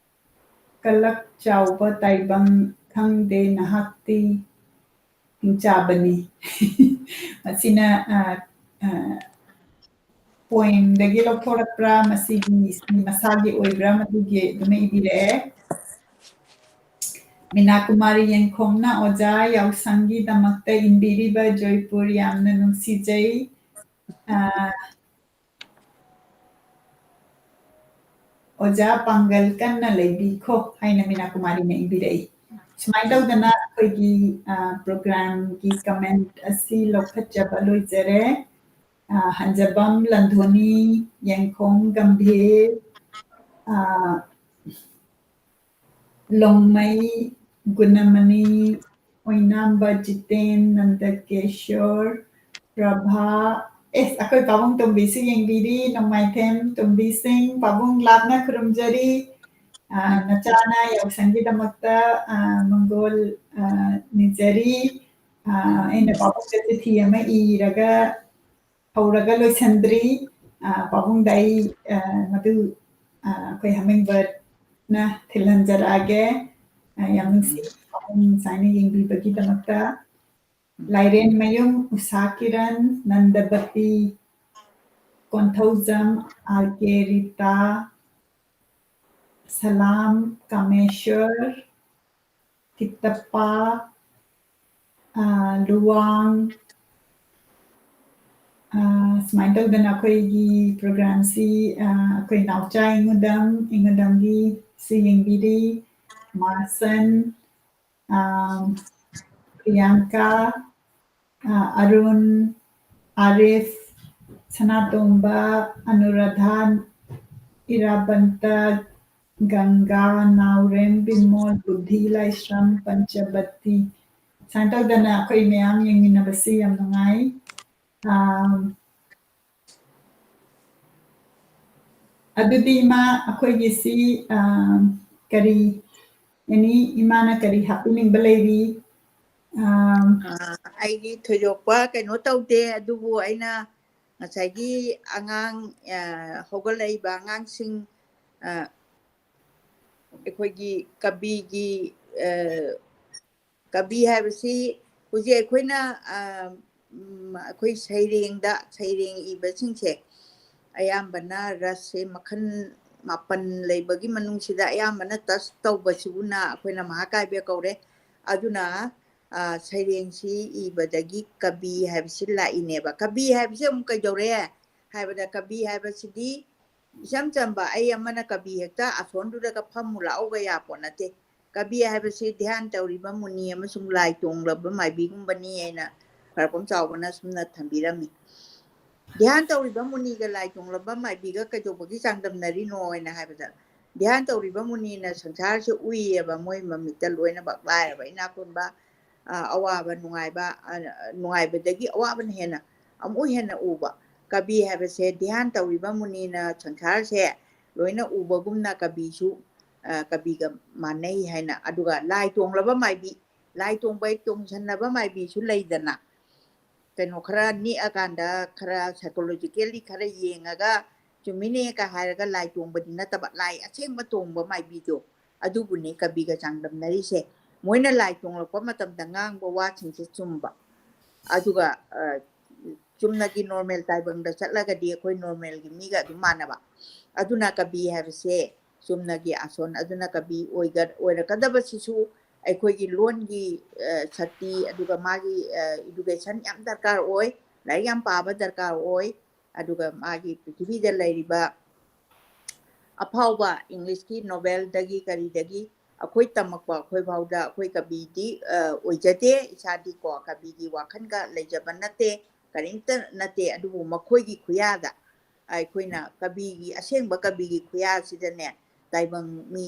ꯀꯂꯛ ꯆꯥꯎꯕ ꯇꯥꯏꯕꯪ ꯈꯪꯗꯦ ꯅꯍꯥꯛꯇꯤ ꯍꯤꯡꯆꯥꯕꯅꯤ꯫ ꯃꯁꯤꯅ, ꯑ, ꯑ, ꯄꯣꯏꯝꯗꯒꯤ ꯂꯧꯊꯣꯔꯛꯄ꯭ꯔꯥ, ꯃꯁꯤꯒꯤ ꯃꯁꯥꯒꯤ ꯑꯣꯏꯕ꯭ꯔꯥ, ꯃꯗꯨꯒꯤ ꯑꯗꯨꯃ ꯏꯕꯤꯔꯛꯑꯦ꯫ ꯃꯤꯅꯥ ꯀꯨꯃꯥꯔꯤ ꯌꯦꯡꯈꯣꯝꯅ "ꯑꯣꯖꯥ ꯌꯥꯎꯁꯪꯒꯤꯗꯃꯛꯇ ꯏꯟꯕꯤꯔꯤꯕ ꯖꯣꯏꯄꯨꯔ ꯌꯥꯝꯅ ꯅꯨꯡꯁꯤꯖꯩ"꯫ ꯑ, ꯑꯣꯖꯥ ꯄꯥꯡꯒꯜ ꯀꯟꯅ ꯂꯩꯕꯤꯈꯣ ꯍꯥꯏꯅ ꯃꯤꯅꯥ ꯀꯨꯃꯥꯔꯤꯅ ꯏꯕꯤꯔꯛꯏ꯫ ꯁꯨꯃꯥꯏꯅ ꯇꯧꯗꯅ ꯑꯩꯈꯣꯏꯒꯤ, ꯑ, programꯒꯤ comment ꯑꯁꯤ ꯂꯧꯈꯠꯆꯕ ꯂꯣꯏꯖꯔꯦ꯫ ꯑ, ꯍꯟꯖꯕꯝ ꯂꯟꯙꯣꯅꯤ, ꯌꯦꯡꯈꯣꯝ ꯒꯝꯚꯤꯔ, ꯑ, ꯂꯣꯡꯃꯩ ꯒꯨꯅꯃꯅꯤ, ꯑꯣꯏꯅꯥꯝꯕ ꯖꯤꯇꯦꯟ, ꯅꯟꯗꯀꯦꯁꯣꯔ, ꯄ꯭ꯔꯚꯥ, ꯑꯦꯁ, ꯑꯩꯈꯣꯏ ꯄꯥꯕꯨꯡ ꯇꯣꯝꯕꯤꯁꯨ ꯌꯦꯡꯕꯤꯔꯤ, ꯅꯣꯡꯃꯥꯏꯊꯦꯝ ꯇꯣꯝꯕꯤ ꯁꯤꯡ, ꯄꯥꯕꯨꯡ ꯂꯥꯞꯅ ꯈꯨꯔꯨꯝꯖꯔꯤ꯫ ꯑ, ꯅꯆꯥꯅ ꯌꯥꯎꯁꯪꯒꯤꯗꯃꯛꯇ, ꯑ, ꯃꯪꯒꯣꯜ, ꯑ, ꯅꯤꯖꯔꯤ꯫ ꯑ, ꯑꯩꯅ ꯄꯥꯕꯨꯡꯗ ꯆꯤꯊꯤ ꯑꯃ ꯏꯔꯒ ꯍꯧꯔꯒ ꯂꯣꯏꯁꯤꯟꯗ꯭ꯔꯤ꯫ ꯑ, ꯄꯥꯕꯨꯡꯗ ꯑꯩ, ꯑ, ꯃꯗꯨ, ꯑ, ꯑꯩꯈꯣꯏ ꯍꯃꯤꯡꯕꯔꯠꯅ ꯊꯤꯜꯍꯟꯖꯔꯛꯑꯒꯦ꯫ ꯑ, ꯌꯥꯝ ꯅꯨꯡꯁꯤ, ꯄꯥꯕꯨꯡ ꯁꯨꯃꯥꯏꯅ ꯌꯦꯡꯕꯤꯕꯒꯤꯗꯃꯛꯇ꯫ ꯂꯥꯏꯔꯦꯟꯃꯌꯨꯝ ꯎꯁꯥ ꯀꯤꯔꯟ, ꯅꯟꯗꯕꯇꯤ ꯀꯣꯟꯊꯧꯖꯝ, ꯑꯥꯔ ꯀꯦ ꯔꯤꯇꯥ, ꯁꯂꯥꯝ ꯀꯥꯃꯦꯁꯣꯔ, ꯀꯤꯠꯇꯞꯄ, ꯑ, ꯂꯨꯋꯥꯡ, ꯑ, ꯁꯨꯃꯥꯏꯅ ꯇꯧꯗꯅ ꯑꯩꯈꯣꯏꯒꯤ programꯁꯤ, ꯑ, ꯑꯩꯈꯣꯏ ꯅꯥꯎꯆꯥ ꯏꯉꯨꯗꯝ, ꯏꯉꯨꯗꯝꯒꯤꯁꯨ ꯌꯦꯡꯕꯤꯔꯤ, ꯃꯥꯔꯁꯟ, ꯑ, ꯄ꯭ꯔꯤꯌꯥꯡꯀꯥ, ꯑ, ꯑꯔꯨꯟ, ꯑꯥꯔꯤꯐ, ꯁꯅꯥꯇꯣꯝꯕ, ꯑꯅꯨꯔꯥꯙꯥ, ꯏꯔꯥꯕꯟꯇ, ꯒꯪꯒꯥ, ꯅꯥꯎꯔꯦꯝ, ꯕꯤꯃꯣꯜ, ꯕꯨꯙꯤ, ꯂꯥꯏꯁ꯭ꯔꯝ, ꯄꯟꯆꯕꯇꯤ꯫ ꯁꯨꯃꯥꯏꯅ ꯇꯧꯗꯅ ꯑꯩꯈꯣꯏ ꯃꯌꯥꯝ ꯌꯦꯡꯃꯤꯟꯅꯕꯁꯤ ꯌꯥꯝ ꯅꯨꯡꯉꯥꯏ꯫ ꯑꯥꯝ, ꯑꯗꯨꯗꯤ ꯏꯃꯥ, ꯑꯩꯈꯣꯏꯒꯤꯁꯤ, ꯑꯥꯝ, ꯀꯔꯤ, ꯑꯦꯅꯤ ꯏꯃꯥꯅ ꯀꯔꯤ ꯍꯥꯞꯄꯤꯅꯤꯡꯕ ꯂꯩꯔꯤ? ꯑꯥꯝ, ꯑ, ꯑꯩꯒꯤ ꯊꯣꯏꯗꯣꯛꯄ ꯀꯩꯅꯣ ꯇꯧꯗꯦ, ꯑꯗꯨꯕꯨ ꯑꯩꯅ ꯉꯁꯥꯏꯒꯤ ꯑꯉꯥꯡ, ꯑ, ꯍꯧꯒꯠꯂꯛꯏꯕ ꯑꯉꯥꯡꯁꯤꯡ, ꯑ, ꯑꯩꯈꯣꯏꯒꯤ ꯀꯕꯤꯒꯤ, ꯑ, ꯀꯕꯤ ꯍꯥꯏꯕꯁꯤ ꯍꯧꯖꯤꯛ ꯑꯩꯈꯣꯏꯅ, ꯑ, ꯎꯝ, ꯑꯩꯈꯣꯏ ꯁꯩꯔꯦꯡꯗ, ꯁꯩꯔꯦꯡ ꯏꯕꯁꯤꯡꯁꯦ ꯑꯌꯥꯝꯕꯅ ꯔꯁꯁꯦ ꯃꯈꯜ ꯃꯥꯄꯟ ꯂꯩꯕꯒꯤ ꯃꯅꯨꯡꯁꯤꯗ ꯑꯌꯥꯝꯕꯅ touch ꯇꯧꯕꯁꯤꯕꯨꯅ ꯑꯩꯈꯣꯏꯅ ꯃꯍꯥꯀꯥꯕ꯭ꯌ ꯀꯧꯔꯦ꯫ ꯑꯗꯨꯅ, ꯑ, ꯁꯩꯔꯦꯡꯁꯤ ꯏꯕꯗꯒꯤ ꯀꯕꯤ ꯍꯥꯏꯕꯁꯤ ꯂꯥꯛꯏꯅꯦꯕ꯫ ꯀꯕꯤ ꯍꯥꯏꯕꯁꯤ ꯑꯃꯨꯛ ꯀꯩꯗꯧꯔꯦ ꯍꯥꯏꯕꯗ, ꯀꯕꯤ ꯍꯥꯏꯕꯁꯤꯗꯤ ꯏꯆꯝ ꯆꯝꯕ ꯑꯩ ꯑꯃꯅ ꯀꯕꯤ ꯍꯦꯛꯇ ꯑꯁꯣꯟꯗꯨꯗꯒ ꯐꯝꯃꯨ ꯂꯥꯛꯎꯒ ꯌꯥꯄꯣꯠ ꯅꯠꯇꯦ꯫ ꯀꯕꯤ ꯍꯥꯏꯕꯁꯤ ꯙ꯭ꯌꯥꯟ ꯇꯧꯔꯤꯕ ꯃꯨꯅꯤ ꯑꯃꯁꯨꯡ ꯂꯥꯏ ꯇꯣꯡꯂꯕ ꯃꯥꯏꯕꯤꯒꯨꯝꯕꯅꯤ ꯍꯥꯏꯅ ꯈ꯭ꯋꯥꯏꯔꯥꯛꯄꯝ ꯆꯥꯎꯕꯅ ꯑꯁꯨꯝꯅ ꯊꯝꯕꯤꯔꯝꯃꯤ꯫ ꯙ꯭ꯌꯥꯟ ꯇꯧꯔꯤꯕ ꯃꯨꯅꯤꯒ ꯂꯥꯏ ꯇꯣꯡꯂꯕ ꯃꯥꯏꯕꯤꯒ ꯀꯩꯗꯧꯕꯒꯤ ꯆꯥꯡꯗꯝꯅꯔꯤꯅꯣ ꯍꯥꯏꯅ ꯍꯥꯏꯕꯗ, ꯙ꯭ꯌꯥꯟ ꯇꯧꯔꯤꯕ ꯃꯨꯅꯤꯅ ꯁꯪꯁꯥꯔꯁꯦ ꯎꯏꯌꯦꯕ, ꯃꯣꯏ ꯃꯃꯤꯠꯇ ꯂꯣꯏꯅꯃꯛ ꯂꯥꯏꯔꯕ ꯏꯅꯥꯛ ꯈꯨꯟꯕ, ꯑ, ꯑꯋꯥꯕ ꯅꯨꯡꯉꯥꯏꯕ, ꯑ, ꯅꯨꯡꯉꯥꯏꯕꯗꯒꯤ ꯑꯋꯥꯕꯅ ꯍꯦꯟꯅ ꯑꯃꯨꯛ ꯍꯦꯟꯅ ꯎꯕ꯫ ꯀꯕꯤ ꯍꯥꯏꯕꯁꯦ ꯙ꯭ꯌꯥꯟ ꯇꯧꯔꯤꯕ ꯃꯨꯅꯤꯅ ꯁꯪꯁꯥꯔꯁꯦ ꯂꯣꯏꯅ ꯎꯕꯒꯨꯝꯅ ꯀꯕꯤꯁꯨ, ꯑ, ꯀꯕꯤꯒ ꯃꯥꯟꯅꯩ ꯍꯥꯏꯅ꯫ ꯑꯗꯨꯒ ꯂꯥꯏ ꯇꯣꯡꯂꯕ ꯃꯥꯏꯕꯤ, ꯂꯥꯏ ꯇꯣꯡꯕ ꯇꯣꯡꯁꯟꯅꯕ ꯃꯥꯏꯕꯤꯁꯨ ꯂꯩꯗꯅ, ꯀꯩꯅꯣ ꯈꯔ ꯅꯦꯛꯑꯀꯥꯟꯗ ꯈꯔ psychologically ꯈꯔ ꯌꯦꯡꯉꯒ ꯆꯨꯝꯃꯤꯅꯦꯒ ꯍꯥꯏꯔꯒ ꯂꯥꯏ ꯇꯣꯡꯕꯗꯤ ꯅꯠꯇꯕ, ꯂꯥꯏ ꯑꯁꯦꯡꯕ ꯇꯣꯡꯕ ꯃꯥꯏꯕꯤꯗꯣ, ꯑꯗꯨꯕꯨꯅꯤ ꯀꯕꯤꯒ ꯆꯥꯡꯗꯝꯅꯔꯤꯁꯦ꯫ ꯃꯣꯏꯅ ꯂꯥꯏ ꯇꯣꯡꯂꯛꯄ ꯃꯇꯝꯗ ꯉꯥꯡꯕ ꯋꯥꯁꯤꯡꯁꯦ ꯆꯨꯝꯕ, ꯑꯗꯨꯒ, ꯑ, ꯆꯨꯝꯅꯒꯤ normal ꯇꯥꯏꯕꯪꯗ ꯆꯠꯂꯒꯗꯤ ꯑꯩꯈꯣꯏ normalꯒꯤ ꯃꯤꯒ ꯑꯗꯨꯝ ꯃꯥꯟꯅꯕ꯫ ꯑꯗꯨꯅ ꯀꯕꯤ ꯍꯥꯏꯕꯁꯦ ꯆꯨꯝꯅꯒꯤ ꯑꯁꯣꯟ, ꯑꯗꯨꯅ ꯀꯕꯤ ꯑꯣꯏꯒ-, ꯑꯣꯏꯔꯛꯀꯗꯕꯁꯤꯁꯨ ꯑꯩꯈꯣꯏꯒꯤ ꯂꯣꯟꯒꯤ, ꯑ, ꯁꯛꯇꯤ, ꯑꯗꯨꯒ ꯃꯥꯒꯤ, ꯑ, education ꯌꯥꯝ ꯗꯔꯀꯥꯔ ꯑꯣꯏ, ꯂꯥꯏꯔꯤꯛ ꯌꯥꯝ ꯄꯥꯕ ꯗꯔꯀꯥꯔ ꯑꯣꯏ, ꯑꯗꯨꯒ ꯃꯥꯒꯤ ꯄ꯭ꯔꯤꯊꯤꯕꯤꯗ ꯂꯩꯔꯤꯕ ꯑꯐꯥꯎꯕ Englishꯀꯤ novelꯗꯒꯤ ꯀꯔꯤꯗꯒꯤ ꯑꯩꯈꯣꯏ ꯇꯝꯃꯛꯄ ꯑꯩꯈꯣꯏ ꯐꯥꯎꯗ ꯑꯩꯈꯣꯏ ꯀꯕꯤꯗꯤ, ꯑ, ꯑꯣꯏꯖꯗꯦ, ꯏꯁꯥꯗꯤꯀꯣ ꯀꯕꯤꯒꯤ ꯋꯥꯈꯜꯒ ꯂꯩꯖꯕ ꯅꯠꯇꯦ, ꯀꯔꯤꯝꯇ ꯅꯠꯇꯦ, ꯑꯗꯨꯕꯨ ꯃꯈꯣꯏꯒꯤ ꯈꯨꯌꯥꯗ ꯑꯩꯈꯣꯏꯅ ꯀꯕꯤꯒꯤ, ꯑꯁꯦꯡꯕ ꯀꯕꯤꯒꯤ ꯈꯨꯌꯥꯁꯤꯗꯅꯦ, ꯇꯥꯏꯕꯪ ꯃꯤ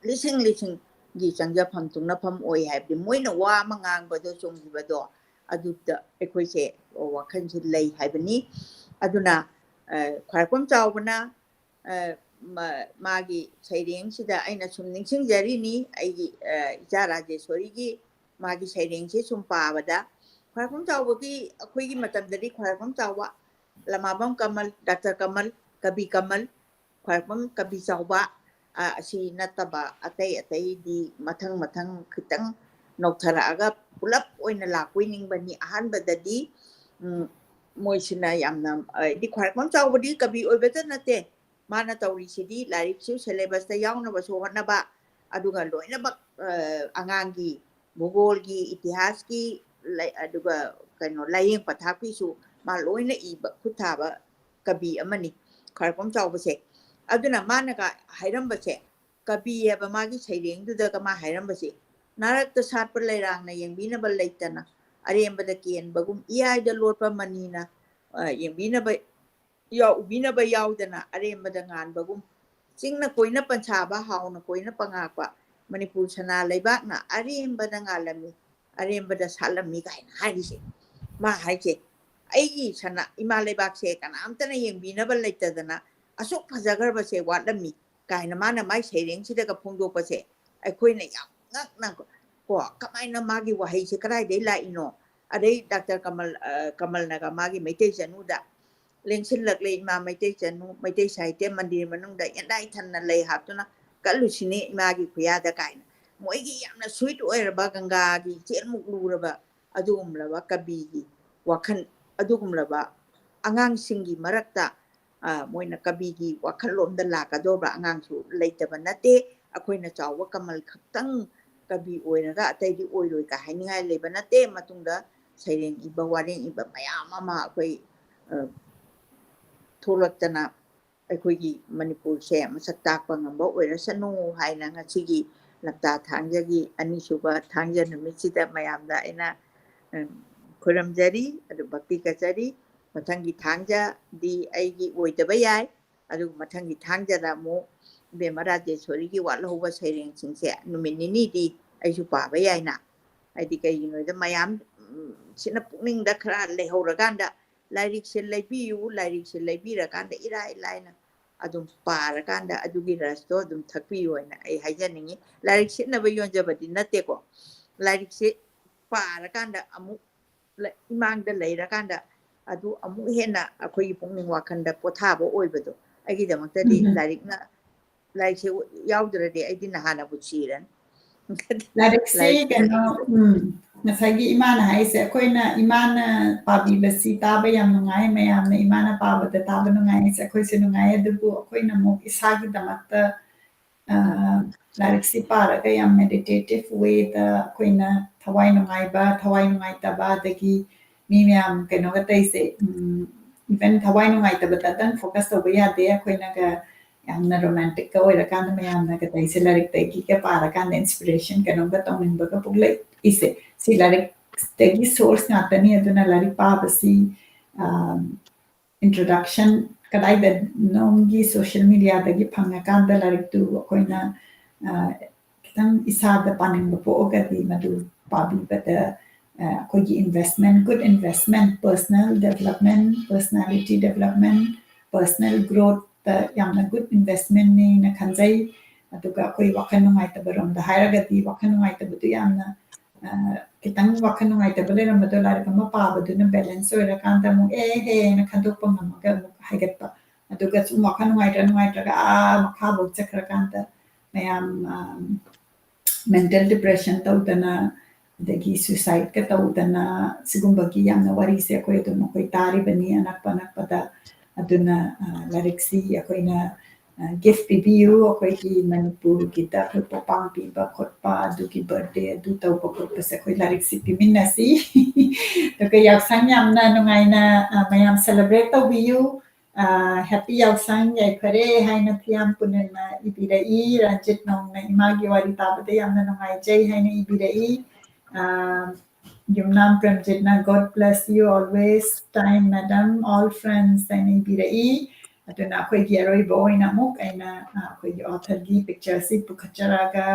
ꯂꯤꯁꯤꯡ ꯂꯤꯁꯤꯡꯒꯤ ꯆꯪꯖꯐꯝ ꯇꯨꯡꯅꯐꯝ ꯑꯣꯏ ꯍꯥꯏꯕꯗꯤ ꯃꯣꯏꯅ ꯋꯥ ꯑꯃ ꯉꯥꯡꯕꯗꯣ ꯆꯨꯝꯈꯤꯕꯗꯣ, ꯑꯗꯨꯗ ꯑꯩꯈꯣꯏꯁꯦ ꯋꯥꯈꯜꯁꯦ ꯂꯩ ꯍꯥꯏꯕꯅꯤ꯫ ꯑꯗꯨꯅ, ꯑ, ꯈ꯭ꯋꯥꯏꯔꯥꯛꯄꯝ ꯆꯥꯎꯕꯅ, ꯑ, ꯃꯥ-, ꯃꯥꯒꯤ ꯁꯩꯔꯦꯡꯁꯤꯗ ꯑꯩꯅ ꯁꯨꯝ ꯅꯤꯡꯁꯤꯡꯖꯔꯤꯅꯤ, ꯑꯩꯒꯤ, ꯑ, ꯏꯆꯥ ꯔꯥꯖꯦꯁꯣꯔꯤꯒꯤ ꯃꯥꯒꯤ ꯁꯩꯔꯦꯡꯁꯦ ꯁꯨꯝ ꯄꯥꯕꯗ, ꯈ꯭ꯋꯥꯏꯔꯥꯛꯄꯝ ꯆꯥꯎꯕꯒꯤ, ꯑꯩꯈꯣꯏꯒꯤ ꯃꯇꯝꯗꯗꯤ ꯈ꯭ꯋꯥꯏꯔꯥꯛꯄꯝ ꯆꯥꯎꯕ, ꯂꯃꯥꯕꯝ ꯀꯃꯜ, ꯗꯥꯛꯇꯔ ꯀꯃꯜ, ꯀꯕꯤ ꯀꯃꯜ, ꯈ꯭ꯋꯥꯏꯔꯥꯛꯄꯝ ꯀꯕꯤ ꯆꯥꯎꯕ, ꯑ, ꯑꯁꯤ ꯅꯠꯇꯕ ꯑꯇꯩ ꯑꯇꯩꯗꯤ ꯃꯊꯪ ꯃꯊꯪ ꯈꯤꯇꯪ ꯅꯧꯊꯔꯛꯑꯒ ꯄꯨꯂꯞ ꯑꯣꯏꯅ ꯂꯥꯛꯄꯣꯏ ꯅꯤꯡꯕꯅꯤ꯫ ꯑꯍꯥꯟꯕꯗꯗꯤ, ꯎꯝ, ꯃꯣꯏꯁꯤꯅ ꯌꯥꯝꯅ, ꯍꯥꯏꯗꯤ ꯈ꯭ꯋꯥꯏꯔꯥꯛꯄꯝ ꯆꯥꯎꯕꯗꯤ ꯀꯕꯤ ꯑꯣꯏꯕꯇ ꯅꯠꯇꯦ, ꯃꯥꯅ ꯇꯧꯔꯤꯁꯤꯗꯤ ꯂꯥꯏꯔꯤꯛꯁꯨ syllabusꯇ ꯌꯥꯎꯅꯕꯁꯨ ꯍꯣꯠꯅꯕ, ꯑꯗꯨꯒ ꯂꯣꯏꯅꯃꯛ, ꯑ, ꯑꯉꯥꯡꯒꯤ ꯚꯨꯒꯣꯜꯒꯤ, ꯏꯇꯤꯍꯥꯁꯀꯤ, ꯂꯩ-, ꯑꯗꯨꯒ ꯀꯩꯅꯣ, ꯂꯥꯏꯌꯦꯡ ꯄꯊꯥꯞꯀꯤꯁꯨ ꯃꯥ ꯂꯣꯏꯅ ꯏꯕ ꯈꯨꯠ ꯊꯥꯕ ꯀꯕꯤ ꯑꯃꯅꯤ꯫ ꯈ꯭ꯋꯥꯏꯔꯥꯛꯄꯝ ꯆꯥꯎꯕꯁꯦ꯫ ꯑꯗꯨꯅ ꯃꯥꯅꯒ ꯍꯥꯏꯔꯝꯕꯁꯦ, ꯀꯕꯤ ꯍꯥꯏꯕ ꯃꯥꯒꯤ ꯁꯩꯔꯦꯡꯗꯨꯗꯒ ꯃꯥ ꯍꯥꯏꯔꯝꯕꯁꯦ, "ꯅꯥꯔꯛꯇ ꯁꯥꯠꯄ ꯂꯩꯔꯥꯡꯅ ꯌꯦꯡꯕꯤꯅꯕ ꯂꯩꯇꯅ, ꯑꯔꯦꯝꯕꯗ ꯀꯦꯟꯕꯒꯨꯝ ꯏꯌꯥꯏꯗ ꯂꯣꯠꯄ ꯃꯅꯤꯅ, ꯑ, ꯌꯦꯡꯕꯤꯅꯕ ꯌꯥꯎ-, ꯎꯕꯤꯅꯕ ꯌꯥꯎꯗꯅ ꯑꯔꯦꯝꯕꯗ ꯉꯥꯟꯕꯒꯨꯝ, ꯆꯤꯡꯅ ꯀꯣꯏꯅ ꯄꯟꯁꯥꯕ, ꯍꯥꯎꯅ ꯀꯣꯏꯅ ꯄꯉꯥꯛꯄ ꯃꯅꯤꯄꯨꯔ ꯁꯅꯥ ꯂꯩꯕꯥꯛꯅ ꯑꯔꯦꯝꯕꯗ ꯉꯥꯜꯂꯝꯃꯤ, ꯑꯔꯦꯝꯕꯗ ꯁꯥꯠꯂꯝꯃꯤ" ꯀꯥꯏꯅ ꯍꯥꯏꯔꯤꯁꯦ꯫ ꯃꯥ ꯍꯥꯏꯁꯦ, "ꯑꯩꯒꯤ ꯁꯅꯥ ꯏꯃꯥ ꯂꯩꯕꯥꯛꯁꯦ ꯀꯅꯥꯝꯇꯅ ꯌꯦꯡꯕꯤꯅꯕ ꯂꯩꯇꯗꯅ ꯑꯁꯨꯛ ꯐꯖꯈ꯭ꯔꯕꯁꯦ ꯋꯥꯠꯂꯝꯃꯤ" ꯀꯥꯏꯅ ꯃꯥꯅ ꯃꯥꯏ ꯁꯩꯔꯦꯡꯁꯤꯗꯒ ꯐꯣꯡꯗꯣꯛꯄꯁꯦ, ꯑꯩꯈꯣꯏꯅ ꯌꯥꯝ ꯉꯛꯅ, ꯀꯣ, ꯀꯃꯥꯏꯅ ꯃꯥꯒꯤ ꯋꯥꯍꯩꯁꯦ ꯀꯗꯥꯏꯗꯒꯤ ꯂꯥꯛꯏꯅꯣ? ꯑꯗꯩ ꯗꯥꯛꯇꯔ ꯀꯃꯜ, ꯑ, ꯀꯃꯜꯅꯒ ꯃꯥꯒꯤ ꯃꯩꯇꯩ ꯆꯅꯨꯗ, "ꯂꯦꯡꯁꯤꯜꯂꯛꯂꯦ ꯏꯃꯥ ꯃꯩꯇꯩ ꯆꯅꯨ, ꯃꯩꯇꯩ ꯁꯥꯍꯤꯇ꯭ꯌ ꯃꯟꯗꯤꯔ ꯃꯅꯨꯡꯗ ꯌꯦꯟꯗꯥꯏ ꯊꯟꯅ ꯂꯩ ꯍꯥꯞꯇꯨꯅ ꯀꯠꯂꯨꯁꯤꯅꯦ ꯏꯃꯥꯒꯤ ꯈꯨꯌꯥꯗ" ꯀꯥꯏꯅ꯫ ꯃꯣꯏꯒꯤ ꯌꯥꯝꯅ sweet ꯑꯣꯏꯔꯕ, ꯒꯪꯒꯥꯒꯤ ꯏꯆꯦꯜꯃꯨꯛ ꯂꯨꯔꯕ ꯑꯗꯨꯒꯨꯝꯂꯕ ꯀꯕꯤꯒꯤ ꯋꯥꯈꯜ, ꯑꯗꯨꯒꯨꯝꯂꯕ ꯑꯉꯥꯡꯁꯤꯡꯒꯤ ꯃꯔꯛꯇ, ꯑ, ꯃꯣꯏꯅ ꯀꯕꯤꯒꯤ ꯋꯥꯈꯜꯂꯣꯝꯗ ꯂꯥꯛꯀꯗꯧꯕ ꯑꯉꯥꯡꯁꯨ ꯂꯩꯇꯕ ꯅꯠꯇꯦ꯫ ꯑꯩꯈꯣꯏꯅ ꯆꯥꯎꯕ ꯀꯃꯜ ꯈꯛꯇꯪ ꯀꯕꯤ ꯑꯣꯏꯔꯒ ꯑꯇꯩꯗꯤ ꯑꯣꯏꯔꯣꯏ ꯀꯥꯏ ꯍꯥꯏꯅꯤꯡꯉꯥꯏ ꯂꯩꯕ ꯅꯠꯇꯦ꯫ ꯃꯇꯨꯡꯗ ꯁꯩꯔꯦꯡ ꯏꯕ, ꯋꯥꯔꯦꯡ ꯏꯕ ꯃꯌꯥꯝ ꯑꯃ ꯑꯩꯈꯣꯏ, ꯑ, ꯊꯣꯛꯂꯛꯇꯅ ꯑꯩꯈꯣꯏꯒꯤ ꯃꯅꯤꯄꯨꯔꯁꯦ ꯃꯁꯛ ꯇꯥꯛꯄ ꯉꯝꯕ ꯑꯣꯏꯔꯁꯅꯨ ꯍꯥꯏꯅ ꯉꯁꯤꯒꯤ ꯂꯝꯇꯥ ꯊꯥꯡꯖꯒꯤ ꯑꯅꯤꯁꯨꯕ ꯊꯥꯡꯖ ꯅꯨꯃꯤꯠꯁꯤꯗ ꯃꯌꯥꯝꯗ ꯑꯩꯅ, ꯎꯝ, ꯈꯨꯔꯨꯝꯖꯔꯤ, ꯑꯗꯨ ꯚꯛꯇꯤ ꯀꯠꯆꯔꯤ꯫ ꯃꯊꯪꯒꯤ ꯊꯥꯡꯖꯗꯤ ꯑꯩꯒꯤ ꯑꯣꯏꯗꯕ ꯌꯥꯏ, ꯑꯗꯨꯒ ꯃꯊꯪꯒꯤ ꯊꯥꯡꯖꯗ ꯑꯃꯨꯛ ꯏꯕꯦꯝꯃ ꯔꯥꯖꯦꯁꯣꯔꯤꯒꯤ ꯋꯥꯠꯍꯧꯕ ꯁꯩꯔꯦꯡꯁꯤꯡꯁꯦ ꯅꯨꯃꯤꯠ ꯅꯤꯅꯤꯗꯤ ꯑꯩꯁꯨ ꯄꯥꯕ ꯌꯥꯏꯅ꯫ ꯍꯥꯏꯗꯤ ꯀꯩꯒꯤꯅꯣꯗ ꯃꯌꯥꯝ, ꯎꯝ, ꯁꯤꯅ ꯄꯨꯛꯅꯤꯡꯗ ꯈꯔ ꯂꯩꯍꯧꯔꯀꯥꯟꯗ ꯂꯥꯏꯔꯤꯛꯁꯦ ꯂꯩꯕꯤꯌꯨ, ꯂꯥꯏꯔꯤꯛꯁꯦ ꯂꯩꯕꯤꯔꯀꯥꯟꯗ ꯏꯔꯥꯏ ꯂꯥꯏꯅ ꯑꯗꯨꯝ ꯄꯥꯔꯀꯥꯟꯗ ꯑꯗꯨꯒꯤ ꯔꯁꯇꯣ ꯑꯗꯨꯝ ꯊꯛꯄꯤꯌꯨ ꯍꯥꯏꯅ ꯑꯩ ꯍꯥꯏꯖꯅꯤꯡꯉꯤ꯫ ꯂꯥꯏꯔꯤꯛ ꯁꯤꯠꯅꯕ ꯌꯣꯟꯖꯕꯗꯤ ꯅꯠꯇꯦꯀꯣ꯫ ꯂꯥꯏꯔꯤꯛꯁꯦ ꯄꯥꯔꯀꯥꯟꯗ ꯑꯃꯨꯛ ꯂ-, ꯏꯃꯥꯡꯗ ꯂꯩꯔꯀꯥꯟꯗ ꯑꯗꯨ ꯑꯃꯨꯛ ꯍꯦꯟꯅ ꯑꯩꯈꯣꯏꯒꯤ ꯄꯨꯛꯅꯤꯡ ꯋꯥꯈꯜꯗ ꯄꯣꯊꯥꯕ ꯑꯣꯏꯕꯗꯣ꯫ ꯑꯩꯒꯤꯗꯃꯛꯇꯗꯤ ꯎꯝ꯫ ꯂꯥꯏꯔꯤꯛꯅ, ꯂꯥꯏꯔꯤꯛꯁꯦ ꯌꯥꯎꯗ꯭ꯔꯗꯤ ꯑꯩꯗꯤ ꯅꯍꯥꯟꯅꯕꯨ ꯁꯤꯔꯅꯤ꯫ ꯂꯥꯏꯔꯤꯛꯁꯤ ꯂꯥꯏꯔꯤꯛꯁꯦ ꯀꯩꯅꯣ, ꯎꯝ, ꯉꯁꯥꯏꯒꯤ ꯏꯃꯥꯅ ꯍꯥꯏꯁꯦ, ꯑꯩꯈꯣꯏꯅ ꯏꯃꯥꯅ ꯄꯥꯕꯤꯕꯁꯤ ꯇꯥꯕ ꯌꯥꯝ ꯅꯨꯡꯉꯥꯏ, ꯃꯌꯥꯝꯅ ꯏꯃꯥꯅ ꯄꯥꯕꯗ ꯇꯥꯕ ꯅꯨꯡꯉꯥꯏ ꯍꯥꯏꯁꯦ ꯑꯩꯈꯣꯏꯁꯨ ꯅꯨꯡꯉꯥꯏ, ꯑꯗꯨꯕꯨ ꯑꯩꯈꯣꯏꯅ ꯑꯃꯨꯛ ꯏꯁꯥꯒꯤꯗꯃꯛꯇ, ꯑ, ꯂꯥꯏꯔꯤꯛꯁꯤ ꯄꯥꯔꯒ ꯌꯥꯝ meditative way ꯗ ꯑꯩꯈꯣꯏꯅ ꯊꯋꯥꯏ ꯅꯨꯡꯉꯥꯏꯕ, ꯊꯋꯥꯏ ꯅꯨꯡꯉꯥꯏꯇꯕ, ꯑꯗꯒꯤ ꯃꯤ ꯃꯌꯥꯝ ꯀꯩꯅꯣꯒ ꯇꯧꯔꯤꯁꯦ, ꯎꯝ, even ꯊꯋꯥꯏ ꯅꯨꯡꯉꯥꯏꯇꯕꯗ ꯑꯗꯨꯝ focus ꯇꯧꯕ ꯌꯥꯗꯦ꯫ ꯑꯩꯈꯣꯏꯅꯒ ꯌꯥꯝꯅ romantic ꯀ ꯑꯣꯏꯔꯀꯥꯟꯗ ꯃꯌꯥꯝꯅꯒ ꯇꯧꯔꯤꯁꯦ, ꯂꯥꯏꯔꯤꯛꯇꯒꯤꯒ ꯄꯥꯔꯀꯥꯟꯗ inspiration ꯀꯩꯅꯣꯝꯒ ꯇꯧꯅꯤꯡꯕꯒ ꯄꯣꯛꯂꯛꯏꯁꯦ꯫ ꯁꯤ ꯂꯥꯏꯔꯤꯛꯇꯒꯤ source ꯉꯥꯛꯇꯅꯤ꯫ ꯑꯗꯨꯅ ꯂꯥꯏꯔꯤꯛ ꯄꯥꯕꯁꯤ, ꯑ, introduction ꯀꯗꯥꯏꯗꯅꯣꯝꯒꯤ social media ꯗꯒꯤ ꯐꯪꯉꯀꯥꯟꯗ ꯂꯥꯏꯔꯤꯛꯇꯨ ꯑꯩꯈꯣꯏꯅ, ꯑ, ꯈꯤꯇꯪ ꯏꯁꯥꯗ ꯄꯥꯅꯤꯡꯕ ꯄꯣꯛꯑꯒꯗꯤ ꯃꯗꯨ ꯄꯥꯕꯤꯕꯗ, ꯑ, ꯑꯩꯈꯣꯏꯒꯤ investment, good investment, personal development, personality development, personal growth ꯇ ꯌꯥꯝꯅ good investment ꯅꯦꯅ ꯈꯟꯖꯩ꯫ ꯑꯗꯨꯒ ꯑꯩꯈꯣꯏ ꯋꯥꯈꯜ ꯅꯨꯡꯉꯥꯏꯇꯕ ꯔꯣꯝꯗ ꯍꯥꯏꯔꯒꯗꯤ, ꯋꯥꯈꯜ ꯅꯨꯡꯉꯥꯏꯇꯕꯗꯨ ꯌꯥꯝꯅ, ꯑ, ꯈꯤꯇꯪ ꯋꯥꯈꯜ ꯅꯨꯡꯉꯥꯏꯇꯕ ꯂꯩꯔꯝꯕꯗꯣ ꯂꯥꯏꯔꯤꯛ ꯑꯃ ꯄꯥꯕꯗꯨꯅ balance ꯑꯣꯏꯔꯀꯥꯟꯗ ꯑꯃꯨꯛ ꯑꯦ ꯍꯦꯅ ꯈꯟꯗꯣꯛꯄ ꯉꯝꯃꯒ ꯑꯃꯨꯛ ꯍꯥꯏꯒꯠꯄ꯫ ꯑꯗꯨꯒ ꯁꯨꯝ ꯋꯥꯈꯜ ꯅꯨꯡꯉꯥꯏꯇ꯭ꯔ ꯅꯨꯡꯉꯥꯏꯇ꯭ꯔꯒ ꯑꯥ ꯃꯈꯥꯐꯧ ꯆꯠꯈ꯭ꯔꯀꯥꯟꯗ ꯃꯌꯥꯝ, ꯑ, mental depression ꯇꯧꯗꯅ, ꯑꯗꯒꯤ suicide ꯀ ꯇꯧꯗꯅ, ꯁꯤꯒꯨꯝꯕꯒꯤ ꯌꯥꯝꯅ ꯋꯥꯔꯤꯁꯦ ꯑꯩꯈꯣꯏ ꯑꯗꯨꯝ ꯑꯩꯈꯣꯏ ꯇꯥꯔꯤꯕꯅꯤ ꯑꯅꯛꯄ ꯑꯅꯛꯄꯗ꯫ ꯑꯗꯨꯅ, ꯑ, ꯂꯥꯏꯔꯤꯛꯁꯤ ꯑꯩꯈꯣꯏꯅ, ꯑ, gift ꯄꯤꯕꯤꯌꯨ꯫ ꯑꯩꯈꯣꯏꯒꯤ ꯃꯅꯤꯄꯨꯔꯒꯤꯗ ꯑꯩꯈꯣꯏ ꯄꯣꯛꯄꯥꯡ ꯄꯤꯕ ꯈꯣꯠꯄ, ꯑꯗꯨꯒꯤ birthday ꯑꯗꯨ ꯇꯧꯕ ꯈꯣꯠꯄꯁꯦ ꯑꯩꯈꯣꯏ ꯂꯥꯏꯔꯤꯛꯁꯤ ꯄꯤꯃꯤꯟꯅꯁꯤ꯫ ꯑꯗꯨꯒ ꯌꯥꯎꯁꯪ ꯌꯥꯝꯅ ꯅꯨꯡꯉꯥꯏꯅ, ꯑ, ꯃꯌꯥꯝ celebrate ꯇꯧꯕꯤꯌꯨ꯫ ꯑ, happy ꯌꯥꯎꯁꯪ ꯌꯥꯏꯐꯔꯦ ꯍꯥꯏꯅ ꯊꯤꯌꯥꯝ ꯄꯨꯅꯦꯝꯅ ꯏꯕꯤꯔꯛꯏ꯫ ꯔꯟꯖꯤꯠ ꯅꯣꯡꯅ ꯏꯃꯥꯒꯤ ꯋꯥꯔꯤ ꯇꯥꯕꯗ ꯌꯥꯝꯅ ꯅꯨꯡꯉꯥꯏꯖꯩ ꯍꯥꯏꯅ ꯏꯕꯤꯔꯛꯏ꯫ ꯑ, ꯌꯨꯝꯅꯥꯝ ꯄ꯭ꯔꯦꯝꯖꯤꯠꯅ "God bless you always time, madam, all friends" ꯍꯥꯏꯅ ꯏꯕꯤꯔꯛꯏ꯫ ꯑꯗꯨꯅ ꯑꯩꯈꯣꯏꯒꯤ ꯑꯔꯣꯏꯕ ꯑꯣꯏꯅ ꯑꯃꯨꯛ ꯑꯩꯅ, ꯑ, ꯑꯩꯈꯣꯏꯒꯤ author ꯒꯤ picture ꯁꯤ ꯄꯨꯈꯠꯆꯔꯛꯑꯒ,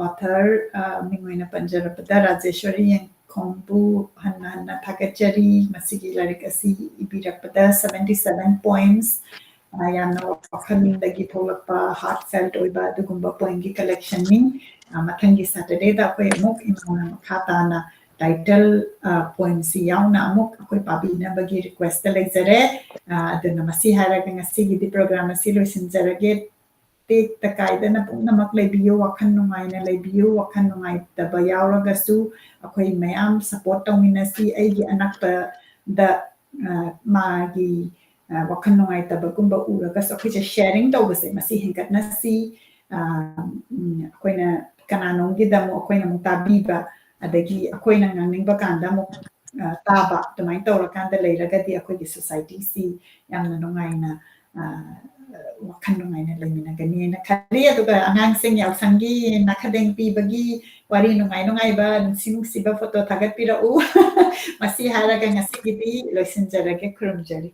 author, ꯑ, ꯃꯤꯡ ꯑꯣꯏꯅ ꯄꯟꯖꯔꯛꯄꯗ ꯔꯥꯖꯦꯁ꯭ꯋꯔꯤ ꯌꯦꯡꯈꯣꯝꯕꯨ ꯍꯟꯅ ꯍꯟꯅ ꯊꯥꯒꯠꯆꯔꯤ꯫ ꯃꯁꯤꯒꯤ ꯂꯥꯏꯔꯤꯛ ꯑꯁꯤ ꯏꯕꯤꯔꯛꯄꯗ seventy seven poems, ꯑ, ꯌꯥꯝꯅ ꯋꯥꯈꯜꯗꯒꯤ ꯊꯣꯛꯂꯛꯄ heartfelt ꯑꯣꯏꯕ ꯑꯗꯨꯒꯨꯝꯕ poem ꯒꯤ collection ꯅꯤ꯫ ꯑ, ꯃꯊꯪꯒꯤ Saturday ꯗ ꯑꯩꯈꯣꯏ ꯑꯃꯨꯛ ꯏꯃꯥꯅ ꯃꯈꯥ ꯇꯥꯅ title, ꯑ, poem ꯁꯤ ꯌꯥꯎꯅ ꯑꯃꯨꯛ ꯑꯩꯈꯣꯏ ꯄꯥꯕꯤꯅꯕꯒꯤ request ꯂꯩꯖꯔꯦ꯫ ꯑ, ꯑꯗꯨꯅ ꯃꯁꯤ ꯍꯥꯏꯔꯒ ꯉꯁꯤꯒꯤꯗꯤ program ꯑꯁꯤ ꯂꯣꯏꯁꯤꯟꯖꯔꯒꯦ꯫ ꯇꯦꯛꯇ ꯀꯥꯏꯗꯅ ꯄꯨꯝꯅꯃꯛ ꯂꯩꯕꯤꯌꯨ, ꯋꯥꯈꯜ ꯅꯨꯡꯉꯥꯏꯅ ꯂꯩꯕꯤꯌꯨ꯫ ꯋꯥꯈꯜ ꯅꯨꯡꯉꯥꯏꯇꯕ ꯌꯥꯎꯔꯒꯁꯨ ꯑꯩꯈꯣꯏ ꯃꯌꯥꯝ support ꯇꯧꯃꯤꯟꯅꯁꯤ꯫ ꯑꯩꯒꯤ ꯑꯅꯛꯄꯗ, ꯑ, ꯃꯥꯒꯤ, ꯑ, ꯋꯥꯈꯜ ꯅꯨꯡꯉꯥꯏꯇꯕꯒꯨꯝꯕ ꯎꯔꯒꯁꯨ ꯑꯩꯈꯣꯏꯁꯦ sharing ꯇꯧꯕꯁꯦ ꯃꯁꯤ ꯍꯦꯟꯒꯠꯅꯁꯤ꯫ ꯑ, ꯎꯝ, ꯑꯩꯈꯣꯏꯅ ꯀꯅꯥꯅꯣꯝꯒꯤꯗ ꯑꯃꯨꯛ ꯑꯩꯈꯣꯏꯅ ꯑꯃꯨꯛ ꯇꯥꯕꯤꯕ, ꯑꯗꯒꯤ ꯑꯩꯈꯣꯏꯅ ꯉꯥꯡꯅꯤꯡꯕ ꯀꯥꯟꯗ ꯑꯃꯨꯛ ꯑ, ꯇꯥꯕ, ꯑꯗꯨꯃꯥꯏꯅ ꯇꯧꯔꯀꯥꯟꯗ ꯂꯩꯔꯒꯗꯤ ꯑꯩꯈꯣꯏꯒꯤ society ꯁꯤ ꯌꯥꯝꯅ ꯅꯨꯡꯉꯥꯏꯅ, ꯑ, ꯋꯥꯈꯜ ꯅꯨꯡꯉꯥꯏꯅ ꯂꯩꯃꯤꯟꯅꯒꯅꯤꯅ ꯈꯜꯂꯤ꯫ ꯑꯗꯨꯒ ꯑꯉꯥꯡꯁꯤꯡ ꯌꯥꯎꯁꯪꯒꯤ ꯅꯥꯈꯗꯦꯡ ꯄꯤꯕꯒꯤ ꯋꯥꯔꯤ ꯅꯨꯡꯉꯥꯏ ꯅꯨꯡꯉꯥꯏꯕ, ꯅꯨꯡꯁꯤ ꯅꯨꯡꯁꯤꯕ photo ꯊꯥꯒꯠꯄꯤꯔꯛꯎ꯫ ꯃꯁꯤ ꯍꯥꯏꯔꯒ ꯉꯁꯤꯒꯤꯗꯤ ꯂꯣꯏꯁꯤꯟꯖꯔꯒꯦ꯫ ꯈꯨꯔꯨꯝꯖꯔꯤ꯫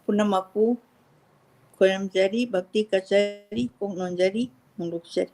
ꯄꯨꯝꯅꯃꯛꯄꯨ ꯈꯣꯏꯔꯝꯖꯔꯤ, ꯚꯛꯇꯤ ꯀꯠꯆꯔꯤ, ꯀꯣꯛ ꯅꯣꯟꯖꯔꯤ, ꯍꯣꯡꯗꯣꯛꯆꯔꯤ꯫